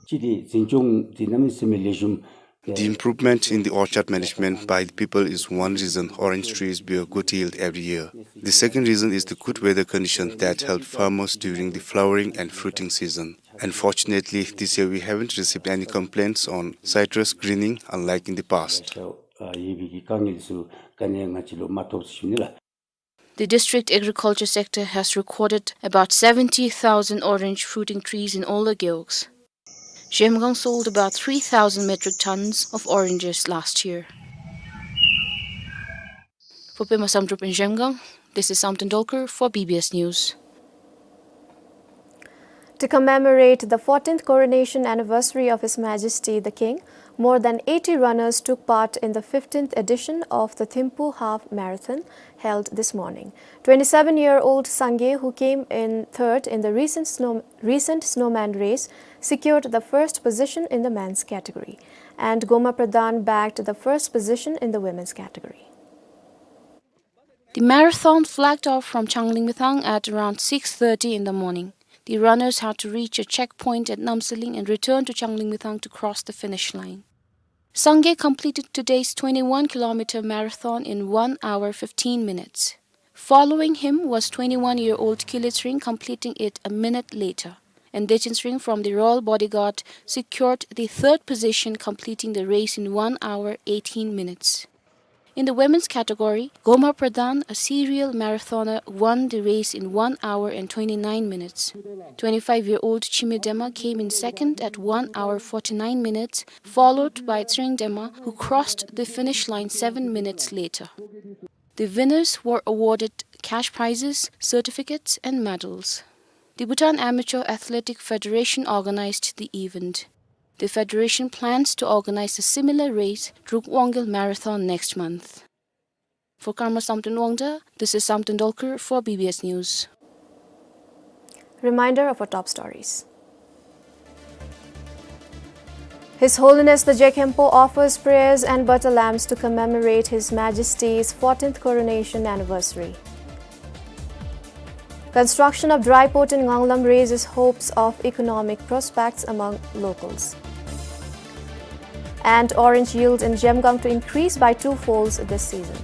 ཅི་དེ་འཛིན་སྐྱོང་དེ་གནམ་མེད་ས་མེད་ལེགས་ཤོམ། The improvement in the orchard management by the people is one reason orange trees bear good yield every year. The second reason is the good weather conditions that help farmers during the flowering and fruiting season. Unfortunately, this year we haven't received any complaints on citrus greening, unlike in the past. The district agriculture sector has recorded about seventy thousand orange fruiting trees in all the gewogs. Zhemgang sold about three thousand metric tons of oranges last year. For Pema Samdrup in Zhemgang, this is Samten Dolkar for B B S News. To commemorate the fourteenth coronation anniversary of His Majesty the King, more than eighty runners took part in the fifteenth edition of the Thimphu Half Marathon held this morning. Twenty-seven-year-old Sangay, who came in third in the recent snow-, recent snowman race, secured the first position in the men's category, and Goma Pradhan bagged the first position in the women's category. The marathon flagged off from Changlimithang at around six thirty in the morning. The runners had to reach a checkpoint at Namsaling and return to Changlimithang to cross the finish line. Sangay completed today's twenty-one kilometer marathon in one hour fifteen minutes. Following him was twenty-one-year-old Kiletsring, completing it a minute later. And Dechinsring from the Royal Bodyguard secured the third position, completing the race in one hour eighteen minutes. In the women's category, Goma Pradhan, a serial marathoner, won the race in one hour and twenty-nine minutes. Twenty-five-year-old Chimi Dema came in second at one hour forty-nine minutes, followed by Tsring Dema, who crossed the finish line seven minutes later. The winners were awarded cash prizes, certificates, and medals. The Bhutan Amateur Athletic Federation organized the event. The federation plans to organize a similar race, Druk Wangel Marathon, next month. For Karma Samten Wangda, this is Samten Dolkar for B B S News. Reminder of our top stories. His Holiness the Je Khenpo offers prayers and butter lamps to commemorate His Majesty's fourteenth coronation anniversary. Construction of dry port in Nganglam raises hopes of economic prospects among locals. And orange yield in Zhemgang to increase by two folds this season.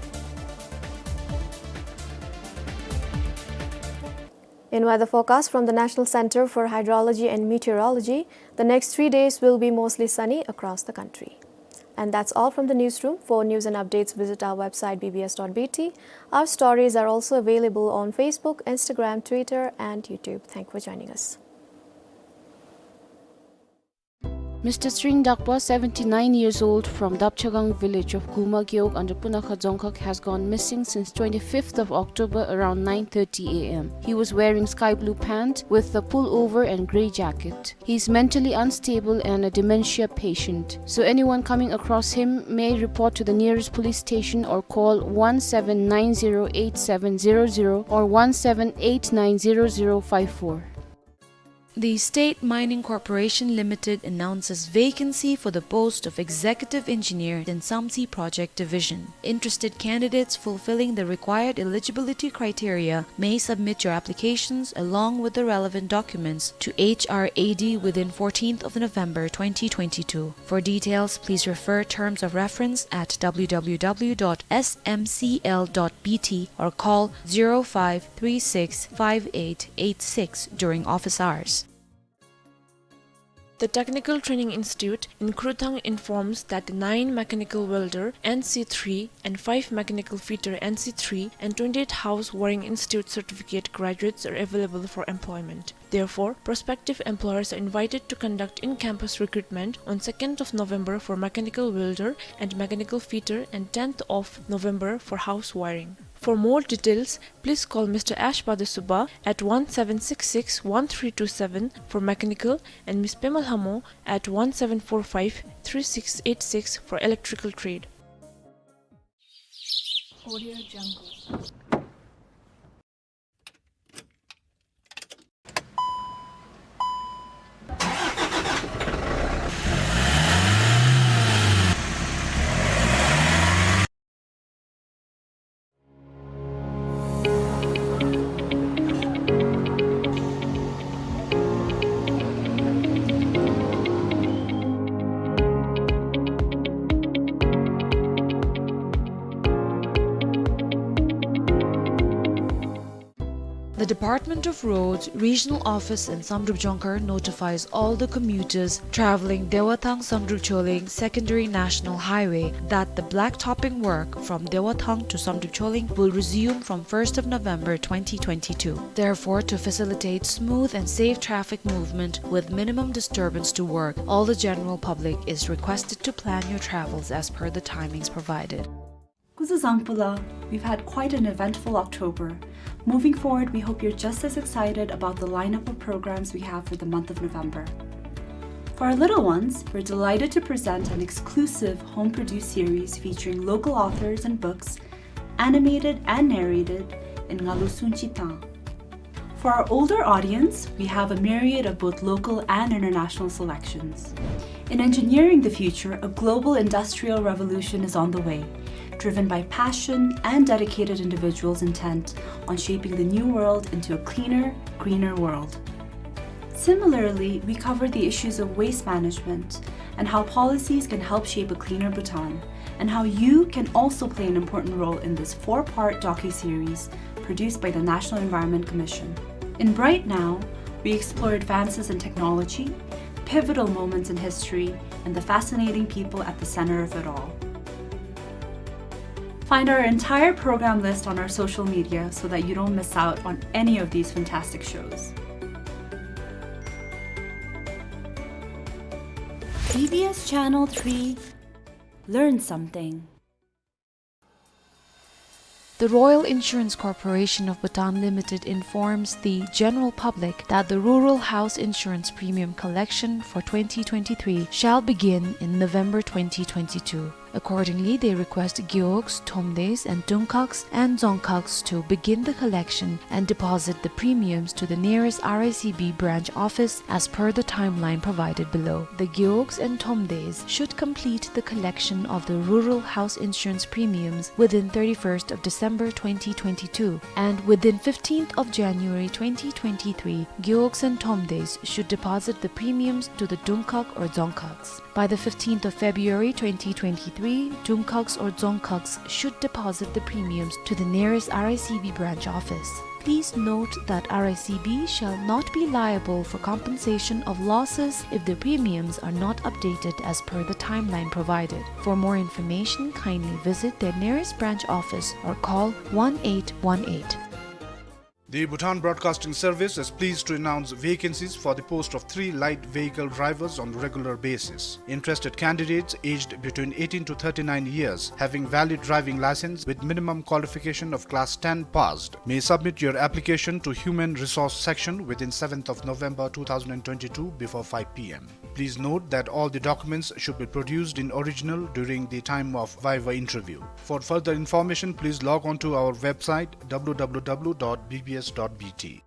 In weather forecast from the National Center for Hydrology and Meteorology, the next three days will be mostly sunny across the country. And that's all from the newsroom. For news and updates, visit our website B B S dot B T. Our stories are also available on Facebook, Instagram, Twitter, and YouTube. Thank you for joining us. Mister Tsring Dakpa, seventy-nine years old, from Dapchagang village of Guma Gewog under Punakha Dzongkhag, has gone missing since twenty-fifth of October around nine thirty A M. He was wearing sky blue pant with a pullover and grey jacket. He is mentally unstable and a dementia patient. So anyone coming across him may report to the nearest police station or call one seven nine zero eight seven zero zero or one seven eight nine zero zero five four. The State Mining Corporation Limited announces vacancy for the post of Executive Engineer in Samtse Project Division. Interested candidates fulfilling the required eligibility criteria may submit your applications along with the relevant documents to H R A D within fourteenth of November twenty twenty-two. For details, please refer terms of reference at W W W dot S M C L dot B T or call zero five three six five eight eight six during office hours. The Technical Training Institute in Kruthang informs that the nine mechanical welder N C three and five mechanical fitter N C three and twenty-eight house wiring institute certificate graduates are available for employment. Therefore, prospective employers are invited to conduct in-campus recruitment on second of November for mechanical welder and mechanical fitter and tenth of November for house wiring. For more details, please call Mister Ash Bade Suba at one seven six six one three two seven for mechanical and Miss Pema Lhamo at one seven four five three six eight six for electrical trade. Audio Jungle. The Department of Roads Regional Office in Samdrup Jongkhar notifies all the commuters traveling Dewathang Samdrup Choling Secondary National Highway that the blacktopping work from Dewathang to Samdrup Choling will resume from first of November twenty twenty-two. Therefore, to facilitate smooth and safe traffic movement with minimum disturbance to work, all the general public is requested to plan your travels as per the timings provided. Kuzu Zangpula, we've had quite an eventful October. Moving forward, we hope you're just as excited about the lineup of programs we have for the month of November. For our little ones, we're delighted to present an exclusive home-produced series featuring local authors and books, animated and narrated in Ngalu Sunchi Tang. For our older audience, we have a myriad of both local and international selections. In engineering the future, a global industrial revolution is on the way, driven by passion and dedicated individuals intent on shaping the new world into a cleaner, greener world. Similarly, we cover the issues of waste management and how policies can help shape a cleaner Bhutan, and how you can also play an important role in this four-part docuseries produced by the National Environment Commission. In Bright Now, we explore advances in technology, pivotal moments in history, and the fascinating people at the center of it all. Find our entire program list on our social media so that you don't miss out on any of these fantastic shows. D B S Channel three, learn something. The Royal Insurance Corporation of Bhutan Limited informs the general public that the Rural House Insurance premium collection for twenty twenty-three shall begin in November twenty twenty-two. Accordingly, they request Gewogs, Thomdes and Dungkaks and Dzongkhaks to begin the collection and deposit the premiums to the nearest R I C B branch office as per the timeline provided below. The Gewogs and Thomdes should complete the collection of the Rural House Insurance premiums within thirty-first of December twenty twenty-two, and within fifteenth of January twenty twenty-three, Gewogs and Thomdes should deposit the premiums to the Dungkak or Dzongkhaks. By the fifteenth of February twenty twenty-three, Dungkhaks or Dzongkhaks should deposit the premiums to the nearest R I C B branch office. Please note that R I C B shall not be liable for compensation of losses if the premiums are not updated as per the timeline provided. For more information, kindly visit their nearest branch office or call one eight one eight. The Bhutan Broadcasting Service is pleased to announce vacancies for the post of three light vehicle drivers on regular basis. Interested candidates aged between eighteen to thirty-nine years, having valid driving license with minimum qualification of class ten passed, may submit your application to Human Resource Section within seventh of November two thousand and twenty-two before five P M. Please note that all the documents should be produced in original during the time of viva interview. For further information, please log on to our website, W W W dot B B S dot B T.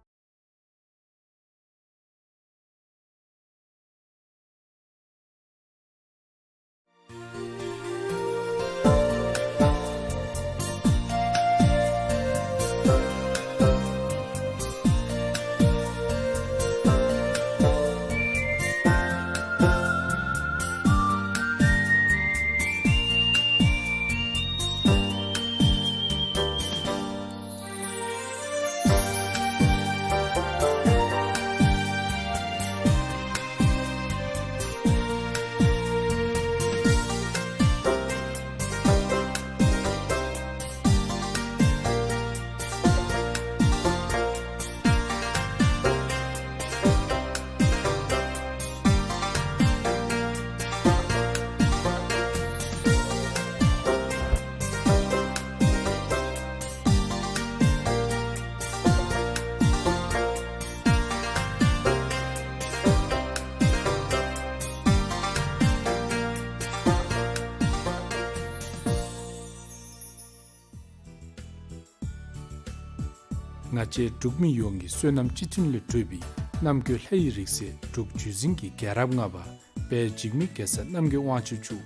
ང་བཅས་འབྲུག་མི་ཡོངས་ཀྱི་བསོད་ནམས་སྤྱི་མཐུན་ལས་གྲུབ་པའི་རྣམ་དགོན་ལྷ་ཡི་རིང་བསྲེལ་འབྲུག་རྒྱུད་འཛིན་གྱི་རྒྱལ་རབས་ལྔ་པ་དཔལ་འཇིགས་མེད་གེ་སར་རྣམ་རྒྱལ་དབང་ཕྱུག་མཆོག་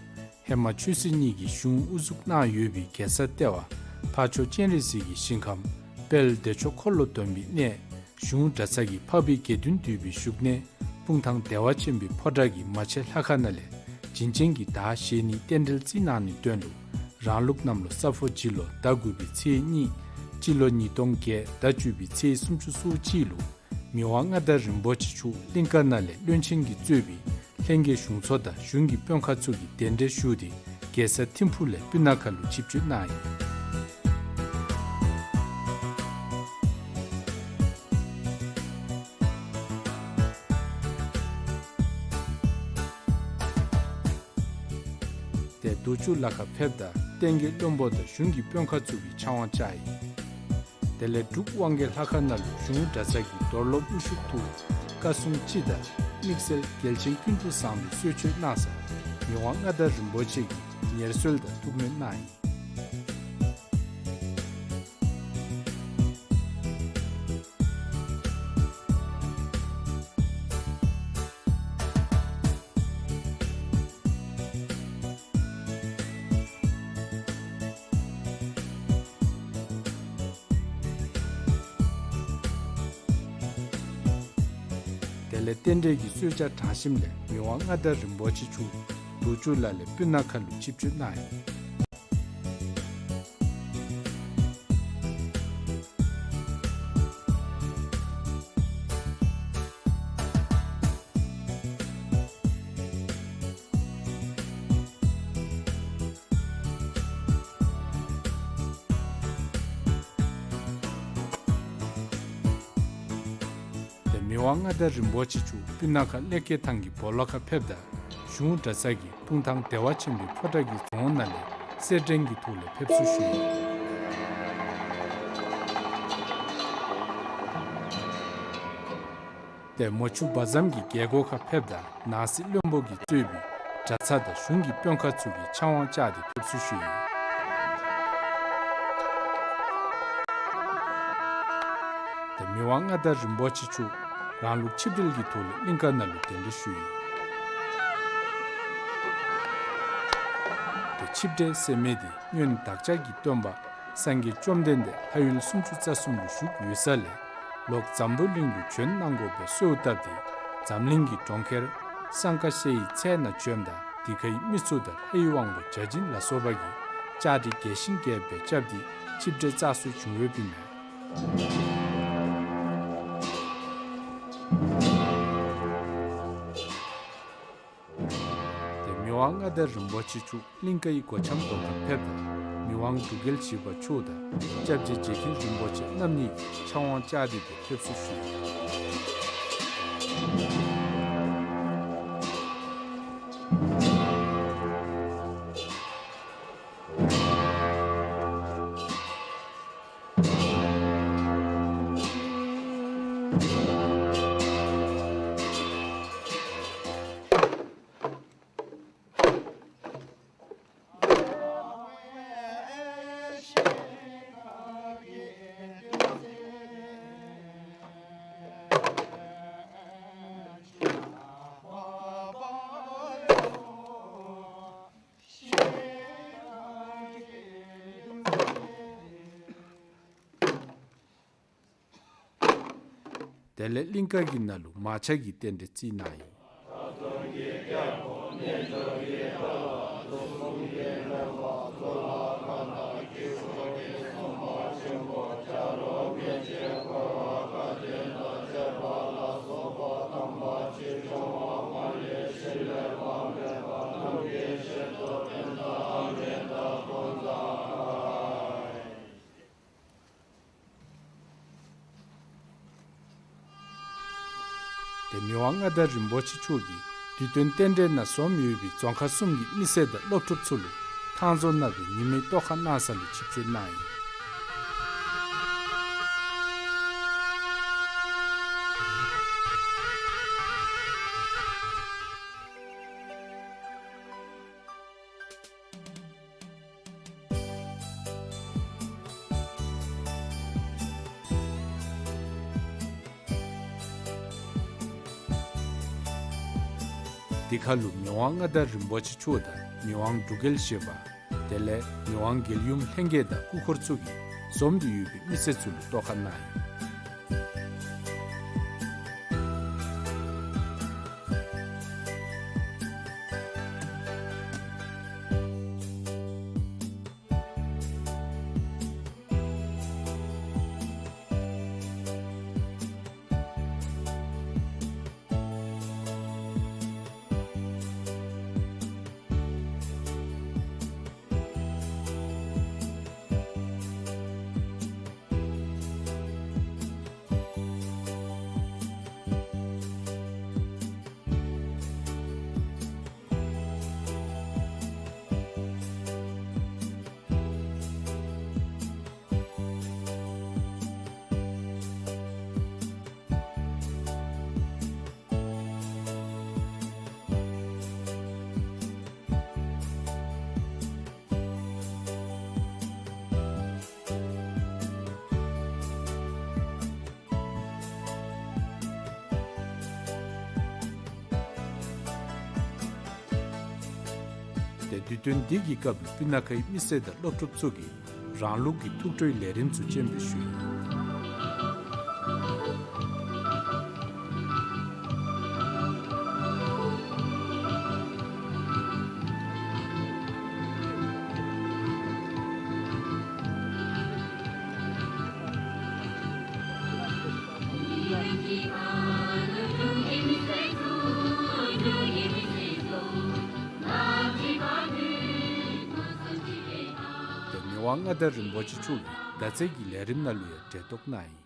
ཧེ་མ་ཆོས་སྲིད་གཉིས་ཀྱི་གཞུང་དབུ་བཙུགས་གནང་ཡོད་པའི་གེ་སར་ལྟེ་བ་ཕར་ཕྱོགས་སྤྱན་རས་གཟིགས་ཀྱི་ཞིང་ཁམས་དཔལ་བདེ་མཆོག་འཁོར་ལོ་སྡོམ་པའི་གནས། གཞུང་གྲྭ་ཚང་གི་འཕགས་པའི་དགེ་འདུན་འདུས་པའི་བཞུགས་གནས། སྤུངས་ཐང་བདེ་བ་ཆེན་པོའི་ཕོ་བྲང་གི་མ་ཆེན་ལྷ་ཁང་ནང་ལས་བྱིན་ཅན་གྱི་བདག་བཞེས་ནི་རྟེན་འབྲེལ་བརྩི་གནང་ནིའི་དོན་ལུ་རང་ལུགས་གནམ་ལོ་ས་ཕོ་བྱི་ལོ་ཟླ་དགུ་པའི་ཚེས་གཉིས་ སྤྱི་ལོ་ཉིས་སྟོང་བརྒྱད་ཟླ་བཅུ་པའི་ཚེས་སུམ་ཅུ་སོ་གཅིག་ལུ་མི་དབང་མངའ་བདག་རིན་པོ་ཆེ་མཆོག་གླིང་ཀ་ནང་ལས་བློན་ཆེན་གྱིས་གཙོས་པའི་ལྷན་རྒྱས་གཞུང་ཚོགས་དང་གཞུང་གི་དཔོན་ཁག་ཚུ་གིས་གདན་འདྲེན་ཞུ་སྟེ་རྒྱལ་ས་ཐིམ་ཕུག་ལས་སྤུ་ན་ཁ་ལུ་ཆིབས་བསྒྱུར་གནང་ཡི། ཏེ་རྡོ་ཆུ་ལ་ཁར་ཕེབས་ད་བསྟན་རྒྱས་བློན་པོ་དང་གཞུང་གི་དཔོན་ཁག་ཚུ་གིས་ཕྱག་དབང་བཅར་ཡི། དེ་ལས་འབྲུག་དབང་རྒྱལ་ལྷ་ཁང་ནང་ལུ་གཞུང་གྲྭ་ཚང་གི་རྡོར་སློབ་དབུ་བཞུགས་ཐོག་བཀའ་སྲུང་སྤྱི་དང་དམིགས་བསལ་རྒྱལ་ཆེན་ཀུན་འདུས་བཟང་པོའི་གསོལ་མཆོད་གནང་ས་མི་དབང་མངའ་བདག་རིན་པོ་ཆེ་གིས་ཉེར་གསོལ་དང་ཐུགས་སྨོན་གནང་ཡི། དེ་ལས་རྟེན་འབྲེལ་གྱི་གསོལ་ཇ་དྲངས་ཞིནམ་ལས་མི་དབང་མངའ་བདག་རིན་པོ་ཆེ་མཆོག་རྡོ་ཆུ་ལ་ལས་སྤུ་ན་ཁ་ལུ་ཆིབས་བསྒྱུར་གནང་ཡི། ཏེ་མི་དབང་མངའ་བདག་རིན་པོ་ཆེ་མཆོག་སྤུ་ན་ཁ་ཀླད་ཀོར་ཐང་གི་སྦོ་ལོགས་ཁར་ཕེབས་ད་གཞུང་གྲྭ་ཚང་གི་སྤུངས་ཐང་བདེ་བ་ཆེན་པོའི་ཕོ་བྲང་གི་རྫོང་ནང་ལས་སེར་སྦྲེང་གི་ཐོག་ལས་ཕེབས་བསུ་ཞུ་ཡི། ཏེ་མོ་ཆུ་བ་ཟམ་གྱི་རྒྱལ་སྒོ་ཁར་ཕེབས་ད་ནང་སྲིད་བློན་པོ་གིས་གཙོས་པའི་གྲྭ་ཚང་དང་གཞུང་གི་དཔོན་ཁག་ཚུ་གིས་ཕྱག་དབང་བཅར་ཏེ་ཕེབས་བསུ་ཞུ་ཡི། ཏེ་མི་དབང་མངའ་བདག་རིན་པོ་ཆེ་མཆོག་རང་ལུགས་ཆིབས་གྲལ་གྱི་ཐོག་ལས་གླིང་ཀ་ནང་ལུ་གདན་འདྲེན་ཞུ་ཡི། ཏེ་ཆིབས་གྲལ་ཟེར་མི་དེ་སྔོན་བདག་ཅག་གི་སྟོན་པ་སངས་རྒྱས་བཅོམ་ལྡན་འདས་ལྷ་ཡུལ་སུམ་ཅུ་རྩ་གསུམ་ལུ་བཞུགས་ཡོད་ས་ལས་ལོག་འཛམ་བུ་གླིང་ལུ་བྱོན་གནང་དགོ་པའི་གསོལཝ་བཏབ་སྟེ་འཛམ་གླིང་གི་གྲོང་ཁྱེར་སང་ཀ་ཤེ་ཡི་ཚལ་ནང་བྱོནམ་ད་དེ་ཁའི་མི་ཚུ་དང་ལྷའི་དབང་པོ་བརྒྱ་བྱིན་ལ་སོགས་པ་གིས་བཅའ་སྒྲིག་རྒྱས་ཤིང་རྒྱས་པར་རྐྱབ་སྟེ་ཆིབས་གྲལ་བསྩལ་སྲོལ་བྱུང་ཡོདཔ་ཨིན་མས། ཏེ་མི་དབང་མངའ་བདག་རིན་པོ་ཆེ་མཆོག་གླིང་ཀའི་སྒོ་འགྱམ་དོང་ཁར་ཕེབས་ད་མི་དབང་འབྲུག་རྒྱལ་བཞི་པ་མཆོག་དང་སྐྱབས་རྗེ་རྗེ་མཁན་རིན་པོ་ཆེ་རྣམ་གཉིས་ཀྱིས་ཕྱག་དབང་བཅར་ཏེ་སྦེ་ཕེབས་བསུ་ཞུ་ཡི། དེ་ལས་གླིང་ཀ་གི་ནང་ལུ་མར་ཆ་གི་རྟེན་འབྲེལ་བརྩི་གནང་ཡི། ཏེ་མི་དབང་མངའ་བདག་རིན་པོ་ཆེ་མཆོག་གིས་དུས་སྟོན་རྟེན་འབྲེལ་ནང་འཛོམས་ཡོད་པའི་རྫོང་ཁག་གསུམ་གྱི་མི་སེར་དང་སློབ་ཕྲུག་ཚུ་ལུ་ཐང་རྫོང་ནང་སྦེ་ཉི་མའི་ཐོག་ཁར་གནང་ས་ལུ་ཆིབས་བསྒྱུར་གནང་ཡི། དེ་ཁར་ལུ་མི་དབང་མངའ་བདག་རིན་པོ་ཆེ་མཆོག་དང་མི་དབང་འབྲུག་རྒྱལ་བཞི་པ་དེ་ལས་མི་དབང་རྒྱལ་ཡུམ་ལྷན་རྒྱས་དང་སྐུ་འཁོར་ཚུ་གིས་འཛོམས་ཏེ་ཡོད་པའི་མི་སེར་ཚུ་ལུ་ཐོག་ཁར་གནང་ཡི། དུས་སྟོན་འདི་གི་སྐབས་ལུ་སྤུ་ན་ཁའི་མི་སེར་དང་སློབ་ཕྲུག་ཚུ་གིས་རང་ལུགས་ཀྱི་ཐུགས་སྤྲོའི་ལས་རིམ་ཚུ་སྤྱན་འབུལ་ཞུ་ཡི། ཏེ་མི་དབང་མངའ་བདག་རིན་པོ་ཆེ་མཆོག་གིས་མདའ་རྩེད་ཀྱི་ལས་རིམ་ནང་ལུ་ཡང་གྲལ་གཏོགས་གནང་ཡི།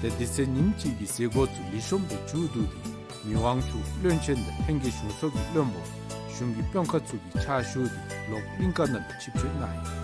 ཏེ་དེ་ཚེ་ཉིནམ་གཅིག་གི་མཛད་སྒོ་ཚུ་ལེགས་ཤོམ་སྦེ་མཇུག་བསྡུ་སྟེ་མི་དབང་མཆོག་བློན་ཆེན་དང་ལྷན་རྒྱས་གཞུང་ཚོགས་ཀྱི་བློན་པོ་གཞུང་གི་དཔོན་ཁག་ཚུ་གིས་ཕྱག་ཞུ་སྟེ་ལོག་གླིང་ཀ་ནང་ལུ་ཆིབས་བསྒྱུར་གནང་ཡི།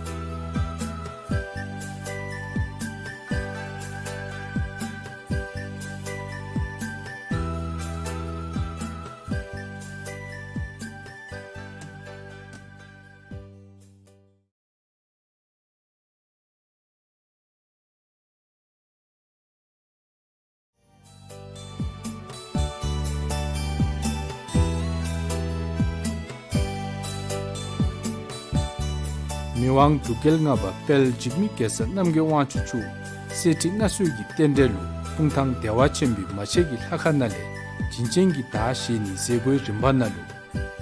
མི་དབང་འབྲུག་རྒྱལ་ལྔ་པ་དཔལ་འཇིགས་མེད་གེ་སར་རྣམ་རྒྱལ་དབང་ཕྱུག་མཆོག་གསེར་ཁྲི་མངའ་གསོལ་གྱི་རྟེན་འབྲེལ་ལུ་སྤུངས་ཐང་བདེ་བ་ཆེན་པོའི་མ་ཆེན་གྱི་ལྷ་ཁང་ནང་ལས་བྱིན་ཅན་གྱི་བདག་བཞེས་ནིའི་མཛད་སྒོའི་རིམ་པ་ནང་ལུ་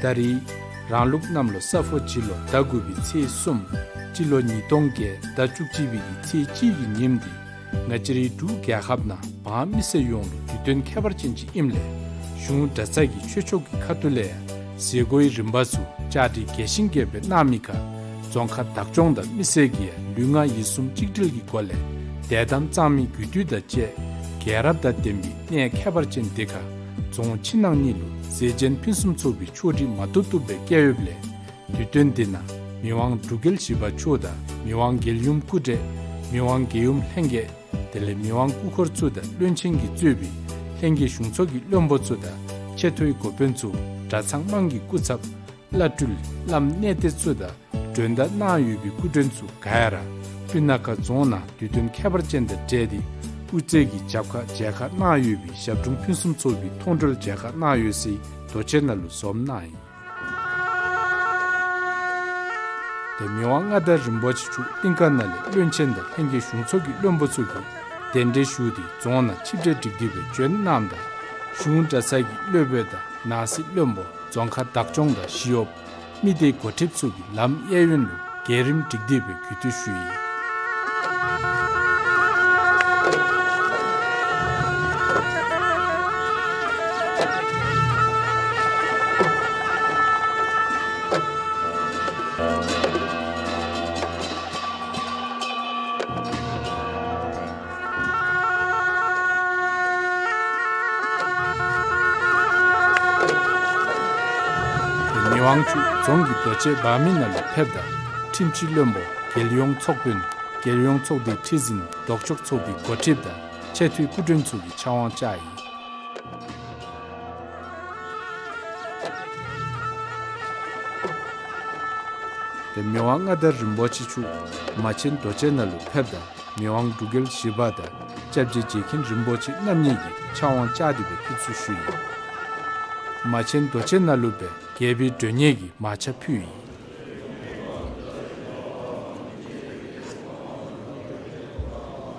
ད་རེས་རང་ལུགས་གནམ་ལོ་ས་ཕོ་བྱི་ལོ་ཟླ་དགུ་པའི་ཚེས་གསུམ་སྤྱི་ལོ་ཉིས་སྟོང་བརྒྱད་ཟླ་བཅུ་གཅིག་པའི་གི་ཚེས་གཅིག་གི་ཉིནམ་འདི་ང་བཅས་རའི་འབྲུག་རྒྱལ་ཁབ་ནང་འབངས་མི་སེར་ཡོངས་ལུ་དུས་སྟོན་ཁྱད་པར་ཅན་ཅིག་ཨིནམ་ལས་གཞུང་གྲྭ་ཚང་གི་ཆོས་ཕྱོགས་ཀྱི་ཁ་ཐུག་ལས་མཛད་སྒོའི་རིམ་པ་ཚུ་བཅའ་སྒྲིག་རྒྱས་ཤིང་རྒྱས་པ་སྦེ་གནང་མི་ཁར་རྫོང་ཁག་བདག་སྐྱོང་དང་མི་སེར་གྱིས་ལུས་ངག་ཡིད་གསུམ་གཅིག་སྒྲིལ་གྱི་སྒོ་ལས་དད་དམ་གཙང་མའི་གུས་འདུད་དང་བཅས་རྒྱལ་རབས་དང་ལྡན་པའི་གནས་ཁྱད་པར་ཅན་འདི་ཁར་རྫོང་ཕྱི་ནང་གཉིས་ལུ་མཛེས་རྒྱན་ཕུན་སུམ་ཚོགས་པའི་ཆོག་སྒྲིག་མ་ཐུབ་ཐུབ་སྦེ་བཀལ་ཡོདཔ་ལས་དུས་སྟོན་འདི་ནང་མི་དབང་འབྲུག་རྒྱལ་བཞི་པ་མཆོག་དང་མི་དབང་རྒྱལ་ཡུམ་སྐུ་བགྲེས་མི་དབང་རྒྱལ་ཡུམ་ལྷན་རྒྱས་དེ་ལས་མི་དབང་སྐུ་འཁོར་ཚུ་དང་བློན་ཆེན་གྱིས་གཙོས་པའི་ལྷན་རྒྱས་གཞུང་ཚོགས་ཀྱི་བློན་པོ་ཚུ་དང་ཆེས་མཐོའི་འགོ་དཔོན་ཚུ་གྲྭ་ཚང་དམངས་ཀྱི་སྐུ་ཚབ་བླ་སྤྲུལ་བླམ་གནས་བརྟན་ཚུ་དང་མགྲོན་བརྡ་གནང་ཡོད་པའི་སྐུ་མགྲོན་ཚུ་ག་ཡ་ར་སྤུ་ན་ཁ་རྫོང་ནང་དུས་སྟོན་ཁྱད་པར་ཅན་དང་འབྲེལ་ཏེ་དབུ་རྩེ་གི་རྒྱབ་ཁར་མཇལ་ཁ་གནང་ཡོད་པའི་ཞབས་དྲུང་ཕུན་སུམ་ཚོགས་པའི་མཐོང་གྲོལ་མཇལ་ཁ་གནང་ཡོད་ཟེར་དོ་ཆེ་ནང་ལུ་འཛོམས་གནང་ཡི། ཏེ་མི་དབང་མངའ་བདག་རིན་པོ་ཆེ་མཆོག་གླིང་ཁ་ནང་ལས་བློན་ཆེན་དང་ལྷན་རྒྱས་གཞུང་ཚོགས་ཀྱི་བློན་པོ་ཚུ་གིས་གདན་འདྲེན་ཞུ་སྟེ་རྫོང་ནང་ཆིབས་གྲལ་སྒྲིག་སྟེ་སྦེ་བྱོན་གནངམ་ད་གཞུང་གྲྭ་ཚང་གི་སློབ་དཔོན་དང་ནང་སྲིད་བློན་པོ་རྫོང་ཁག་བདག་སྐྱོང་དང་ཞི་གཡོགཔ་མི་སྡེའི་འགོ་ཁྲིདཔ་ཚུ་གིས་ལམ་གཡས་གཡོན་ལུ་རྒྱས་རིམ་སྒྲིག་སྟེ་སྦེ་གུས་བཏུད་ཞུ་ཡི། མི་དབང་མཆོག་རྫོང་གི་རྡོ་གཅལ་འབག་མི་ནང་ལུ་ཕེབས་ད་ཁྲིམས་སྤྱི་བློན་པོ་རྒྱལ་ཡོངས་ཚོགས་དཔོན་རྒྱལ་ཡོངས་ཚོགས་སྡེའི་ཁྲི་འཛིན་ལྡོག་ཕྱོགས་ཚོགས་སྡེའི་འགོ་ཁྲིདཔ་དང་ཆེས་མཐོའི་སྐུ་མགྲོན་ཚུ་གིས་ཕྱག་དབང་བཅར་ཡི། ཏེ་མི་དབང་མངའ་བདག་རིན་པོ་ཆེ་མཆོག་མ་ཆེན་རྡོ་རྗེ་ནང་ལུ་ཕེབས་ད་མི་དབང་འབྲུག་རྒྱལ་བཞི་པ་དང་སྐྱབས་རྗེ་རྗེ་མཁན་རིན་པོ་ཆེ་རྣམ་གཉིས་ཀྱིས་ཕྱག་དབང་བཅར་ཏེ་སྦེ་ཕེབས་བསུ་ཞུ་ཡི། མ་ཆེན་རྡོ་རྗེ་ནང་ལུ་སྦེ་རྒྱལ་པོའི་མགྲོན་གཉེར་གྱི་མར་ཆ་ཕུལ་ཡི།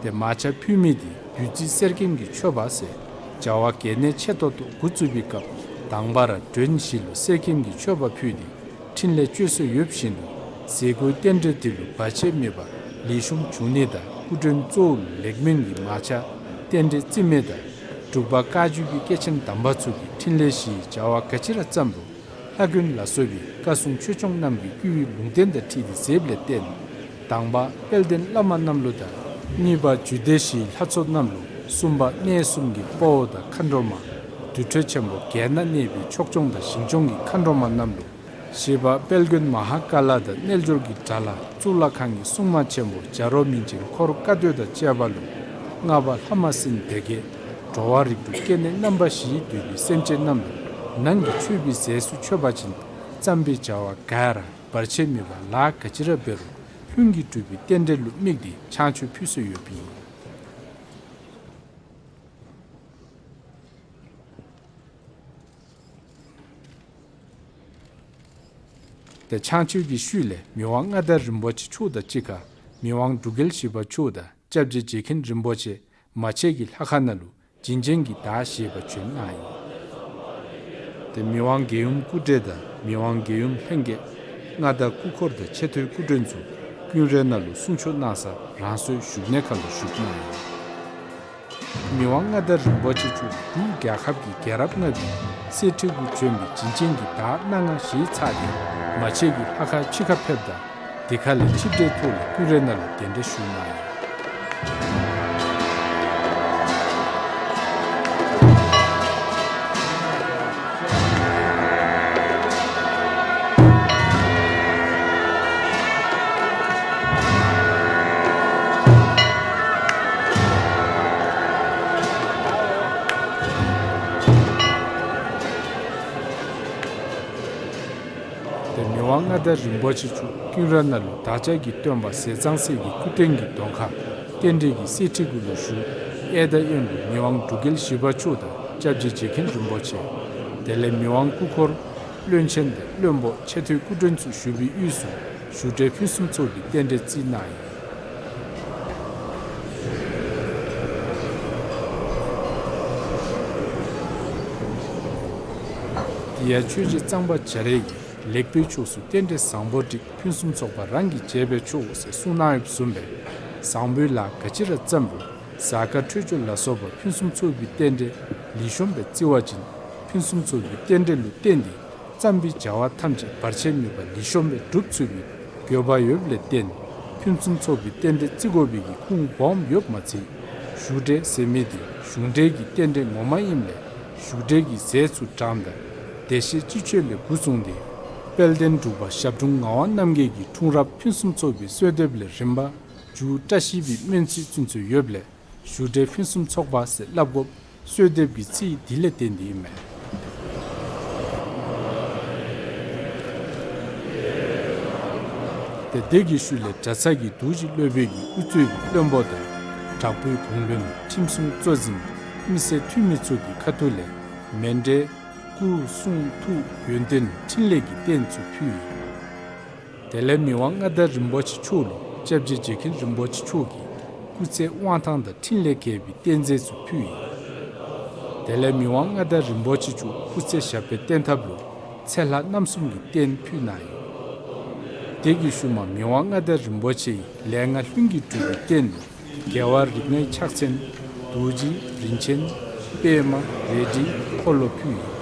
ཏེ་མར་ཆ་ཕུལ་མི་འདི་བདུད་རྩི་གསེར་སྐྱེམས་ཀྱི་མཆོད་པ་ཟེར་བྱ་བ་གལ་གནད་ཆེ་ཏོག་ཏོ་འགོ་བཙུགས་པའི་སྐབས་དང་པ་ར་མགྲོན་བཞི་ལུ་གསེར་སྐྱེམས་ཀྱི་མཆོད་པ་ཕུལ་ཏེ་འཕྲིན་ལས་བཅོལ་སྲོལ་ཡོད་བཞིན་དུ་ཟས་གོས་རྟེན་འབྲེལ་འདི་ལུ་བར་ཆད་མེད་པར་ལེགས་ཤོམ་འབྱུང་ནི་དང་སྐུ་མགྲོན་གཙོ་བོ་ལུ་ལེགས་སྨོན་གྱི་མར་ཆ་རྟེན་འབྲེལ་བརྩི་མི་དང་འབྲུག་པ་བཀའ་བརྒྱུད་པའི་སྐྱེས་ཆེན་དམ་པ་ཚུ་གིས་འཕྲིན་ལས་བཞིའི་བྱ་བ་ག་ཅི་ར་བརྩམ་རུང་ལྷ་མགོན་ལ་སོགས་པའི་བཀའ་སྲུང་ཆོས་སྐྱོང་རྣམས་ཀྱི་བསྐུལ་བའི་ལུང་བསྟན་དང་འཁྲིལ་ཏེ་མཛདཔ་ལས་བརྟེན་དང་པ་དཔལ་ལྡན་བླ་མ་རྣམས་ལུ་དང་གཉིས་པ་རྒྱུད་སྡེ་བཞིའི་ལྷ་ཚོགས་རྣམས་ལུ། གསུམ་པ་གནས་གསུམ་གྱི་དཔའ་བོ་དང་མཁའ་འགྲོ་མ། དུར་ཁྲོད་ཆེན་པོ་བརྒྱད་ན་གནས་པའི་ཕྱོགས་སྐྱོང་དང་ཞིང་སྐྱོང་གི་མཁའ་འགྲོ་མ་རྣམས་ལུ། བཞི་པ་དཔལ་མགོན་མ་ཧཱ་ཀཱ་ལ་དང་རྣལ་འབྱོར་གྱི་དགྲ་ལྷ་གཙུག་ལག་ཁང་གི་སྲུང་མ་ཆེན་པོ་བྱ་རོག་མིང་ཅན་འཁོར་བཀའ་སྡོད་དང་བཅས་པ་ལུ། ལྔ་པ་ལྷ་མ་སྲིན་སྡེ་བརྒྱད། འགྲོ་བ་རིགས་དྲུག་སྐྱེ་གནས་རྣམ་པ་བཞིའི་འདུས་པའི་སེམས་ཅན་རྣམས་ལུ་ནང་གི་མཆོད་པའི་རྫས་སུ་མཆོད་པ་ཅིན་བརྩམ་པའི་བྱ་བ་ག་ར་བར་ཆད་མེད་པར་ལཱ་ག་ཅི་ར་འབད་རུང་ལྷུན་གྱིས་གྲུབ་པའི་རྟེན་འབྲེལ་ལུ་དམིགས་ཏེ་ཕྱག་མཆོད་ཕུལ་སྲོལ་ཡོདཔ་ཨིན། ཏེ་ཕྱག་མཆོད་ཀྱི་ཤུལ་ལས་མི་དབང་མངའ་བདག་རིན་པོ་ཆེ་མཆོག་དང་གཅིག་ཁར་མི་དབང་འབྲུག་རྒྱལ་བཞི་པ་མཆོག་དང་སྐྱབས་རྗེ་རྗེ་མཁན་རིན་པོ་ཆེ་མ་ཆེན་གྱི་ལྷ་ཁང་ནང་ལུ་བྱིན་ཅན་གྱི་བདག་བཞེས་པར་བྱོན་གནང་ཡི། ཏེ་མི་དབང་རྒྱལ་ཡུམ་སྐུ་བགྲེས་དང་མི་དབང་རྒྱལ་ཡུམ་ལྷན་རྒྱས་མངའ་བདག་སྐུ་འཁོར་དང་ཆེ་མཐོའི་སྐུ་མགྲོན་ཚུ་ཀུན་རའི་ནང་ལུ་གསུང་ཆོག་གནང་སར་རང་སོའི་བཞུགས་གནས་ཁར་ལུ་བཞུགས་གནང་ཡི། མི་དབང་མངའ་བདག་རིན་པོ་ཆེ་མཆོག་འབྲུག་རྒྱལ་ཁབ་ཀྱི་རྒྱལ་རབས་ལྔ་པའི་གསེར་ཁྲི་གུ་བྱོན་པའི་བྱིན་ཅན་གྱི་བདག་སྣ་ལྔ་བཞེས་ཚར་ཏེ་མ་ཆེན་གྱི་ལྷ་ཁང་ཕྱི་ཁར་ཕེབས་ད་དེ་ཁ་ལས་ཆིབས་ཁྲིའི་ཐོག་ལས་ཀུན་རའི་ནང་ལུ་གདན་འདྲེན་ཞུ་གནང་ཡི། ཏེ་མི་དབང་མངའ་བདག་རིན་པོ་ཆེ་མཆོག་ཀུན་ར་ནང་ལུ་བདག་ཅག་གི་སྟོན་པ་ཟས་གཙང་སྲས་ཀྱི་སྐུ་རྟེན་གྱི་གདོང་ཁར་རྟེན་འབྲེལ་གྱི་གསེར་ཁྲི་གུ་ལུ་བཞུགས། གཡས་དང་གཡོན་ལུ་མི་དབང་འབྲུག་རྒྱལ་བཞི་པ་མཆོག་དང་སྐྱབས་རྗེ་རྗེ་མཁན་རིན་པོ་ཆེ། དེ་ལས་མི་དབང་སྐུ་འཁོར་བློན་ཆེན་དང་བློན་པོ་ཆེ་མཐོའི་སྐུ་མགྲོན་ཚུ་བཞུགས་པའི་དབུས་སུ་བཞུགས་གྲལ་ཕུན་སུམ་ཚོགས་པའི་རྟེན་འབྲེལ་བརྩི་གནང་ཡི། དེ་ཡང་ཆོས་རྗེ་གཙང་པ་བྱ་རས་ཀྱིས་ལེགས་པའི་ཕྱོགས་སུ་རྟེན་འབྲེལ་བཟང་པོ་བསྒྲིགས་ཕུན་སུམ་ཚོགས་པ་རང་གིས་བྱས་པས་ཆོག་ཟེར་གསུངས་གནང་ཡོདཔ་བཟུམ་སྦེ་བཟང་པོའི་ལཱ་ག་ཅི་ར་བརྩམ་རུང་གཟའ་སྐར་འཕྲོད་སྦྱོར་ལ་སོགས་པ་ཕུན་སུམ་ཚོགས་པའི་རྟེན་འབྲེལ་ལེགས་ཤོམ་སྦེ་བརྩི་བ་ཅིན་ཕུན་སུམ་ཚོགས་པའི་རྟེན་འབྲེལ་ལུ་བརྟེན་ཏེ་བརྩམ་པའི་བྱ་བ་ཐམས་ཅད་བར་ཆད་མེད་པར་ལེགས་ཤོམ་སྦེ་འགྲུབ་ཚུགས་པའི་དགོས་པ་ཡོདཔ་ལས་བརྟེན་ཕུན་སུམ་ཚོགས་པའི་རྟེན་འབྲེལ་བརྩི་དགོ་པའི་གི་ཁུངས་སྦོམ་ཡོདཔ་མ་ཚད་བཞུགས་གྲལ་ཟེར་མི་དེ་གཞུང་འབྲེལ་གྱི་རྟེན་འབྲེལ་ངོ་མ་ཨིནམ་ལས་བཞུགས་གྲལ་གྱི་ཟས་ཚུ་དྲངམ་ད་བདེ་གཤེགས་སྤྱི་མཆོད་ལས་འགོ་བཟུང་སྟེ་དཔལ་ལྡན་འབྲུག་པ་ཞབས་དྲུང་ངག་དབང་རྣམ་རྒྱལ་གྱི་འཁྲུངས་རབས་ཕུན་སུམ་ཚོགས་པའི་གསོལ་འདེབས་ལས་རིམ་པ་མཇུག་བཀྲ་ཤིས་པའི་སྨོན་ཚིག་ཚུན་ཚོད་ཡོདཔ་ལས་བཞུགས་གྲལ་ཕུན་སུམ་ཚོགས་པ་ཟེར་སླབ་དགོཔ་གསོལ་འདེབས་ཀྱི་ཚིག་འདི་ལས་བརྟེན་ཏེ་ཨིན་མས། ཏེ་དེ་གི་ཤུལ་ལས་གྲྭ་ཚང་གི་རྡོ་རྗེ་སློབ་དཔོན་གྱི་དབུ་གཙོས་པའི་བློན་པོ་དང་དྲག་པོའི་གུང་བློན་ཁྲིམས་སྲུང་གཙོ་འཛིན་མི་སེར་འཐུས་མི་ཚུ་གི་ཁ་ཐུག་ལས་མཎྜལ་སྐུ་གསུང་ཐུགས་ཡོན་ཏན་འཕྲིན་ལས་ཀྱི་རྟེན་ཚུ་ཕུལ་ཡི། དེ་ལས་མི་དབང་མངའ་བདག་རིན་པོ་ཆེ་མཆོག་ལུ་སྐྱབས་རྗེ་རྗེ་མཁན་རིན་པོ་ཆེ་མཆོག་གིས་སྐུ་ཚེ་དབང་ཐང་དང་འཕྲིན་ལས་རྒྱས་པའི་རྟེན་རྫས་ཚུ་ཕུལ་ཡི། དེ་ལས་མི་དབང་མངའ་བདག་རིན་པོ་ཆེ་མཆོག་སྐུ་ཚེ་ཞབས་པད་བརྟན་ཐབས་ལུ་ཚེ་ལྷ་རྣམ་གསུམ་གྱི་རྟེན་ཕུལ་གནང་ཡི། དེ་གི་ཤུལ་མ་མི་དབང་མངའ་བདག་རིན་པོ་ཆེ་ཡིས་ལས་སྔགས་ལྷུན་གྱིས་གྲུབ་པའི་རྟེན་ལུ་རྒྱལ་བ་རིགས་ལྔའི་ཕྱག་མཚན་རྡོ་རྗེ་རིན་ཆེན་པདྨ་རལ་གྲིའི་འཁོར་ལོ་ཕུལ་ཡི།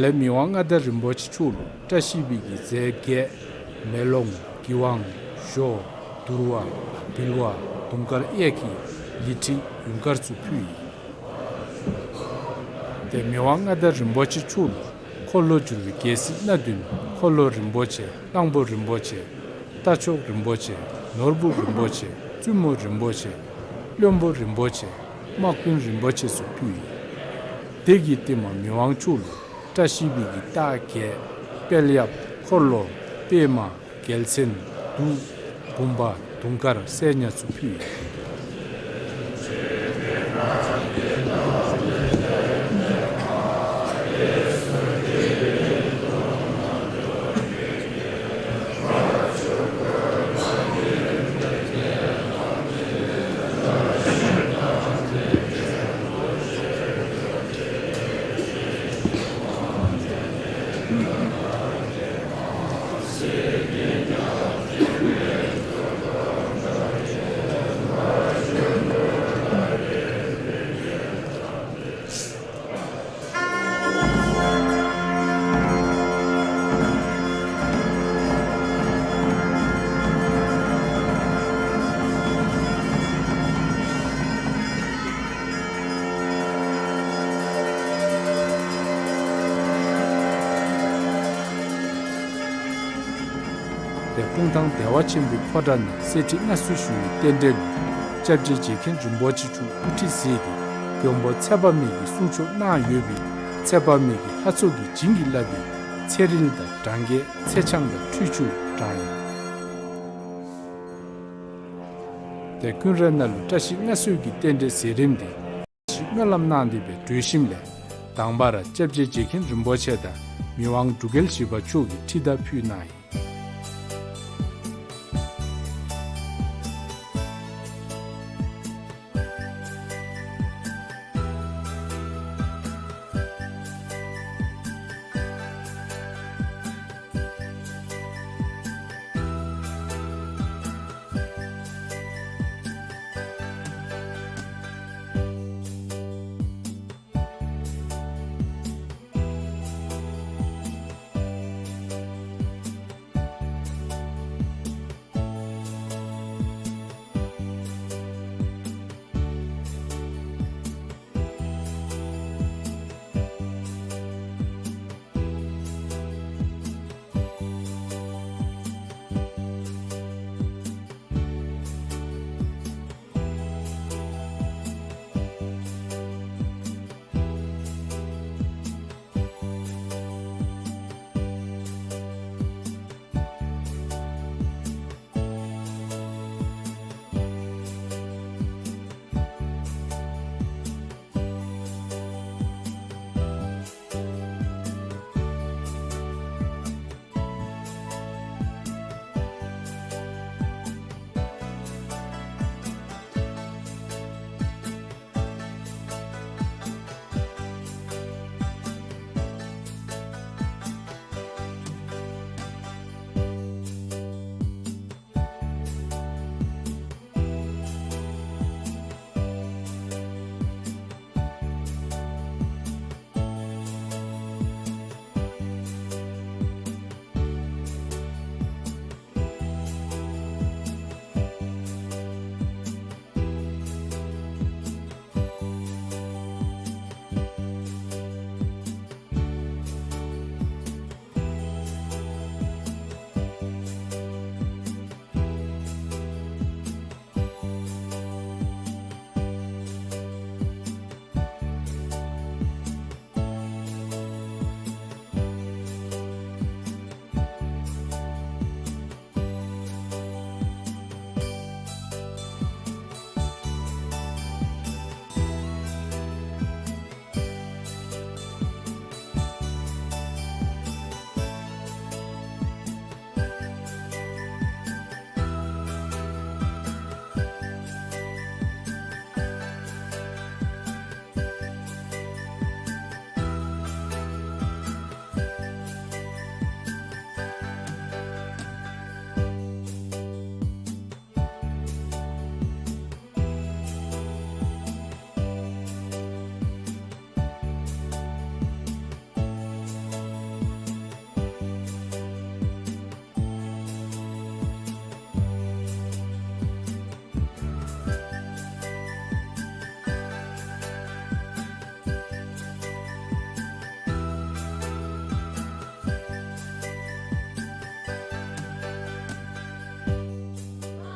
ལས་མི་དབང་མངའ་བདག་རིན་པོ་ཆེ་མཆོག་ལུ་བཀྲ་ཤིས་པའི་གི་རྫས་བརྒྱད། མེ་ལོང་། གི་ཝང་། ཞོ། དུར་བ། བིལ་བ། དུང་དཀར་གཡས་ཀྱི་ལི་ཁྲི་ཡུངས་དཀར་ཚུ་ཕུལ་ཡི། ཏེ་མི་དབང་མངའ་བདག་རིན་པོ་ཆེ་མཆོག་ལུ་འཁོར་ལོ་བསྒྱུར་བའི་རྒྱལ་སྲིད་སྣ་བདུན། འཁོར་ལོ་རིན་པོ་ཆེ། གླང་པོ་རིན་པོ་ཆེ། རྟ་མཆོག་རིན་པོ་ཆེ། ནོར་བུ་རིན་པོ་ཆེ། བཙུན་མོ་རིན་པོ་ཆེ། བློན་པོ་རིན་པོ་ཆེ། དམག་དཔོན་རིན་པོ་ཆེ་ཚུ་ཕུལ་ཡི། དེ་གི་རྟིང་མ་མི་དབང་མཆོག་ལུ་བཀྲ་ཤིས་པའི་གི་རྟགས་བརྒྱད། དཔལ་ཡབ། འཁོར་ལོ། པདྨ། རྒྱལ་མཚན། གདུགས། བུམ་པ། དུང་དཀར། སྲས་ཉ་ཚུ་ཕུལ་ཡི། ཏེ་སྤུངས་ཐང་བདེ་བ་ཆེན་པོའི་ཕོ་བྲང་ནང་གསེར་ཁྲི་མངའ་གསོལ་ཞུ་བའི་རྟེན་འབྲེལ་ལུ་སྐྱབས་རྗེ་རྗེ་མཁན་རིན་པོ་ཆེ་མཆོག་དབུ་ཁྲིད་མཛད་དེ་མགོན་པོ་ཚེ་དཔག་མེད་ཀྱིས་གསུང་ཆོག་གནང་ཡོད་པའི་ཚེ་དཔག་མེད་ཀྱི་ལྷ་ཚོགས་ཀྱིས་བྱིན་གྱིས་བརླབས་པའི་ཚེ་རིལ་དང་འབྲང་རྒྱས། ཚེ་ཆང་དང་ཁྲུས་ཆུ་དྲངས་ཡི། ཏེ་ཀུན་ར་ནང་ལུ་བཀྲ་ཤིས་མངའ་གསོལ་གྱི་རྟེན་འབྲེལ་མཛད་རིམ་དེ་ཞིག་སྨོན་ལམ་གནང་སྟེ་སྦེ་གྲོལ་ཞིནམ་ལས་དང་པ་ར་སྐྱབས་རྗེ་རྗེ་མཁན་རིན་པོ་ཆེ་དང་མི་དབང་འབྲུག་རྒྱལ་བཞི་པ་མཆོག་གིས་ཁྲི་ད་ཕུལ་གནང་ཡི།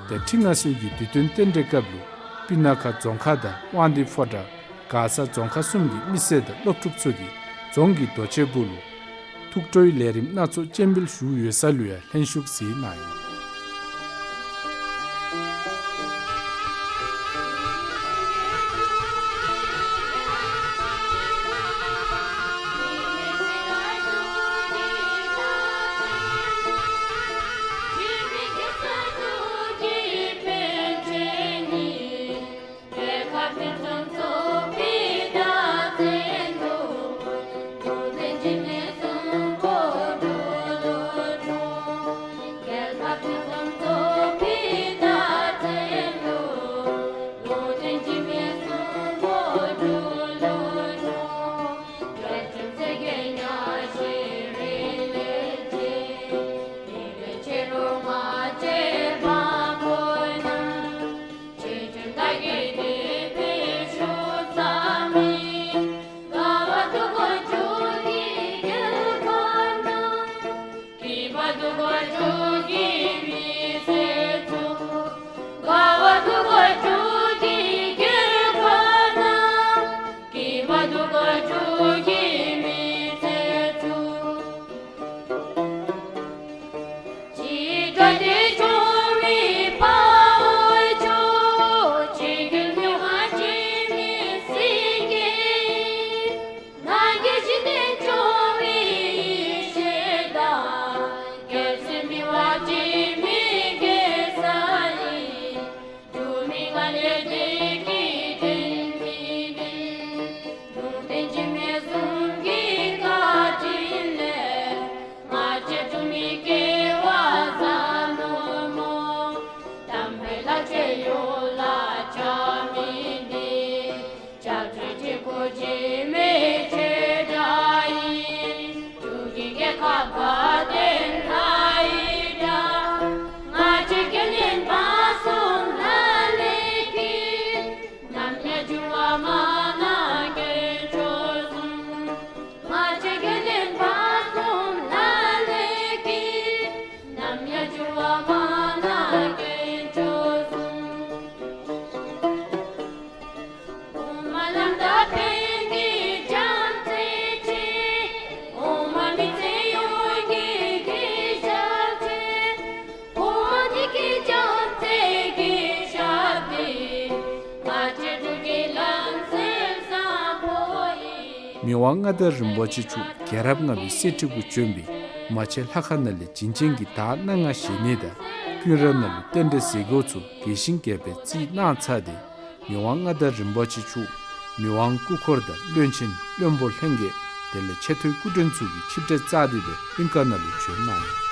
ཏེ་ཁྲི་མངའ་གསོལ་གྱི་དུས་སྟོན་རྟེན་འབྲེལ་སྐབས་ལུ་སྤུ་ན་ཁ་རྫོང་ཁག་དང་དབང་འདུས་ཕོ་བྲང་མགར་ས་རྫོང་ཁག་གསུམ་གྱི་མི་སེར་དང་སློབ་ཕྲུག་ཚུ་གིས་རྫོང་གི་རྡོ་གཅལ་སྦུག་ལུ་ཐུགས་སྤྲོའི་ལས་རིམ་སྣ་ཚོགས་སྤྱན་འབུལ་ཞུ་ཡོད་ས་ལུ་ཡང་ལྷན་ཞུགས་གཟིགས་གནང་ཡི། མི་དབང་མངའ་བདག་རིན་པོ་ཆེ་མཆོག་རྒྱལ་རབས་ལྔ་པའི་གསེར་ཁྲི་གུ་བྱོན་སྦེ་མ་ཆེན་ལྷ་ཁང་ནང་ལས་བྱིན་ཅན་གྱི་དར་སྣ་ལྔ་བཞེས་ནི་དང་ཀུན་ར་ནང་ལུ་རྟེན་འབྲེལ་མཛད་སྒོ་ཚུ་རྒྱས་ཤིང་རྒྱས་པར་བརྩིས་གནང་ཚར་ཏེ་མི་དབང་མངའ་བདག་རིན་པོ་ཆེ་མཆོག་མི་དབང་སྐུ་འཁོར་དང་བློན་ཆེན་བློན་པོ་ལྷན་རྒྱས་དེ་ལས་ཆེ་མཐོའི་སྐུ་མགྲོན་ཚུ་གིས་ཆིབས་གྲལ་བཅའ་སྟེ་སྦེ་ཨིང་ཀ་ནང་ལུ་བྱོན་གནང་ཡི།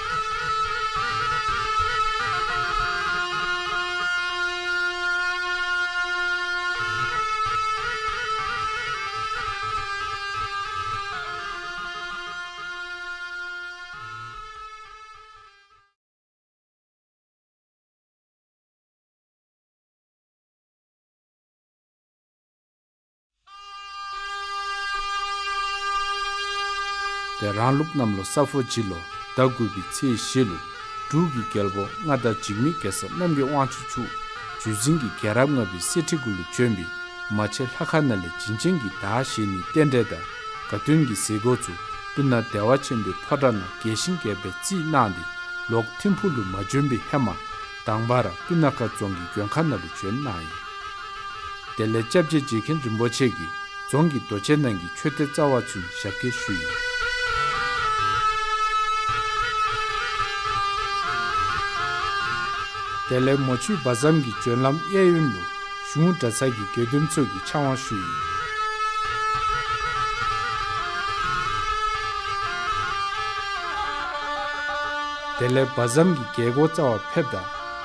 ཏེ་རང་ལུགས་གནམ་ལོ་ས་ཕོ་བྱི་ལོ་ཟླ་དགུ་པའི་ཚེས་བཞི་ལུ་འབྲུག་གི་རྒྱལ་པོ་མངའ་བདག་འཇིགས་མེད་གེ་སར་རྣམ་རྒྱལ་དབང་ཕྱུག་མཆོག་རྒྱུད་འཛིན་གྱི་རྒྱལ་རབས་ལྔ་པའི་གསེར་ཁྲི་གུ་ལུ་བྱོན་སྦེ་མ་ཆེན་ལྷ་ཁང་ནང་ལས་བྱིན་ཅན་གྱི་དར་བཞེས་ནིའི་རྟེན་འབྲེལ་དང་དགའ་སྟོན་གྱི་མཛད་སྒོ་ཚུ་སྤུ་ན་བདེ་བ་ཆེན་པོའི་ཕོ་བྲང་ནང་རྒྱས་ཤིང་རྒྱས་པར་བརྩིས་གནང་སྟེ་ལོག་ཐིམ་ཕུག་ལུ་མ་བྱོན་པའི་ཧེ་མ་དང་པ་ར་སྤུ་ན་ཁ་རྫོང་གི་མགོན་ཁང་ནང་ལུ་བྱོན་གནང་ཡི། དེ་ལས་སྐྱབས་རྗེ་རྗེ་མཁན་རིན་པོ་ཆེ་གིས་རྫོང་གི་རྡོ་གཅལ་ནང་གི་མཆོད་རྟེན་རྩ་བ་ཚུ་ནི་ཞབས་སྐྱེལ་ཞུ་ཡི། དེ་ལས་མོ་ཆུའི་བ་ཟམ་གྱི་བྱོན་ལམ་གཡས་གཡོན་ལུ་གཞུང་གྲྭ་ཚང་གི་དགེ་འདུན་ཚུ་གིས་ཕྱག་དབང་ཞུ་ཡི། དེ་ལས་བ་ཟམ་གྱི་རྒྱལ་སྒོ་རྩ་བར་ཕེབས་ད་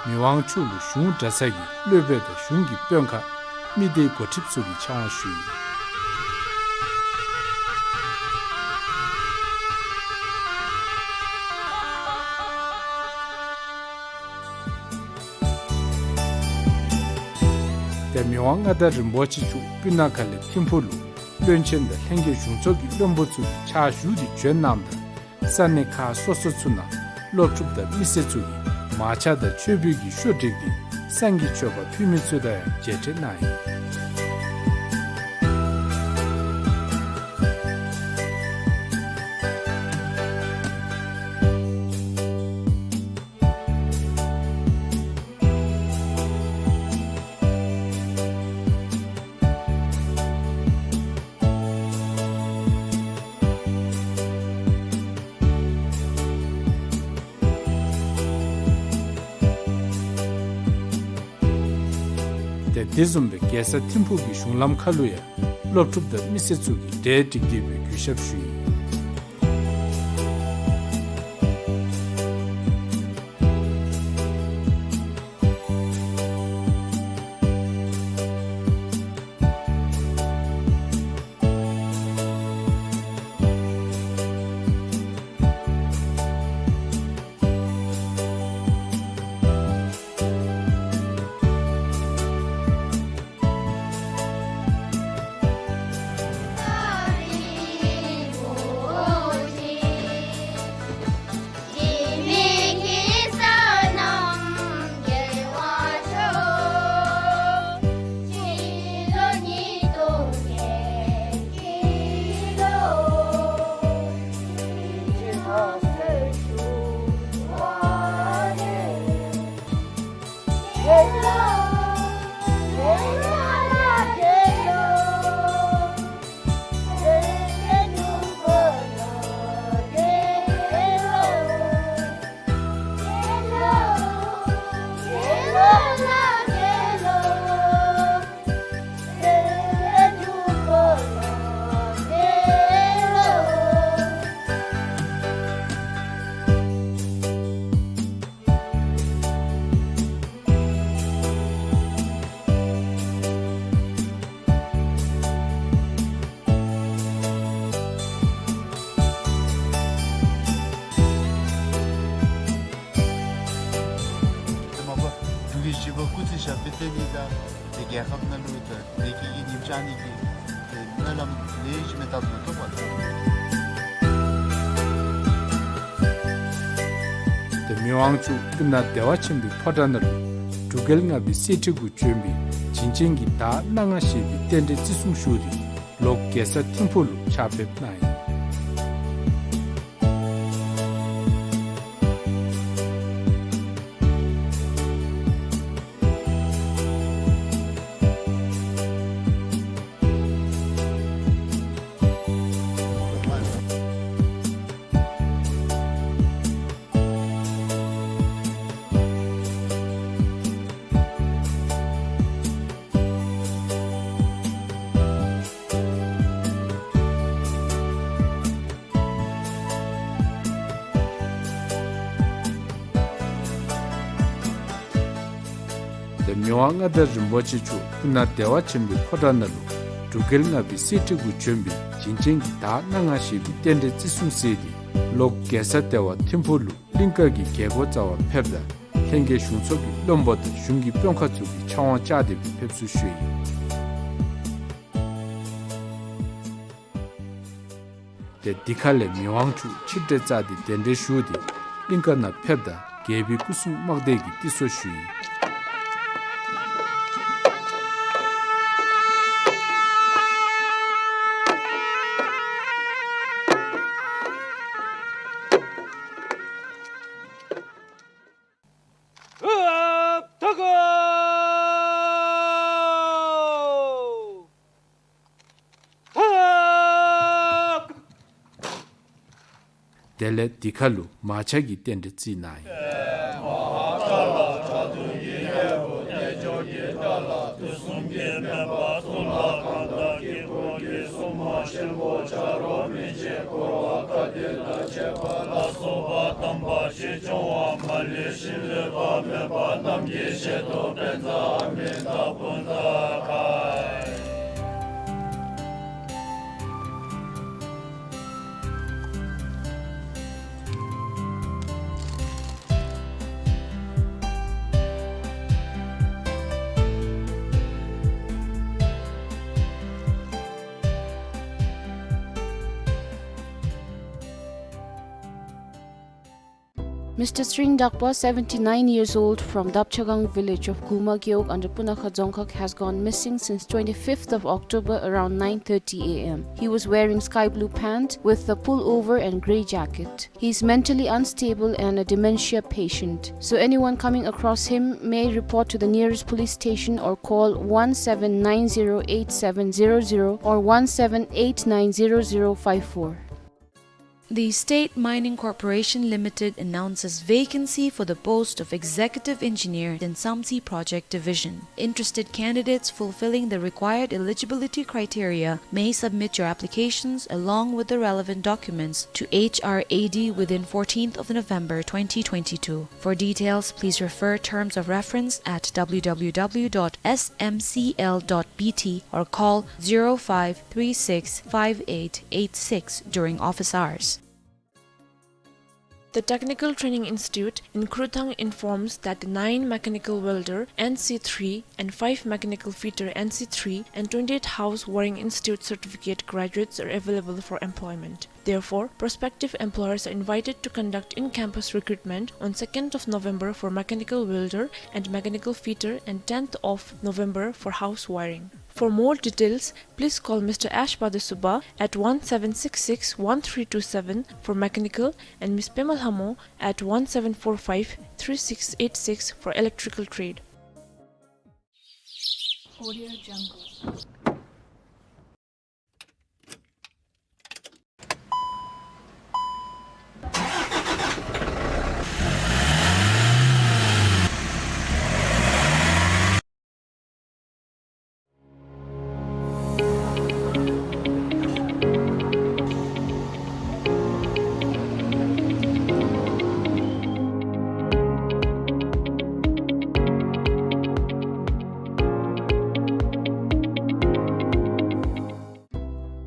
མི་དབང་མཆོག་ལུ་གཞུང་གྲྭ་ཚང་གི་སློབ་དཔོན་དང་གཞུང་གི་དཔོན་ཁག་མི་སྡེའི་འགོ་ཁྲིདཔ་ཚུ་གིས་ཕྱག་དབང་ཞུ་ཡི། ཏེ་མི་དབང་མངའ་བདག་རིན་པོ་ཆེ་མཆོག་སྤུ་ན་ཁ་ལས་ཐིམ་ཕུག་ལུ་བློན་ཆེན་དང་ལྷན་རྒྱས་གཞུང་ཚོགས་ཀྱི་བློན་པོ་ཚུ་གིས་ཕྱག་ཞུ་སྟེ་བྱོན་གནངམ་ད་ས་གནས་ཁག་སོ་སོ་ཚུ་ནང་སློབ་ཕྲུག་དང་མི་སེར་ཚུ་གིས་ མར་ཆ་དང་མཆོད་འབུལ་གྱི་ཤོ་བསྒྲིགས་ཏེ་བསང་གི་མཆོད་པ་ཕུལ་མི་ཚུ་དང་ཡང་མཇལ་འཕྲད་གནང་ཡི། ཏེ་དེ་བཟུམ་སྦེ་རྒྱལ་ས་ཐིམ་ཕུག་གི་གཞུང་ལམ་ཁ་ལུ་ཡང་སློབ་ཕྲུག་དང་མི་སེར་ཚུ་གིས་གྲལ་བསྒྲིགས་ཏེ་སྦེ་གུས་ཞབས་ཞུ་ཡི། ཏེ་མ་པ་འབྲུག་གི་བཞི་པ་སྐུ་ཚེ་ཞབས་པད་བརྟན་ནི་དང་ཏེ་རྒྱལ་ཁབ་ནང་ལུ་ཏེ་བདེ་སྐྱིད་ཀྱི་ཉིམ་ཤར་ནི་གི་ཏེ་སྨོན་ལམ་ལེགས་ཤོམ་སྦེ་བཏབ་དོ་ཐོག་པ་ལགས། ཏེ་མི་དབང་མཆོག་སྤུ་ན་བདེ་བ་ཆེན་པོའི་ཕོ་བྲང་ནང་ལུ་འབྲུག་རྒྱལ་ལྔ་པའི་གསེར་ཁྲི་གུ་བྱོན་པའི་བྱིན་ཅན་གྱི་ཟླ་སྣ་ལྔ་བཞེས་པའི་རྟེན་འབྲེལ་བརྩི་སྲུང་ཞུ་སྟེ་ལོག་རྒྱལ་ས་ཐིམ་ཕུག་ལུ་ཕྱག་ཕེབས་གནང་ཡི། ཏེ་མི་དབང་མངའ་བདག་རིན་པོ་ཆེ་མཆོག་སྤུ་ན་བདེ་བ་ཆེན་པོའི་ཕོ་བྲང་ནང་ལུ་འབྲུག་རྒྱལ་ལྔ་པའི་གསེར་ཁྲི་གུ་བྱོན་པའི་བྱིན་ཅན་གྱི་ཟླ་སྣ་ལྔ་བཞེས་པའི་རྟེན་འབྲེལ་བརྩི་སྲུང་མཛད་དེ་ལོག་རྒྱལ་ས་བདེ་བ་ཐིམ་ཕུག་ལུ་གླིང་ཀ་གི་རྒྱལ་སྒོ་རྩ་བར་ཕེབས་ད་ལྷན་རྒྱས་གཞུང་ཚོགས་ཀྱི་བློན་པོ་དང་གཞུང་གི་དཔོན་ཁག་ཚུ་གིས་ཕྱག་དབང་བཅར་ཏེ་སྦེ་ཕེབས་བསུ་ཞུ་ཡི། ཏེ་དེ་ཁ་ལས་མི་དབང་མཆོག་ཆིབས་གྲལ་བཅར་ཏེ་གདན་འདྲེན་ཞུ་སྟེ་གླིང་ཀ་ནང་ཕེབས་ད་རྒྱལ་པོའི་སྐུ་སྲུང་དམག་སྡེ་གིས་ཏི་སོ་ཞུ་ཡི། དེ་ལས་དེ་ཁ་ལུ་མར་ཆ་གི་རྟེན་འབྲེལ་བརྩི་གནང་ཡི། Mister Sring Dakpa, seventy-nine years old, from Dapchagang village of Guma Gewog under Punakha Dzongkhag, has gone missing since twenty-fifth of October around nine thirty A M. He was wearing sky blue pant with a pullover and grey jacket. He is mentally unstable and a dementia patient. So anyone coming across him may report to the nearest police station or call one seven nine zero eight seven zero zero or one seven eight nine zero zero five four. The State Mining Corporation Limited announces vacancy for the post of Executive Engineer in Samtse Project Division. Interested candidates fulfilling the required eligibility criteria may submit your applications along with the relevant documents to H R A D within fourteenth of November twenty twenty-two. For details, please refer terms of reference at W W W dot S M C L dot B T or call zero five three six five eight eight six during office hours. The Technical Training Institute in Kruthang informs that the nine mechanical welder N C three and five mechanical fitter N C three and twenty-eight house wiring institute certificate graduates are available for employment. Therefore, prospective employers are invited to conduct in-campus recruitment on second of November for mechanical welder and mechanical fitter and tenth of November for house wiring. For more details, please call Mister Ash Badesubha at one seven six six one three two seven for mechanical and Miss Pema Lhamo at one seven four five three six eight six for electrical trade. Audio Jungle.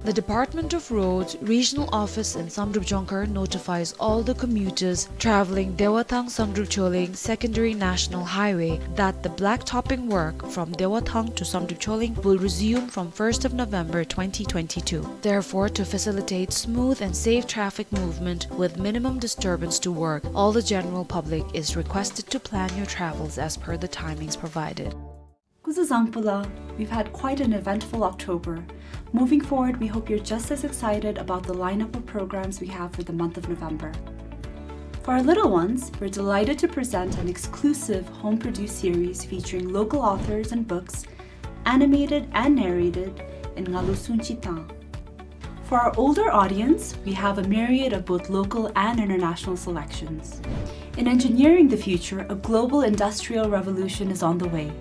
The Department of Roads Regional Office in Samdrup Jongkhar notifies all the commuters traveling Dewathang Samdrup Choling Secondary National Highway that the blacktopping work from Dewathang to Samdrup Choling will resume from first of November twenty twenty-two. Therefore, to facilitate smooth and safe traffic movement with minimum disturbance to work, all the general public is requested to plan your travels as per the timings provided. Kuzu Zangpula, we've had quite an eventful October. Moving forward, we hope you're just as excited about the lineup of programs we have for the month of November. For our little ones, we're delighted to present an exclusive home-produced series featuring local authors and books, animated and narrated in Ngalu Sunchi Tang. For our older audience, we have a myriad of both local and international selections. In engineering the future, a global industrial revolution is on the way,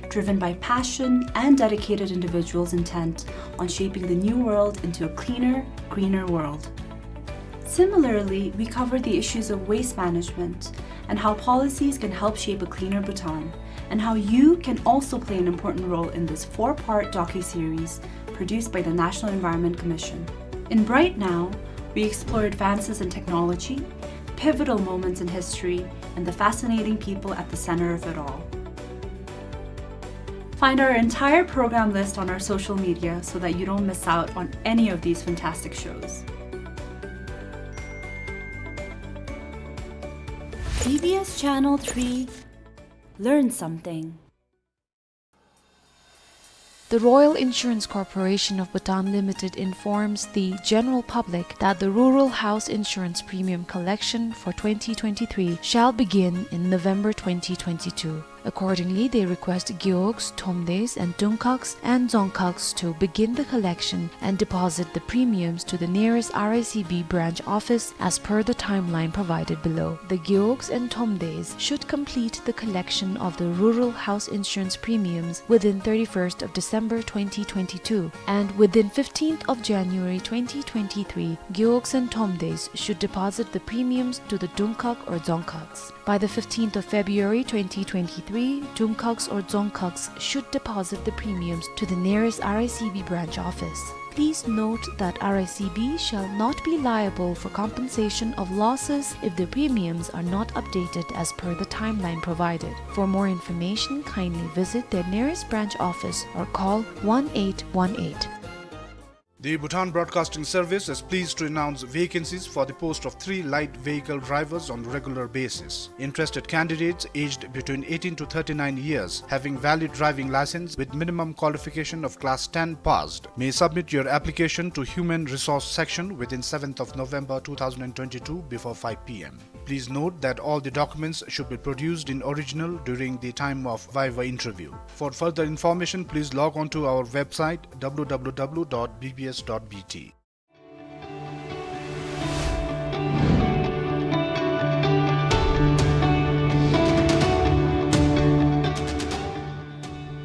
driven by passion and dedicated individuals intent on shaping the new world into a cleaner, greener world. Similarly, we cover the issues of waste management and how policies can help shape a cleaner Bhutan, and how you can also play an important role in this four-part docuseries produced by the National Environment Commission. In Bright Now, we explore advances in technology, pivotal moments in history, and the fascinating people at the center of it all. Find our entire program list on our social media so that you don't miss out on any of these fantastic shows. D B S Channel three, learn something. The Royal Insurance Corporation of Bhutan Limited informs the general public that the Rural House Insurance Premium Collection for twenty twenty-three shall begin in November twenty twenty-two. Accordingly, they request Gewogs, Thomdes and Dungkhags and Dzongkhags to begin the collection and deposit the premiums to the nearest R I C B branch office as per the timeline provided below. The Gewogs and Thomdes should complete the collection of the Rural House Insurance premiums within thirty-first of December twenty twenty-two, and within fifteenth of January twenty twenty-three, Gewogs and Thomdes should deposit the premiums to the Dungkhag or Dzongkhags. By the fifteenth of February twenty twenty-three, Dungkhags or Dzongkhags should deposit the premiums to the nearest R I C B branch office. Please note that R I C B shall not be liable for compensation of losses if the premiums are not updated as per the timeline provided. For more information, kindly visit their nearest branch office or call one eight one eight. The Bhutan Broadcasting Service is pleased to announce vacancies for the post of three light vehicle drivers on regular basis. Interested candidates aged between eighteen to thirty-nine years, having valid driving license with minimum qualification of class ten passed, may submit your application to Human Resource Section within seventh of November two thousand and twenty-two before five p m. Please note that all the documents should be produced in original during the time of viva interview. For further information, please log on to our website, w w w dot b b s dot b t.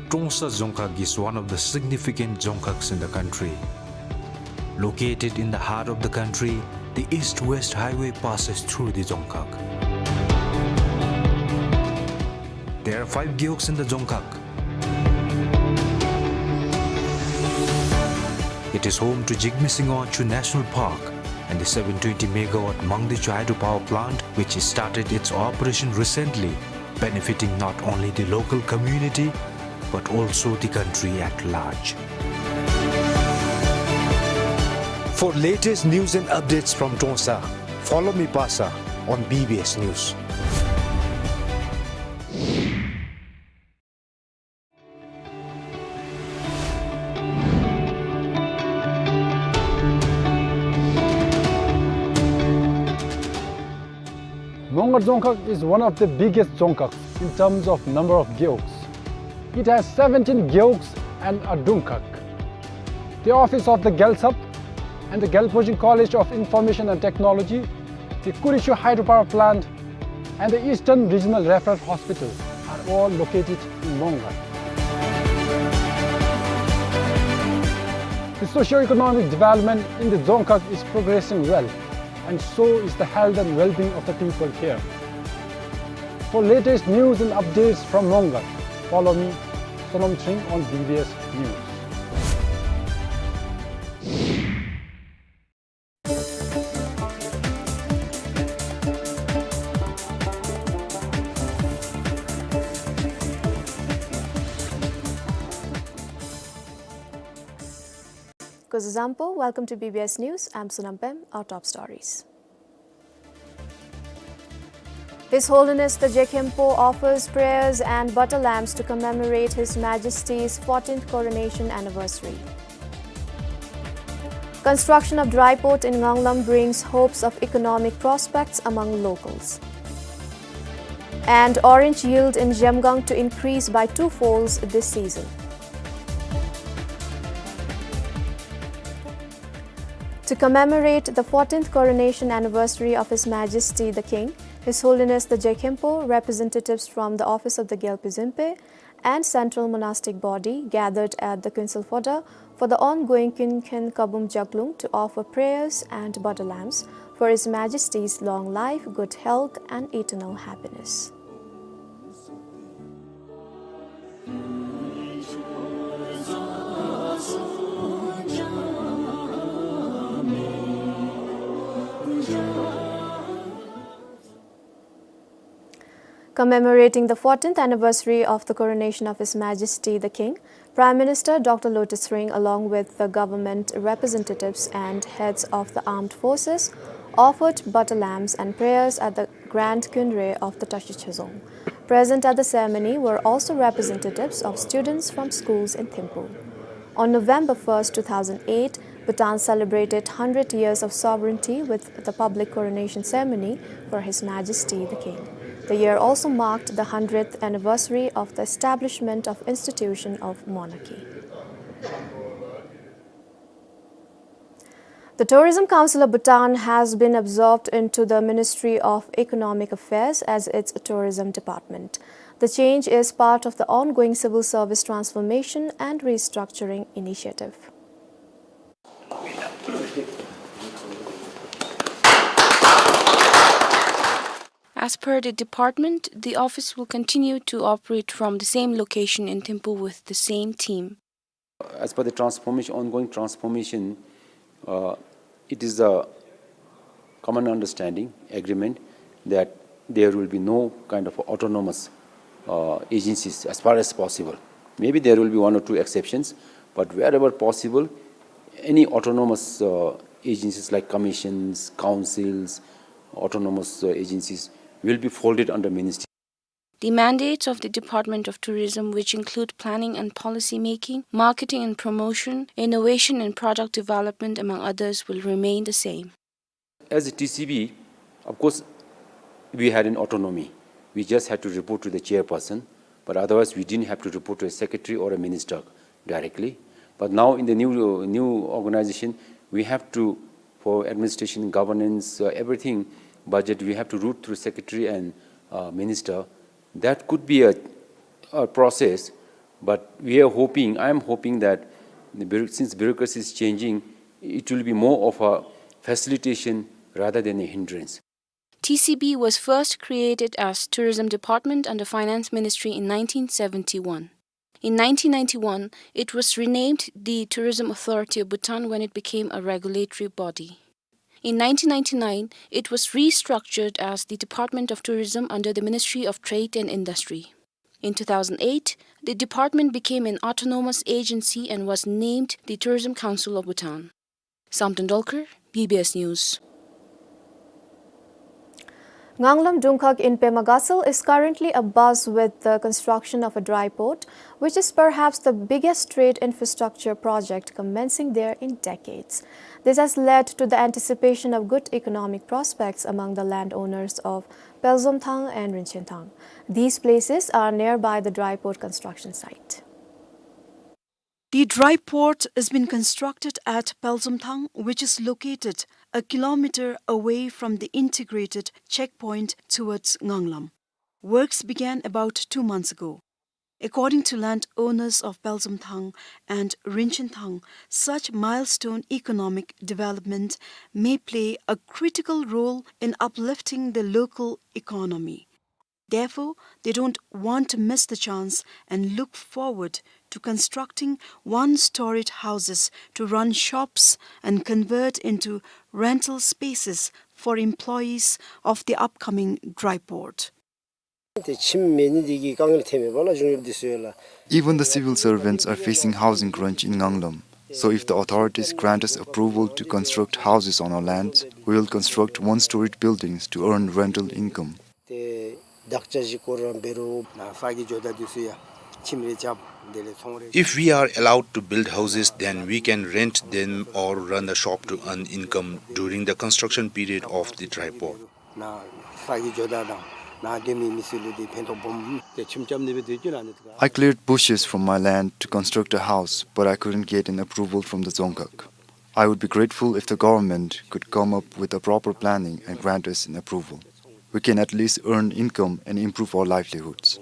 Trongsa Dzongkhag is one of the significant dzongkhags in the country. Located in the heart of the country, the East-West Highway passes through the dzongkhag. There are five gewuks in the dzongkhag. It is home to Jigme Singho Achu National Park and the seven twenty megawatt Mangdechu hydropower plant, which started its operation recently, benefiting not only the local community, but also the country at large. For latest news and updates from Trongsa, follow MIPASA on B B S News. Mongar Dzongkhag is one of the biggest dzongkhags in terms of number of gewuks. It has seventeen gewuks and a dungkhag. The office of the Gyaltsap and the Gyalpo-Jin College of Information and Technology, the Kurichu Hydropower Plant, and the Eastern Regional Referral Hospital are all located in Mongar. The socio-economic development in the dzongkhag is progressing well, and so is the health and well-being of the people here. For latest news and updates from Mongar, follow me, Sonom Chring, on B B S News. Kuzuzangpo, welcome to B B S News. I'm Sonam Pem. Our top stories. His Holiness the Jekhempo offers prayers and butter lamps to commemorate His Majesty's fourteenth coronation anniversary. Construction of dry port in Nganglam brings hopes of economic prospects among locals. And orange yield in Zhemgang to increase by two folds this season. To commemorate the fourteenth coronation anniversary of His Majesty the King, His Holiness the Jekhempo, representatives from the office of the Gyalpo Jinpe and central monastic body gathered at the Kuensel Phodrang for the ongoing Kuenkhen Kabum Jaklung to offer prayers and butter lamps for His Majesty's long life, good health, and eternal happiness. Commemorating the fourteenth anniversary of the coronation of His Majesty the King, Prime Minister Doctor Lotay Tshering, along with the government representatives and heads of the armed forces, offered butter lamps and prayers at the Grand Kynrei of the Tashi Chazong. Present at the ceremony were also representatives of students from schools in Thimphu. On November first, two thousand eight, Bhutan celebrated hundred years of sovereignty with the public coronation ceremony for His Majesty the King. The year also marked the hundredth anniversary of the establishment of institution of monarchy. The Tourism Council of Bhutan has been absorbed into the Ministry of Economic Affairs as its tourism department. The change is part of the ongoing civil service transformation and restructuring initiative. As per the department, the office will continue to operate from the same location in Thimphu with the same team. As per the transformation, ongoing transformation, uh, it is a common understanding, agreement that there will be no kind of autonomous, uh, agencies as far as possible. Maybe there will be one or two exceptions, but wherever possible, Any autonomous, uh, agencies like commissions, councils, autonomous, uh, agencies will be folded under ministry. The mandates of the Department of Tourism, which include planning and policy making, marketing and promotion, innovation and product development, among others, will remain the same. As a T C B, of course, we had an autonomy. We just had to report to the chairperson, but otherwise we didn't have to report to a secretary or a minister directly. But now in the new, new organization, we have to, for administration, governance, uh, everything, budget, we have to route through secretary and, uh, minister. That could be a, a process, but we are hoping, I am hoping that the bureau-, since bureaucracy is changing, it will be more of a facilitation rather than a hindrance. T C B was first created as Tourism Department under Finance Ministry in nineteen seventy-one. In nineteen ninety-one, it was renamed the Tourism Authority of Bhutan when it became a regulatory body. In nineteen ninety-nine, it was restructured as the Department of Tourism under the Ministry of Trade and Industry. In two thousand eight, the department became an autonomous agency and was named the Tourism Council of Bhutan. Samten Dolkar, B B S News. Nganglam Dungkhag in Pema Gatshel is currently abuzz with the construction of a dry port, which is perhaps the biggest trade infrastructure project commencing there in decades. This has led to the anticipation of good economic prospects among the landowners of Pelzomthang and Rinchingthang. These places are nearby the dry port construction site. The dry port has been constructed at Pelzomthang, which is located a kilometer away from the integrated checkpoint towards Nganglam. Works began about two months ago. According to landowners of Pelzomthang and Rinchingthang, such milestone economic development may play a critical role in uplifting the local economy. Therefore, they don't want to miss the chance and look forward to constructing one-storied houses to run shops and convert into rental spaces for employees of the upcoming dry port. ཏེ་ཁྱིམ་མེད་ནི་འདི་གིས་དཀའ་ངལ་ཐོན་མས་པ་ལགས། གཞུང་གཡོགཔ་འདི་ཚུ་ཡང་ལགས། Even the civil servants are facing housing crunch in Nganglam. So if the authorities grant us approval to construct houses on our lands, we will construct one-storied buildings to earn rental income. ཏེ་དག་ཆ་ཅིག་སྐོར་ར་འབད་རུང་ནཱ་ས་གི་ཇོ་བདག་འདི་ཚུ་ཡང་ཁྱིམ་རེ་རྐྱབ། དེ་ལས་ཚོང་རེ། If we are allowed to build houses, then we can rent them or run a shop to earn income during the construction period of the dry port. ནཱ་ས་གི་ཇོ་བདག་དང་ནཱ་སྡོད་མི་མི་སེར་ལུ་འདི་ཕན་ཐོགས་སྦོམ། ཏེ་ཁྱིམ་རྐྱབ་ནི་སྦེ་སྡོད་རྒྱུ་ལགས་ནི། I cleared bushes from my land to construct a house, but I couldn't get an approval from the Dzongkhag. I would be grateful if the government could come up with a proper planning and grant us an approval. We can at least earn income and improve our livelihoods.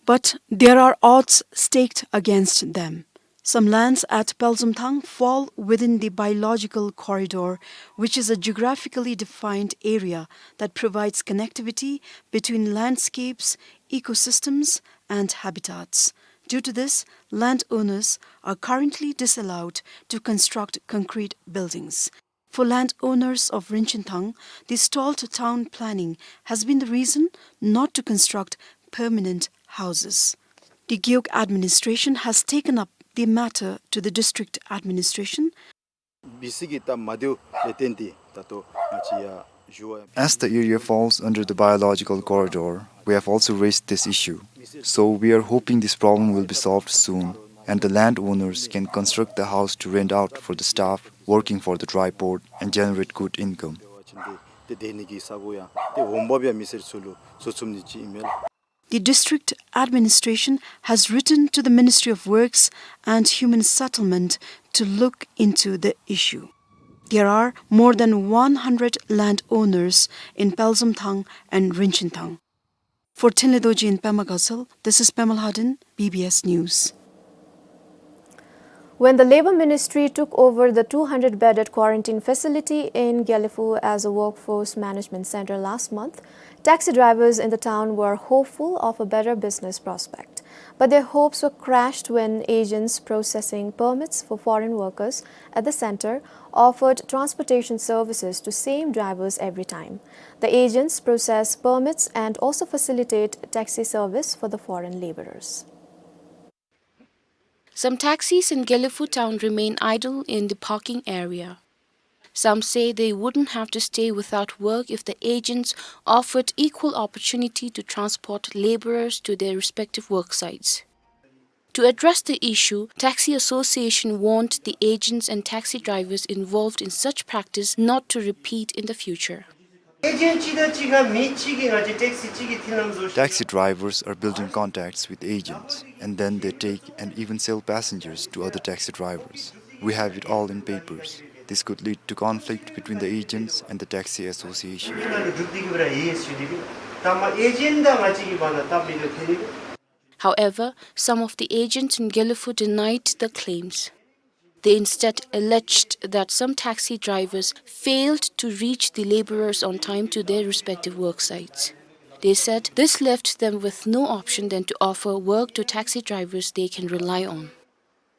But there are odds staked against them. Some lands at Pelzomthang fall within the biological corridor, which is a geographically defined area that provides connectivity between landscapes, ecosystems, and habitats. Due to this, landowners are currently disallowed to construct concrete buildings. For landowners of Rinchingthang, the stalled town planning has been the reason not to construct permanent houses. The Gewog administration has taken up the matter to the district administration. B C གི་ད་མ་བདེཝ་ལས་བརྟེན་ཏེ་ད་ལྟོ་ང་བཅས་ཡར་ཞུ་བ། As the area falls under the biological corridor, we have also raised this issue. So we are hoping this problem will be solved soon, and the landowners can construct the house to rent out for the staff working for the dry port and generate good income. ཏེ་སྡོད་ནི་གི་ས་གོ་ཡང་ཏེ་འོང་འབབ་ཡང་མི་སེར་ཚུ་ལུ་བཟོ་ཚུགས་ནི་ཅིག་ཨིན་མས། The district administration has written to the Ministry of Works and Human Settlement to look into the issue. There are more than one hundred landowners in Pelzomthang and Rinchingthang. For Thinley Dorji in Pema Gatshel, this is Pema Lhaden, B B S News. When the Labour Ministry took over the two hundred bedded quarantine facility in Gelephu as a workforce management centre last month, taxi drivers in the town were hopeful of a better business prospect. But their hopes were crushed when agents processing permits for foreign workers at the centre offered transportation services to same drivers every time. The agents process permits and also facilitate taxi service for the foreign labourers. Some taxis in Gelephu town remain idle in the parking area. Some say they wouldn't have to stay without work if the agents offered equal opportunity to transport laborers to their respective work sites. To address the issue, Taxi Association warned the agents and taxi drivers involved in such practice not to repeat in the future. Agent གཅིག་དང་གཅིག་ཁར་མི་གཅིག་གིས་ང་བཅས་ཊེག་སི་གཅིག་གི་མཐུན་ལམ་བཟོ། Taxi drivers are building contacts with agents, and then they take and even sell passengers to other taxi drivers. We have it all in papers. This could lead to conflict between the agents and the taxi association. མི་ལ་ལུ་སྒྲུབ་སྟེ་གི་བར་ཡེ་ཞུ་སྟེ་གི། ད་མ་ཨེ་ཇེནཊ་དང་ང་བཅས་ཀྱི་བར་ན་སྟབས་མི་བདེཝ་ཐོན་ནི་གི། However, some of the agents in Gelephu denied the claims. They instead alleged that some taxi drivers failed to reach the laborers on time to their respective work sites. They said this left them with no option than to offer work to taxi drivers they can rely on.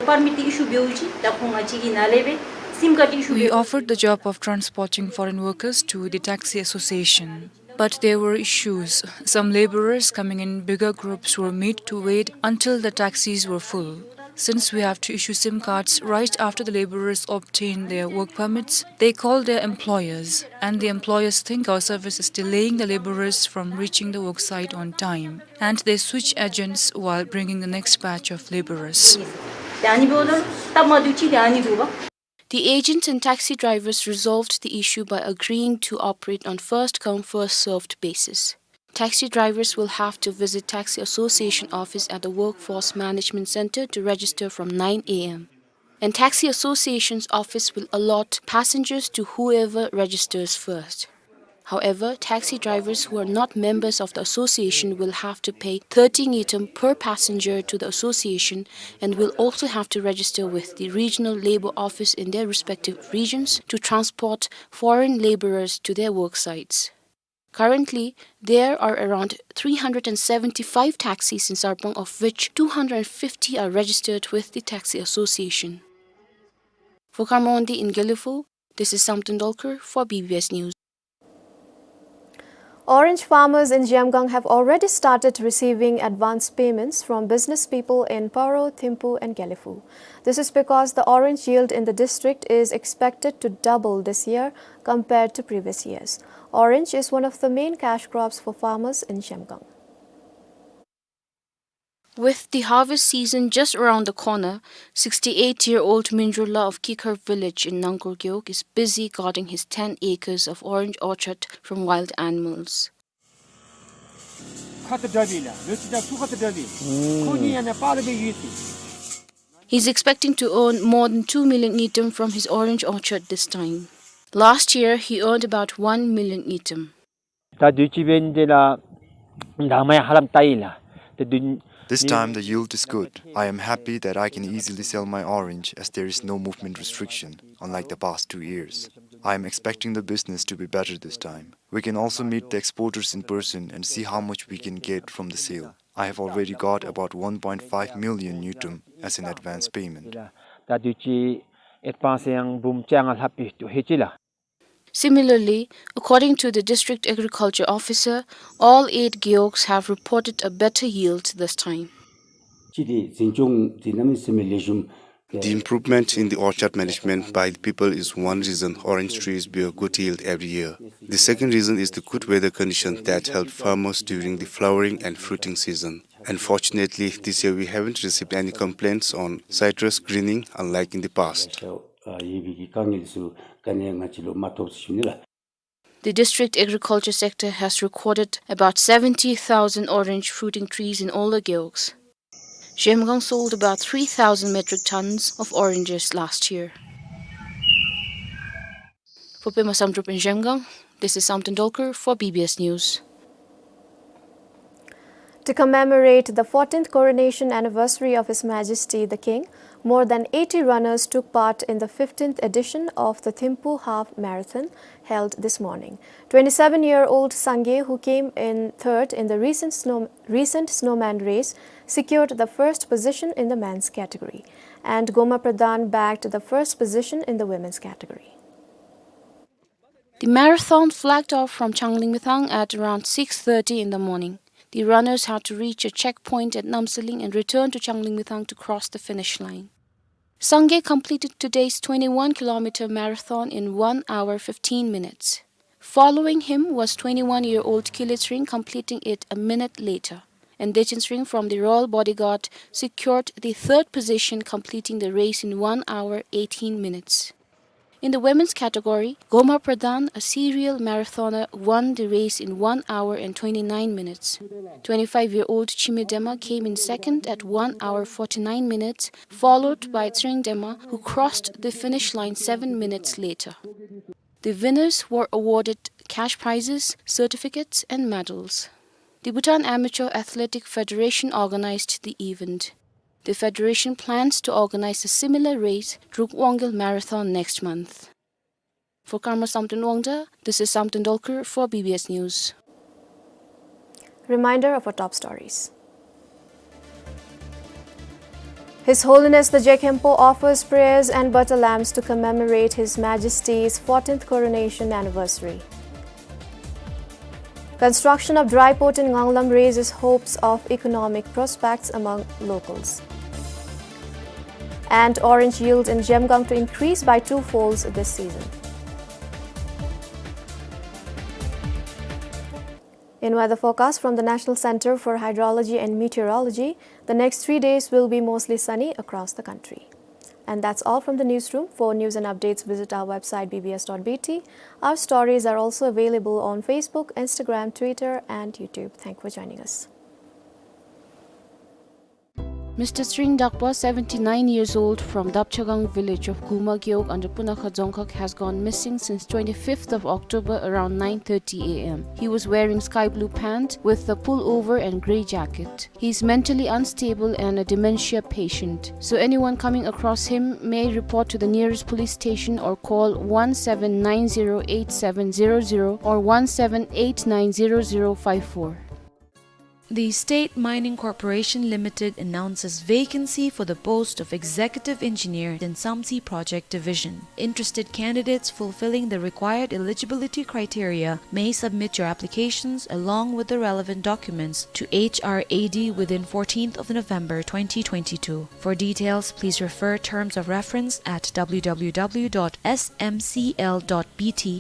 Permit issue འབདཝ་ཅིག་ད་ཁོང་ང་བཅས་ཀྱི་ནང་ལས་སྦེ་སིམ་ཀརཌ་issue འབདཝ། We offered the job of transporting foreign workers to the taxi association, but there were issues. Some laborers coming in bigger groups were made to wait until the taxis were full. Since we have to issue SIM cards right after the laborers obtain their work permits, they call their employers, and the employers think our service is delaying the laborers from reaching the work site on time, and they switch agents while bringing the next batch of laborers. ད་ཨ་ནི་འབདཝ་ད་སྟབས་མ་བདེཝ་ཅིག་ད་ཨ་ནི་འདུག་པ། The agents and taxi drivers resolved the issue by agreeing to operate on first come, first served basis. Taxi drivers will have to visit Taxi Association office at the Workforce Management Center to register from nine A M. And Taxi Association's office will allot passengers to whoever registers first. However, taxi drivers who are not members of the association will have to pay thirty ngultrum per passenger to the association and will also have to register with the regional labor office in their respective regions to transport foreign laborers to their work sites. Currently, there are around three hundred and seventy-five taxis in Sarpang, of which two hundred fifty are registered with the Taxi Association. For Kharamawndi in Gelephu, this is Samten Dolkar for B B S News. Orange farmers in Zhemgang have already started receiving advance payments from business people in Paro, Thimphu and Gelephu. This is because the orange yield in the district is expected to double this year compared to previous years. Orange is one of the main cash crops for farmers in Zhemgang. With the harvest season just around the corner, sixty-eight-year-old Minjurla of Kikhar village in Nangkur Gewog is busy guarding his ten acres of orange orchard from wild animals. He's expecting to earn more than two million ngultrum from his orange orchard this time. Last year, he earned about one million ngultrum. ད་དུས་ཅི་འབད་ནི་དེ་ལ་འདང་མ་ཡང་ཧ་ལམ་བལྟ་ཡི་ལགས། ད་དུས། This time the yield is good. I am happy that I can easily sell my orange as there is no movement restriction, unlike the past two years. I am expecting the business to be better this time. We can also meet the exporters in person and see how much we can get from the sale. I have already got about one point five million ngultrum as an advance payment. ད་དུས་ཅི་ཨེཌ་བཱནསི་ཡང་འབུམ་བཅོ་ལྔ་ལྷགཔ་སྦེ་ཐོབ་ཅི་ལགས། Similarly, according to the district agriculture officer, all eight gewogs have reported a better yield this time. ཅི་དེ་འཛིན་སྐྱོང་དེ་གནམ་མེད་ས་མེད་ལེགས་ཤོམ། The improvement in the orchard management by the people is one reason orange trees bear good yield every year. The second reason is the good weather condition that helped farmers during the flowering and fruiting season. Unfortunately, this year we haven't received any complaints on citrus greening, unlike in the past. ཨ་ཡོད་པའི་གི་དཀའ་ངལ་ཚུ་ག་ནི་ཡང་ང་བཅས་ལུ་མ་ཐོབ་ཟེར་ཞུ་ནི་ལགས། The district agriculture sector has recorded about seventy thousand orange fruiting trees in all the gewogs. Zhemgang sold about three thousand metric tons of oranges last year. For Pema Samdrup in Zhemgang, this is Samten Dolkar for B B S News. To commemorate the fourteenth coronation anniversary of His Majesty the King, more than eighty runners took part in the fifteenth edition of the Thimphu Half Marathon held this morning. Twenty-seven-year-old Sangay, who came in third in the recent snow-, recent snowman race, secured the first position in the men's category, and Goma Pradhan bagged the first position in the women's category. The marathon flagged off from Changlimithang at around six thirty in the morning. The runners had to reach a checkpoint at Namsaling and return to Changlimithang to cross the finish line. Sangay completed today's twenty-one kilometer marathon in one hour fifteen minutes. Following him was twenty-one-year-old Kile Tsring, completing it a minute later. And Dechen Tsring from the Royal Bodyguard secured the third position, completing the race in one hour eighteen minutes. In the women's category, Goma Pradhan, a serial marathoner, won the race in one hour and twenty-nine minutes. Twenty-five-year-old Chime Dema came in second at one hour forty-nine minutes, followed by Tsring Dema, who crossed the finish line seven minutes later. The winners were awarded cash prizes, certificates, and medals. The Bhutan Amateur Athletic Federation organized the event. The federation plans to organize a similar race, Druk Wangel Marathon, next month. For Karma Samten Wangda, this is Samten Dolkar for B B S News. Reminder of our top stories. His Holiness the Je Khenpo offers prayers and butter lambs to commemorate His Majesty's fourteenth coronation anniversary. Construction of dry port in Nganglam raises hopes of economic prospects among locals. And orange yield in Zhemgang to increase by two folds this season. In weather forecast from the National Center for Hydrology and Meteorology, the next three days will be mostly sunny across the country. And that's all from the newsroom. For news and updates, visit our website B B S dot B T. Our stories are also available on Facebook, Instagram, Twitter, and YouTube. Thank you for joining us. Mister Tsring Dakpa, seventy-nine years old, from Dapchagang village of Guma Gewog under Punakha Dzongkhag, has gone missing since twenty-fifth of October around nine thirty A M. He was wearing sky blue pant with a pullover and grey jacket. He is mentally unstable and a dementia patient, so anyone coming across him may report to the nearest police station or call one seven nine zero eight seven zero zero or one seven eight nine zero zero five four. The State Mining Corporation Limited announces vacancy for the post of Executive Engineer in Samtse Project Division. Interested candidates fulfilling the required eligibility criteria may submit your applications along with the relevant documents to H R A D within fourteenth of November twenty twenty-two. For details, please refer terms of reference at W W W dot S M C L dot B T